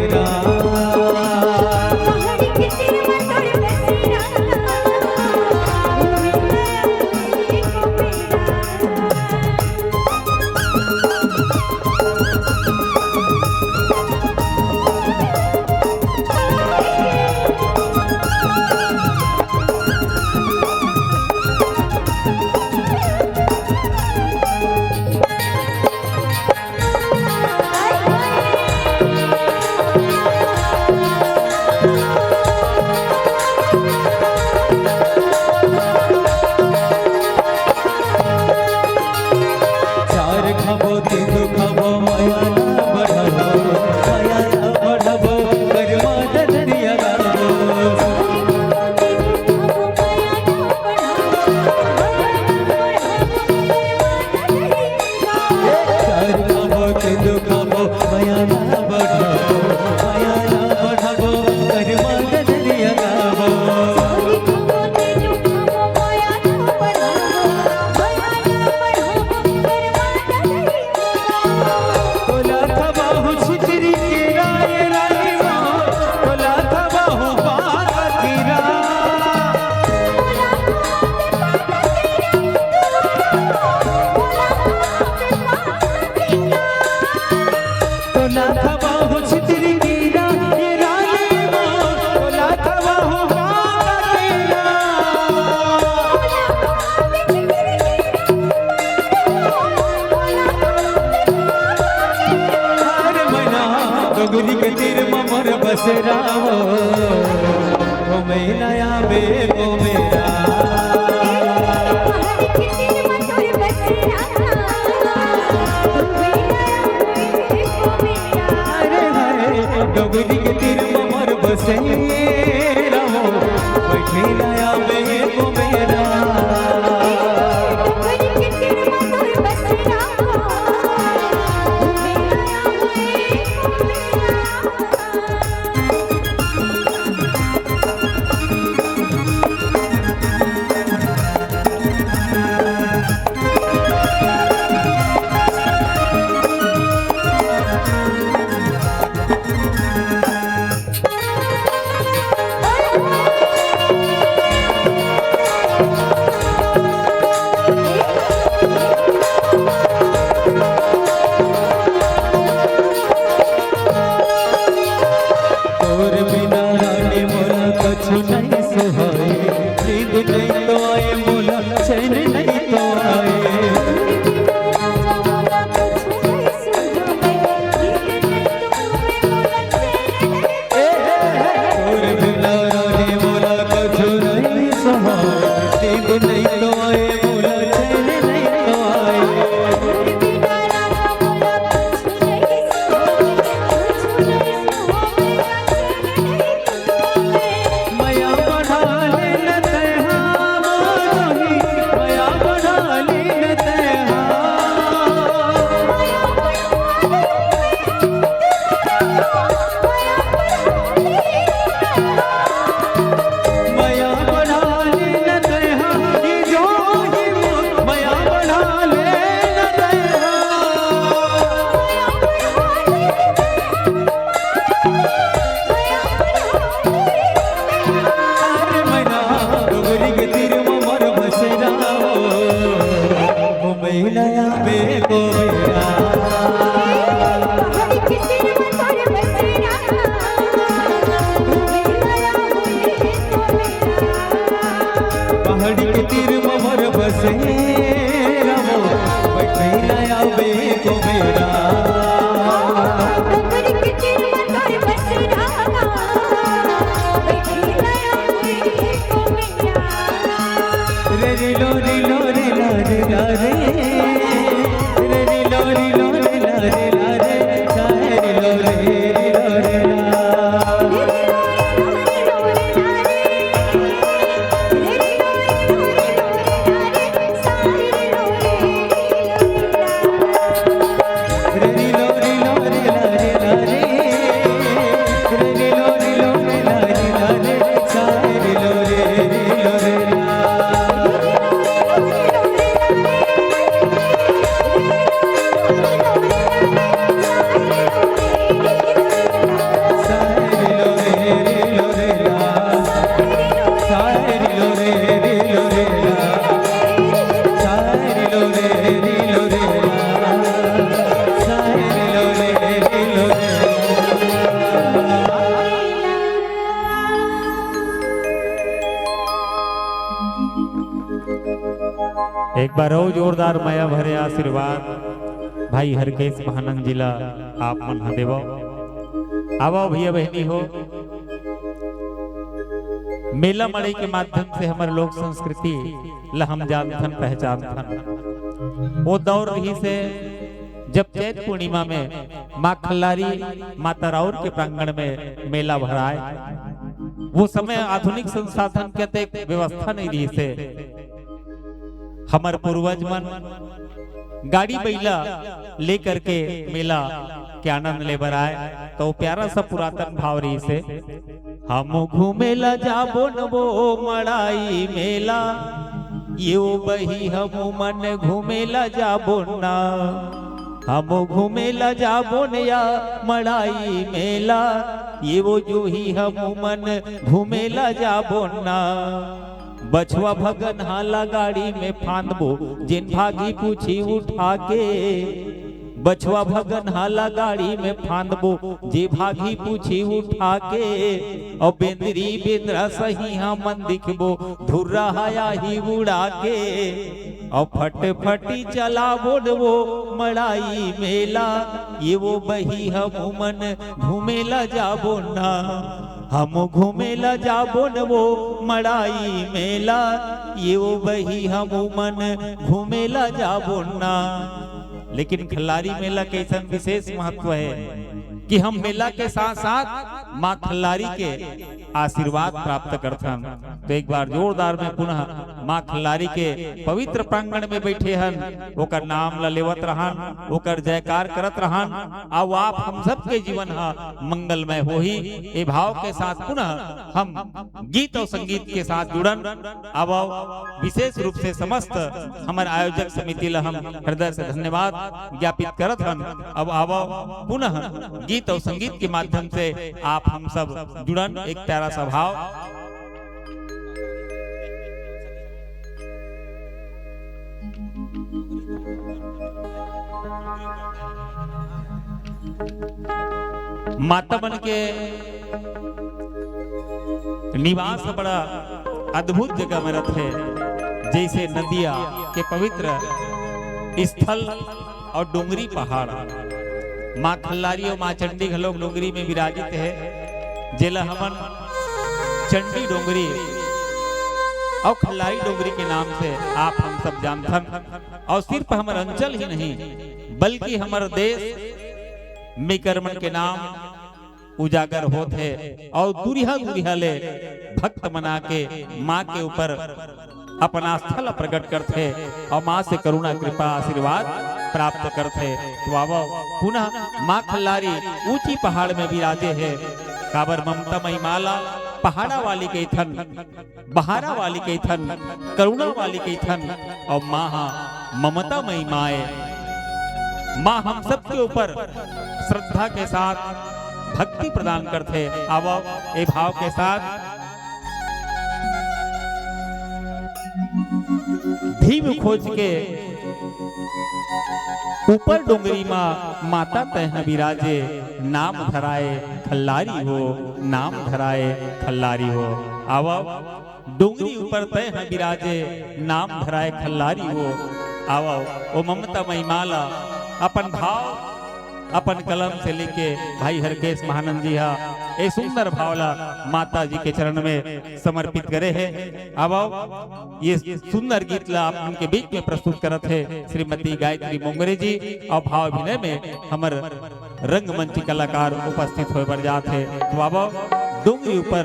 बसेरा हो, ओ मैना आबे ओ मेरा। अरे हाय, डोंगरी के तीर म मोर बसेरा हो, ओ मैना आबे ओ मेरा। तोर बिना रानी मोला कछु नहीं सुहाए, नींद नहीं तो आए मोला, चैन नहीं तो आए। तोर बिना रानी मोला कछु नहीं सुहाए, नींद नहीं तो आए मोला, चैन नहीं तो आए। मया बढ़ा ले न तैहा मोही, मया बढ़ा ले न तैहा। मया बढ़ा ले न तैहा, ई जोही मोर, मया बढ़ा ले न तैहा। अरे मैना, डोंगरी के तीर म मोर बसेरा हो, ओ मैना आबे ओ मेरा। पहाड़ी के तीर म मोर बसेरा हो, ओ मैना आबे ओ मेरा। रे री लो री लो रे ला रे ला रे। रे री लो री लो रे ला रे ला रे। सा रे री लो रे री लो रे ला। एक बार अउ जोरदार मया भरे आशीर्वाद भाई हरकेश महानंद जी ला आप मन ह देवव। आवव भैया बहिनी हो, मेला मड़ई के माध्यम से हमर लोक संस्कृति ला हम जानथन, पहचानथन। वो दौर रहिस हे जब चैत पूर्णिमा में माँ खल्लारी माता राउर के प्रांगण में मेला भराय। वो समय आधुनिक संसाधन के अतेक व्यवस्था नहीं रहिस हे। हमर पूर्वज मन गाड़ी बइला लेकर के मेला के आनंद ले बर आय, तो प्यारा सा पुरातन भाव रहिस हे। हम घूमे ला जाबो न वो मड़ई मेला, ये वो बही हम मन घूमे ला जाबो ना। हम घूमे ला जाबो न या मड़ई मेला, ये वो जूही हम मन घूमे ला जाबो ना। बछवा भगन हाला गाड़ी में फांदबो, जेन भागी पूछी उठा के। बछवा भगन हाला गाड़ी में फांदबो, जे भागी पूछी उठा के। अउ बेंदरी बेंदरा सही हमन दिखबो, धुर्रा हया ही उड़ा के। अउ फटफटी चलाबोन वो मड़ाई मेला, ये वो बही हम मन घूमे ला जाबो ना। हम घूमे ला जाबोन वो मड़ाई मेला, ये वो बही हम मन घूमे ला जाबो ना। लेकिन खल्लारी मेला के अइसन विशेष महत्व हे कि हम मेला के साथ-साथ माँ खल्लारी के आशीर्वाद प्राप्त करथन। तो एक बार जोरदार में पुनः माँ खल्लारी के पवित्र प्रांगण में बइठे हन, ओकर नाम ल लेवत रहन, ओकर जयकार करत रहन, अउ आप हम सबके जीवन ह मंगलमय होही। ए भाव के साथ पुनः हम गीत अउ संगीत के साथ जुड़न। अब विशेष रूप से समस्त हमर आयोजक समिति ल हम हृदय से धन्यवाद ज्ञापित करत हन। अब आवव पुनः गीत अउ संगीत के माध्यम से आप हम सब जुड़न, एक प्यारा सा भाव। माता मन के निवास बड़ा अद्भुत जगह में रथे, जैसे नदिया के पवित्र स्थल और डोंगरी पहाड़। माँ खल्लारी और माँ चंडी घलोक डोंगरी में विराजित हे, जेला हमन चंडी डोंगरी और खल्लारी डोंगरी के नाम से आप हम सब जानथन। और सिर्फ हमर अंचल ही नहीं, बल्कि हमर देश में कर मन के नाम उजागर होत हे और दूरिहा दूरिहा ले भक्त मन आके माँ के ऊपर अपन आस्था ला प्रकट करथे और माँ से करुणा, कृपा, आशीर्वाद प्राप्त करथे। तो आवव पुनः माँ खल्लारी ऊंची पहाड़ में विराजे हे, काबर ममता मई माँ ला पहाड़ा वाली कहिथन, बहारा वाली कहिथन, करुणा वाली कहिथन, और माँ हा ममता मई माँ ए। माँ हम सबके ऊपर श्रद्धा के साथ भक्ति प्रदान करथे। आवव ए भाव के साथ भीम खोज के ऊपर डोंगरी मा माता तैं ह विराजे, नाम धराए खल्लारी हो, नाम धराए खल्लारी हो। आवव डोंगरी ऊपर तैं ह विराजे, नाम धराए खल्लारी हो। आवव ओ ममता मई माँ ला अपन भाव, अपन कलम से लिख के भाई हरकेश महानंद जी हा ए सुंदर भाव ला माता जी के चरण में समर्पित करे हे। आवव ये सुंदर गीत ला आप मन के बीच में प्रस्तुत करत हे श्रीमती गायत्री मोंगरे जी और भाव अभिनय में हमर रंगमंच कलाकार उपस्थित होय बर जात हे। तो आवव डोंगरी ऊपर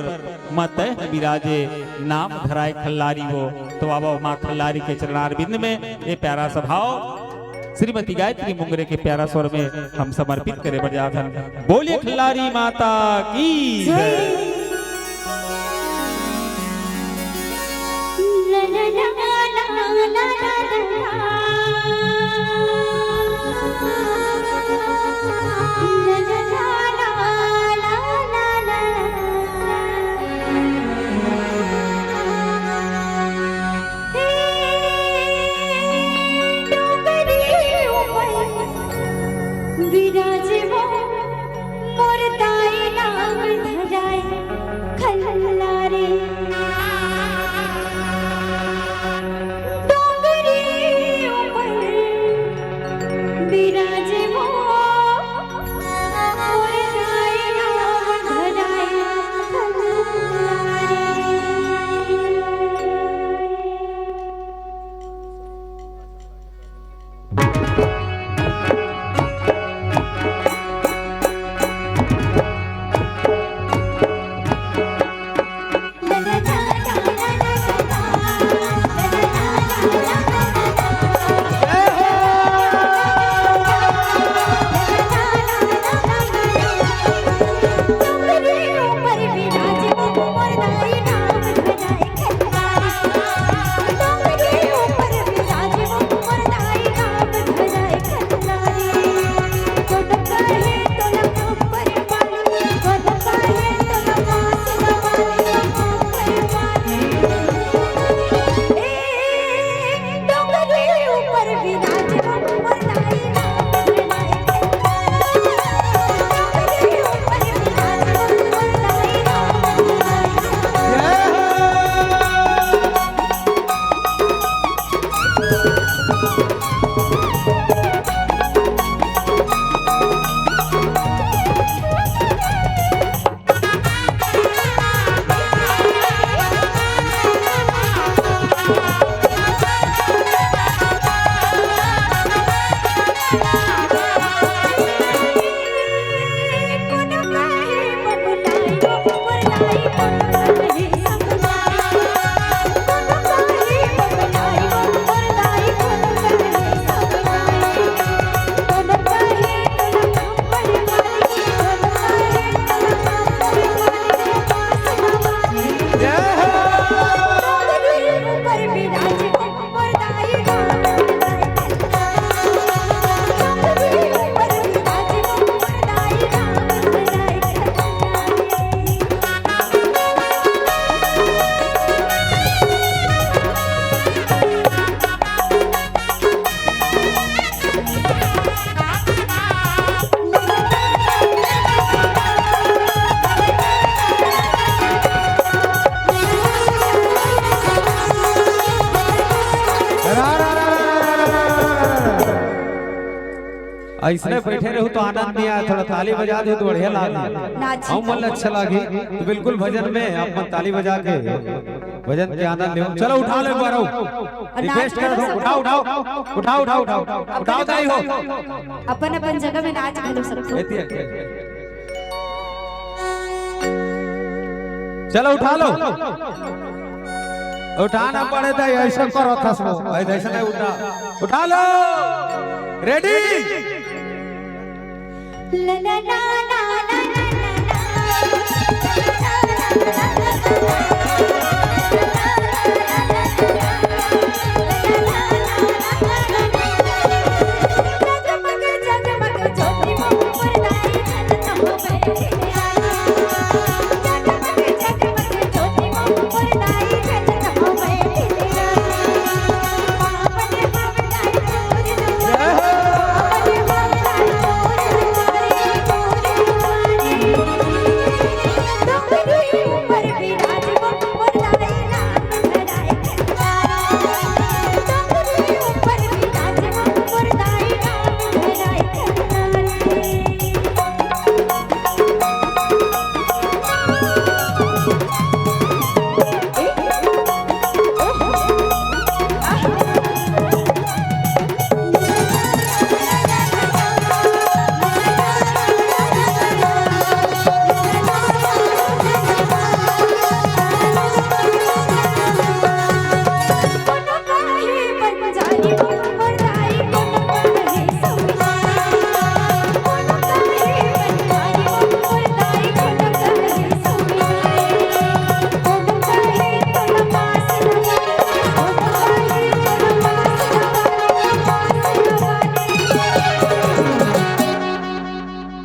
माँ तैं ह विराजे, नाम धराए खल्लारी हो। तो आवव माँ खल्लारी के चरणारविंद में ये प्यारा सा भाव श्रीमती गायत्री मोंगरे के प्यारा स्वर में हम समर्पित करे बर जात हन। बोलिए खल्लारी माता की जय। विराजे वो मोर ताई नाम धराए खल्लारी। डोंगरी ऊपर विराजे वो मोर अइसने बइठे रहू त आनंद नइ आय, थोड़ा ताली बजा देहू त बढ़िया लागही। नाच। अउ मन ल अच्छा लागही। त बिल्कुल भजन में आप मन ताली बजा के भजन के आनंद लेहू। चलो उठा लो एक बार अउ। अउ नाच request करत हूँ, उठाओ, उठाओ, उठाओ, उठाओ, उठाओ, उठाओ दाई हो। अपन अपन जगह में नाच घलो सकथो। एती, एती। चलो उठा लो। उठाना पड़े त अइसे करो खसबो। भाई, अइसे नहीं उठा। उठा लो। Ready?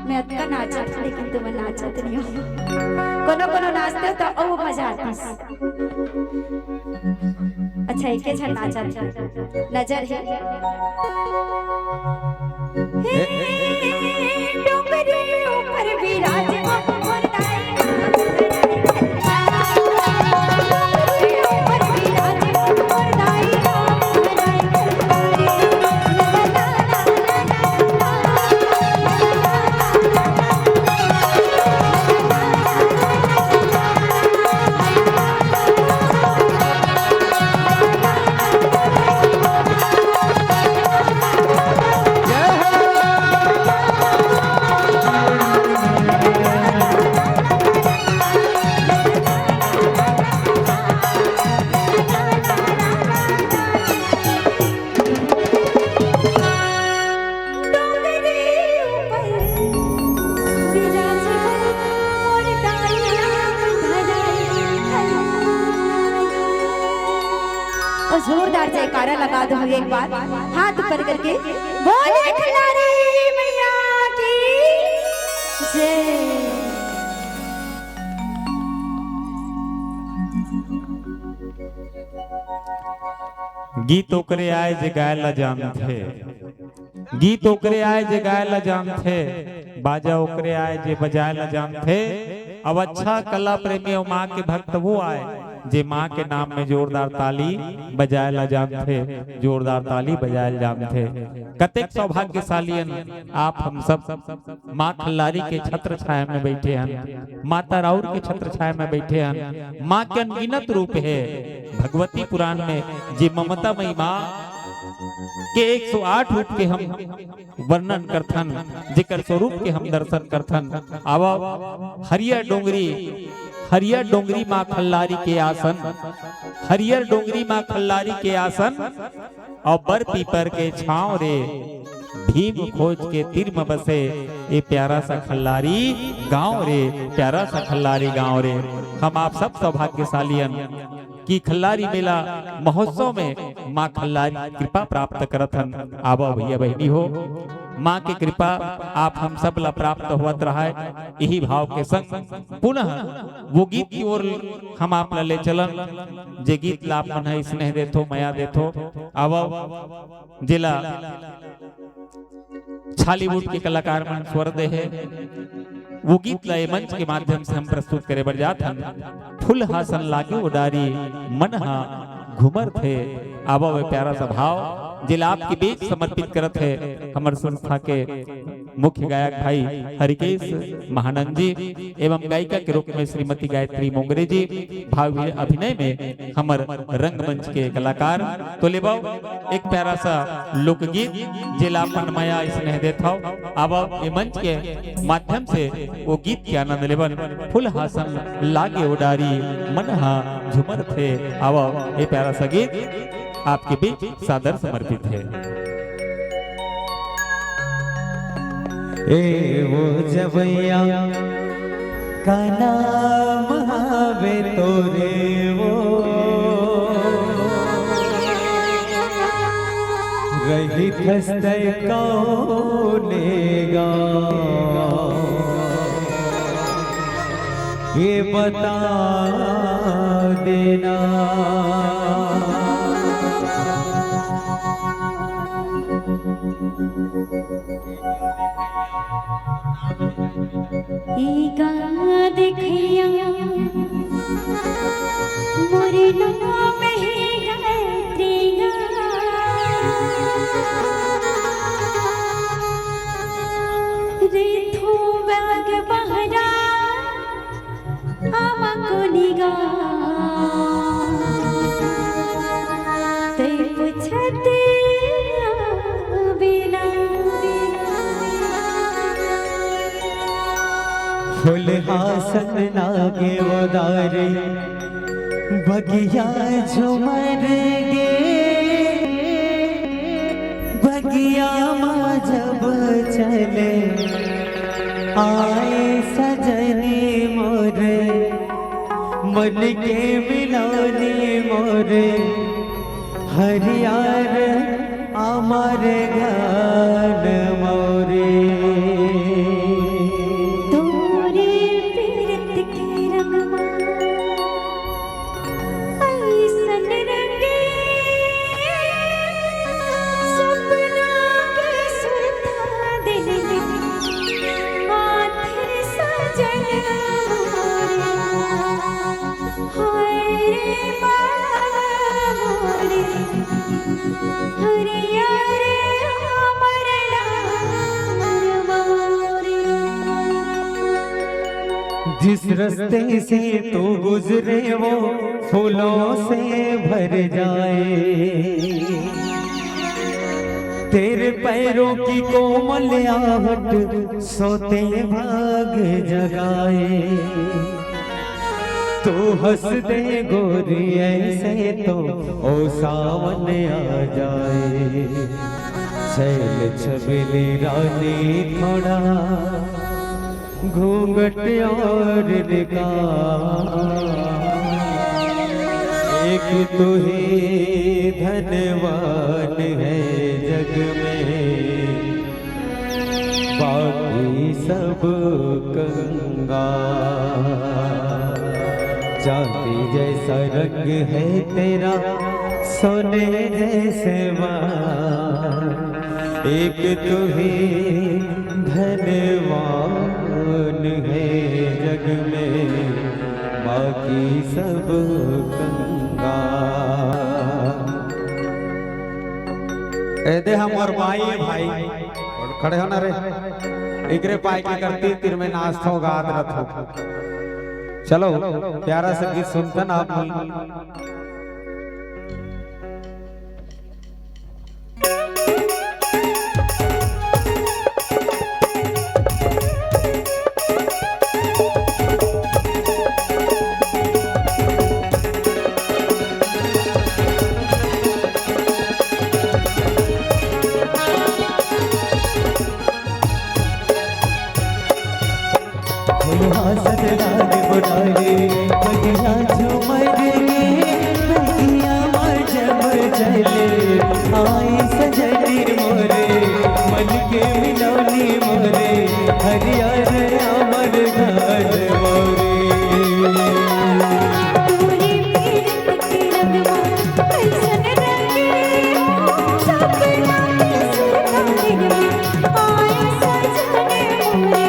मैं अतका नाचत हूँ, लेकिन तुमन नाचत नहीं हो। कोनो कोनो नाचते हो त अउ मजा आतिस। अच्छा, एके झन नाचत हे। नजर हे। हे डोंगरी ऊपर विराजमान मोर दाई राम धराई। डोंगरी ऊपर विराजमान मोर दाई राम धराई। और जोरदार जयकारा लगा दो एक बार, हाथ ऊपर करके। बोले खिलाड़ी मैया की जय। गीत ओकरे आय जे गाय ला जानथे, गीत ओकरे आय जे गाय ला जानथे, बाजा ओकरे आय जे बजाय ला जानथे। अब अच्छा कला प्रेमी अउ माँ के भक्त वो आय जे माँ के नाम में जोरदार ताली बजाय ला जानथे, जोरदार ताली बजाय ला जानथे। कतेक सौभाग्यशाली हन आप हम सब, माँ खल्लारी के छत्र छाया में बैठे हन, माता राउर के छत्र छाया में बैठे हन। माँ के अनगिनत रूप हे। भगवती पुराण में जे ममता मई माँ के एक सौ आठ रूप के हम वर्णन करथन, जेकर स्वरूप के हम दर्शन करथन। आवा हरियर डोंगरी, हरियर डोंगरी माँ खल्लारी के आसन, हरियर डोंगरी माँ खल्लारी के आसन, अउ बर पीपर के छांव रे, भीम खोज के तीर म बसे, ए प्यारा सा खल्लारी गांव रे, प्यारा सा खल्लारी गांव रे। हम आप सब सौभाग्यशाली हन कि खल्लारी मेला महोत्सव में माँ खल्लारी कृपा प्राप्त करत हन। आवा भैया बहिनी हो, माँ के कृपा आप हम सब ला प्राप्त होवत रहय। यही भाव के संग पुनः वो गीत की ओर हम आप ला ले चलन, जे गीत ला आप मन ह स्नेह देथो, मया देथो। आवा जेला छॉलीवुड के कलाकार मन स्वर दे हे, वो गीत ला ए मंच के माध्यम से हम प्रस्तुत करे बर जात हन। फूल हासन लागे ओ डारी, मन हा घूमर थे। आवा वे प्यारा सा भाव जेला आपके बीच समर्पित करत हे हमर संस्था के मुख्य गायक भाई हरिकेश महानंद जी एवं गायिका के रूप में श्रीमती गायत्री मोंगरे जी, भाव अभिनय में हमर रंगमंच के कलाकार। तो लेबव एक प्यारा सा लोकगीत, जेला अपन मया स्नेह देत हव। आवव ए मंच के माध्यम से वो गीत के आनंद लेबन। फूल हासन लागे ओ डारी, मन हा झूमर थे। आवव ए प्यारा सा गीत आपके बीच सादर समर्पित है। ए वो जवैया, का नाम हवे तोरे वो? रहिथस तैं कौने गाँव? ये बता देना। ई गाँव देखैया, मोर नाम हे गायत्री गा। रे थू बैग बहरा, आमा कोनी गा। तै पूछते बेला। फूल हासन लागे ओ डारी, बगिया झूमर गे। बगिया मा जब चले आए सजनी मोरे, मन के मिलौनी मोरे, हरियर अमर घन मोरे। तोरे पीरत के रंगमा अइसन रंगे सपना के सुरता दिल में आथे सजन। हाय रे बाबा मोरे, हरिया रे हमर डार मोरे। जिस रास्ते से तू गुजरे वो फूलों से भर जाए। तेरे पैरों की कोमल आहट सोते भाग जगाए। तू हंस दे गोरी ऐसे तो ओ सावन आ जाए। छैल छबीली रानी थोड़ा घूंघट और निकाल। एक तू ही धनवान है जग में, बाकी सब कंगाल। चांदी जैसा रंग है तेरा, सोने जैसे बाल। एक तू ही धनवान है जग में, बाकी सब कंगाल। ए दे हमर माई भाई, खड़े हो ना रे, एकरे पाए के करती तीर में नाचथो गात रथो। चलो, प्यारा सा गीत सुनतन आप मन। फुलहा सजनार बुलाए, बगिया झूमर गे, बगिया मा जब चले, आई सजनी मोरे, मन के मिलौनी मोरे, हरियर अमर घर मोरे। तोरे पीरत के रंगवा, कैसन रंगे, सपना के सुरताल में, आए सजनी मोरे।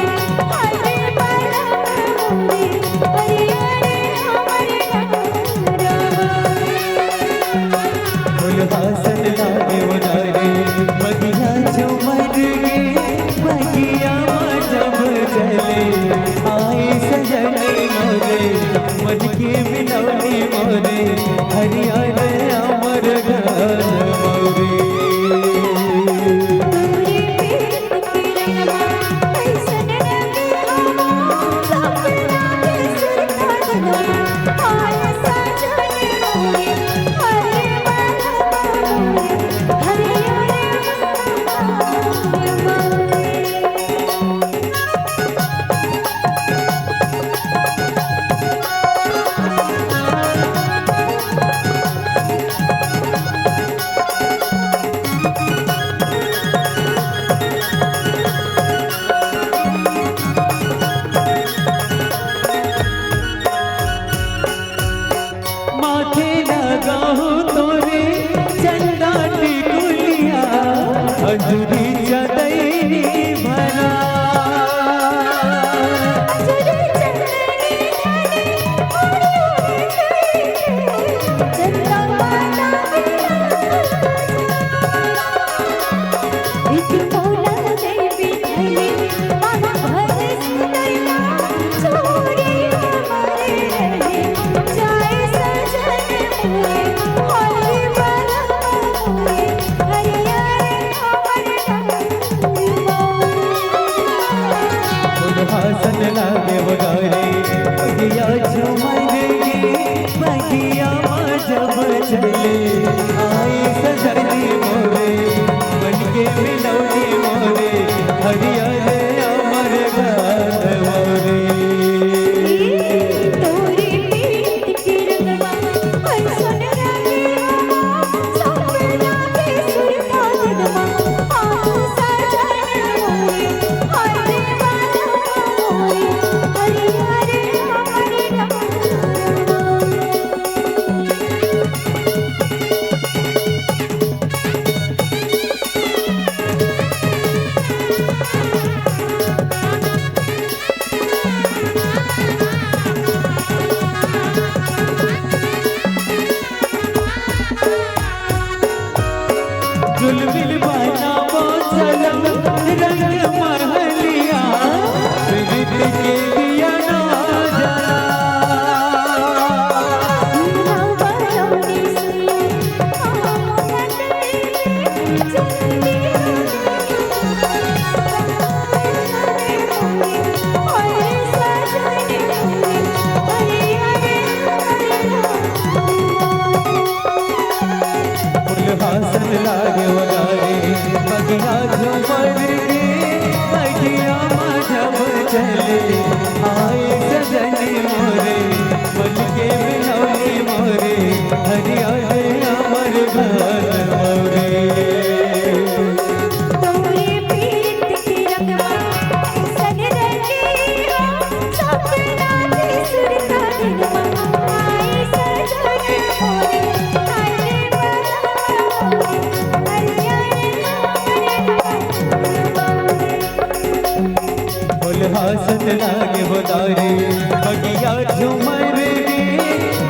उमर गे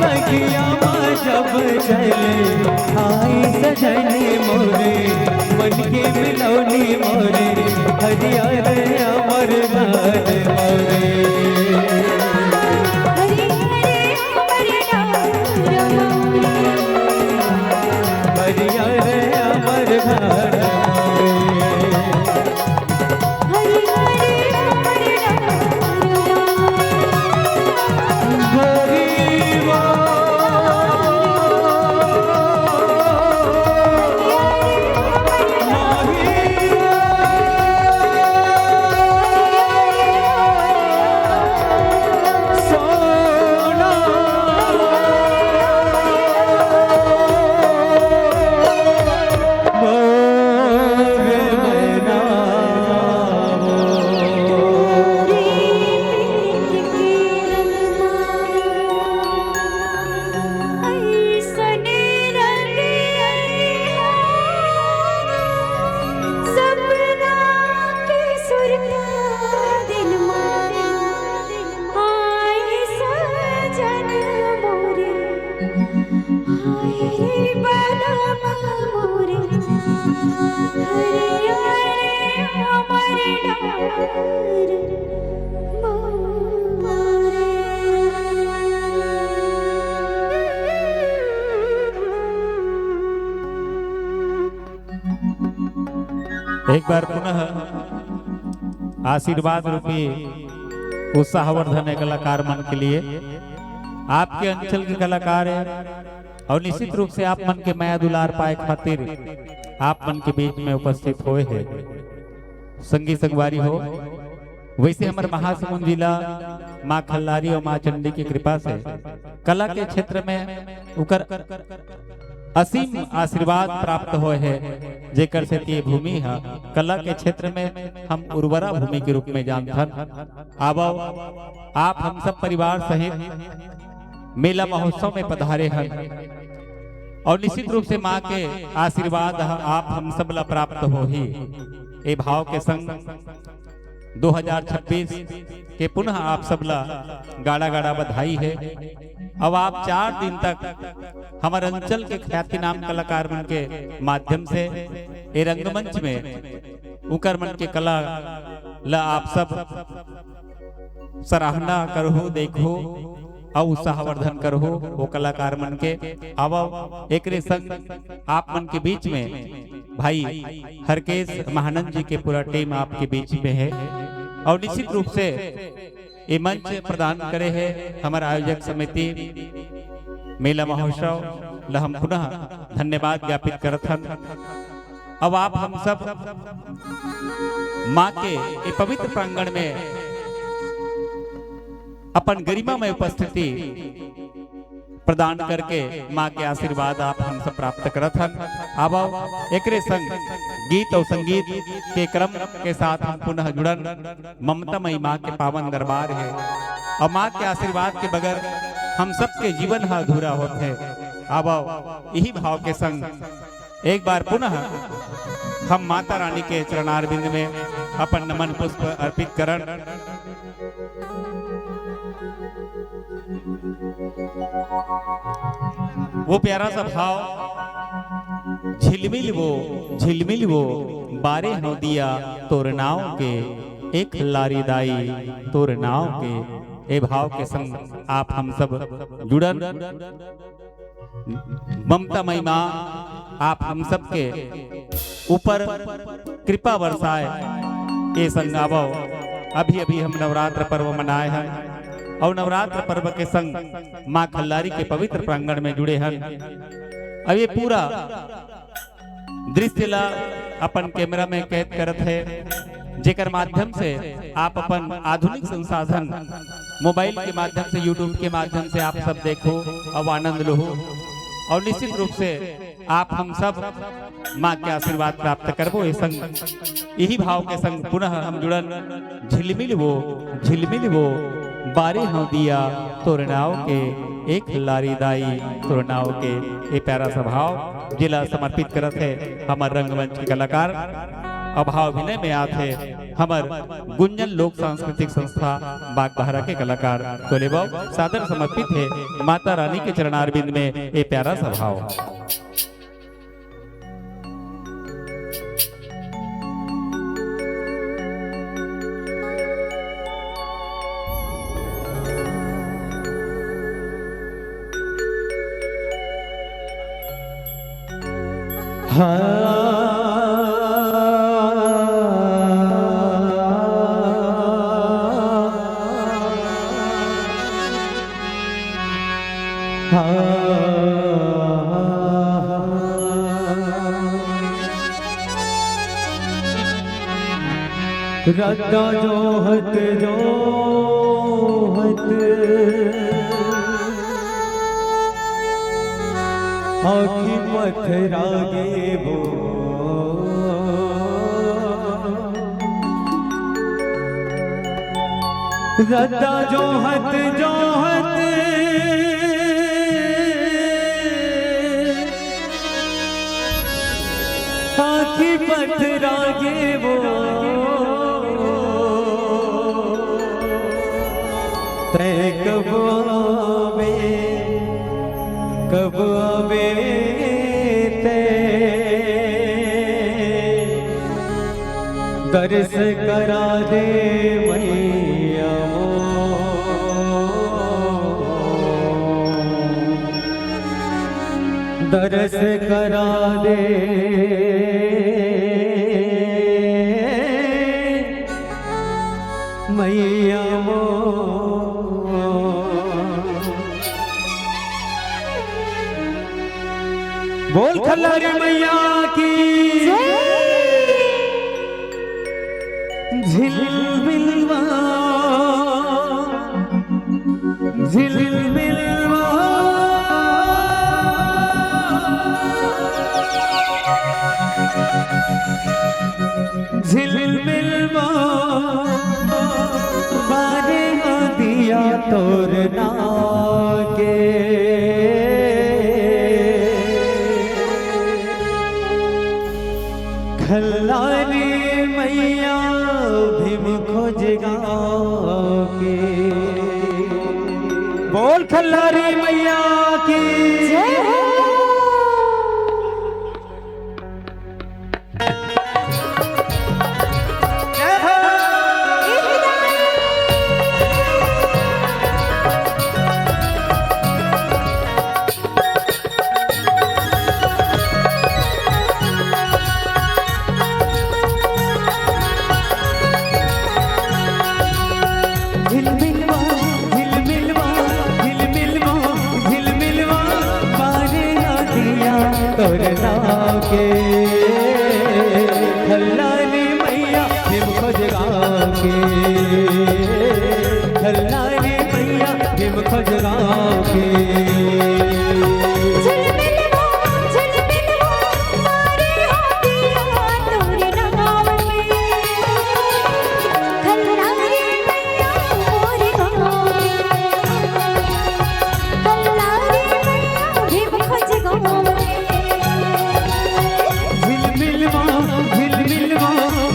बगिया मा जब चले आई सजन मोरे, मन के मिलौनी मोरे, हरियर अमर घर मोरे। हरियर अमर घर मोरे। हरियर अमर घर मोरे। एक बार पुनः आशीर्वाद रूपी उत्साहवर्धन है कलाकार मन के लिए। आपके अंचल के कलाकार है और निश्चित रूप से आप मन के मया दुलार पाए खातिर आप मन के बीच में उपस्थित होए है। संगी संगवारी हो, वैसे हमर महासमुंद जिला माँ खल्लारी और माँ चंडी की कृपा से कला के क्षेत्र में उकर असीम आशीर्वाद प्राप्त होए है, जेकर से ये भूमि ह कला के क्षेत्र में हम उर्वरा भूमि के रूप में जानथन। आवव, आप हम सब परिवार सहित मेला महोत्सव में पधारे हन और निश्चित रूप से माँ के आशीर्वाद ह आप हम सब ला प्राप्त होही। ए भाव के संग दो हज़ार छब्बीस के पुनः आप सब ला गाड़ा गाड़ा बधाई है। अब आप चार दिन तक हमर अंचल के ख्यातिनाम कलाकार मन के माध्यम से ए रंगमंच में उकर मन के कला ला आप सब सराहना करहू, देखहू अउ उत्साहवर्धन करहू ओ कलाकार मन के। आवव, एकरे संग आप मन के बीच में भाई हरकेश महानंद जी के पूरा टीम आपके बीच में है और निश्चित रूप से ये मंच प्रदान करे है हमर आयोजक समिति मेला महोत्सव ला हम पुनः धन्यवाद ज्ञापित करत हन। अब आप हम सब माँ के ये पवित्र प्रांगण में अपन गरिमा में उपस्थिति प्रदान करके माँ के आशीर्वाद आप हम सब प्राप्त करत हन। आवव, एकरे संग गीत और संगीत के क्रम के साथ हम पुनः जुड़न। ममता मई माँ के पावन दरबार है और माँ के आशीर्वाद के बगैर हम सबके जीवन ह अधूरा होत है। आवव, यही भाव के संग एक बार पुनः हम माता रानी के चरणारविंद में अपन नमन पुष्प अर्पित करन। वो प्यारा सा भाव, झिलमिल वो, झिलमिल वो, बारे हंव दिया तोर नाव के, एक लारी दाई तोर नाव के। ए भाव के संग आप हम सब जुड़न। ममता मई माँ आप हम सबके ऊपर कृपा बरसाए। ए संग आवव, अभी अभी हम नवरात्र पर्व मनाए हन और नवरात्र पर्व के संग माँ खल्लारी के पवित्र प्रांगण में जुड़े हन। अब ये पूरा दृश्य ला अपन कैमरा में कैद करत है, जेकर माध्यम से आप अपन आधुनिक संसाधन मोबाइल के माध्यम से, YouTube के माध्यम से आप सब देखो और आनंद लो और निश्चित रूप से आप हम सब माँ के आशीर्वाद प्राप्त करबो। ये संग, यही भाव के संग पुनः हम जुड़न। झिलमिल वो, झिलमिल वो, बारे हंव दिया तोर नाव के, एक लारी दाई तोर नाव के। ये प्यारा सा भाव जिला समर्पित करत है हमर रंगमंच के कलाकार। अब भाव अभिनय में आत है हमर गुंजन लोक सांस्कृतिक संस्था बागबाहरा के कलाकार टोले बाबू सादर समर्पित हे माता रानी के चरणारविंद में ये प्यारा सा भाव। रद्दा जोहत जोहत आँखी पथरा गे वो। रद्दा जोहत जोहत आँखी पथरा गे वो। तैं कब आबे, कब आबे तैं दर्श करा दे मैया मोर। दर्श करा दे मैया मोर। बोल खल्लारी मैया की। झिलमिलवा, झिलमिलवा, झिलमिलवा, बारे दिया तोर नाम के। खल्लारी मैया भीम खोज गाँव के। बोल खल्लारी मैया की। जय हो। जय हो। झिलमिलवा, झिलमिलवा, झिलमिलवा, झिलमिलवा, बारे आ दिया तोर नाम के। खल्लारी मैया भीम खोज गाँव के। खल्लारी मैया भीम खोज गाँव के। झिलमिलवा, झिलमिलवा, बारे आ दिया तोर नाम के। खल्लारी मैया मोर गाँव के। खल्लारी मैया भीम खोज गाँव के। झिलमिलवा, झिलमिलवा,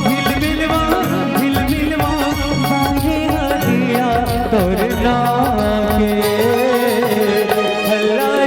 झिलमिलवा, झिलमिलवा, बाजे हदिया तोर नाम के। खल्लारी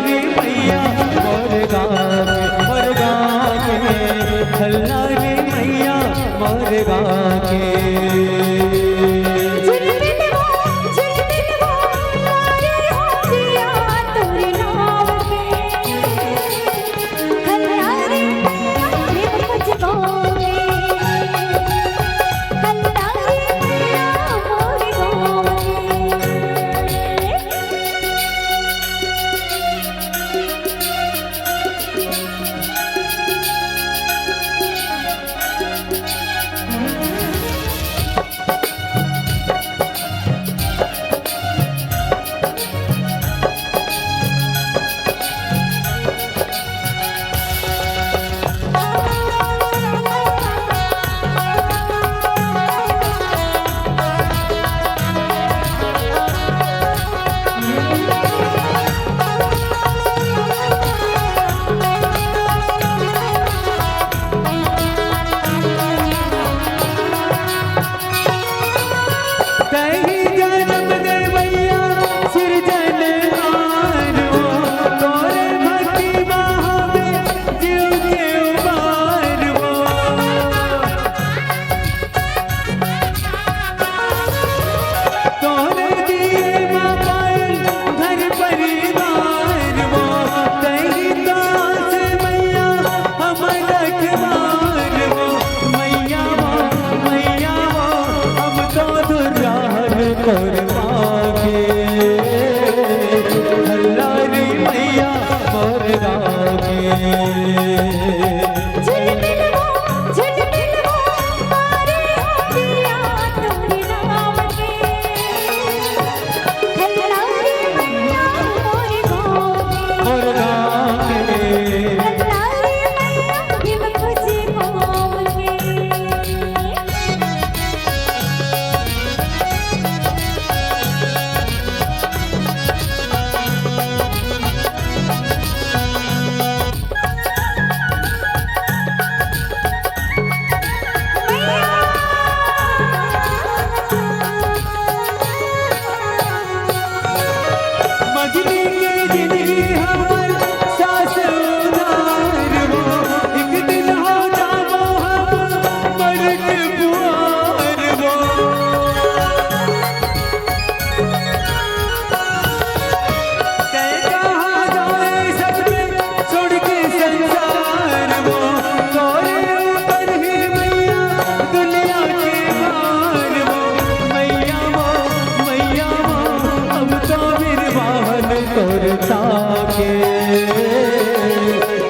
तोर ताके,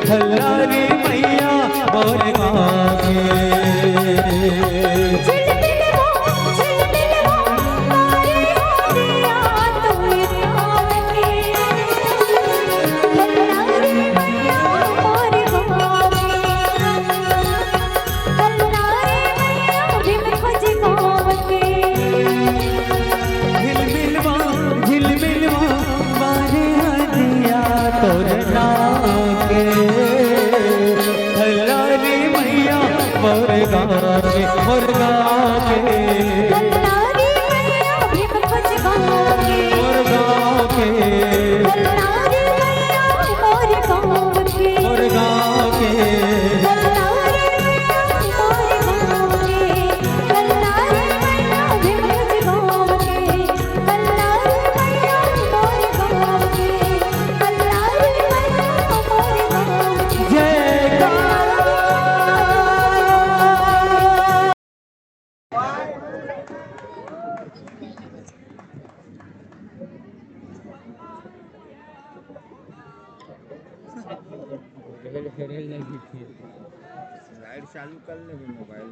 हल्लारी मैया मोर गाँव के। झिलमिलवा, झिलमिलवा, बाजे हदिया तोर नाम के। हल्लारी मैया मोर गाँव के, मोर गाँव के। मोर गाँव के। मोर गाँव के। लाइट चालू कर ले मोबाइल।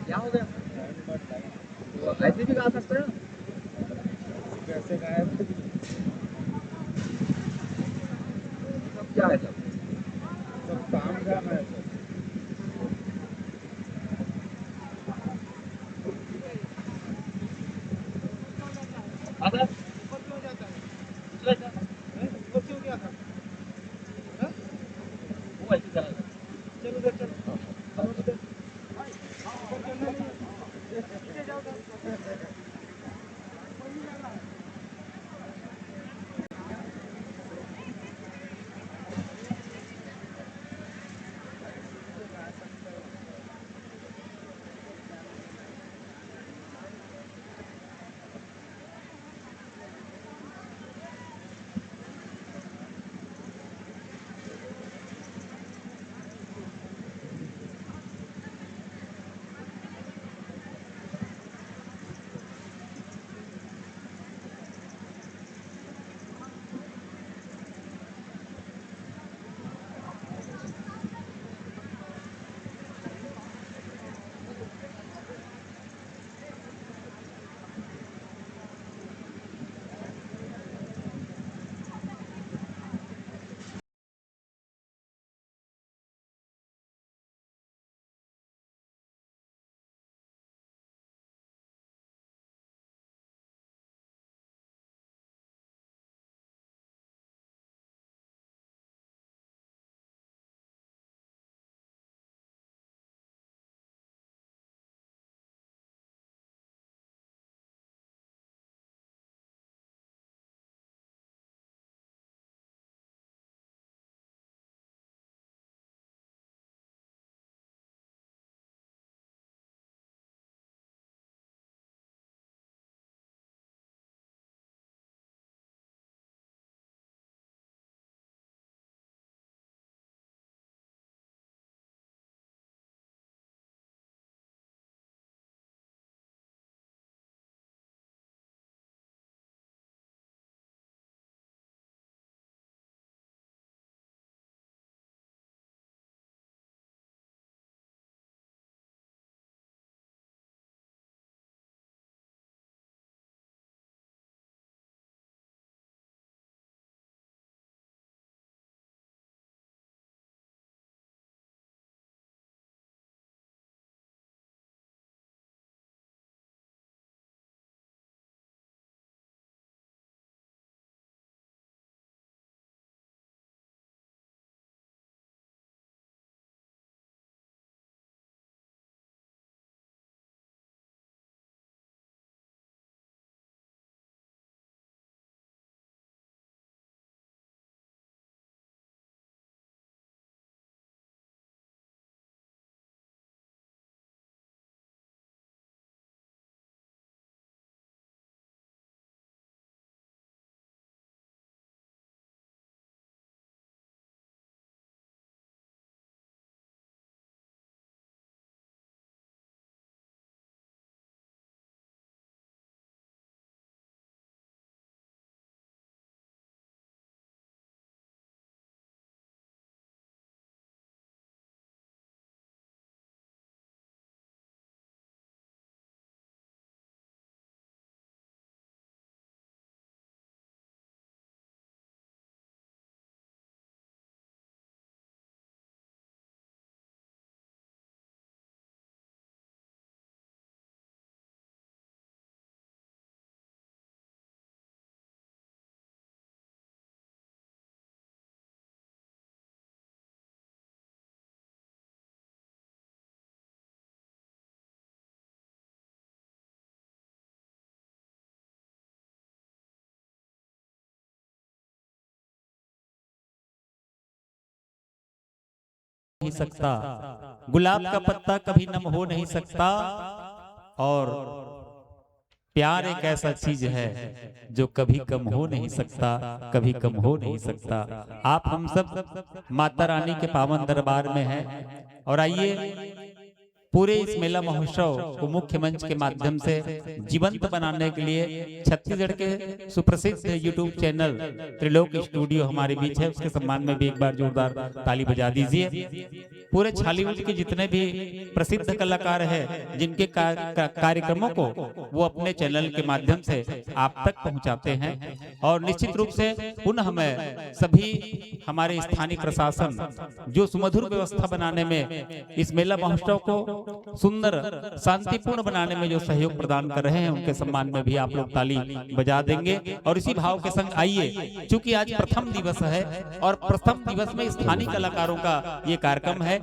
क्या हो गया? वो ऐसे भी गा सकते हैं। कैसे गायब? सब क्या है सब? सब काम जाना है सब। हाँ सर। ऊपर क्यों जाता है? दूसरा सर। हैं? ऊपर क्यों गया था? हैं? वो ऐसे चला गया। चलो उधर चलो। चलो उधर। ऊपर चलना नहीं है। पीछे जाओ सर। नहीं सकता, गुलाब का पत्ता कभी नम हो नहीं सकता, और प्यार एक ऐसा चीज है जो कभी कम हो नहीं सकता, कभी कम हो नहीं सकता। आप हम सब माता रानी के पावन दरबार में हैं, और आइए, पूरे इस मेला महोत्सव को मुख्य मंच के माध्यम से जीवंत बनाने के लिए छत्तीसगढ़ के सुप्रसिद्ध YouTube चैनल त्रिलोक स्टूडियो हमारे बीच है, उसके सम्मान में भी एक बार जोरदार ताली बजा दीजिए। पूरे छॉलीवुड के जितने भी प्रसिद्ध कलाकार हैं, जिनके का, का, कार्यक्रमों को वो अपने चैनल के माध्यम से आप तक पहुंचाते हैं, और निश्चित रूप से पुनः मैं सभी हमारे स्थानीय प्रशासन जो सुमधुर व्यवस्था बनाने में, इस मेला महोत्सव को सुंदर, शांतिपूर्ण बनाने में जो सहयोग प्रदान कर रहे हैं, उनके सम्मान में भी आप लोग ताली बजा देंगे। और इसी भाव के संग आइए, चूंकि आज प्रथम दिवस है और प्रथम दिवस में स्थानीय कलाकारों का ये कार्यक्रम है,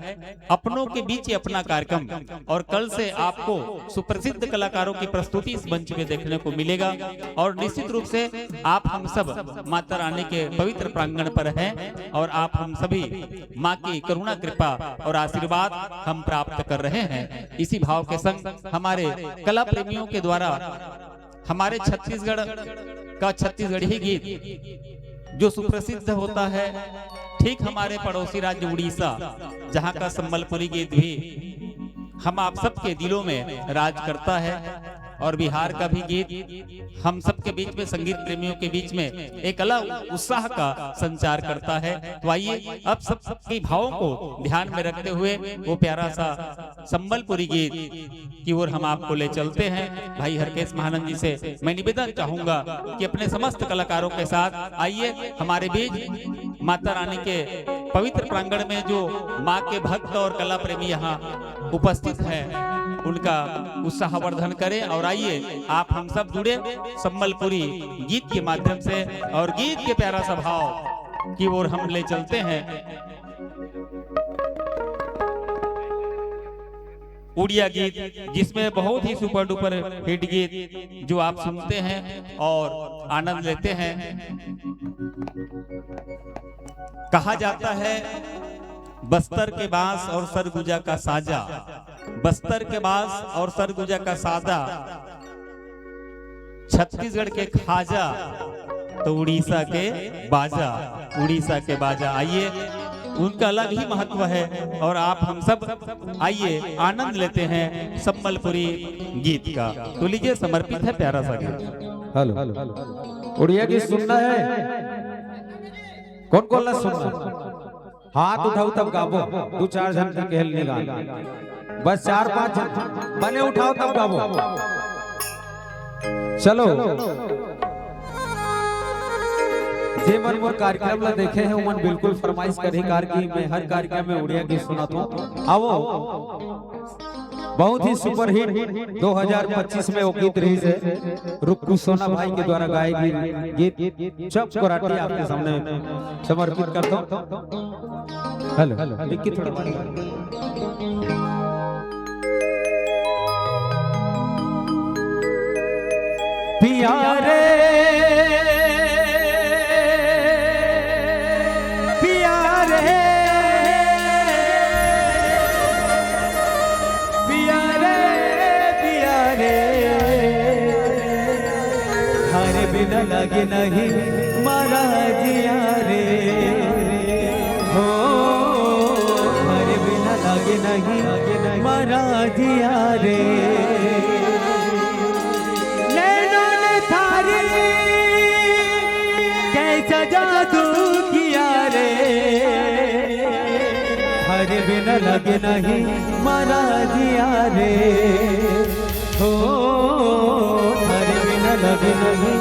अपनों के बीच ये अपना कार्यक्रम, और कल से आपको सुप्रसिद्ध कलाकारों की प्रस्तुति इस मंच में देखने को मिलेगा। और निश्चित रूप से आप हम सब माता रानी के पवित्र प्रांगण पर हैं, और आप हम सभी माँ की करुणा, कृपा और आशीर्वाद हम प्राप्त कर रहे हैं। इसी भाव के संग हमारे कला प्रेमियों के द्वारा हमारे छत्तीसगढ़ का छत्तीसगढ़ी गीत जो सुप्रसिद्ध होता है, ठीक हमारे पड़ोसी राज्य उड़ीसा, जहाँ का संबलपुरी गीत भी हम आप सबके दिलों में राज करता है, और बिहार का भी गीत हम सबके बीच में, संगीत प्रेमियों के बीच में एक अलग उत्साह का संचार करता है। तो आइए, अब सब सबके भावों को ध्यान में रखते हुए वो प्यारा सा संबलपुरी गीत की ओर हम आपको ले चलते हैं। भाई हरकेश महानंद जी से मैं निवेदन चाहूंगा कि अपने समस्त कलाकारों के साथ आइए हमारे बीच, माता रानी के पवित्र प्रांगण में जो माँ के भक्त और कला प्रेमी यहाँ उपस्थित हैं, उनका उत्साहवर्धन करें। और आइए, आप हम सब जुड़े संबलपुरी गीत के माध्यम से, और गीत के प्यारा सा भाव की ओर हम ले चलते हैं। उड़िया गीत, जिसमें बहुत ही सुपर डुपर हिट गीत जो आप सुनते हैं और आनंद लेते हैं। कहा जाता है, बस्तर के बांस और सरगुजा का साजा, बस्तर के बांस और सरगुजा का साजा, छत्तीसगढ़ के खाजा तो उड़ीसा के बाजा, उड़ीसा के बाजा। आइए, उनका अलग ही महत्व है। और आप हम सब आइए, आनंद लेते हैं संबलपुरी गीत का। तो लीजिए, समर्पित है प्यारा सा गीत। हेलो, उड़िया गीत सुनना है? कौन कौन ला सुनना? हाथ उठाओ तब गाबो। दू चार झन के कहल निकाल, बस चार पांच झन बने उठाओ तब गाबो। चलो, जे मन मोर कार्यक्रम ला देखे हैं, उमन बिल्कुल फरमाइश करही, कार की मैं हर कार्यक्रम में उड़िया गीत सुनात हूँ। आवो, बहुत ही सुपरहिट दो हज़ार पच्चीस में वो गीत रिलीज है, रुक्कू सोना भाई के द्वारा गाए गए गीत चप कोराटी आपके सामने समर्पित करता हूँ। हेलो, विक्की, थोड़ा पिया रे, पिया रे, पिया रे, पिया रे, हर बिना लगे नहीं मारा जिया रे। हो, हर बिना लगे नहीं मारा जिया रे। नैनों ने थारी कैसा जादू किया रे, हर बिना लगे नहीं मारा जिया रे। हो, हर बिना लगे नहीं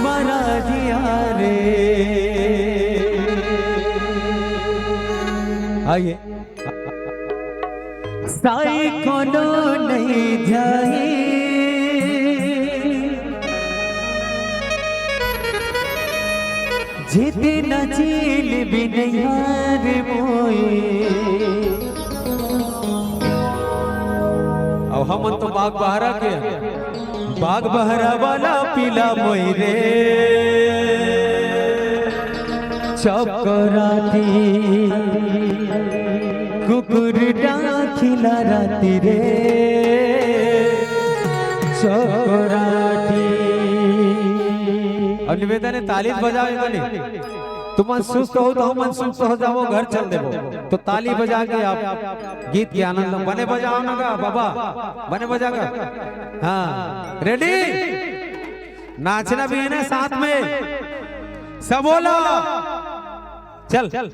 मारा जिया रे। आइए। साई कोनो नहीं जाई, जितना चील बिनैहार मोए। अब हमन तो बाग बहरा के, बाग बहरा वाला पीला मोई रे, चपराती कुकुर डाकिला राती रे, चौराटी। अब निवेदन हे, ताली बजाओ, इतनी। तुमन सुस्त हो तो हमन सुस्त हो जाओ, घर चल देबो। तो ताली बजा के आप गीत के आनंद लो। बने बजाओ ना गा बाबा, बने बजा गा। हाँ, रेडी? नाचना भी है ना साथ में, सबोला। चल।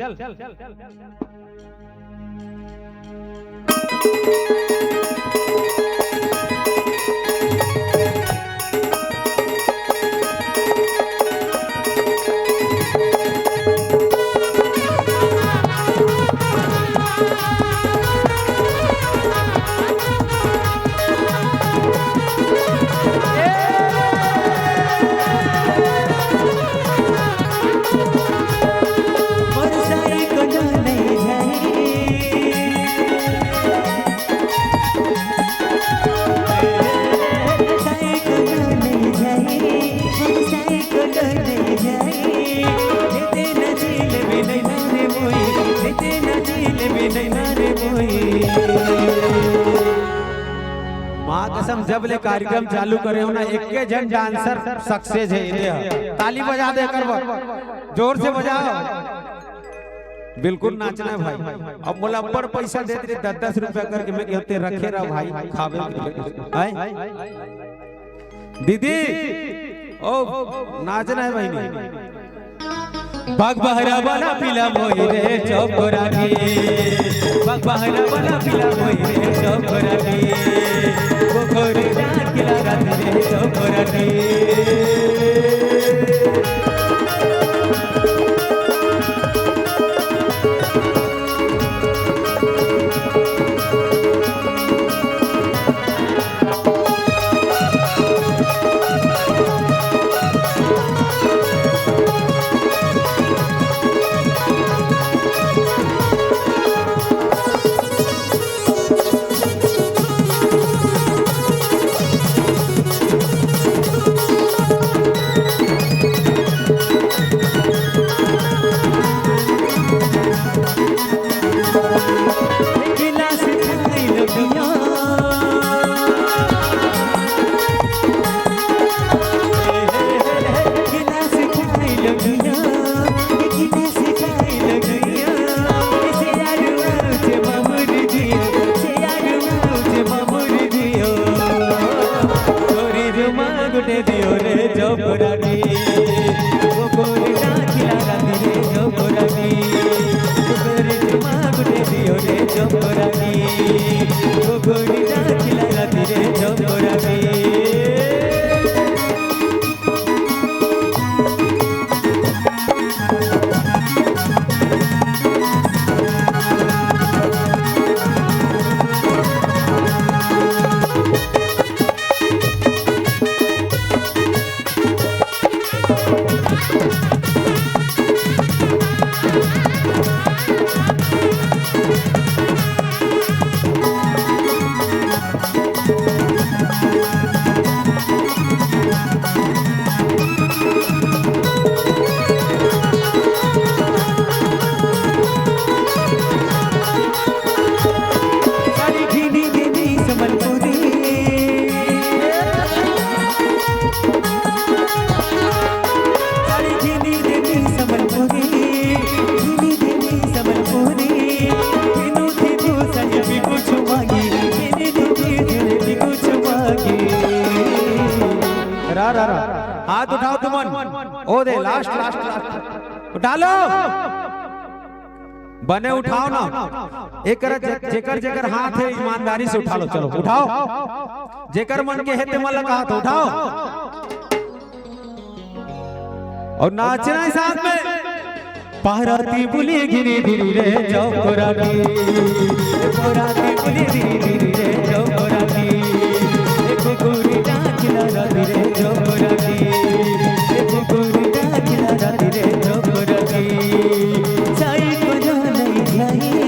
माँ कसम, जब ले कार्यक्रम चालू करे हो ना, एक के झन डांसर सक्सेस हे। ये दे, ताली बजा दे कर बर, जोर से बजाओ। बिल्कुल नाचना हे भाई। अब मोला अब्बड़ पैसा देत रहे, दस दस रुपया करके, मैं कहते रखे रहा भाई, खावे। हैं? दीदी, ओ, नाचना हे बहिनी। बग बहरा वाला पीला मोई रे चौकोरा की, बग बहरा वाला पीला मोई रे चौकोरा की, वो गोरी डाकिला राती रे चौकोरा की। रा, रा, रा। हाथ उठाओ तुमन। ओ दे, लास्ट, लास्ट, लास्ट। उठा लो। बने उठाओ ना। एक करा जे-, जेकर, जेकर हाथ हे, ईमानदारी से उठा लो। चलो, उठाओ। जेकर मन के हे, ते मन लगा हाथ उठाओ। अउ नाचना हे साथ में। पहराती बुली गिरी गिरी रे चौकोरा की। पहराती बुली गिरी गिरी रे चौकोरा की। एक गोरी डाकिला राती रे चौकोरा की। एक गोरी डाकिला राती रे चौकोरा की। साई को नहीं जाई।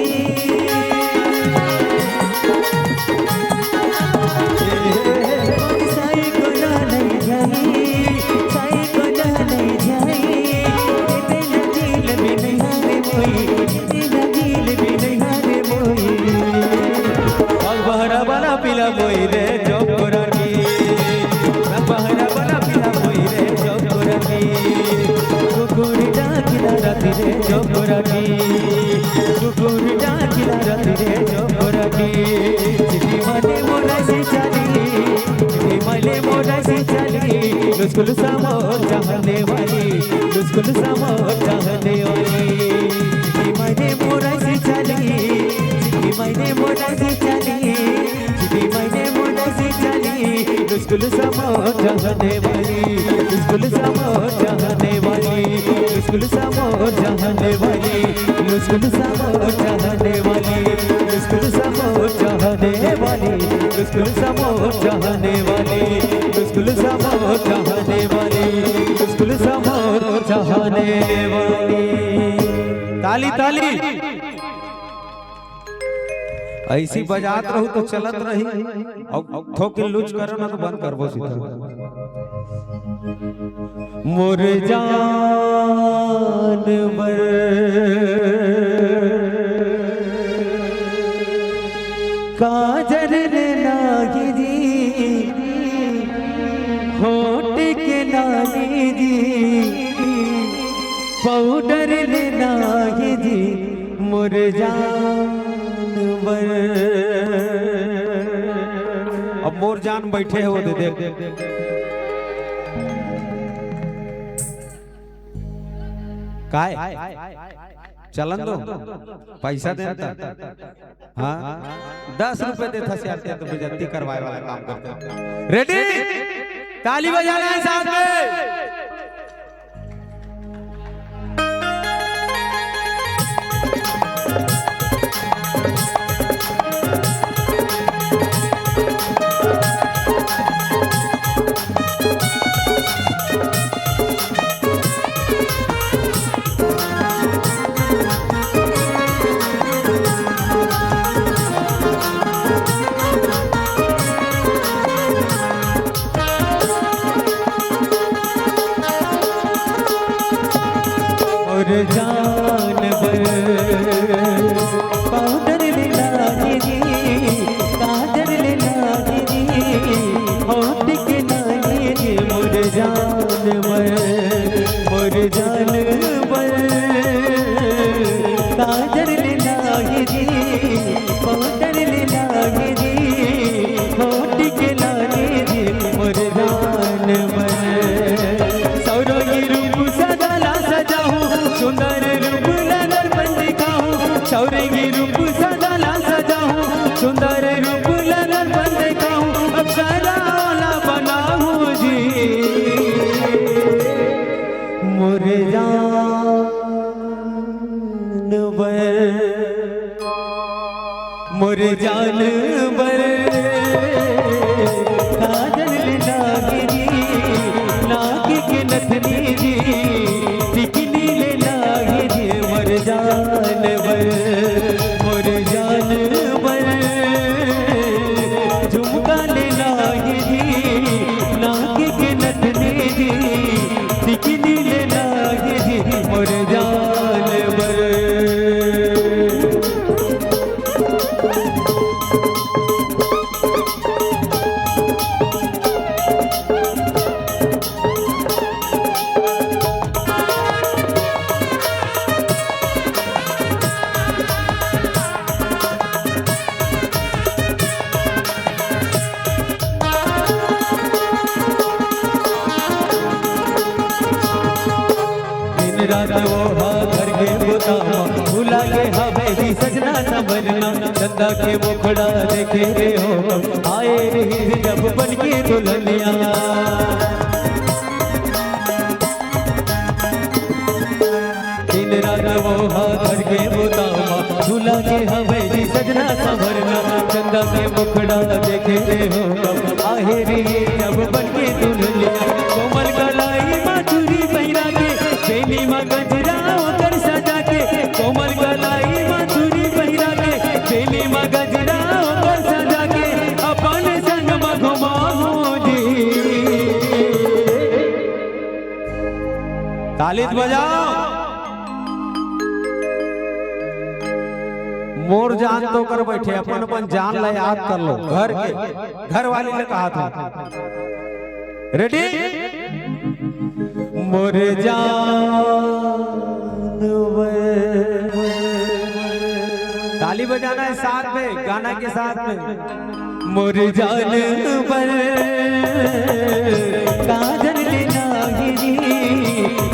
चली, चिट्ठी मायने मोर ऐसी चली, लुसकुलुसा मोर चाहने वाली, लुसकुलुसा मोर चाहने वाली। चिट्ठी मायने मोर ऐसी चली, चिट्ठी मायने मोर ऐसी चली, चिट्ठी मायने मोर ऐसी चली, लुसकुलुसा मोर चाहने वाली, लुसकुलुसा मोर चाहने वाली, लुसकुलुसा मोर चाहने वाली, लुसकुलुसा मोर चाहने वाली, लुसकुलुसा मोर चाहने वाली, लुसकुलुसा मोर चाहने वाली, लुसकुलुसा मोर चाहने वाली, लुसकुलुसा मोर चाहने वाली। ताली, ताली। ऐसी बजात रहू तो चलत रही, अउ थोकिन लुच करो ना तो बंद करबो सीधा। मोर जान बर काजर ले लागी जी, होठ के लाली जी, पाउडर ले लागी जी, मोर जान बर। अब मोर जान बैठे हो दे, देख। काय? चलन दो, पैसा देता। हाँ, दस रुपए देता से आते तो बेइज्जती करवाए वाला काम करता। रेडी? ताली बजाना है साथ में। और जान बर पाउडर ले लागे जी, काजर ले लागे जी, होठ के लागे जी, मोर जान बर, मोर जान बर काजर ले लागे जी, पाउडर ले लागे जी, होठ के लागे जी, मोर जान बर। सौरंगी रूप सदा ला सजाहूँ, सुंदर रूप ला दर्पण दिखाहूँ। सौरंगी रूप सदा ला सजाहूँ, सुंदर रूप ला दर्पण दिखाहूँ। अप्सरा ला बनाहूँ जी, मोर जान बर, मोर जान बर काजर ले लागे जी, नाक के नथनी जी, टिकली ले लागे जी, मोर जान बर, मोर जान बर झुमका ले लागे जी, नाक के नथनी जी, टिकली ले लागे जी, मोर जान बर। दिन रात वो हा घर के बुता म, भुला गे हवे ही सजना संवरना। चंदा के मुखड़ा देखे रे हो, आए रही जब बन के दुल्हनिया। दिन रात वो हा घर के बुता म, भुला गे हवे जी सजना संवरना। चंदा के मुखड़ा देखे रे हो, आहे रे जब बन के दुल्हनिया। कोमल कलाई मा चूरी पहिरा के, बेनी मा गजरा ओकर सजा के। कोमल कलाई मा चूरी पहिरा के, बेनी मा गजरा ओकर सजा के, अपन संग मा घुमाहूँ जी। ताली तो बजाओ। मोर जान तो कर बैठे, अपन अपन जान ला याद कर लो। घर के, घर वाली ने कहा था। रेडी? मोर जान बर। ताली बजाना है साथ में, गाना के साथ में। मोर जान बर काजल लेना हे जी,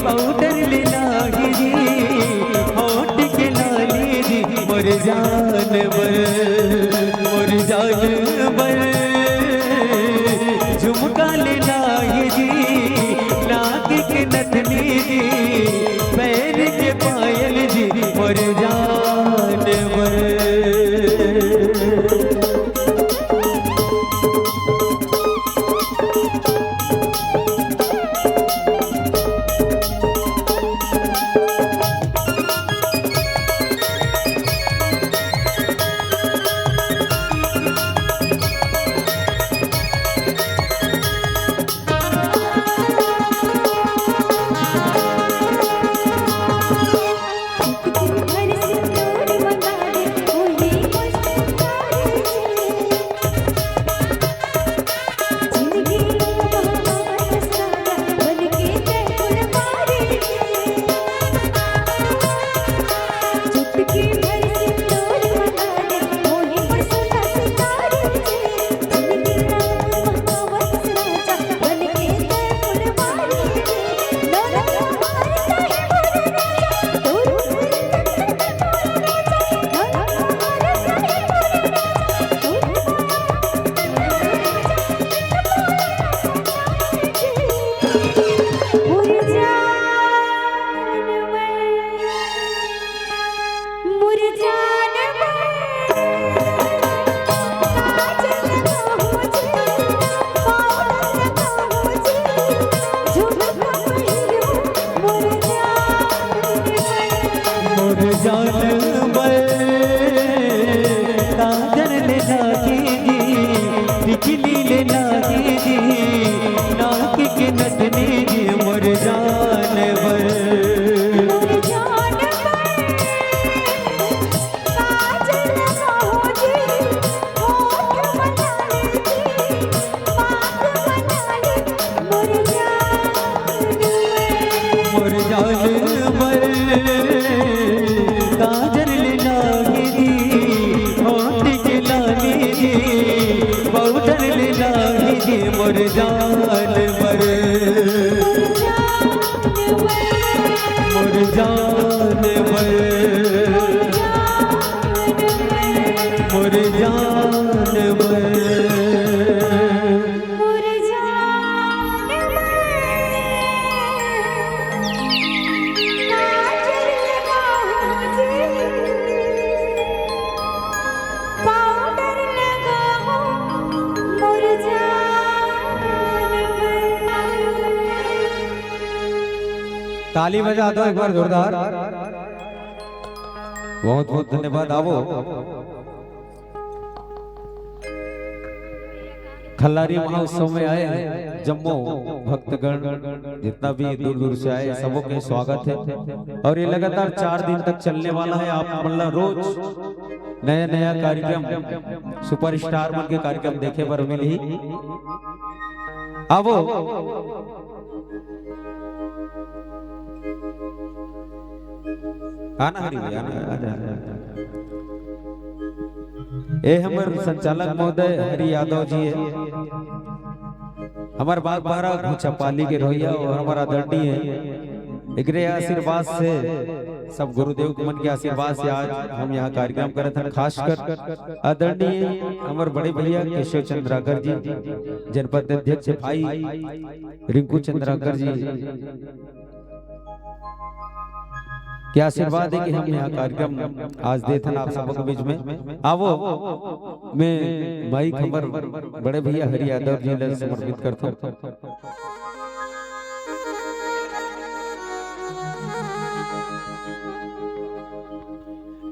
पाउडर लेना हे जी, होठ के लाली जी, मोर जान बर, मोर जान बर झुमका लेना हे जी, नाक के नथनी जी, पैर के पायल जी, मोर जान बर। मोर जान बर काजल लेना हे जी, टिकली लेना हे जी, नाक के नथनी जी, मोर जान बर। मोर जान बर काजल लेना हे जी, होठ के लाली जी, पाउडर लेना हे जी, मोर जान बर, मोर जान बर, मोर जान बर। ताली बजा दो एक बार जोरदार। बहुत बहुत धन्यवाद। आवो, खल्लारी महोत्सव में आए हैं जम्मो भक्तगण, जितना भी दूर दूर से आए, सबों के स्वागत है। और ये लगातार चार दिन तक चलने वाला है। आप मतलब रोज नया नया कार्यक्रम, सुपरस्टार मन के कार्यक्रम देखे बर मिलही। आवो, आना हरी भैया, आना, आना, आना। ए हमर संचालक महोदय हरि यादव जी है, हमर बागबाहरा घोचापाली के रहोइया और हमर आदरणीय है, एकरे आशीर्वाद से, सब गुरुदेव मन के आशीर्वाद से आज हम यहाँ कार्यक्रम करत हन। खासकर आदरणीय हमर बड़े भैया केशव चंद्राकर जी, जनपद अध्यक्ष भाई रिंकू चंद्राकर जी के आशीर्वाद है कि हम यहाँ कार्यक्रम आज देत हन आप सबके बीच में। आवो, मैं माइक हमर बड़े भैया हरि यादव जी ला समर्पित करथों।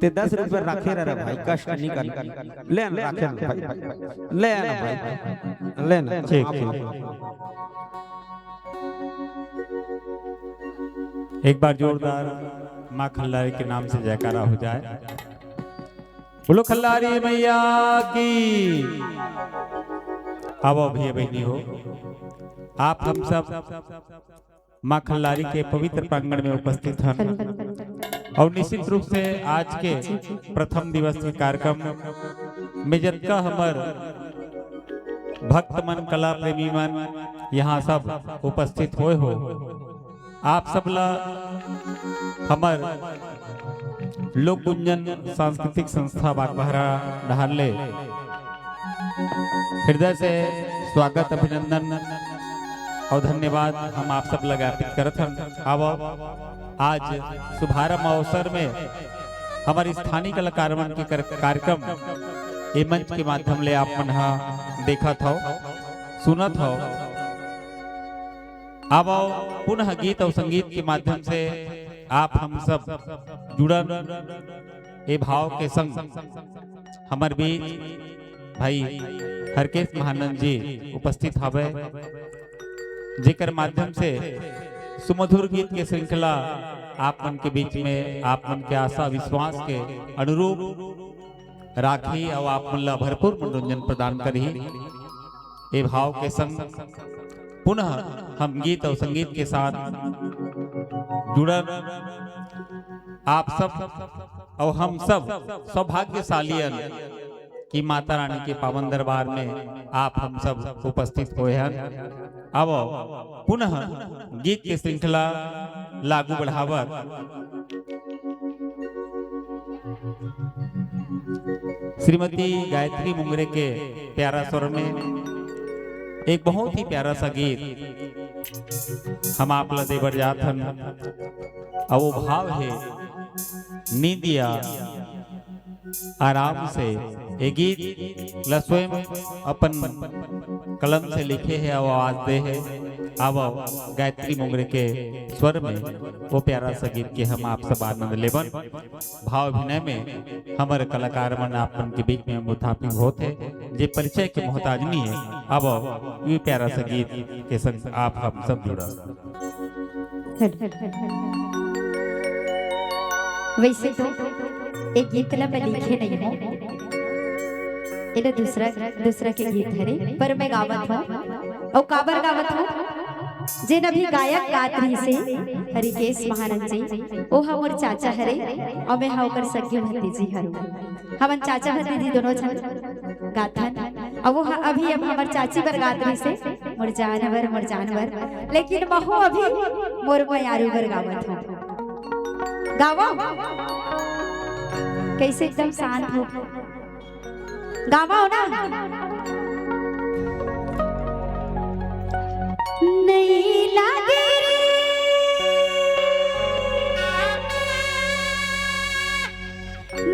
ते दस रुपया राखे रह भाई, कष्ट नहीं कर, ले ना, राखे रह भाई, ले ना भाई, ले ना। ठीक, ठीक। एक बार जोरदार माँ खल्लारी के नाम से जयकारा हो जाए। बोलो खल्लारी मैया की। आवो भैया बहिनी हो, आप हम सब माँ खल्लारी के पवित्र प्रांगण में उपस्थित हन और निश्चित रूप से आज के प्रथम दिवस के कार्यक्रम में जतका हमर भक्त मन, कला प्रेमी मन, यहाँ सब उपस्थित होए हो, आप सब ला हमर लोक गुंजन सांस्कृतिक संस्था बागबहरा डहार ले हृदय से स्वागत, अभिनंदन अउ धन्यवाद हम आप सब ला ज्ञापित करत हन। आवव, आज शुभारंभ अवसर में हमर स्थानीय कलाकार मन के कर-, कार्यक्रम ए मंच के माध्यम ले आप मन ह देखत हव, सुनत हव। आवव, पुनः गीत अउ संगीत के माध्यम से आप हम सब जुड़न। ए भाव के संग हमर बीच भाई हरकेश महानंद जी उपस्थित हवे, जेकर माध्यम से सुमधुर गीत के श्रृंखला आप मन के बीच में, आप मन के आशा विश्वास के अनुरूप राखी अउ आप मन ला भरपूर मनोरंजन प्रदान करही। ए भाव के संग पुनः हम गीत अउ संगीत के साथ जुड़न। आप सब अउ हम सब सौभाग्यशाली हन कि माता रानी के पावन दरबार में आप हम सब उपस्थित होए हन। आवव, पुनः गीत के श्रृंखला ला आगू बढ़ावत श्रीमती गायत्री मुंगरे के प्यारा स्वर में एक बहुत ही प्यारा सा गीत हम आप ला दे बर जात हन। अउ वो भाव हे नींदिया आराम से। ए गीत ला स्वयं अपन कलम से लिखे हे अउ आवाज दे हे। आवव, गायत्री मुंगरे के स्वर में वो प्यारा सा गीत के हम आप सब आनंद लेबन। भाव अभिनय में हमर कलाकार मन आप मन के बीच में मुथापिंग होत हे, जे परिचय के मोहताज नइ हे। आवव, ये प्यारा सा गीत के संग आप हम सब जुड़ा। वैसे तो एक गीत ला मैं लिखे नहीं हूँ, एला दूसरा दूसरा के गीत हरे, पर मैं गावत हूँ। अउ काबर गावत हूँ, जेन अभी गायक गात रहिसे हरिकेश महानंद जी, ओ ह मोर चाचा हरे अउ मैं ह ओकर सगे भतीजी हरु। हमन चाचा भतीजी दोनों झन गाथन। अब वो ह-, अभी अब हमर चाची बर गात रहिसे, मोर जानवर, मोर जानवर, लेकिन महू अभी मोर मयारू बर गावत हूँ। गावव, कैसे एकदम शांत हो। गावव ना। नइ लागे रे,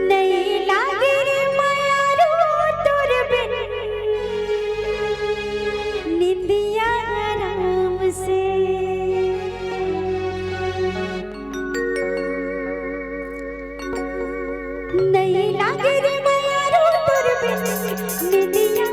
नइ लागे रे मयारू तोर बिन, निंदिया आराम से। नइ लागे रे मयारू तोर बिन, निंदिया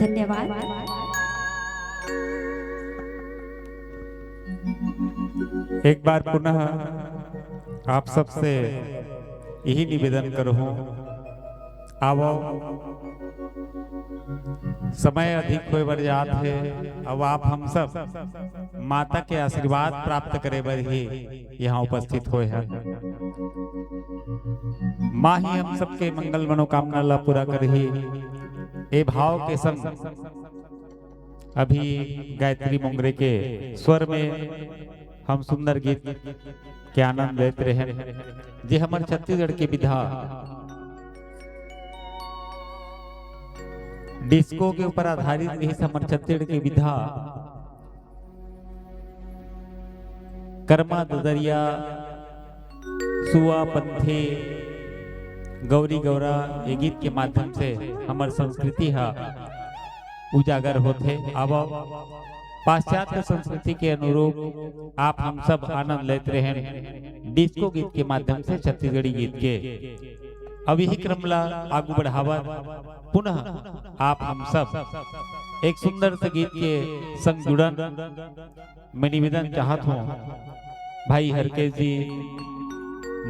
धन्यवाद। एक बार पुनः आप सबसे यही निवेदन करहूँ, आवो, समय अधिक होए बर जात हे, अब आप हम सब माता के आशीर्वाद प्राप्त करे बर ही यहाँ उपस्थित होए हन। माँ ही हम सबके मंगल मनोकामना ला पूरा करही। ए भाव के संग अभी गायत्री मोंगरे के स्वर में हम सुंदर गीत के आनंद लेत रहेन, जे हमर छत्तीसगढ़ के विधा, डिस्को के ऊपर आधारित रहिस हमर छत्तीसगढ़ के विधा। करमा ददरिया, सुआ पंथी, गौरी गौरा, ये गीत के माध्यम से हमर संस्कृति ह उजागर होथे। अब पाश्चात्य संस्कृति के अनुरूप आप हम सब आनंद लेत रहेन डिस्को गीत के माध्यम से, छत्तीसगढ़ी गीत के। अब यही क्रम ला आगू बढ़ावत पुनः आप हम सब एक सुंदर से गीत के संग जुड़न। मैं निवेदन चाहत हूँ, भाई हरकेश जी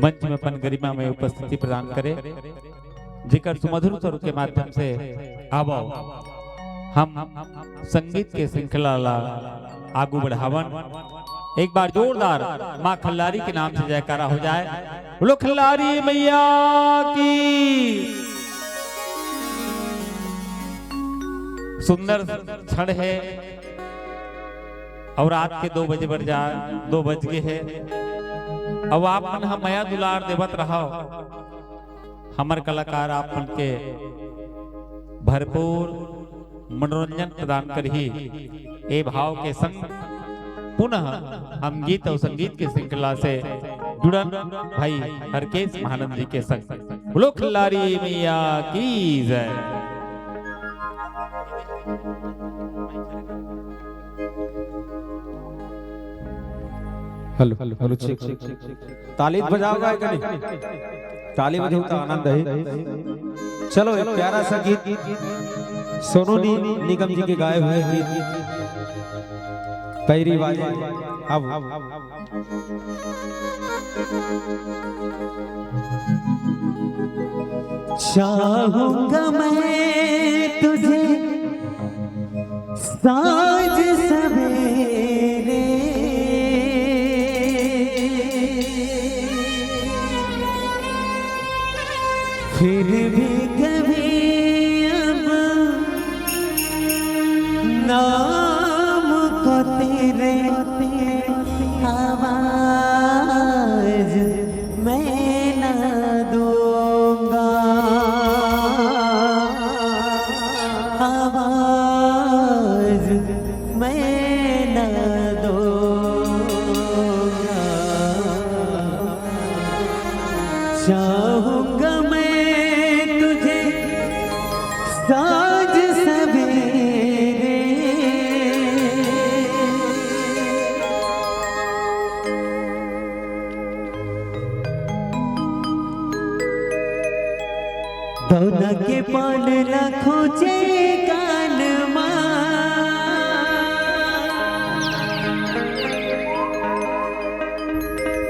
मंच में अपन गरिमा में उपस्थिति प्रदान करे, जेकर सुमधुर स्वर के माध्यम से आवो हम संगीत के श्रृंखला ला आगू बढ़ावन। एक बार जोरदार माँ खल्लारी के नाम से जयकारा हो जाए। बोलो खल्लारी मैया की। सुंदर क्षण है और रात के दो बजे बर जा, दो बज गे हे। अब आप मन ह मया दुलार देवत रहव, हमर कलाकार आप मन के भरपूर मनोरंजन प्रदान करही। ए भाव के संग पुनः हम गीत और संगीत के श्रृंखला से जुड़न भाई हरकेश महानंद जी के संग। बोलो खिल्लारी मैया की जय। Hello, hello, check. ताली बजाओगा कि नहीं? ताली बजाओ तो आनंद है। चलो, एक प्यारा सा गीत, सोनू नि-, निगम जी के गाए हुए गीत, पैरी वाले। अब चाहूंगा मैं तुझे सांझ सवेरे, फिर भी कभी अब नाम को तेरे आवाज मैं ना दूंगा, आवाज मैं ना दूंगा। चाहूंगा मैं तुझे सांझ सवेरे। दौना के पान ला खोजे कान मा।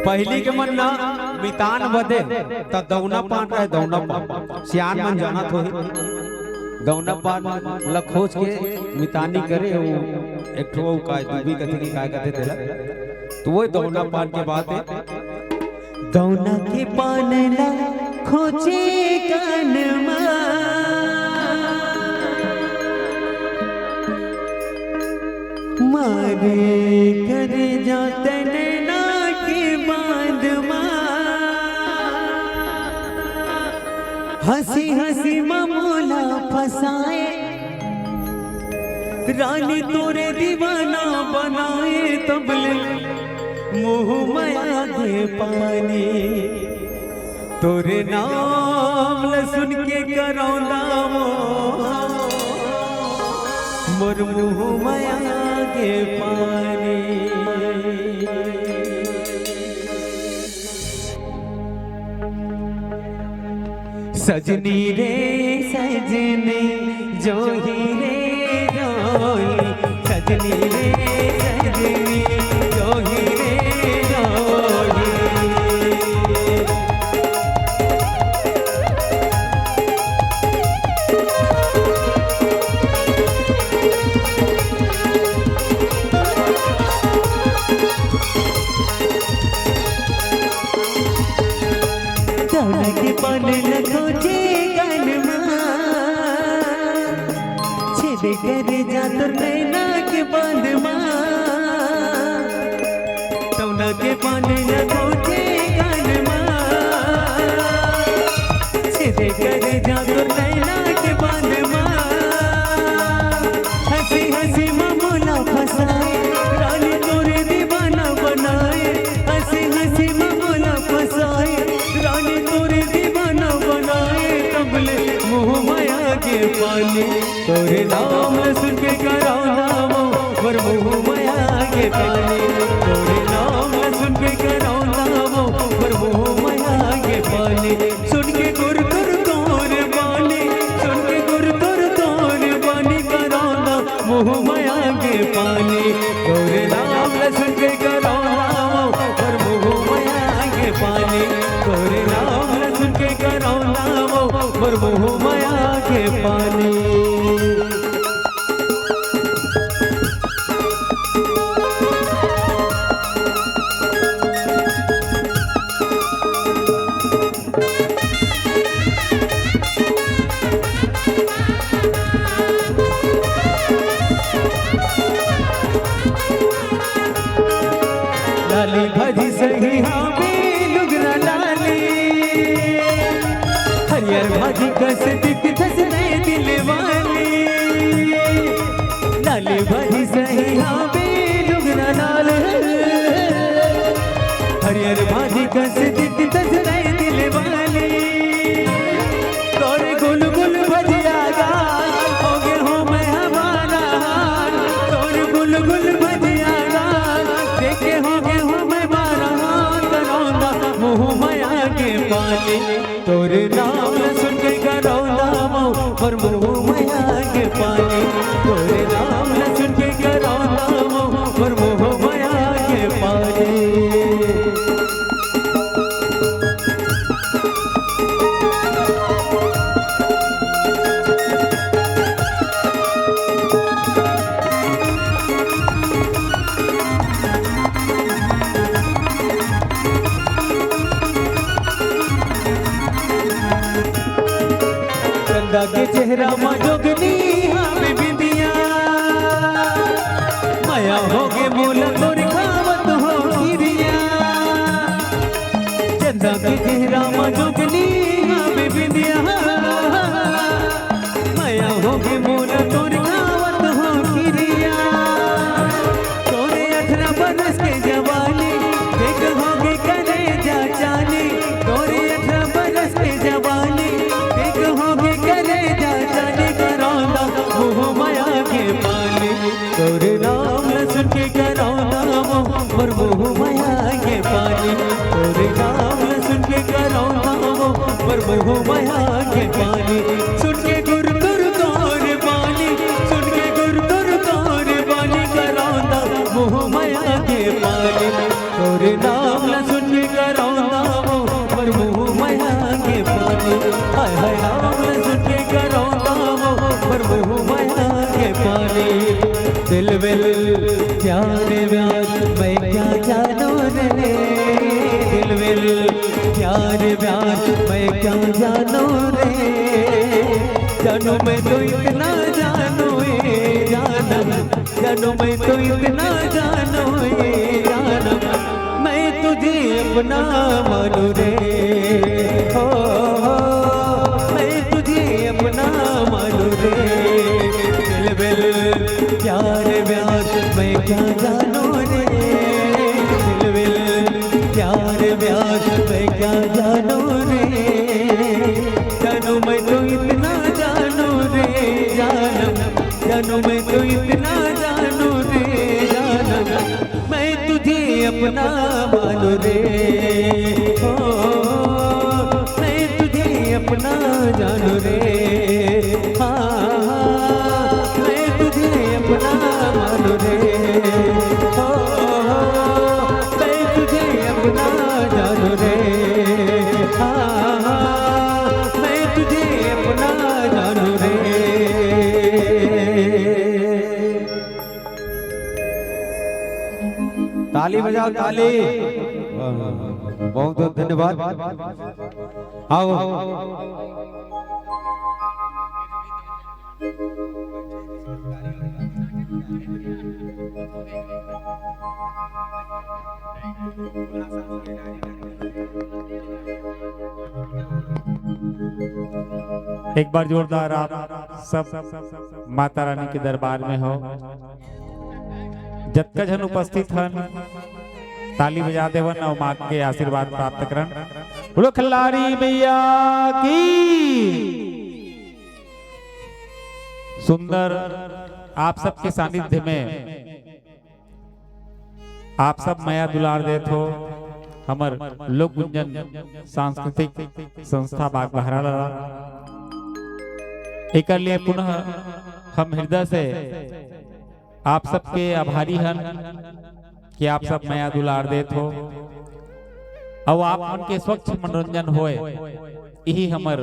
पहिली के मन ना मितान बदे त दौना पान रहे, दौना पान। सियान मन जानत होही। दौना पान ला खोज के मितानी करे, वो एक ठो वो काय दूबी कथे कि काय कथे तेला। तो वो दौना पान के बात है। दौना के पान ला खोजे कान मा। मारे करे जा तन ना के बांध मा। हंसी हंसी मा मोला फंसाए। रानी तोरे दीवाना बनाए तबले मुंह मया दे पानी। तोरे नाम ल सुन के करौंदा वो मोर मुंह मया के पानी। सजनी रे सजनी, जोही रे जोही। सजनी रे सजनी, जोही रे जोही। तोहरा के पाने ल खोजे कान मा, छेद करे जा तोर नैना के बांध मा। तोहरा के पाने ल खोजे कान मा, छेद करे जा तोर नैना के बांध मा। हंसी हंसी मा मोला फंसाए, रानी तोरे दीवाना बनाए। हंसी हंसी मा मोला फंसाए, रानी तोरे दीवाना बनाए। तबले मुंह मया के पानी, तोरे नाम ल सुन के करावना वो, मोर मुंह मया के पानी। तोरे नाम ल सुन के करावना वो, मोर मुंह मया के पानी। सुन के गुर गुर तोर बानी, सुन के गुर गुर तोर बानी, करावना मुंह मया के पानी। तोरे नाम ल सुन के करावना वो, मोर मुंह मया के पानी। तोरे नाम ल सुन के करावना वो, मोर मुंह मया के पानी। लाली भाजी सही हावे लुगरा लाली, हरियर भाजी कस दिखथस नए दिल वाली। लाली भाजी सही हावे लुगरा लाल, हरियर भाजी कस दिखथस नए दिल वाली। तोर गुलगुल भजिया गाल, होगे हों मैं हमारा हाल। तोर गुलगुल भजिया गाल, देखे होगे हों मैं हमारा हाल। करावना मुंह मया के पानी, तोरे नाम ल सुन के करावना वो, मोर मुंह मया के पानी। तोरे नाम ल सुन के करावना वो, मोर मुंह मया के पानी। चंदा के चेहरा मा जोगनी हावे बिंदिया, मया होगे मोला तोर खावत हो किरिया। चंदा के चेहरा मा जोगनी हावे बिंदिया, मया होगे मोला तोर खावत हो किरिया। तोरे अठारह बरस के जवानी, देख होगे करेजा चानी। तोरे अठारह बरस के जवानी, देख होगे करेजा चानी। करावना मुंह मया के पानी, तोरे नाम ल सुन के करावना वो, मोर मुंह मया के पानी। तोरे नाम ल सुन के करावना वो, मोर मुंह मया के पानी। सुन के गुर गुर तोर बानी, सुन के गुर गुर तोर बानी, करावना मुंह मया के पानी। तोरे नाम ल सुन के करावना वो, मोर मुंह मया के पानी। हाय हाय, नाम ल सुन के करावना वो, मोर मुंह मया के पानी। दिल विल प्यार व्यार मैं क्या जानूं रे, दिल विल प्यार व्यार मैं क्या जानूं रे। जानू मैं तो इतना जानू ए जानम, जानू मैं तो इतना जानू ए जानम, मैं तुझे अपना मानू रे। हो, हो, मैं तुझे अपना मानू रे। दिल विल प्यार व्यार मैं क्या जानू रे, दिल विल प्यार व्यार मैं क्या जानू रे। जानू मैं तो इतना जानू रे जानम, जानू मैं तो इतना जानू रे जानम, मैं तुझे अपना मानू रे। ओ, मैं तुझे अपना जानू रे, हाँ, हाँ, मैं तुझे अपना मानू रे, हो, हो, मैं तुझे अपना जानू रे, हाँ, हाँ, मैं तुझे अपना जानू रे। ताली बजाओ, ताली। वाह, वाह, वाह। बहुत बहुत धन्यवाद। आओ। एक बार जोरदार आप सब माता रानी के दरबार में हो। जतका झन उपस्थित हन, ताली बजा देवन अउ माँ के आशीर्वाद प्राप्त करन। बोलो खिलाड़ी मैया की। सुंदर आप सबके सानिध्य में आप सब मया दुलार देत हो हमर लोक गुंजन सांस्कृतिक संस्था बागबहरा ला। एकर लिए पुनः हम हृदय से आप सबके आभारी हन कि आप सब मया दुलार देत हो अउ आप मन के स्वच्छ मनोरंजन होए, यही हमर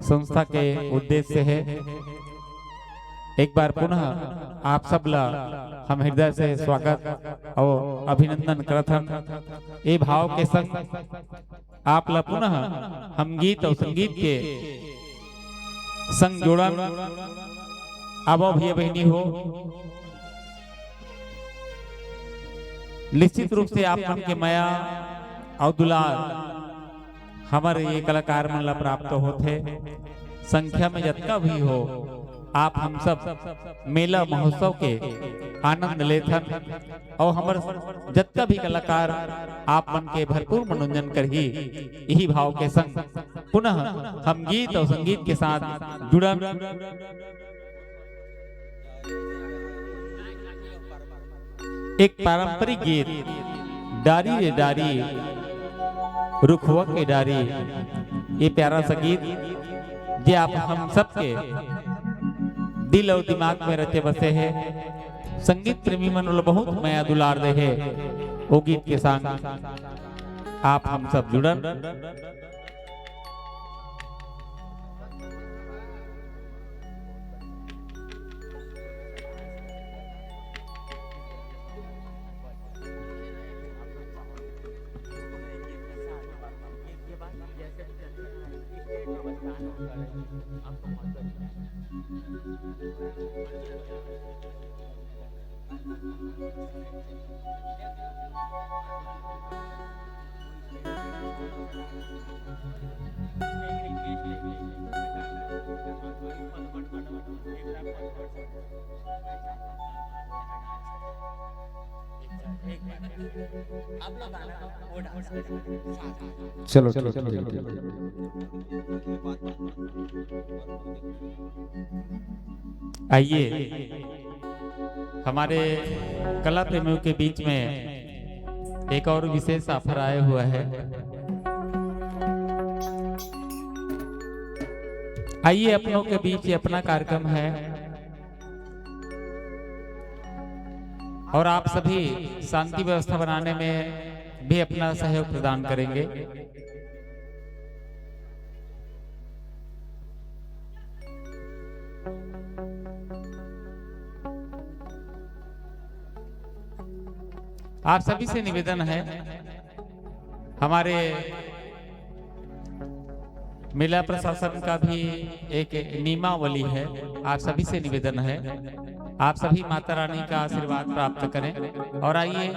संस्था के उद्देश्य है। एक बार पुनः आप सब ला हम हृदय से स्वागत और अभिनंदन करत हन। ए भाव के संग आप ला पुनः हम गीत और संगीत के संग जोड़न। आवो भैया बहिनी हो, निश्चित रूप से आप मन के मया और दुलार हमर ये कलाकार मन ला प्राप्त होथे। संख्या में जतका भी हो, आप हम सब मेला महोत्सव के आनंद लेथन और हमर जतका भी कलाकार आप मन के भरपूर मनोरंजन करही, यही भाव के संग पुनः हम गीत और संगीत के साथ जुड़न। एक पारंपरिक गीत, डारी रे डारी, रुखवा के डारी, ये प्यारा सा गीत जे आप हम सबके दिल और दिमाग में रचे बसे है। संगीत प्रेमी मन ल बहुत मया दुलार दे है। वो गीत के संग आप हम सब जुड़न। चलो, ठीक, ठीक, ठीक। आइए, हमारे कला प्रेमियों के बीच में एक और विशेष ऑफर आया हुआ है। आइए, अपनों के बीच ये अपना कार्यक्रम है और आप सभी शांति व्यवस्था बनाने में भी अपना सहयोग प्रदान करेंगे। आप सभी से निवेदन है, हमारे मेला प्रशासन का भी एक नियमावली है, आप सभी से निवेदन है, आप सभी माता रानी का आशीर्वाद प्राप्त करें। और आइए,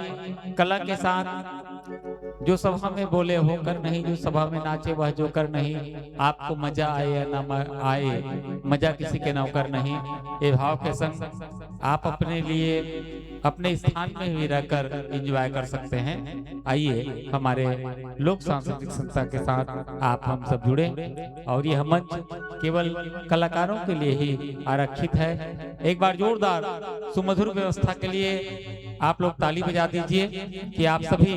कला के साथ जो सभा में बोले होकर नहीं, जो सभा में नाचे वह जोकर नहीं, आपको मजा आए या ना म-, आए, मजा किसी के नौकर नहीं। ये भाव के संग आप अपने लिए अपने स्थान में भी रहकर एंजॉय कर सकते हैं। आइए, हमारे लोक सांस्कृतिक संस्था के साथ आप हम सब जुड़े और यह मंच केवल कलाकारों के लिए ही आरक्षित है। एक बार जोरदार सुमधुर व्यवस्था के लिए आप लोग ताली बजा दीजिए कि आप सभी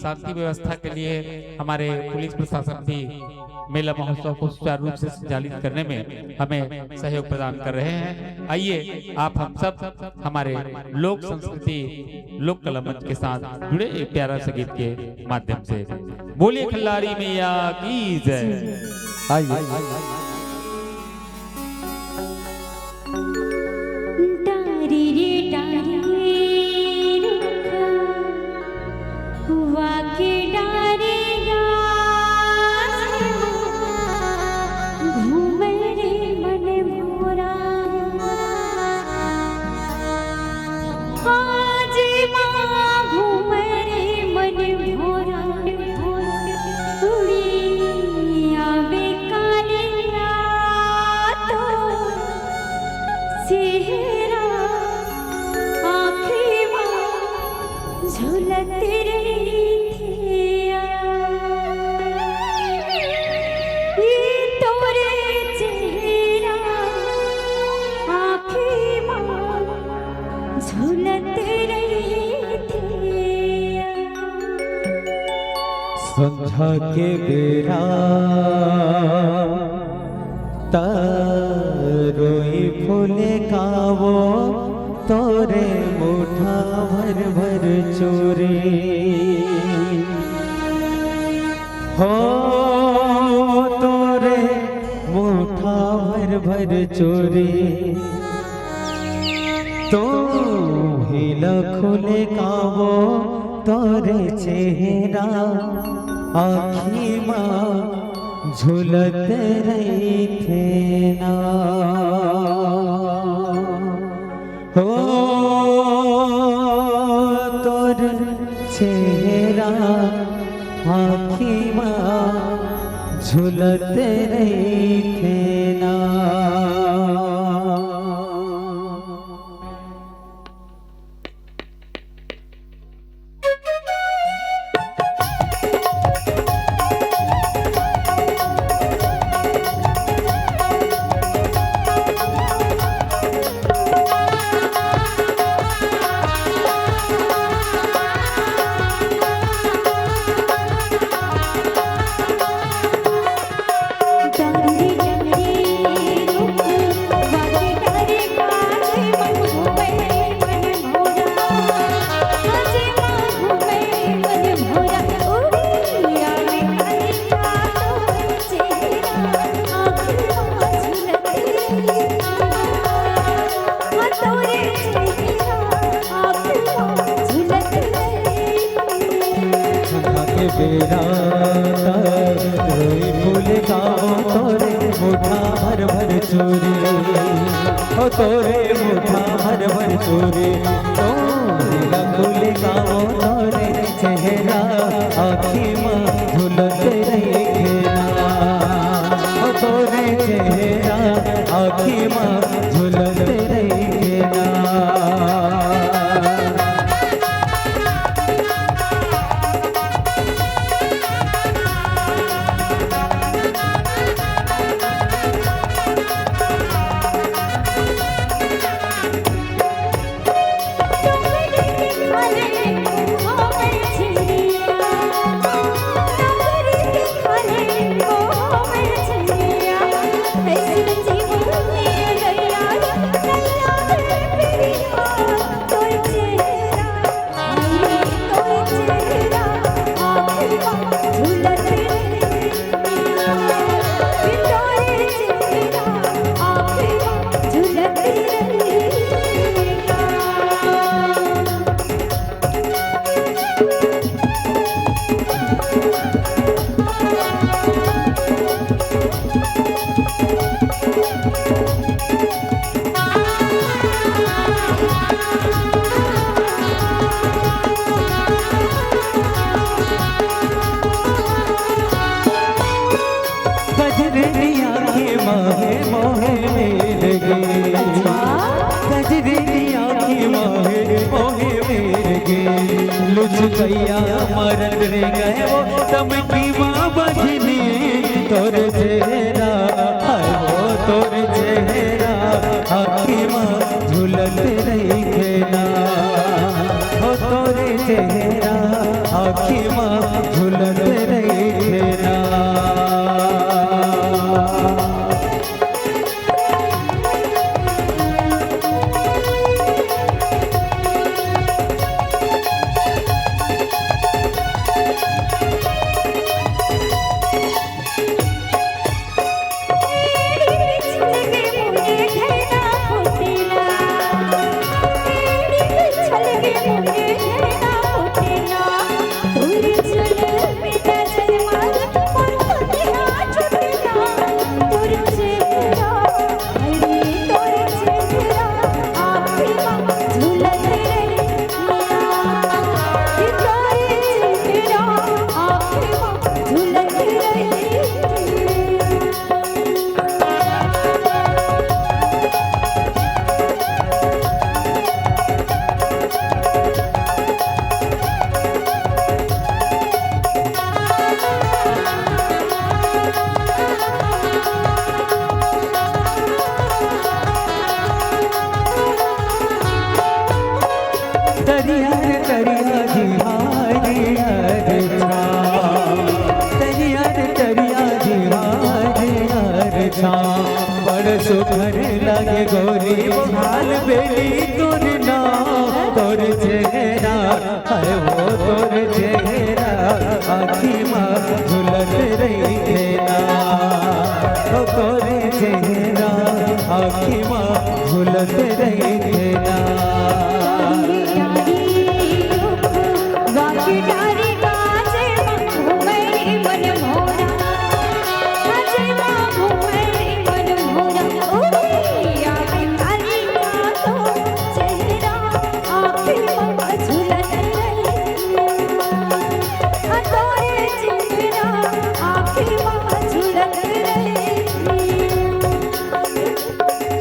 शांति व्यवस्था के लिए हमारे पुलिस प्रशासन भी मेला महोत्सव को सुचारू रूप से संचालित करने में हमें सहयोग प्रदान कर रहे हैं। आइए, आप हम सब हमारे लोक संस्कृति, लोक कला मंच के साथ जुड़े एक प्यारा सा गीत के माध्यम से बोलिए खिल्लारी मैया की जय। आइए। डारी रे डारी रुख, वाके डारी गाछ, घूमे रे मन मोरा। आज माँ घूमे रे मन मोरा। उड़ी आवे कालिया तो चेहरा आँखी मा झूलत रहिथे। ये तोरे चेहरा आँखी मा झूलत रहिथे। संझा के बेरा तरोई फूले कावो तोरे मुठा भर भर चूरी। हो तोरे मुठा भर भर चूरी। तो हिला खुले कावो तोरे चेहरा आँखी मा झूलत रहिथे ना। हो तोर चेहरा आँखी मा झूलत रहिथे ना। झुमका के बेरा रोई फूल गावो तोरे मुठा भर भर चूरी। ओ तोरे मुठा भर भर चूरी। तोरे फूल गावो तोरे चेहरा आँखी मा झूलत रहिथे ना। ओ तोरे चेहरा आँखी मा झूलत रहिथे ना। गजरेनिया के माहे मोहे मेर गे। गजरेनिया के माहे मोहे मेर गे। लुचकैया मरद रे गए वो तमकी माँ बजनी। तोर चेहरा, हाय वो तोर चेहरा, आँखी माँ झूलत रहिथे ना। चेहरा आँखी मा झूलत रहिथे ना। तरिया रे तरिया जी हाय रे अरे छा। तरिया रे तरिया जी हाय रे अरे छा। बड़ सुघर लागे गोरी मोहाल बेली तोर नाव, तोर चेहरा, हाय वो तोर चेहरा आँखी मा झूलत रहिथे ना। ओ तोर चेहरा आँखी मा झूलत रहिथे ना।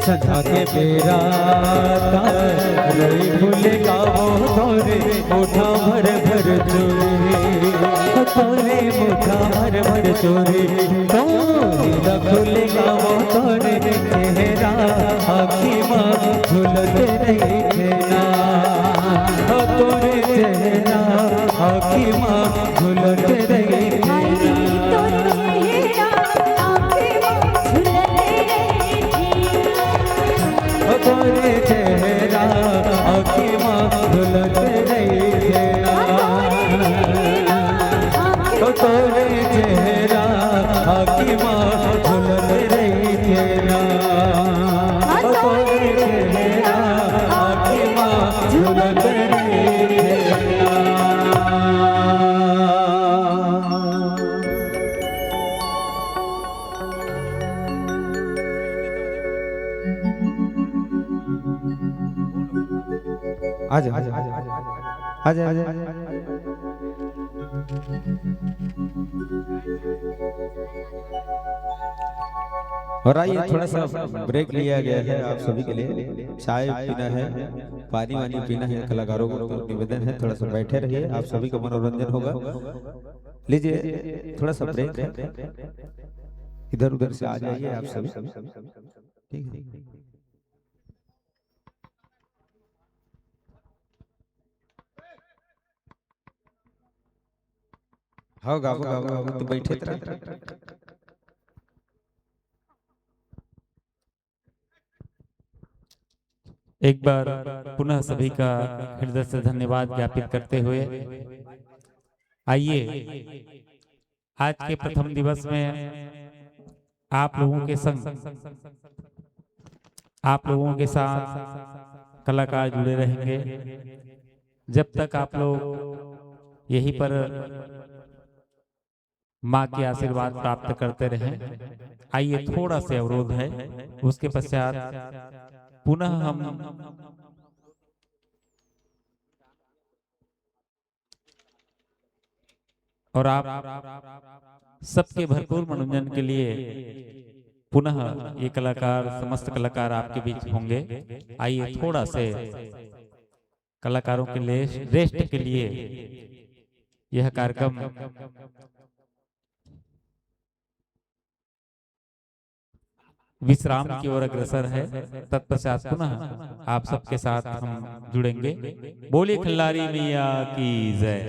संझा के बेरा तारई फूल गावो तोरे मुठा भर भर चोरी, तोरे मुठा भर भर चोरी। तोरे फूल गावो तोरे चेहरा आँखी मा झूलत रहिथे ना। तोरे चेहरा आँखी मा झूलत रहिथे ना। ओ तोरे चेहरा आँखी मा झूलत रहिथे ना। ओ तोरे चेहरा आँखी मा झूलत रहिथे ना। ओ तोरे चेहरा आँखी मा झूलत रहिथे ना। आ जा, आ जा, आ जा, आ जा। और आइए, थोड़ा सा ब्रेक लिया गया है आप सभी के लिए। चाय पीना है, पानी वानी पीना है, कलाकारों को तो निवेदन है, थोड़ा सा बैठे रहिए, आप सभी का मनोरंजन होगा। लीजिए, थोड़ा सा ब्रेक है, इधर उधर से आ जाइए आप सभी। ठीक है। हाँ, गाबो, गाबो, गाबो, तो बैठे रह। एक बार पुनः सभी का हृदय से धन्यवाद ज्ञापित करते हुए, आइए, आज के प्रथम दिवस में आप लोगों के संग, आप लोगों के साथ कलाकार जुड़े रहेंगे। जब तक आप लोग यहीं पर माँ के आशीर्वाद प्राप्त करते रहें, आइए, थोड़ा सा अवरोध है, उसके पश्चात पुनः हम और आप सबके भरपूर मनोरंजन के लिए पुनः ये कलाकार, समस्त कलाकार आपके बीच होंगे। आइए, थोड़ा से कलाकारों के लिए रेस्ट के लिए यह कार्यक्रम विश्राम की ओर अग्रसर है। तत्पश्चात पुनः आप सबके साथ हम जुड़ेंगे। बोलिए खिल्लारी मैया की जय।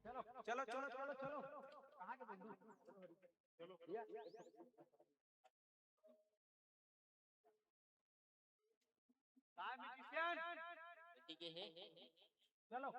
चलो, चलो, चलो, चलो, चलो। कहाँ के बंधु? चलो। ठीक है। चलो।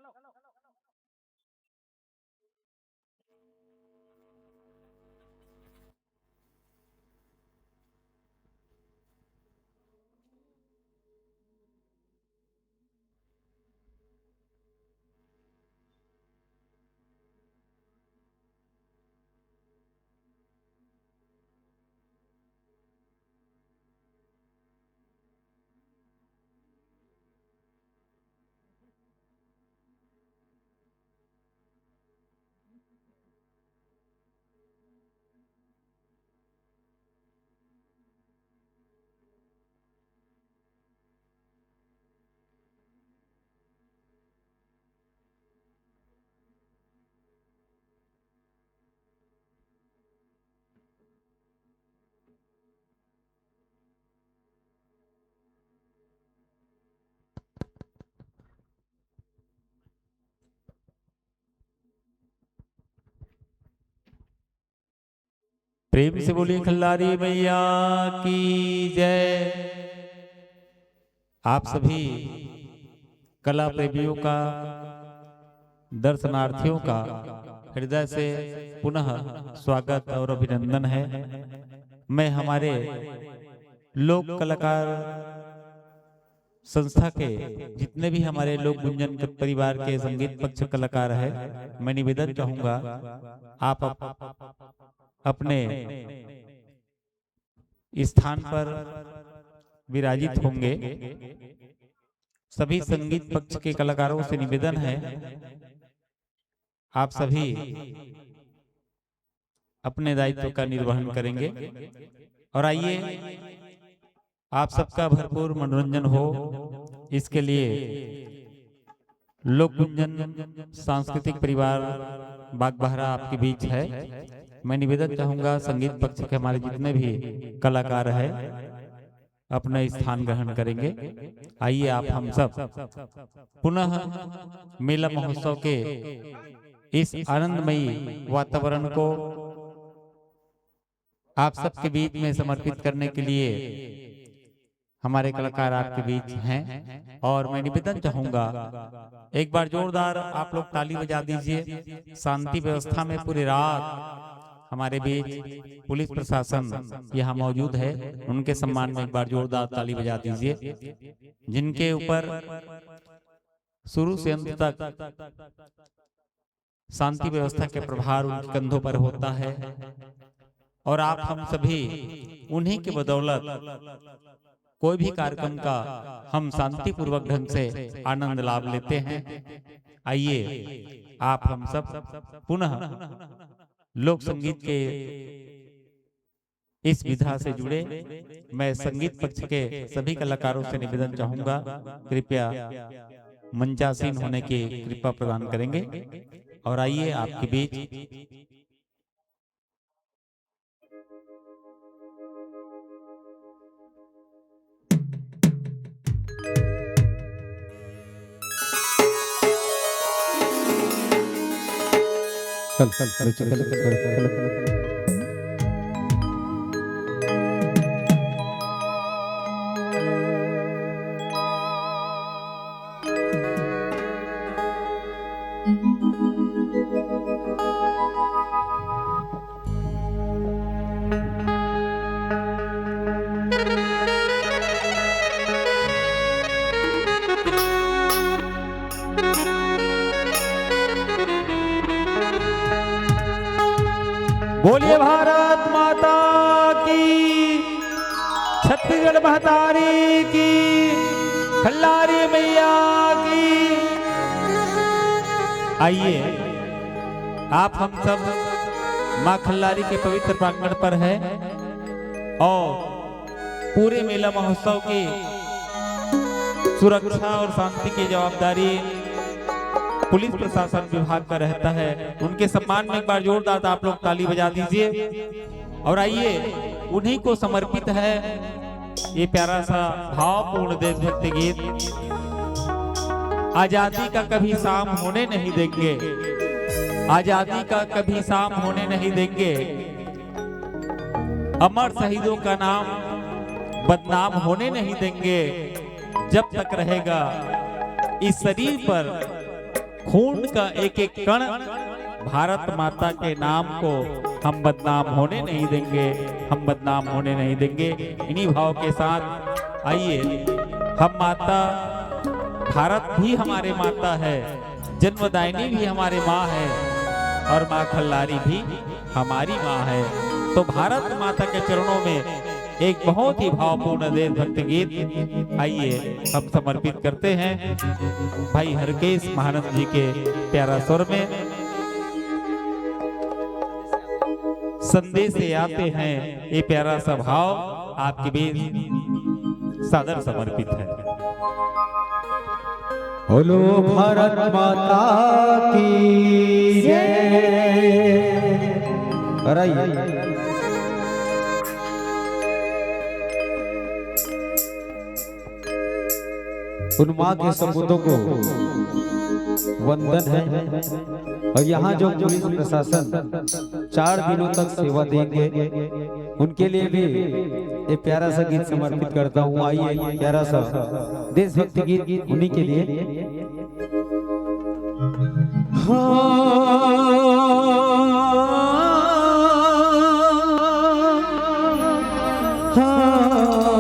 प्रेम से बोलिए खिल्लारी मैया की जय। आप सभी कला प्रेमियों का, दर्शनार्थियों का हृदय से पुनः स्वागत और अभिनंदन है। मैं हमारे लोक कलाकार संस्था के जितने भी हमारे लोक गुंजन क-, परिवार के संगीत पक्ष कलाकार है, मैं निवेदन चाहूंगा, आप अप-, अपने स्थान पर विराजित होंगे। सभी संगीत पक्ष के कलाकारों से निवेदन है, आप सभी अपने दायित्व का निर्वहन करेंगे। और आइए, आप सबका भरपूर मनोरंजन हो, इसके लिए लोक गुंजन सांस्कृतिक परिवार बागबहरा आपके बीच है। मैं निवेदन चाहूंगा, संगीत पक्ष के हमारे जितने भी कलाकार हैं, अपना स्थान ग्रहण करेंगे। आइए, आप हम सब पुनः मेला महोत्सव के इस आनंदमयी वातावरण को आप सबके बीच में समर्पित करने के लिए हमारे कलाकार आपके बीच हैं और मैं निवेदन चाहूंगा, एक बार जोरदार आप लोग ताली बजा दीजिए। शांति व्यवस्था में पूरी रात हमारे बीच पुलिस प्रशासन यहाँ मौजूद है, उनके सम्मान में एक बार जोरदार ताली बजा दीजिए, जिनके ऊपर शुरू से अंत तक शांति व्यवस्था के प्रभार उनके कंधों पर होता है और आप हम सभी उन्हीं के बदौलत कोई भी कार्यक्रम का हम शांतिपूर्वक ढंग से आनंद लाभ लेते हैं। आइए, आप हम सब पुनः लोक संगीत के इस विधा से जुड़े। मैं संगीत पक्ष के सभी कलाकारों से निवेदन चाहूंगा, कृपया मंचासीन होने की कृपा प्रदान करेंगे। और आइए, आपके बीच चल, चल, चल, चल, चल, चल, चल, चल। बोलिए भारत माता की, छत्तीसगढ़ महतारी की, खल्लारी मैया की। आइए, आप हम सब माँ खल्लारी के पवित्र प्रांगण पर हैं और पूरे मेला महोत्सव की सुरक्षा और शांति की जवाबदारी पुलिस प्रशासन विभाग का रहता है। उनके सम्मान में एक बार जोरदार आप लोग ताली बजा दीजिए। और आइए, उन्हीं को समर्पित है ये प्यारा सा भावपूर्ण देशभक्ति गीत। आजादी का कभी शाम होने नहीं देंगे, आजादी का कभी शाम होने नहीं देंगे, अमर शहीदों का नाम बदनाम होने नहीं देंगे। जब तक रहेगा इस शरीर पर खून का एक एक कण, भारत माता के नाम को हम बदनाम होने नहीं देंगे, हम बदनाम होने नहीं देंगे। इन्हीं भाव के साथ आइए, हम माता, भारत भी हमारे माता है, जन्मदायिनी भी हमारे माँ है और माँ खल्लारी भी हमारी माँ है। तो भारत माता के चरणों में एक बहुत ही भावपूर्ण देशभक्ति गीत, आइए, हम समर्पित करते हैं भाई हरकेश महानंद जी के प्यारा स्वर में। संदेश से आते हैं ये प्यारा सा भाव आपके बीच सादर समर्पित है। बोलो भारत माता की जय। और आइए, उन माँ के सपूतों को वंदन है। और यहाँ जो पुलिस प्रशासन चार दिनों तक सेवा देंगे, उनके लिए भी एक प्यारा सा गीत समर्पित करता हूँ। आइए, एक प्यारा सा देशभक्ति गीत उन्हीं के लिए। हाँ, हाँ, हाँ।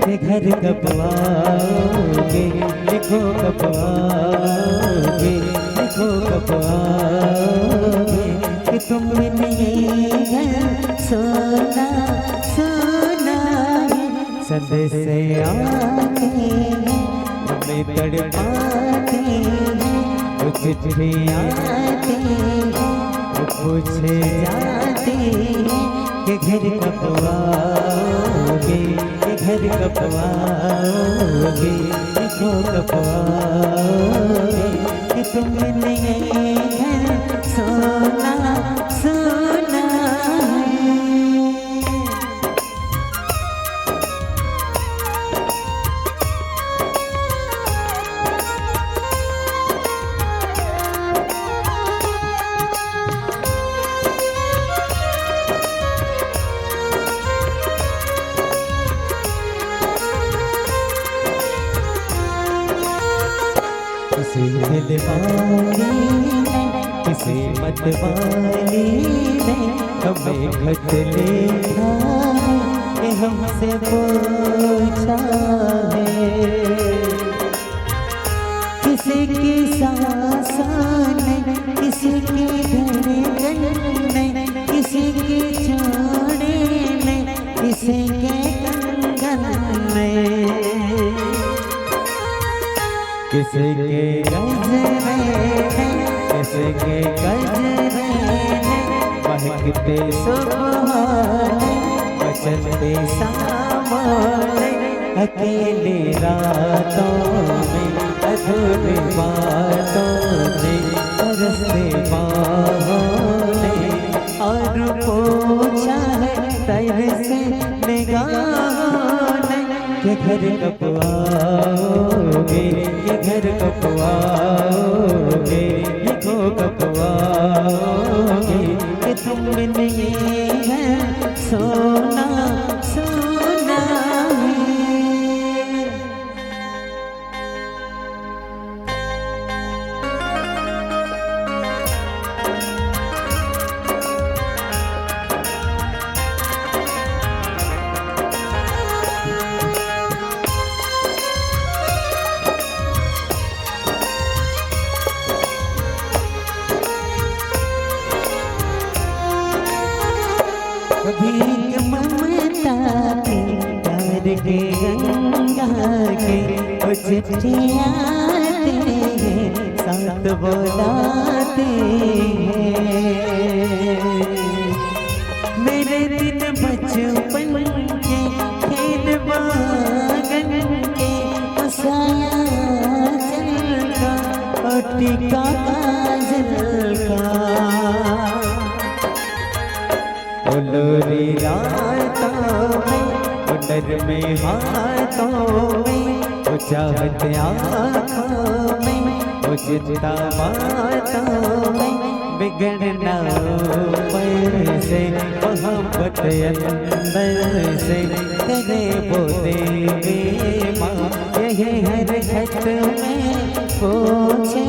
के घर कब आओगे, लिखो कब आओगे, लिखो कब आओगे, कि तुम बिन ये घर सोना सोना है। संदेश आते हैं, हमें तड़पाते हैं, वो चिट्ठी आते हैं, वो पूछे जाते हैं कि घर कब आओगे, कि घर कब आओगे, देखो कब आओगे, कि तुमने ये घर सोना सोना है। किसी दिल वाली ने, किसी मत वाली ने हमें खत लिखा है, कि हमसे पूछा है। किसी की सांसों ने, किसी की धड़कन ने, किसी की चूड़ी ने, किसी के कंगन ने, किसी के गजरे ने, किसी के गजरे ने, महकते सुबह ने, मचलते शामों ने, अकेली रातों में, अधूरी बातों में, तरसते बाहों ने, और पूछा है तरसे निगाहों ने, कि घर कब आओगे, कि घर कब आओगे, लिखो कब आओगे, कि तुम बिन ये घर सोना सोना है। भीख ममता के प्यार के गंगा के, वो चिट्ठियाँ आते हैं, साथ बुलाते हैं। मेरे दिन बचपन के खेत बागन के, वो साया जल का, वो टीका काजल का। वो लोरी रातों में, वो नरमे हाथों में, वो चाहत आँखों में, वो चिंता बातों में, बिगड़ना ऊपर से, मोहब्बत अंदर से, करे वो देवी माँ। यही हर खत में पूछे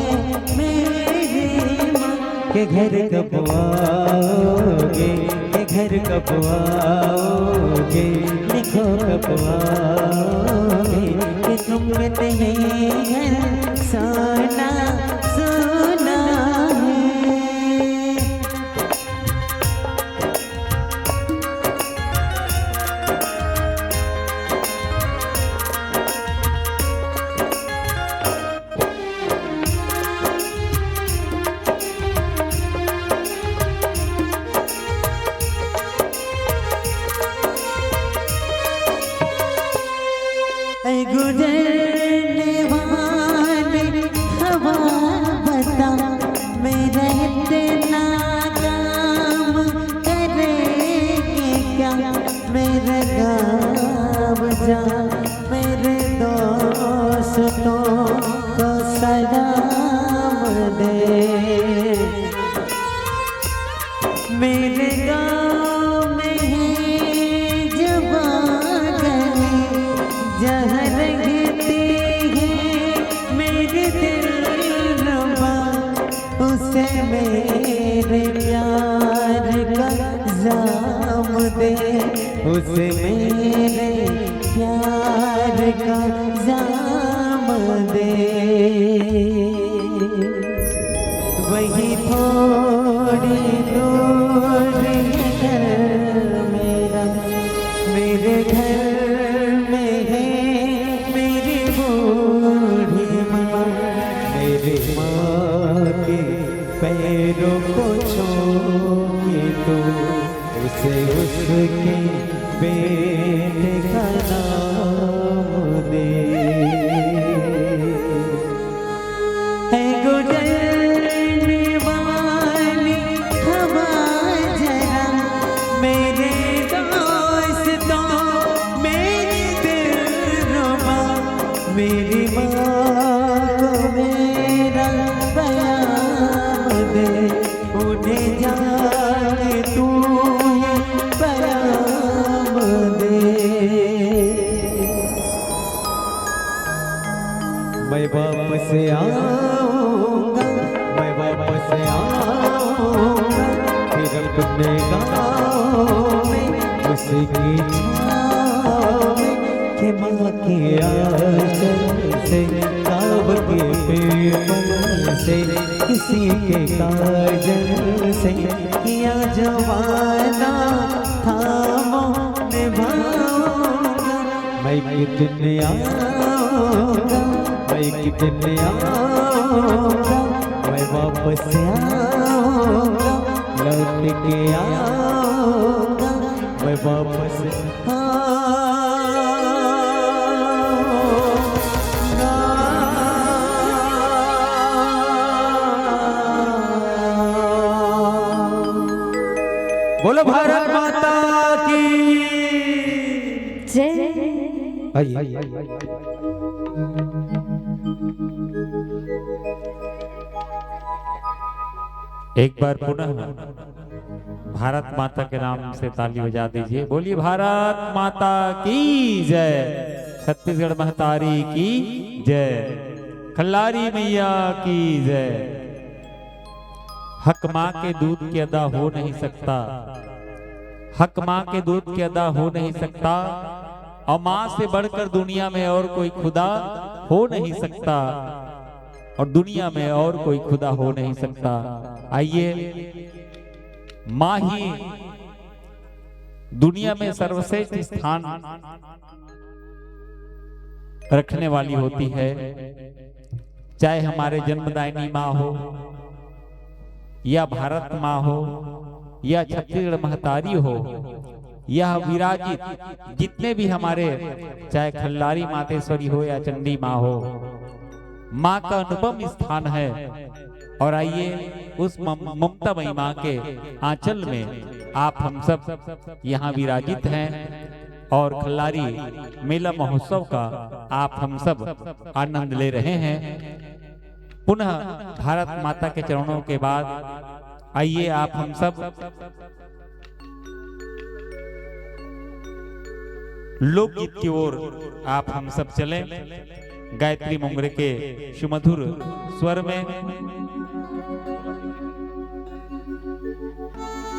मेरी माँ, के घर कब आओगे, के घर कब आओगे, लिखो कब आओगे, कि तुम बिन ये घर सोना सोना है। ऐ गुजरने वाली हवा, बता, मेरा इतना काम करेगी क्या? मेरे गाँव जा, मेरे दोस्तों को सलाम दे। मेरे गाँव में है जवां गली, जहाँ रहती है मेरी दिलरुबा, उसे मेरे प्यार का जाम दे, उसे मेरे प्यार के बेटे का नाम दे। है गुजरने वाली हवा जरा, मेरे दोस्तों, मेरे दिलरुबा, मेरी माँ को मेरा पैगाम दे। उन्हें जाके तू ये पैगाम दे। मैं वापस आऊंगा, मैं वापस आऊंगा, फिर अपने गाँव में, उसी की छाँव में, कि माँ के आंचल से, ताव के पीपल से, किसी के काजल से, किया जो वादा था वो निभाऊंगा। मैं कितने आऊंगा, मैं कितने आऊंगा, मैं वापस आऊंगा, लौट के आऊंगा, मैं वापस आऊंगा। बोलो भारत माता की जय। आइए। एक बार पुनः भारत माता के नाम से ताली बजा दीजिए। बोलिए भारत माता की जय, छत्तीसगढ़ महतारी की जय, खल्लारी मैया की जय। हक माँ के दूध के अदा हो नहीं सकता, हक माँ के दूध के अदा हो नहीं सकता, और माँ से बढ़कर दुनिया में और कोई खुदा हो नहीं सकता, और दुनिया में और कोई खुदा हो नहीं सकता। आइए, माँ ही दुनिया में सर्वश्रेष्ठ स्थान रखने वाली होती है, चाहे हमारे जन्मदायिनी माँ हो, या भारत माँ हो, या छत्तीसगढ़ महतारी हो, यह विराजित जितने भी हमारे, चाहे खल्लारी मातेश्वरी हो या चंडी माँ हो, माँ का अनुपम स्थान है। और आइए, उस मम-, ममतामयी माँ के आंचल में आप हम सब यहाँ विराजित हैं और खल्लारी मेला महोत्सव का आप हम सब आनंद ले रहे हैं। पुनः भारत माता के चरणों के बाद आइए, आप हम सब लोकगीत की ओर आप हम सब चलें। गायत्री मोंगरे के सुमधुर स्वर में,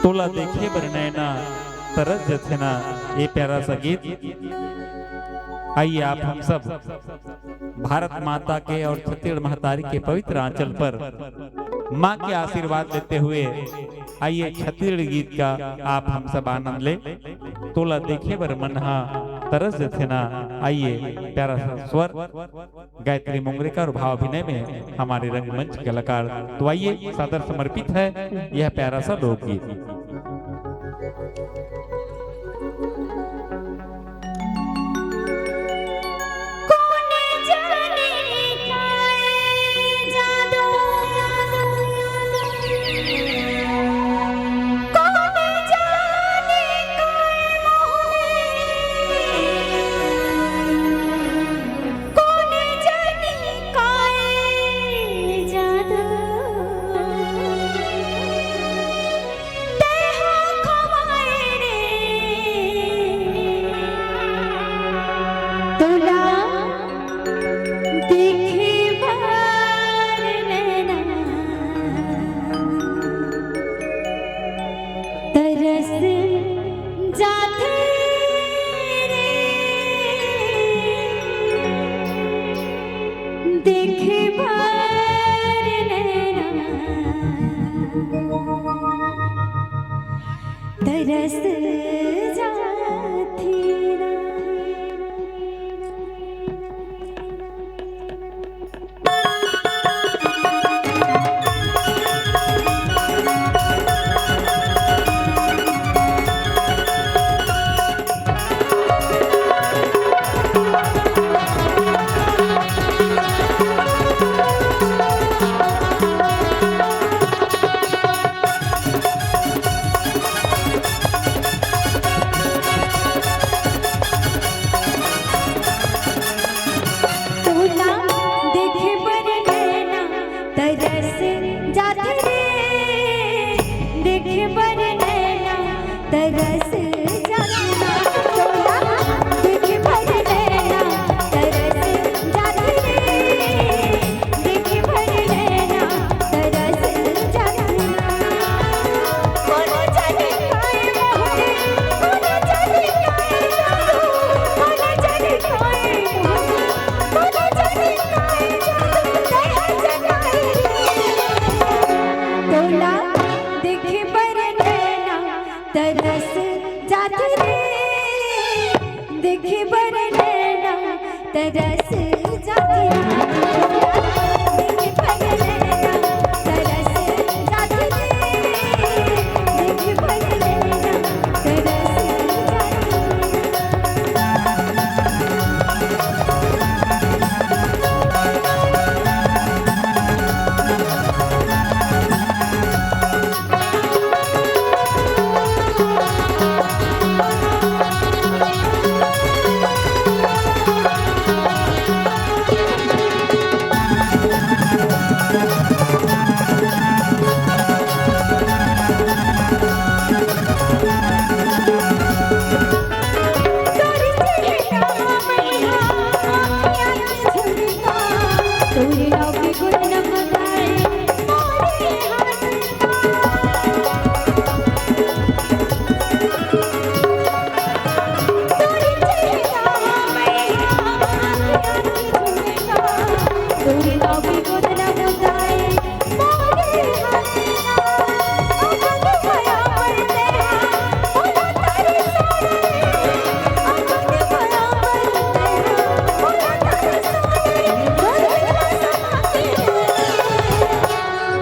तोला देखे बर नैना तरस जथे ना, ये प्यारा सा गीत। आइए, आप हम सब भारत माता के और छत्तीसगढ़ महतारी के पवित्र आंचल पर माँ के आशीर्वाद लेते हुए आइए, छत्तीसगढ़ गीत का आप हम सब आनंद ले। तोला देखे बर मन हा तरस जथे ना। आइए, प्यारा सा स्वर गायत्री मोंगरे का और भाव अभिनय में हमारे रंगमंच कलाकार। तो आइए, सादर समर्पित है यह प्यारा सा लोकगीत।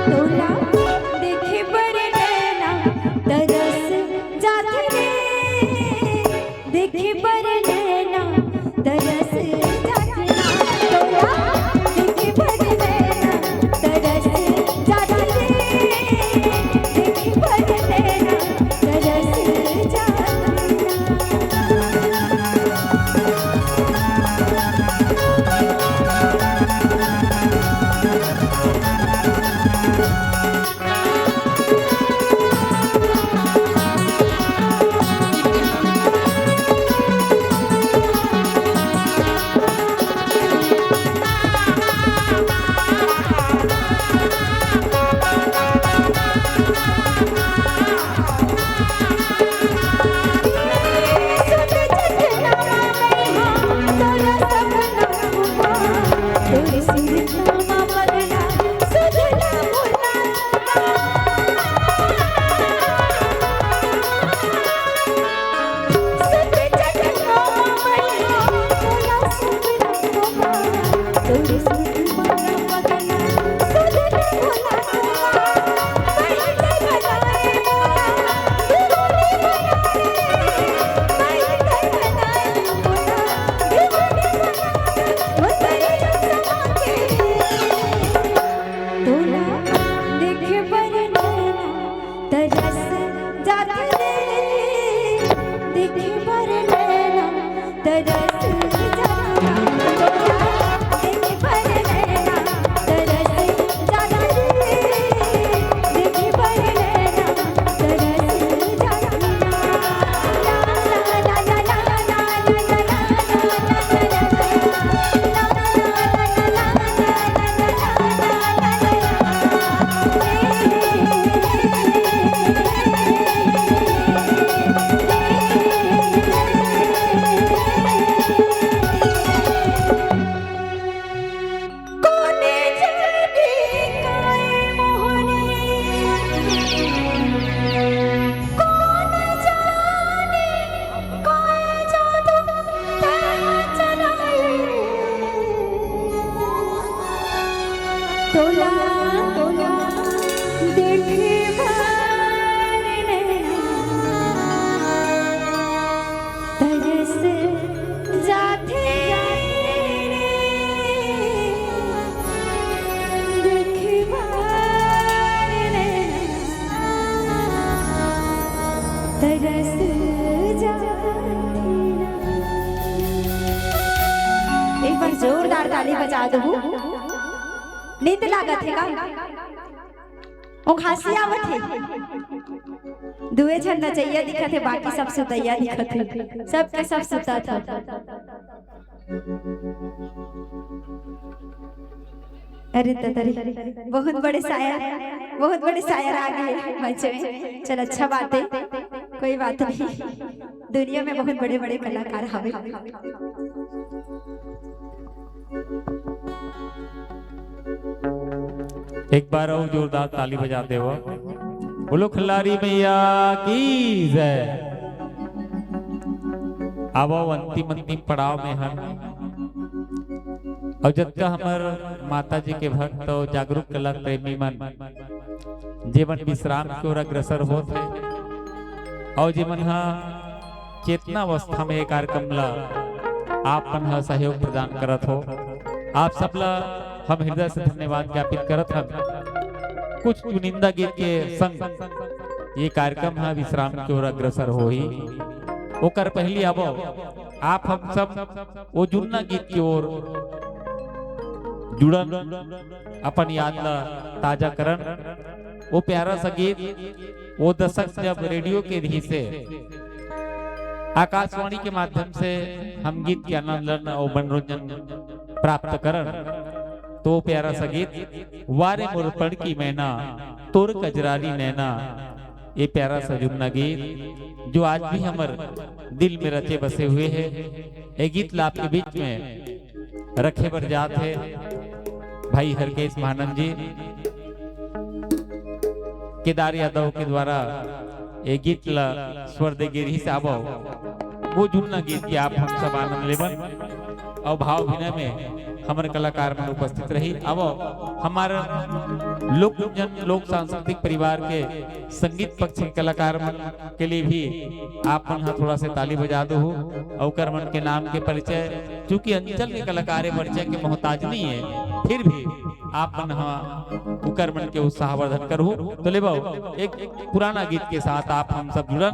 तोला देखे बर नैना तरस जाथे रे, देखे बर नैना तरस जाथे ना। तोला देखे बर नैना तरस जाथे रे, देखे बर नैना तरस जाथे ना। तोला देखे बर नैना तरस जाथे रे, देखे बर नैना तरस जाथे। तोला देखे बर नैना तरस जाथे रे, देखे बर नैना तरस जाथे। तोला, तोला देखे बर नैना तरस जाथे रे, देखे बर नैना तरस जाथे ना। एक बार जोरदार ताली बजा दो। नींद लागत हे का? ओ खांसी आवत हे। दुए झन नचइया दिखत हे, बाकी सब सुतइया दिखत हे। सब के सब सुतत हे। अरे ददा रे, बहुत बड़े शायर, बहुत बड़े शायर आ गए मंच में। चल, अच्छा बात है, कोई बात नहीं, दुनिया में बहुत बड़े-बड़े कलाकार हवे। एक बार अउ जोरदार ताली बजा देव। बोलो खिलाड़ी मैया की जय। अब अंतिम, अंतिम पड़ाव में हन। अउ जतका हमर माता जी के भक्त अउ जागरूक कला प्रेमी मन, जेमन विश्राम के ओर अग्रसर होत हे, अउ जेमन ह चेतना अवस्था में ये कार्यक्रम ला आप मन ह सहयोग प्रदान करत हो, आप सब ला हम हृदय से धन्यवाद ज्ञापित करत हन। कुछ चुनिंदा गीत के संग ये कार्यक्रम ह विश्राम के ओर अग्रसर होही। ओकर पहिली आबो, आप हम सब ओ जुन्ना गीत के ओर जुड़न, अपन याद ला ताजा करन। वो प्यारा सा गीत, वो दशक जब रेडियो के रिहिसे, आकाशवाणी के माध्यम से हम गीत के आनंद लन अउ मनोरंजन प्राप्त करन। तो प्यारा सा गीत, वारे मोर पड़की मैना, तोर कजरारी नैना, ये प्यारा सा जुन्ना गीत जो आज भी हमर दिल में रचे बसे हुए है। ये गीत ला आपके बीच में रखे बर जात है भाई हरकेश महानंद जी, केदार यादव के द्वारा ये गीत ला स्वर दे गे रिहिस। आवो, वो जुन्ना गीत के आप हम सब आनंद लेवन और भाव अभिनय में हमर कलाकार मन उपस्थित रही। आवो, हमार लोक गुंजन लोक सांस्कृतिक परिवार के संगीत पक्ष के कलाकार मन के लिए भी आप मन ह थोड़ा से ताली बजा दो और ओकर मन के नाम के परिचय, चूंकि अंचल के कलाकार ए परिचय के मोहताज नहीं है, फिर भी आप मन ह उकर मन के उत्साहवर्धन करहु। तो ले बाबू, एक पुराना गीत के साथ आप हम सब जुड़न।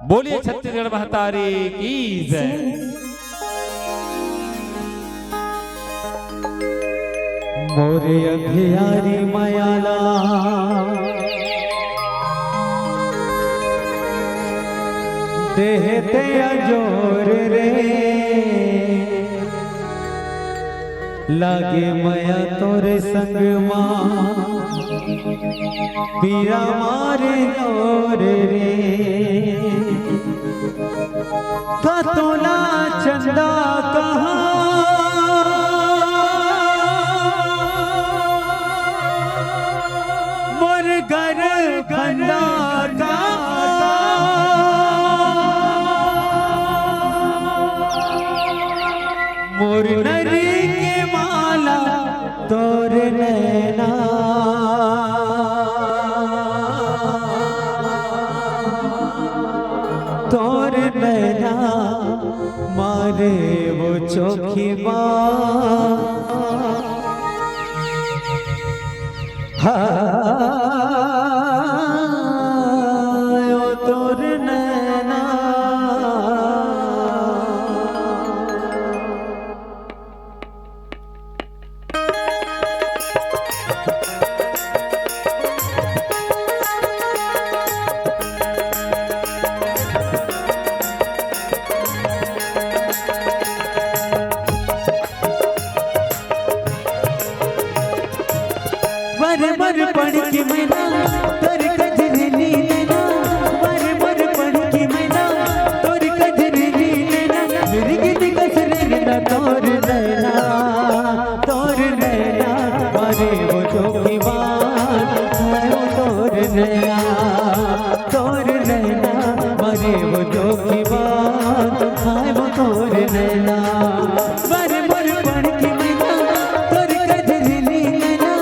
बोलिए छत्तीसगढ़ महतारी की जय। मोरे अंधियारी मयाला देहते अजोर रे, लागे मया तोरे संग मा पीरा मारे जोर रे। का तोला चंदा कहाँ मोर घर फंदा का मोर नरी के माला तोर नैना, तोर नैना मारे वो चोखी बा। हाय ओ तोर नैना। वर वर पड़की मैना तोर कजरी नी नैना, वर वर पड़की मैना तोर कजरी नी नैना, मेरी गिद कसरे ना तोर नैना, तोर नैना मारे वो चोखी बान, हाय वो तोर नैना, तोर नैना मारे वो चोखी बान, हाय वो तोर नैना। वर वर पड़की मैना तोर कजरी नी नैना,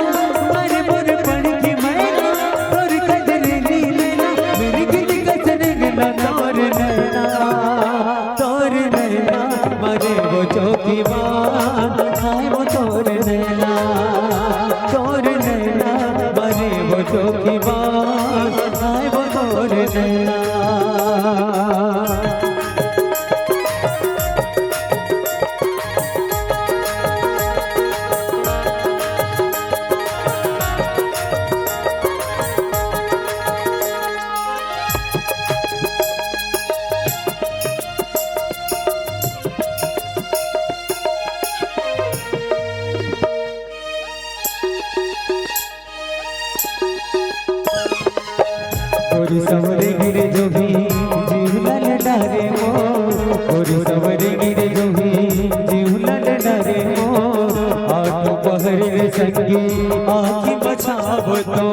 वर वर पड़की मैना तोर कजरी नी नैना, मेरी गिद कसरे ना तोर नैना, तोर नैना मारे वो चोखी बान, हाय वो तोर नैना, तोर नैना मारे वो चोखी बान, हाय वो तोर नैना। गोरी सवरे गिरे जो भी जीव लल डारे मो, गोरी सवरे गिरे जो भी जीव लल डारे मो, आठ पहर रे संगी आँखी बचाव तो।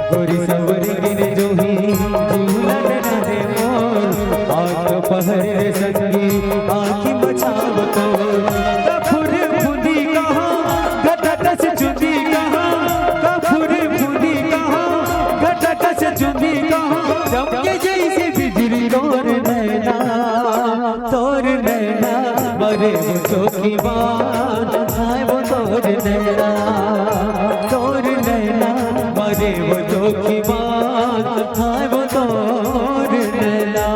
गोरी सवरे गिरे जो भी जीव लल डारे मो, आठ पहर रे संगी आँखी बचाव तो। फुर फुंदी कहाँ घटा कस चुंदी कहाँ, का फुर फुंदी कहाँ घटा कस चुंदी कहाँ, चमके जैसे बिजली तोर नैना, तोर नैना मारे वो चोखी बान, हाय वो तोर नैना, तोर नैना मारे वो चोखी बान, हाय वो तोर नैना।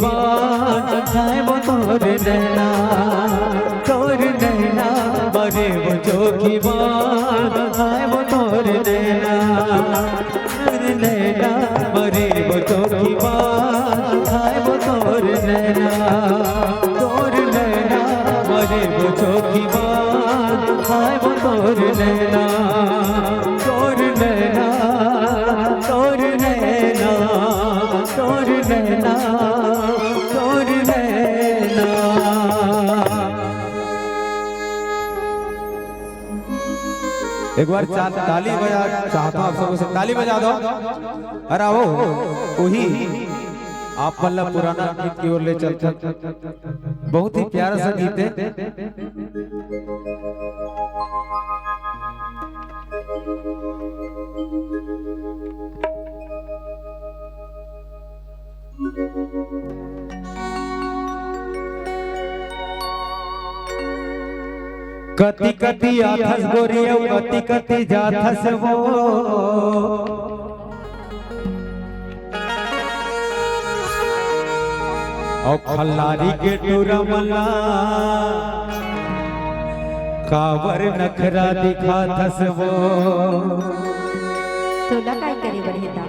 बान, हाय वो तोर नैना, तोर नैना, मरे वो चोखी बान, हाय वो तोर नैना, तोर नैना, मरे वो चोखी बान, हाय वो तोर नैना, तोर नैना, मरे वो चोखी बान, हाय वो तोर नैना, तोर नैना, तोर नैना, तोर नैना, तोर नैना। एक बार चा-, ताली बजा, चाहता हूँ आप सबों से ताली बजा दो। अरे आओ, वही आप पल्ला पुराना गीत की ओर ले चलते हैं। बहुत ही प्यारा सा गीत है। कति कति आथस गोरी अउ कति कति जाथस वो। अउ खल्लारी के टूरा मन ला काबर नखरा दिखाथस वो। तोला काय करे बर हे ता?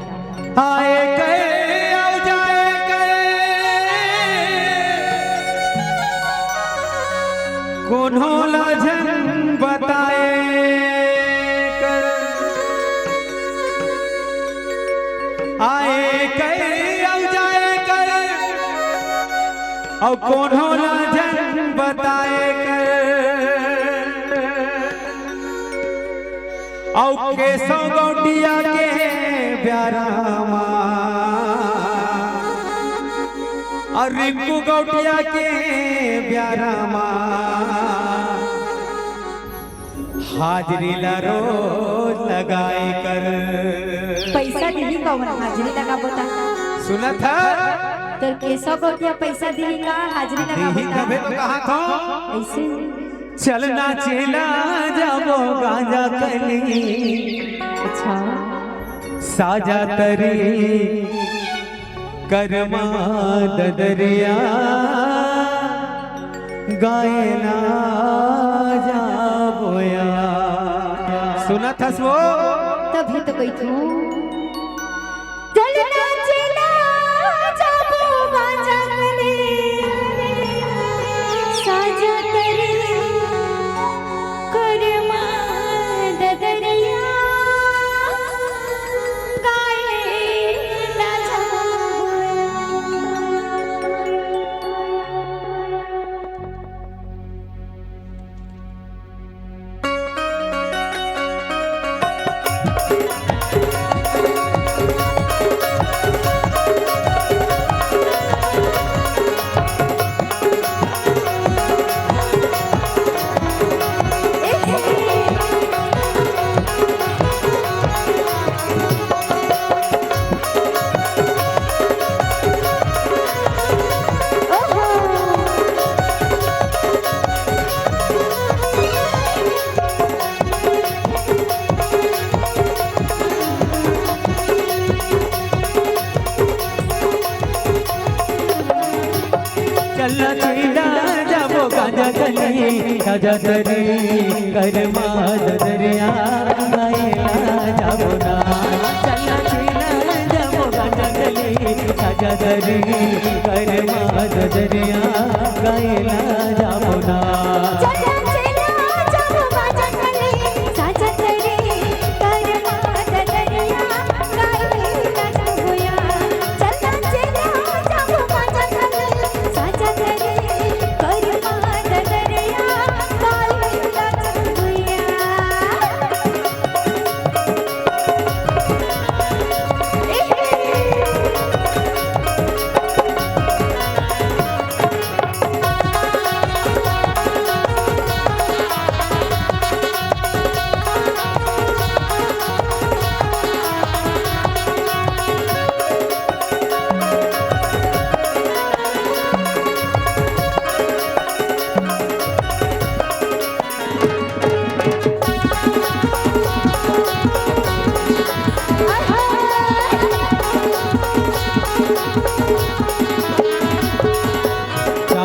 आए के अउ जाए के कोनो ला झन बताए कर। आए के अउ जाए कर, अउ कोनो ला झन बताए कर। अउ केशव गौटिया के प्यारा मा, अउ रिंकू गौटिया के प्यारा मा, हाजरी ला रोज लगाए कर। पैसा दिही कौन हाजरी लगाबो ता? सुनत हा? तोर केशव गौटिया पैसा दिही का हाजरी लगाबो दिही ता? तभे तो कहा था। ऐसे चलना चेला जाबो गांजा कली। अच्छा। साजा तरी करमा ददरिया गाए ना जाबो या। सुनत हस वो? तभी तो कही थू। चलना चेला जाबो गांजा कली, साजा तरी करमा ददरिया गाए ना जाबो। चलना चेला जाबो गांजा कली, साजा तरी करमा ददरिया गाए ना जाबो ना। चलना चेला जाबो गांजा कली, साजा तरी करमा ददरिया गाए ना जाबो ना।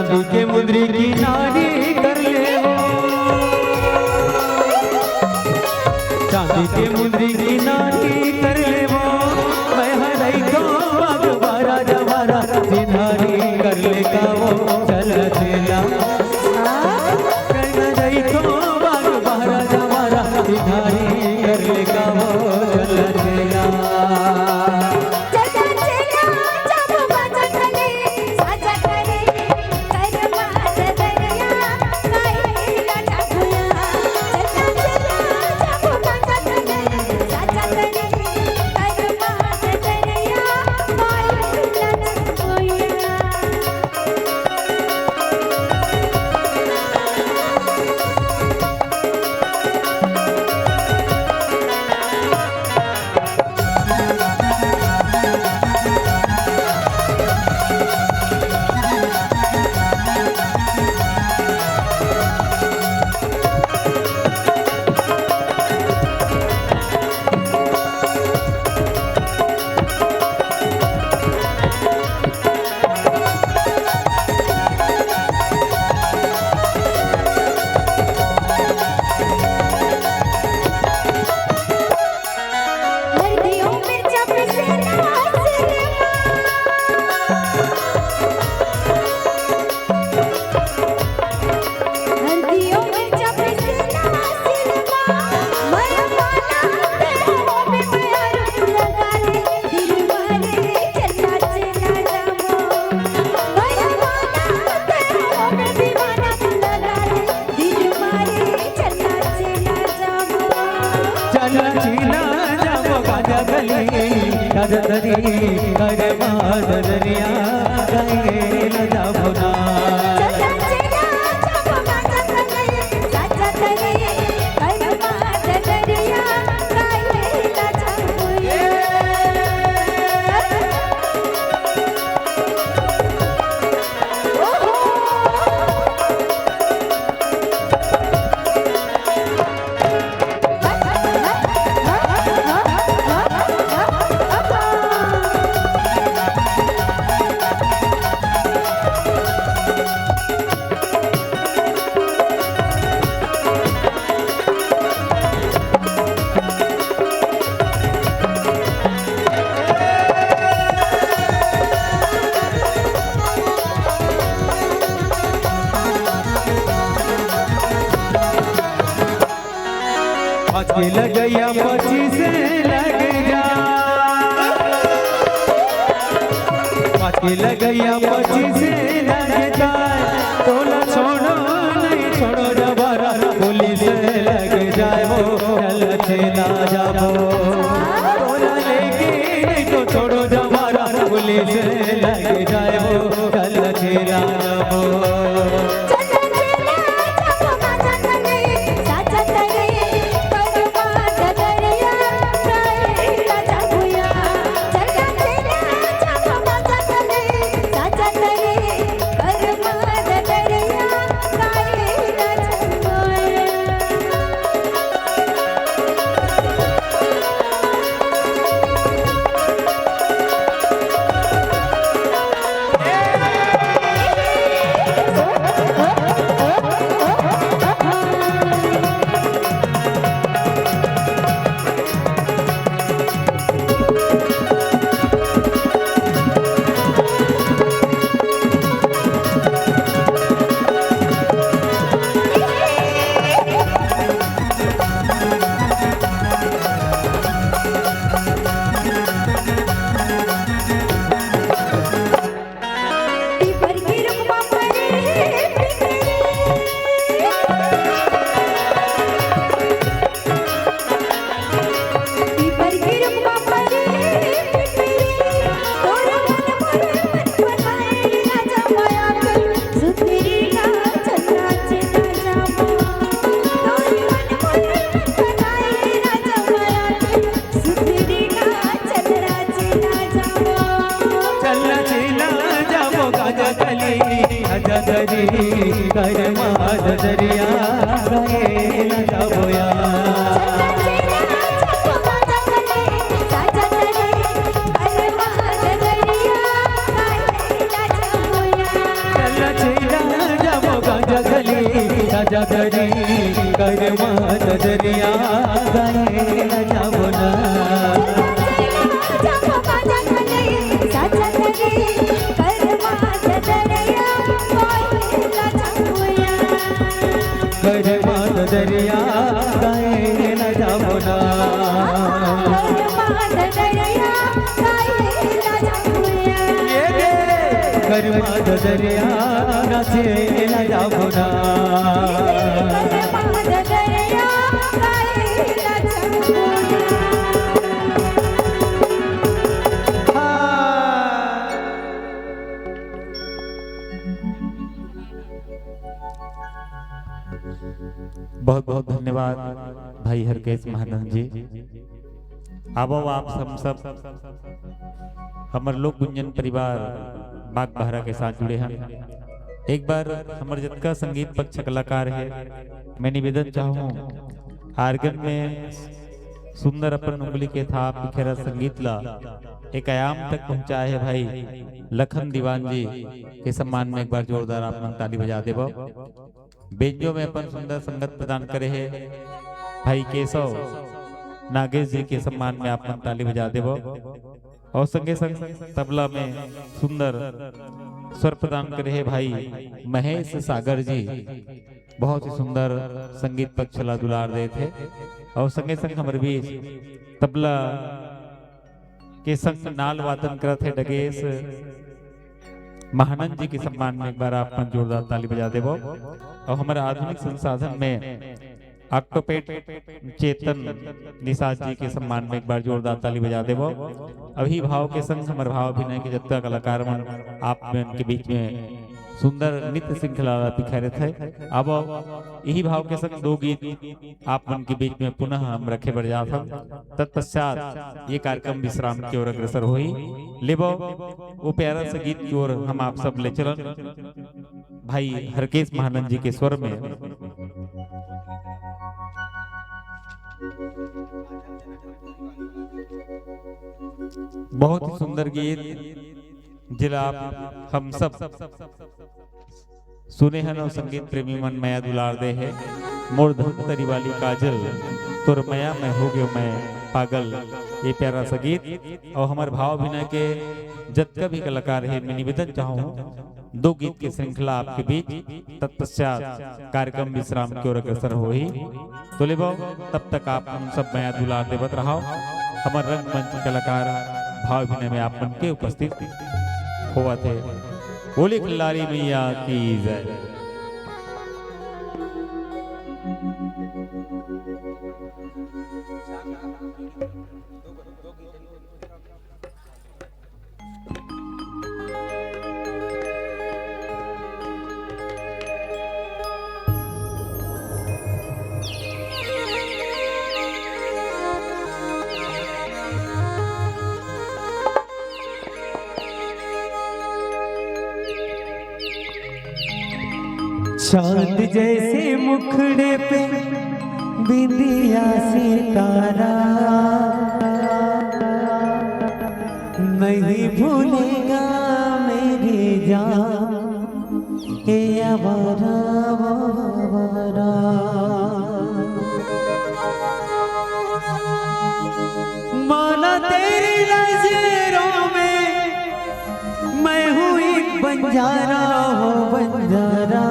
चांदी के मुंदरी किनारी कर लेवो, चांदी के मुंदरी किनारी कर लेवो, मैं हरई को बाग बारा जवारा सिधारी कर ले कावो, चल चेला। मैं हरई को बाग बारा जवारा सिधारी कर ले कावो, चल चेला। चल चेला जाबो गाजा गली, गाजा दरी, करे मात दरिया, गए न जाबो ना। आज के लगइया पच्चीस लग जा, आज के लगइया पच्चीस लग जाए, तोला छोड़ो नहीं छोड़ो जवारा, पुलिस लग जाए वो, चल चेला जाबो। तोला लेके नहीं तो छोड़ो जवारा, पुलिस लग जाए वो, चल चेला जाबो। चल चेला जाबो गाजा गली, गाजा दरी, करे मात दरिया, गए न जाबो यार। चल चेला जगरी करमा जगरिया गाए ला जाबो ना। करमा जगरिया गाए ला जाबो ना। ये दे। करमा जगरिया नाचे ला जाबो ना। बहुत बहुत धन्यवाद भाई हरकेश महानंद जी। आवो आप हम सब हमर लोक गुंजन परिवार बागबहरा के साथ जुड़े हन। एक बार हमर जतका संगीत पक्ष कलाकार हे, मैं निवेदन चाहूँ, आर्गन में सुंदर अपन उंगली के थाप बिखेरा संगीत ला एक आयाम तक पहुँचाए हे भाई लखन दीवान जी के सम्मान में एक बार जोरदार आप मन ताली बजा देबो। बेंजो में अपन सुंदर संगत प्रदान करे हे भाई केशव नागेश जी के सम्मान में आप मन ताली बजा देबो। और संगे संग तबला में सुंदर स्वर प्रदान करे हे भाई महेश सागर जी, बहुत ही सुंदर संगीत पक्ष ला दुलार देत हे। और संगे संग हमर बीच तबला के संग नाल वादन करत हे डगेश महानंद जी के सम्मान में एक बार आप मन जोरदार ताली बजा देबो। और हमर आधुनिक संसाधन में ऑक्टोपेड चेतन निषाद जी के सम्मान में एक बार जोरदार ताली बजा देबो। अभी भाव के संग हमर भाव अभिनय के जतका कलाकार मन आप मन के बीच में सुंदर नृत्य श्रृंखला ला बिखेरत हे। अब यही भाव के संग दो गीत आप मन के बीच में पुनः हम रखे बर जात हन। तत्पश्चात ये कार्यक्रम विश्राम की ओर अग्रसर होही। लेबो वो प्यारा सा गीत की ओर हम आप सब ले चलन भाई हरकेश महानंद जी के स्वर में। बहुत ही सुंदर गीत, जेला आप हम सब सुने हन अउ संगीत प्रेमी मन मया दुलार दे हे। मोर धमतरी वाली काजल, तोर मया में हो गयो मैं पागल, ये प्यारा सा गीत। अउ हमर भाव अभिनय के जतका भी कलाकार हे, मैं निवेदन चाहूँ, दो गीत के श्रृंखला आपके बीच, तत्पश्चात कार्यक्रम विश्राम की ओर अग्रसर होही। तो लेबो, तब तक आप हम सब मया दुलार देवत रहो। हमर रंगमंच कलाकार भाव अभिनय में आप मन के उपस्थित होवत हे। बोली खिल्लारी मैया की जय। चांद जैसे मुखड़े पे बिंदिया सितारा, नहीं भूलेगा मेरी जान ये आवारा, वो आवारा। माना तेरी नजरों में मैं हूँ एक बंजारा, हूँ बंजारा।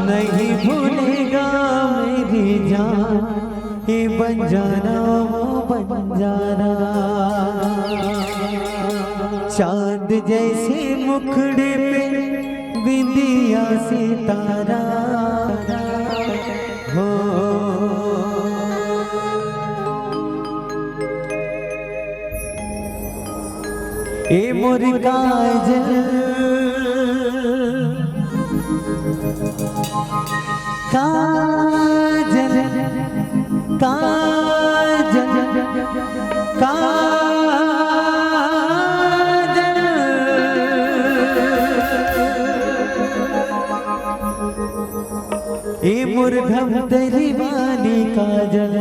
नहीं भूलेगा मेरी जान ये बंजारा, वो बंजारा। चांद जैसे मुखड़े पे बिंदिया सितारा हो। ए मोर काजल, काजल, काजल, काजल। ए मोर धमतरी वाली काजल,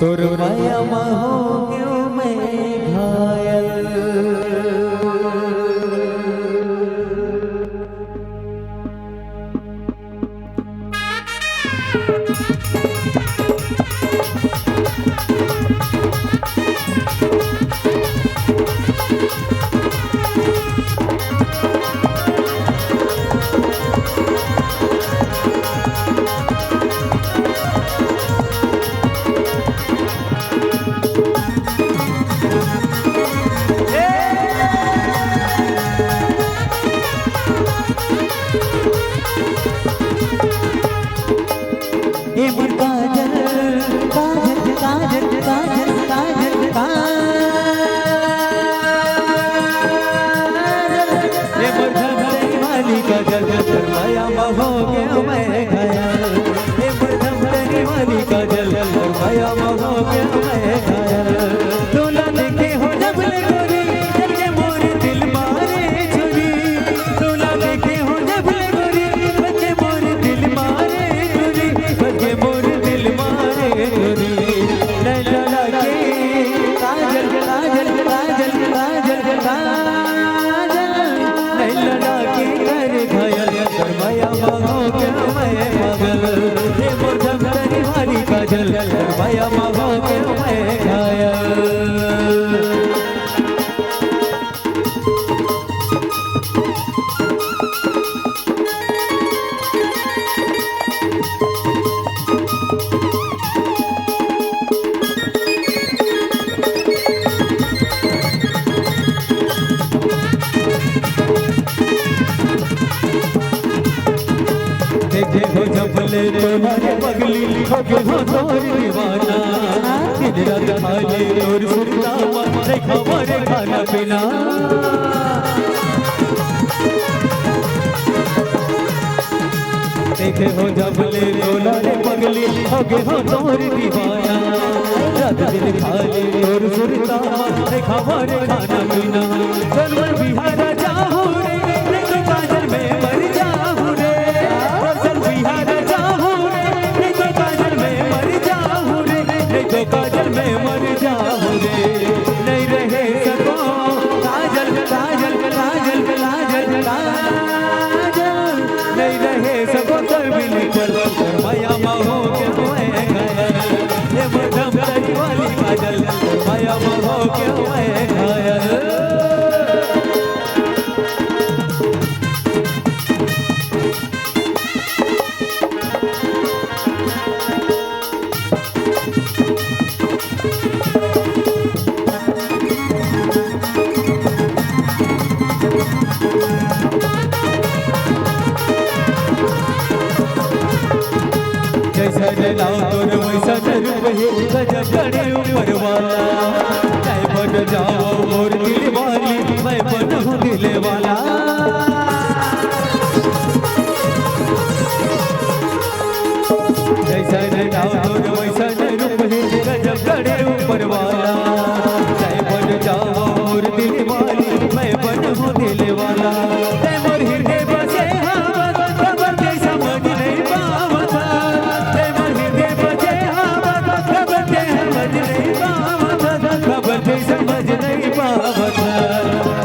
तोर माया मा हो गयो मैं घायल। माया मा होके मैं घायल। देखे हो जब ले तोला रे पगली, होगे हो तोर दीवाना। दिन रात खाली तोर सुरता मा, नहीं खावा रे खाना पीना। देखे हो जब ले तोला रे पगली, होगे हो तोर दीवाना। रात दिन खाली तोर सुरता मा, नहीं खावा रे खाना पीना। चल मैं बिहार जाहूँ रे, नहीं तो काजल में मर जाहूँ रे। चल बिहार जाहूँ रे, नहीं तो काजल में मर जाहूँ रे, नहीं तो काजल में मर जाहूँ रे। नहीं रहे सको काजल, काजल, काजल, काजल, काजल। नहीं रहे सको कर मिली पर, पर माया मा होके मैं घायल। ये मरदम करी वाली काजल, पर माया मा होके मैं घायल। जैसा नाव तोर वैसा रूप हे, गजब चढ़े ऊपर वाला। जय बन जाओ मोर दिल वाली, मैं बनहूँ दिल वाला। जैसा नाव तोर वैसा रूप हे, गजब चढ़े ऊपर वाला। जय बन जाओ मोर दिल वाली, मैं बनहूँ दिल वाला। तै मोर हृदय बसे हवा, खबर तै समझ नहीं पावत। तै मोर हृदय बसे हवा, खबर तै समझ नहीं पावत। खबर तै समझ नहीं पावत।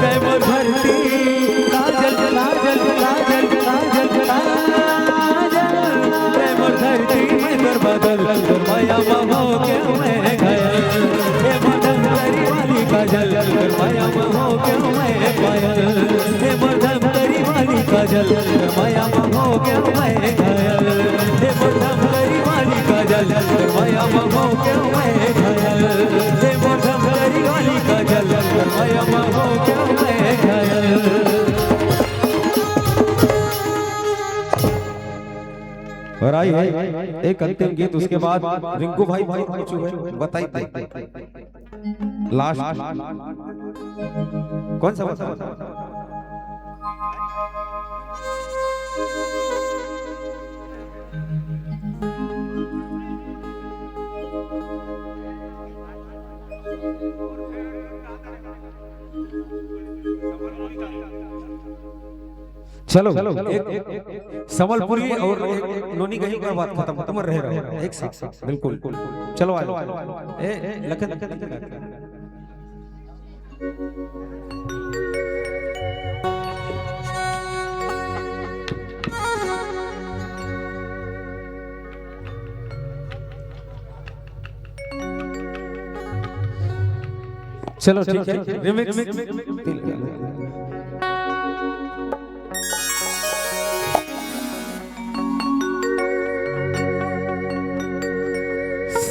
तै मोर धरती काजल, काजल, काजल, काजल, काजल। तै मोर धरती, मैं तोर बादल, तोर माया मा होके मैं घायल। ए मदन करी वाली काजल, तोर माया मा होके मैं पायल। ए मदन करी वाली काजल, तोर माया मा होके मैं घायल। ए मदन करी वाली काजल, तोर माया मा होके मैं घायल। ए मदन करी वाली काजल, तोर माया मा होके मैं घायल। और आई है एक अंतिम गीत, उसके बाद रिंकू भाई, भाई कुछ है, बताई दे। लास्ट कौन सा, बता? चलो, एक संबलपुरी और एक नोनी गही का बात खतम, तुम रह रहे हो एक साथ, बिल्कुल। चलो, आ जाओ। ए, ए, लखन, लखन, लखन। चलो, ठीक है, रिमिक्स।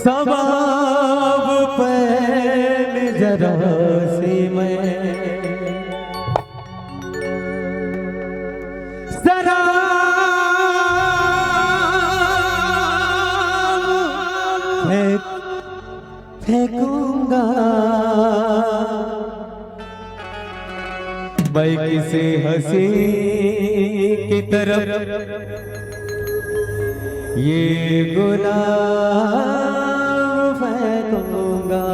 सबाब पैन जरा सी मैं, जरा फेंकूंगा मैं किसी हंसी की तरफ ये गुलाब फेंकूंगा।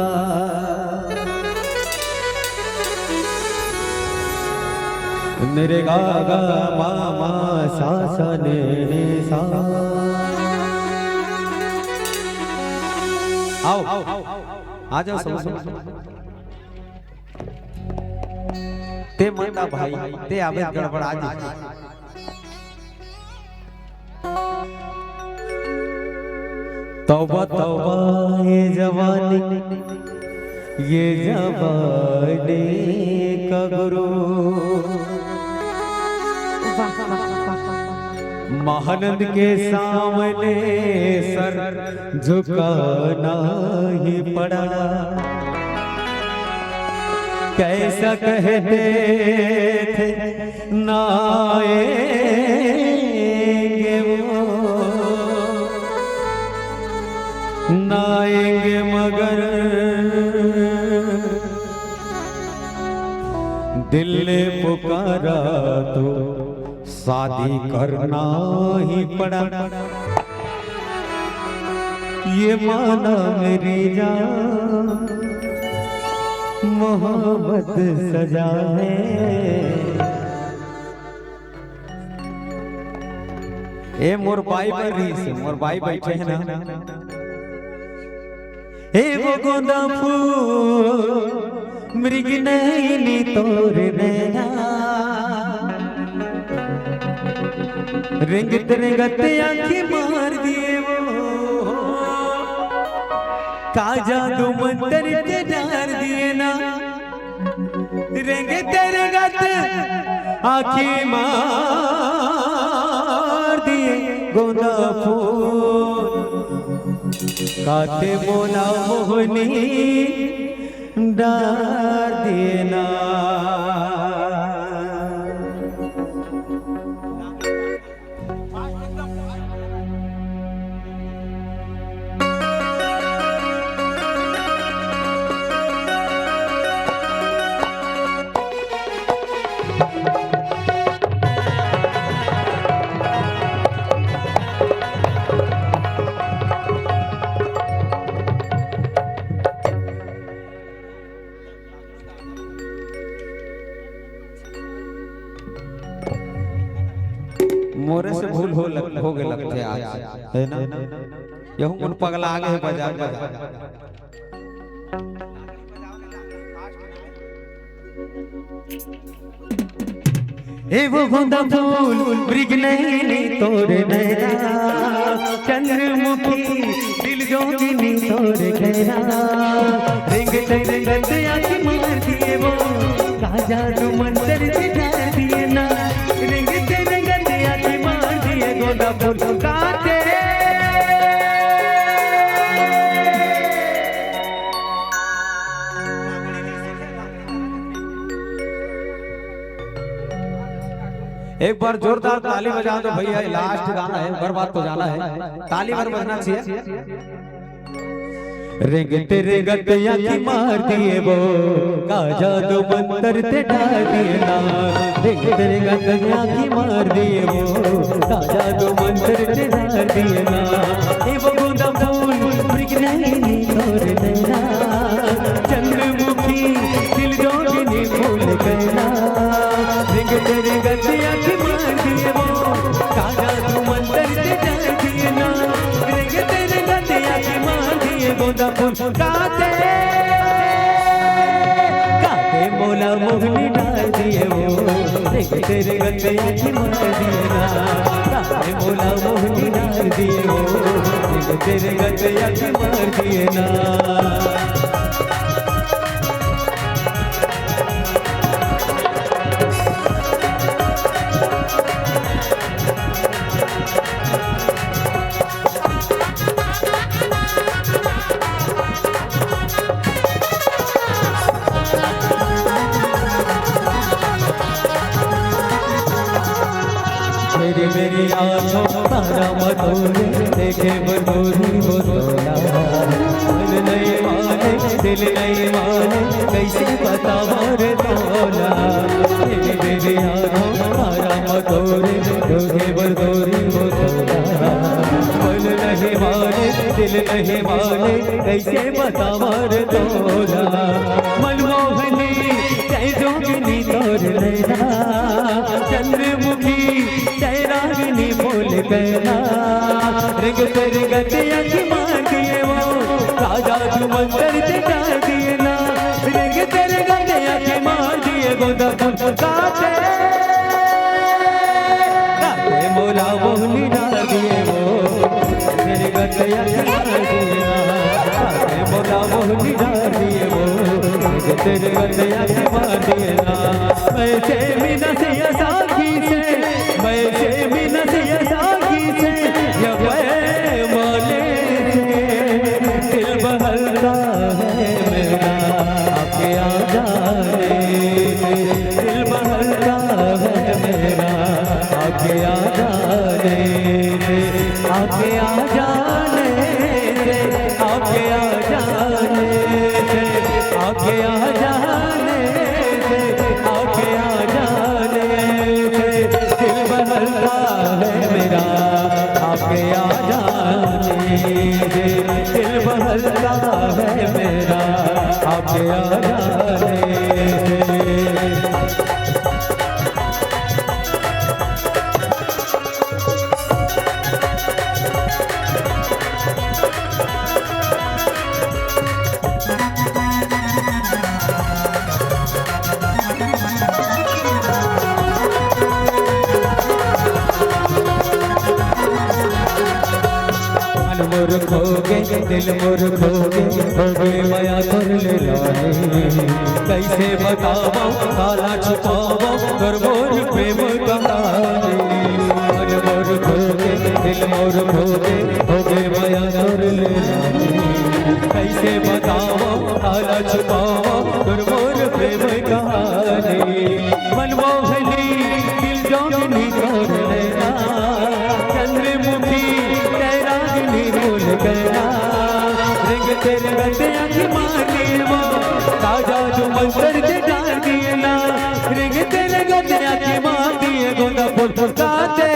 मेरे गागा मामा सासा ने सा। आओ, आ जाओ, समझ। ते मंदा भाई, ते आबे गड़बड़ा जी। तौबा तौबा ये जवानी, ये जवानी का गुरु। वाह, वाह, वाह। महानंद के सामने सर झुकाना ही पड़ा। कैसा कहते थे ना आएंगे वो, ना आएंगे मगर दिल ने पुकारा तो शादी करना ही पड़ा। ये माना मेरी जान, मोहब्बत सजा है। ए मोर बाई बर रहिस हे, मोर बाई बैठे हे ना। ए वो गोंदा फूल, मृग नैनी तोर नैना, रेंगत रेंगत आँखी मार दिए वो, का जादू मंतर के डार दिए ना। रेंगत रेंगत आँखी मार दिए गोंदा फूल, का ते मोला मोहनी डार दिए ना। मोरे से भूल हो लग, हो गे लगथे आज, हे ना? यहू मन पगला गे हे बजा बजा। ए वो गोंदा फूल, मृग नैनी तोर नैना, चंद्रमुखी, दिल जोगिनी तोर कहना। रेंगत रेंगत आँखी मार दिए वो, का जादू मंतर से डार दिए ना। रेंगत रेंगत आँखी मार दिए गोंदा फूल का ते। एक बार जोरदार ताली बजा दो भैया, ये लास्ट गाना है, एक बार बात तो जाना है, ताली बार बजना चाहिए। रेंगत रेंगत आँखी मार दिए वो, का जादू मंतर ते डार दिए ना। रेंगत रेंगत आँखी मार दिए वो, का जादू मंतर ते डार दिए ना। ए वो गोंदा फूल, मृग नैनी तोर नैना, चंद्रमुखी, दिल जोगिनी फूल कहना। रेंगत रेंगत आँखी मार दिए वो, का जादू मंतर ते डार दिए ना। रेंगत रेंगत आँखी मार दिए गोंदा फूल का ते, का ते मोला मोहनी डार दिए वो। रेंगत रेंगत आँखी मार दिए ना, का ते मोला मोहनी डार दिए वो। रेंगत रेंगत आँखी मार दिए ना। मेरी मेरी आँखों तारा मधुर देखे बटोरी वो तोला। मन नहीं माने, दिल नहीं माने, कैसे बतावा रे तोला। मेरी मेरी आँखों तारा मधुर देखे बटोरी वो तोला। मन नहीं माने, दिल नहीं माने, कैसे बतावा रे तोला। मनमोहनी, जय जोगिनी तोर नैना, चंद्रमुखी, जय रागिनी फूल कहना। रेंगत रेंगत आँखी मार दिए वो, का जादू मंतर ते डार दिए ना। रेंगत रेंगत आँखी मार दिए गोंदा फूल का ते, का ते मोला मोहनी डार दिए वो। रेंगत रेंगत आँखी मार तेरे गतिया के मार देना, मैं से भी नसिया साखी से, मैं से भी नसिया साखी से, या पैमाने से। दिल बहलता है मेरा, आके आ जाने दे। दिल बहलता है मेरा, आके आ जाने दे। आके आ जाने दे, आके आ जाने दे, आके आ जाने दे, आके आ जाने दे। दिल बहलता है मेरा, आके आ जाने दे। दिल बहलता है मेरा, आके आ जाने दे। मन मोर खोगे, दिल मोर खोगे, होगे मया तोर ले लाने। कैसे बतावो, काला छुपावो, तोर मोर प्रेम कहानी। मन मोर खोगे, दिल मोर खोगे, होगे मया तोर ले लाने। कैसे बतावो, काला छुपावो, तोर मोर प्रेम कहानी। मनमोहनी, दिल जोगनी तोर नैना, चंद्रमुखी, तैरागनी फूल कहना। रिंग तेरे गते आँखी मार दिए वो, राजा जो मंत्र के डाल दिए ना। रिंग तेरे गते आँखी मार दिए, गोंदा फूल फुलकाते।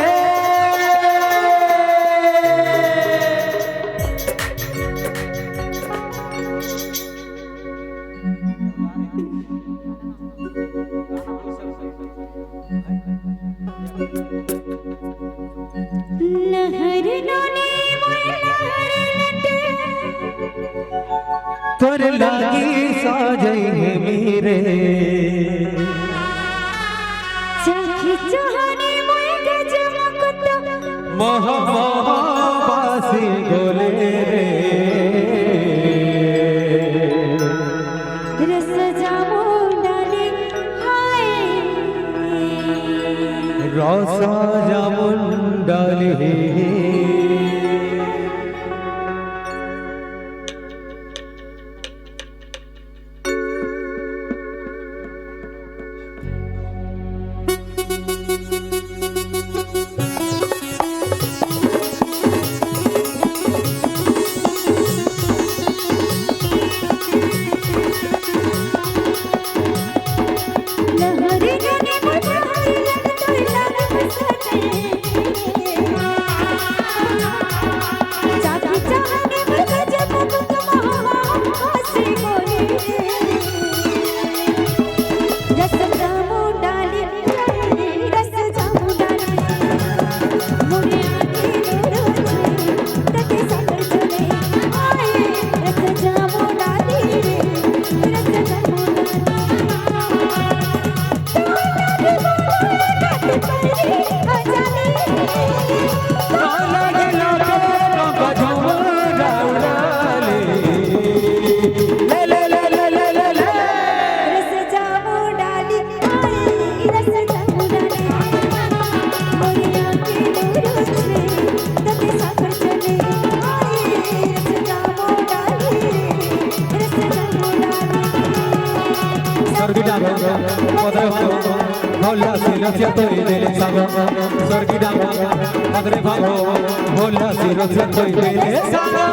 लहर नोने मोर लहर लटे। तोर लागी साजई हे मेरे। चाखी चुहानी मोर गज मुकुट। महा महा बासी गोले रे। रस जामुन डाली हाय। रस जामुन डाली। स्वर्गीय डांगो, पदरे भागो, भोला सिरो से तोई देले सागो। स्वर्गीय डांगो, पदरे भागो, भोला सिरो से तोई देले सागो।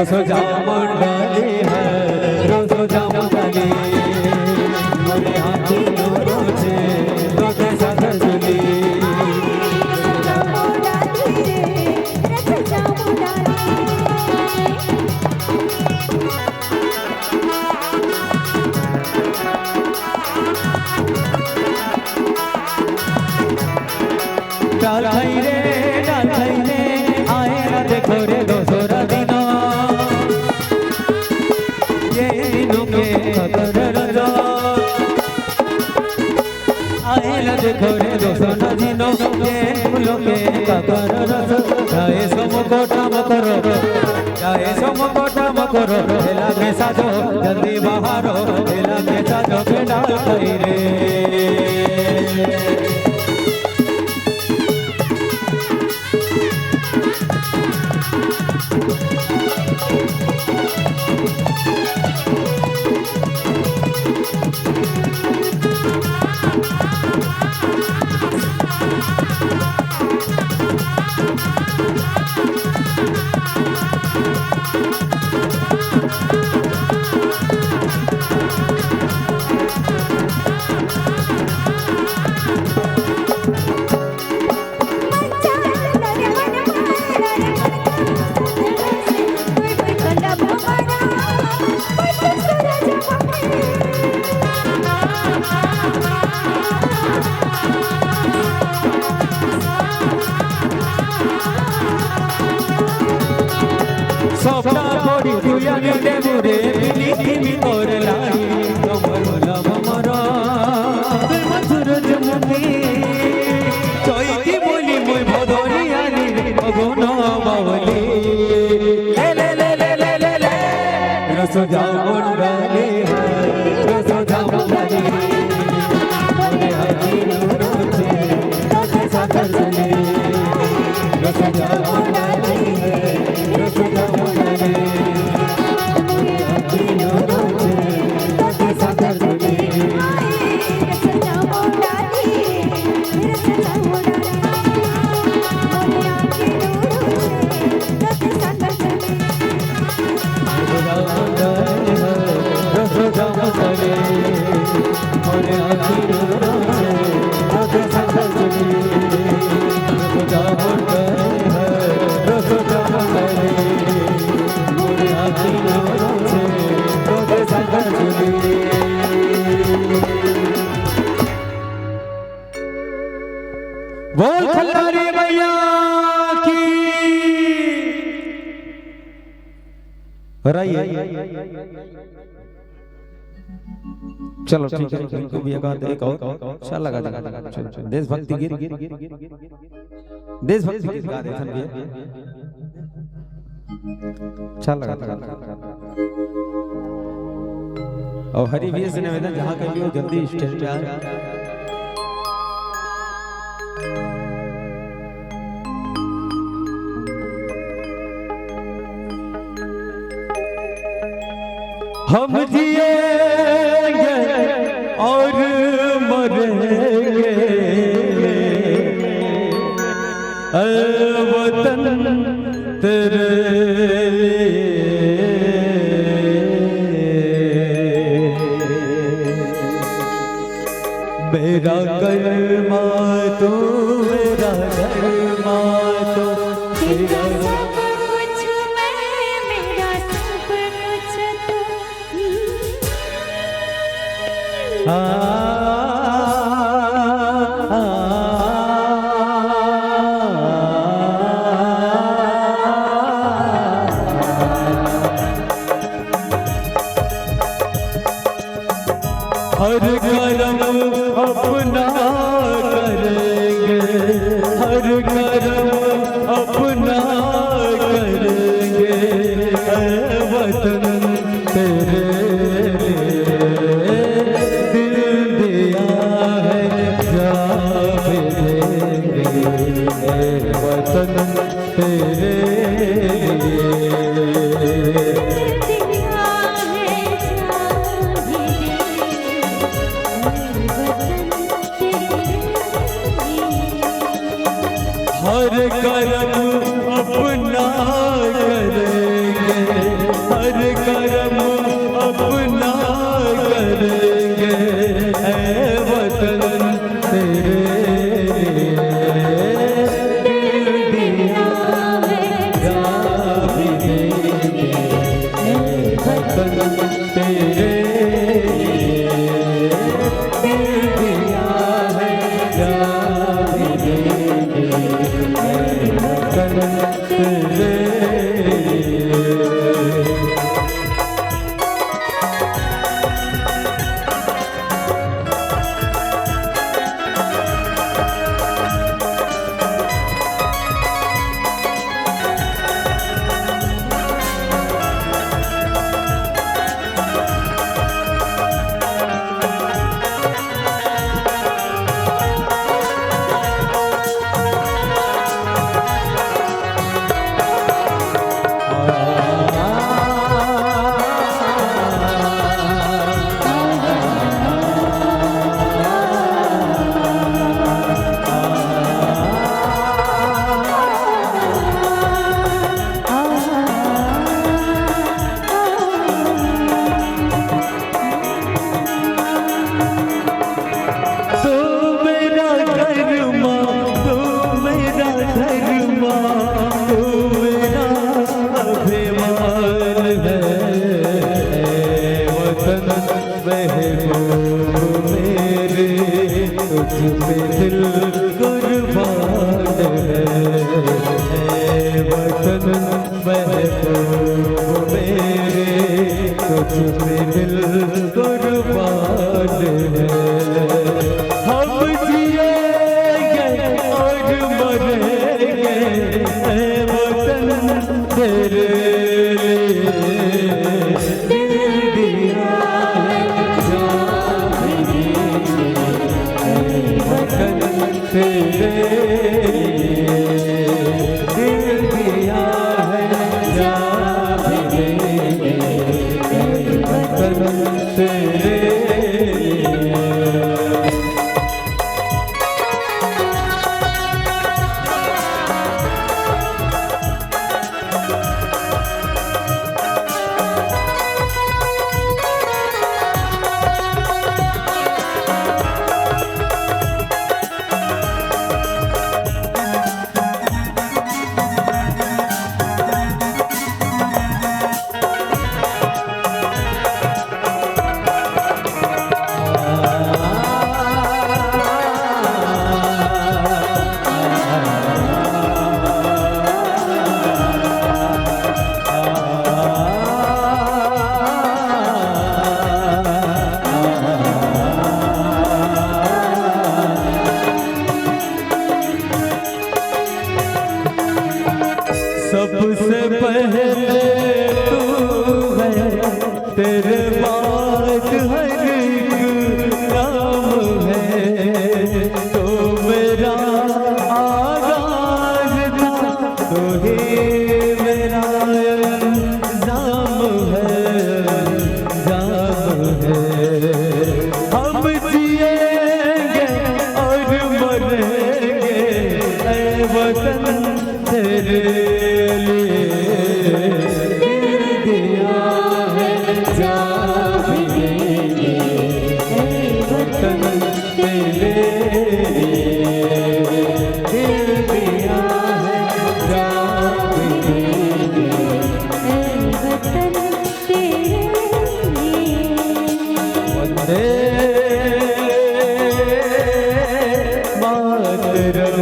सजा मंडली है, रो सजा मंडली, मोरे हाथी रो रोजे, रोजे सागर जुली। डाल खई रे, डाल खई रे, आए ना देखो रे दोसरा दिना। ये दिनों के कदर रजा। आए ना देखो रे दोसरा दिना, ये दिनों के कदर रजा। जाए सो मुकोटा मकरो, जाए सो मुकोटा मकरो, हेला के साजो, जल्दी बाहरो, हेला के साजो, के डाल खई रे। सपना बड़ी दुया ने दे मुरे, मिली थी मी तोर लाड़ी, तोमर भला भमरा, दिल मधुर जमुनी, चोई की बोली मुई भदोरी आली, अगुना बावली। ले, ले, ले, ले, ले, ले, ले। रसो जामुन डाली है, रसो जामुन डाली। मोरे हाथी रो रोजे, रोजे सागर जुली। रसो जामुन डाली है, रसो जामुन डाली। मोरे हाथी रो रोजे, रोजे सागर जुली। बोल खल्लारी मैया की। रहिए। चलो ठीक है, इनको भी एक आध, एक और अच्छा लगा देगा। चलो, चलो, देशभक्ति गीत, देशभक्ति गीत गा देथन भैया। अच्छा लगा था। और हरि भैया से निवेदन, जहाँ कहीं भी हो, जल्दी स्टेज पे आए। हम जिएंगे और मरेंगे, ऐ वतन तेरे लिए। मेरा कर्मा तू, मेरा धर्मा तू, तेरा सब कुछ मैं, मेरा सब कुछ तू। आ, आ, आ, हर करम अपना करेंगे, हर करम अपना करेंगे, ऐ वतन तेरे लिए दिल दिया है, जान भी देंगे, ऐ वतन तेरे लिए। हर करम अपना करेंगे, तू मेरा धर्मा, तू मेरा धर्मा, तू मेरा अभिमान है। ए वतन महबूब मेरे, तुझ पे दिल कुर्बान है। ए वतन महबूब मेरे, तुझ पे दिल कुर्बान है। हम जिएंगे और मरेंगे, ए वतन, तेरे लिए। दिल दिया है, जान भी देंगे, ए वतन, तेरे लिए। दिल दिया है, जान भी देंगे, ए वतन, तेरे लिए। सबसे पहले तू है, तेरे बाद हर एक काम है। तो मेरा आगाज था, तो ही मेरा अंजाम है, अंजाम है। हम जिएंगे और मरेंगे, ए वतन, तेरे लिए। दिल दिया है, जान भी देंगे, ए वतन, तेरे लिए। दिल दिया है, जान भी देंगे, ए वतन, तेरे लिए। वंदे मातरम,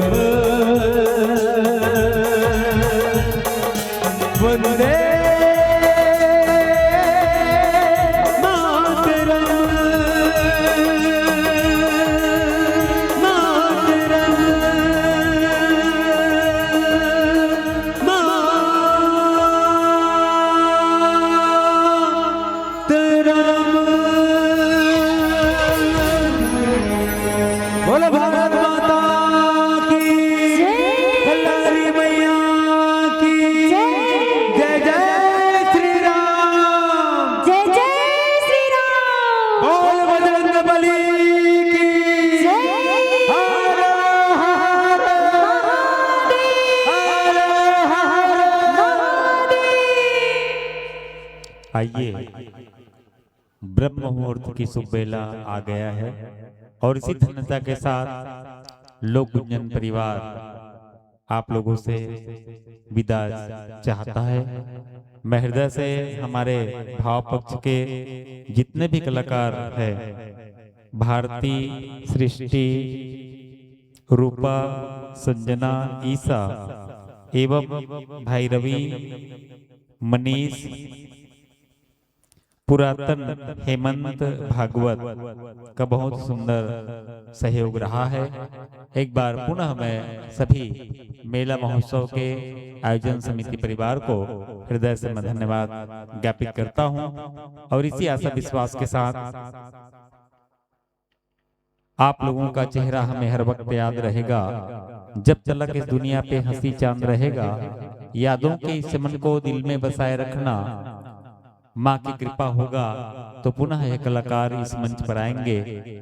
वंदे मातरम, मातरम। मातरम। बोलो भारत माता की, जय। कल्याणी मैया की, जय। जय जय श्री राम। जय जय श्री राम। बोल बजरंग बली की। जय। हर हर महादेव। हर हर महादेव। आइए, ब्रह्म मुहूर्त की शुभ बेला आ गया है और इसी धन्यता के साथ लोक गुंजन परिवार आप लोगों से विदा चाहता है। मैं हृदय से हमारे भाव पक्ष के जितने भी कलाकार हैं, भारती, सृष्टि, रूपा, संजना, ईसा, एवं भाई रवि, मनीष, पुरातन हेमंत भागवत का बहुत सुंदर सहयोग रहा है। एक बार पुनः मैं सभी मेला महोत्सव के आयोजन समिति परिवार को हृदय से मैं धन्यवाद ज्ञापित करता हूं और इसी आशा विश्वास के साथ आप लोगों का चेहरा हमें हर वक्त याद रहेगा। जब तलक इस दुनिया पे हंसी चांद रहेगा, यादों के इस चमन को दिल में बसाए रखना। माँ की कृपा होगा तो पुनः यह कलाकार इस मंच पर आएंगे।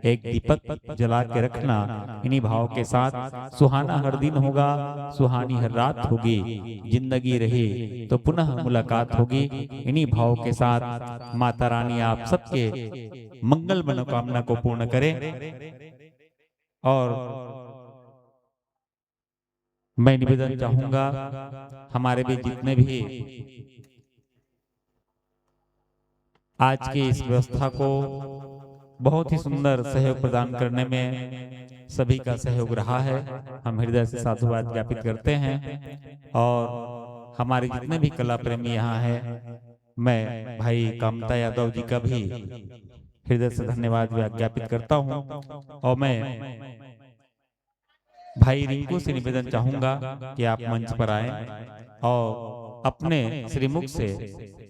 एक दीपक जला के रखना। इन्हीं भाव के साथ सुहाना हर दिन होगा, सुहानी हर रात होगी, जिंदगी रही तो पुनः मुलाकात होगी। इन्हीं भाव के साथ माता रानी आप सबके मंगल मनोकामना को पूर्ण करें। और मैं निवेदन चाहूंगा, हमारे भी जितने भी आज की इस व्यवस्था को बहुत ही सुंदर सहयोग प्रदान करने में सभी का सहयोग रहा है, हम हृदय से साधुवाद ज्ञापित करते हैं। और हमारे जितने भी कला प्रेमी यहाँ हैं, मैं भाई कामता यादव जी का भी हृदय से धन्यवाद ज्ञापित करता हूँ। और मैं भाई रिंकू से निवेदन चाहूंगा कि आप मंच पर आएं और अपने श्रीमुख से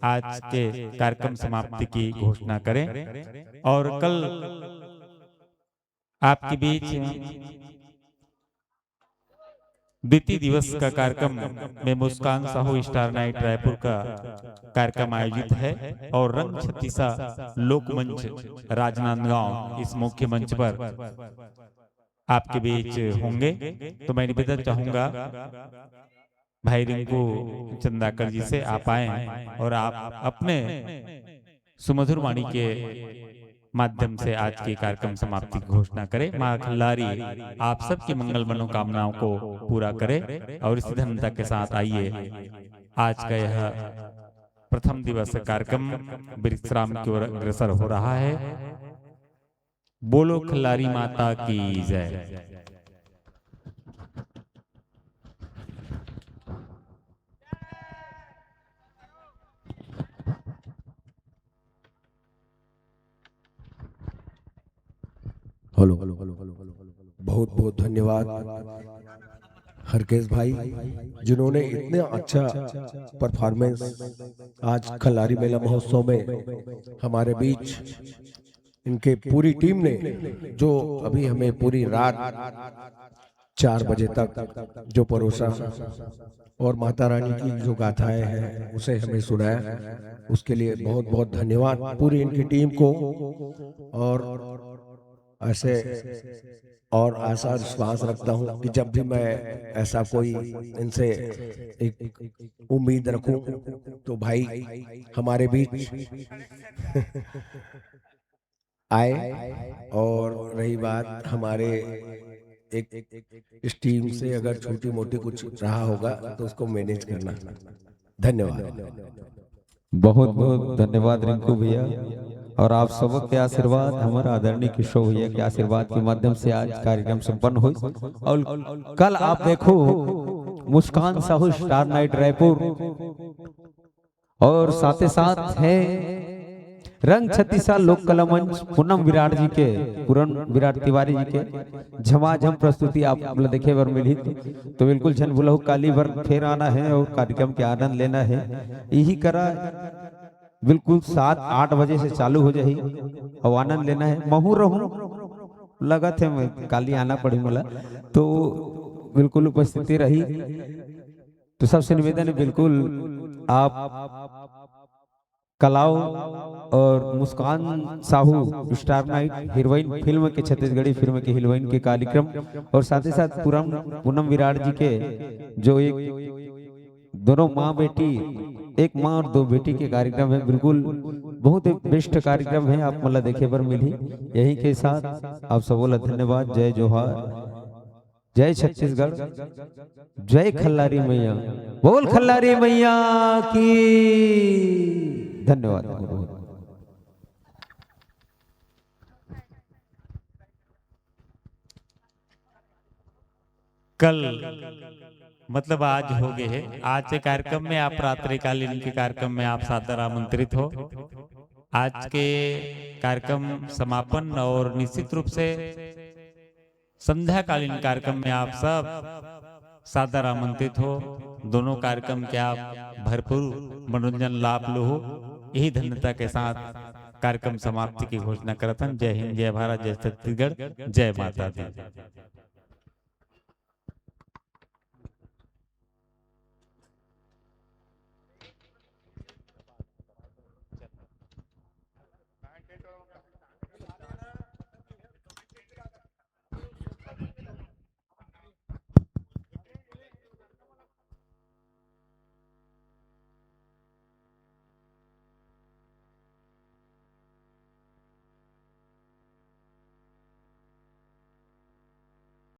आज के कार्यक्रम समाप्ति की घोषणा करें। और कल आपके बीच द्वितीय दिवस का कार्यक्रम में मुस्कान साहू स्टार नाइट रायपुर का कार्यक्रम आयोजित है और रंग छत्तीसा लोकमंच राजनांदगांव इस मुख्य मंच पर आपके बीच होंगे। तो मैं निवेदन चाहूंगा भाई रिंकू चंदाकर जी से आप आए और आप अपने सुमधुर वाणी के माध्यम से आज के कार्यक्रम समाप्ति की घोषणा करें। माँ खिल्लारी आप सबकी मंगल मनोकामनाओं को पूरा करे और इसी धन्यता के साथ आइए, आज का यह प्रथम दिवस कार्यक्रम विश्राम की ओर अग्रसर हो रहा है। बोलो खिल्लारी माता की जय। हेलो, बहुत बहुत धन्यवाद हरकेश भाई, जिन्होंने इतने अच्छा परफॉर्मेंस आज खिल्लारी मेला महोत्सव में हमारे बीच इनके पूरी टीम ने, जो अभी हमें पूरी रात चार बजे तक जो परोसा और माता रानी की जो गाथाएं हैं उसे हमें सुनाया, उसके लिए बहुत बहुत धन्यवाद पूरी इनकी टीम को। और ऐसे और आशा विश्वास रखता हूँ कि जब भी मैं ऐसा कोई इनसे एक उम्मीद रखूं तो भाई हमारे बीच आए। और रही बात हमारे एक इस टीम से अगर छोटी मोटी कुछ रहा होगा तो उसको मैनेज करना। धन्यवाद। बहुत बहुत धन्यवाद रिंकू भैया, और आप सबके आशीर्वाद, हमारा आदरणीय किशोर भैया के आशीर्वाद के माध्यम से आज कार्यक्रम संपन्न हुई। और कल आप देखो मुस्कान साहू स्टार नाइट रायपुर और साथे साथ है रंग छत्तीसा लोक कला मंच पूनम विराट जी के, पूनम विराट तिवारी जी के झमाझम प्रस्तुति आप ला देखे बर मिलही। तो बिल्कुल झन भूलहू, काली बर फेर आना है और कार्यक्रम के आनंद लेना है। यही करा बिल्कुल सात आठ बजे से चालू हो जाही और आनंद लेना है। महू रहूं लगत है मैं काली आना पड़ी मोला, तो बिल्कुल उपस्थिति रही। तो सबसे निवेदन है बिल्कुल आप कलाओ और Muskan Sahu star night heroine film के, छत्तीसगढ़ी फिल्म के हीरोइन के कार्यक्रम और साथ ही साथ पूनम, पूनम विराट जी के जो एक दोनों माँ बेटी, एक माँ और दो बेटी के कार्यक्रम है। बिल्कुल बहुत ही बेस्ट कार्यक्रम है, आप मोला देखे बर मिलही। यही के साथ आप सबो ला धन्यवाद। जय जोहार, जय छत्तीसगढ़, जय खल्लारी मैया, बोल खल्लारी मैया की। धन्यवाद। कल, मतलब आज हो गए है, आज के कार्यक्रम में आप, रात्रिकालीन के कार्यक्रम में आप सादर आमंत्रित हो। आज के कार्यक्रम समापन और निश्चित रूप से संध्याकालीन कार्यक्रम में आप सब सादर आमंत्रित हो। दोनों कार्यक्रम के आप भरपूर मनोरंजन लाभ लो हो। यही धन्यता के साथ कार्यक्रम समाप्ति की घोषणा करत हन। जय हिंद, जय भारत, जय छत्तीसगढ़, जय माता दी।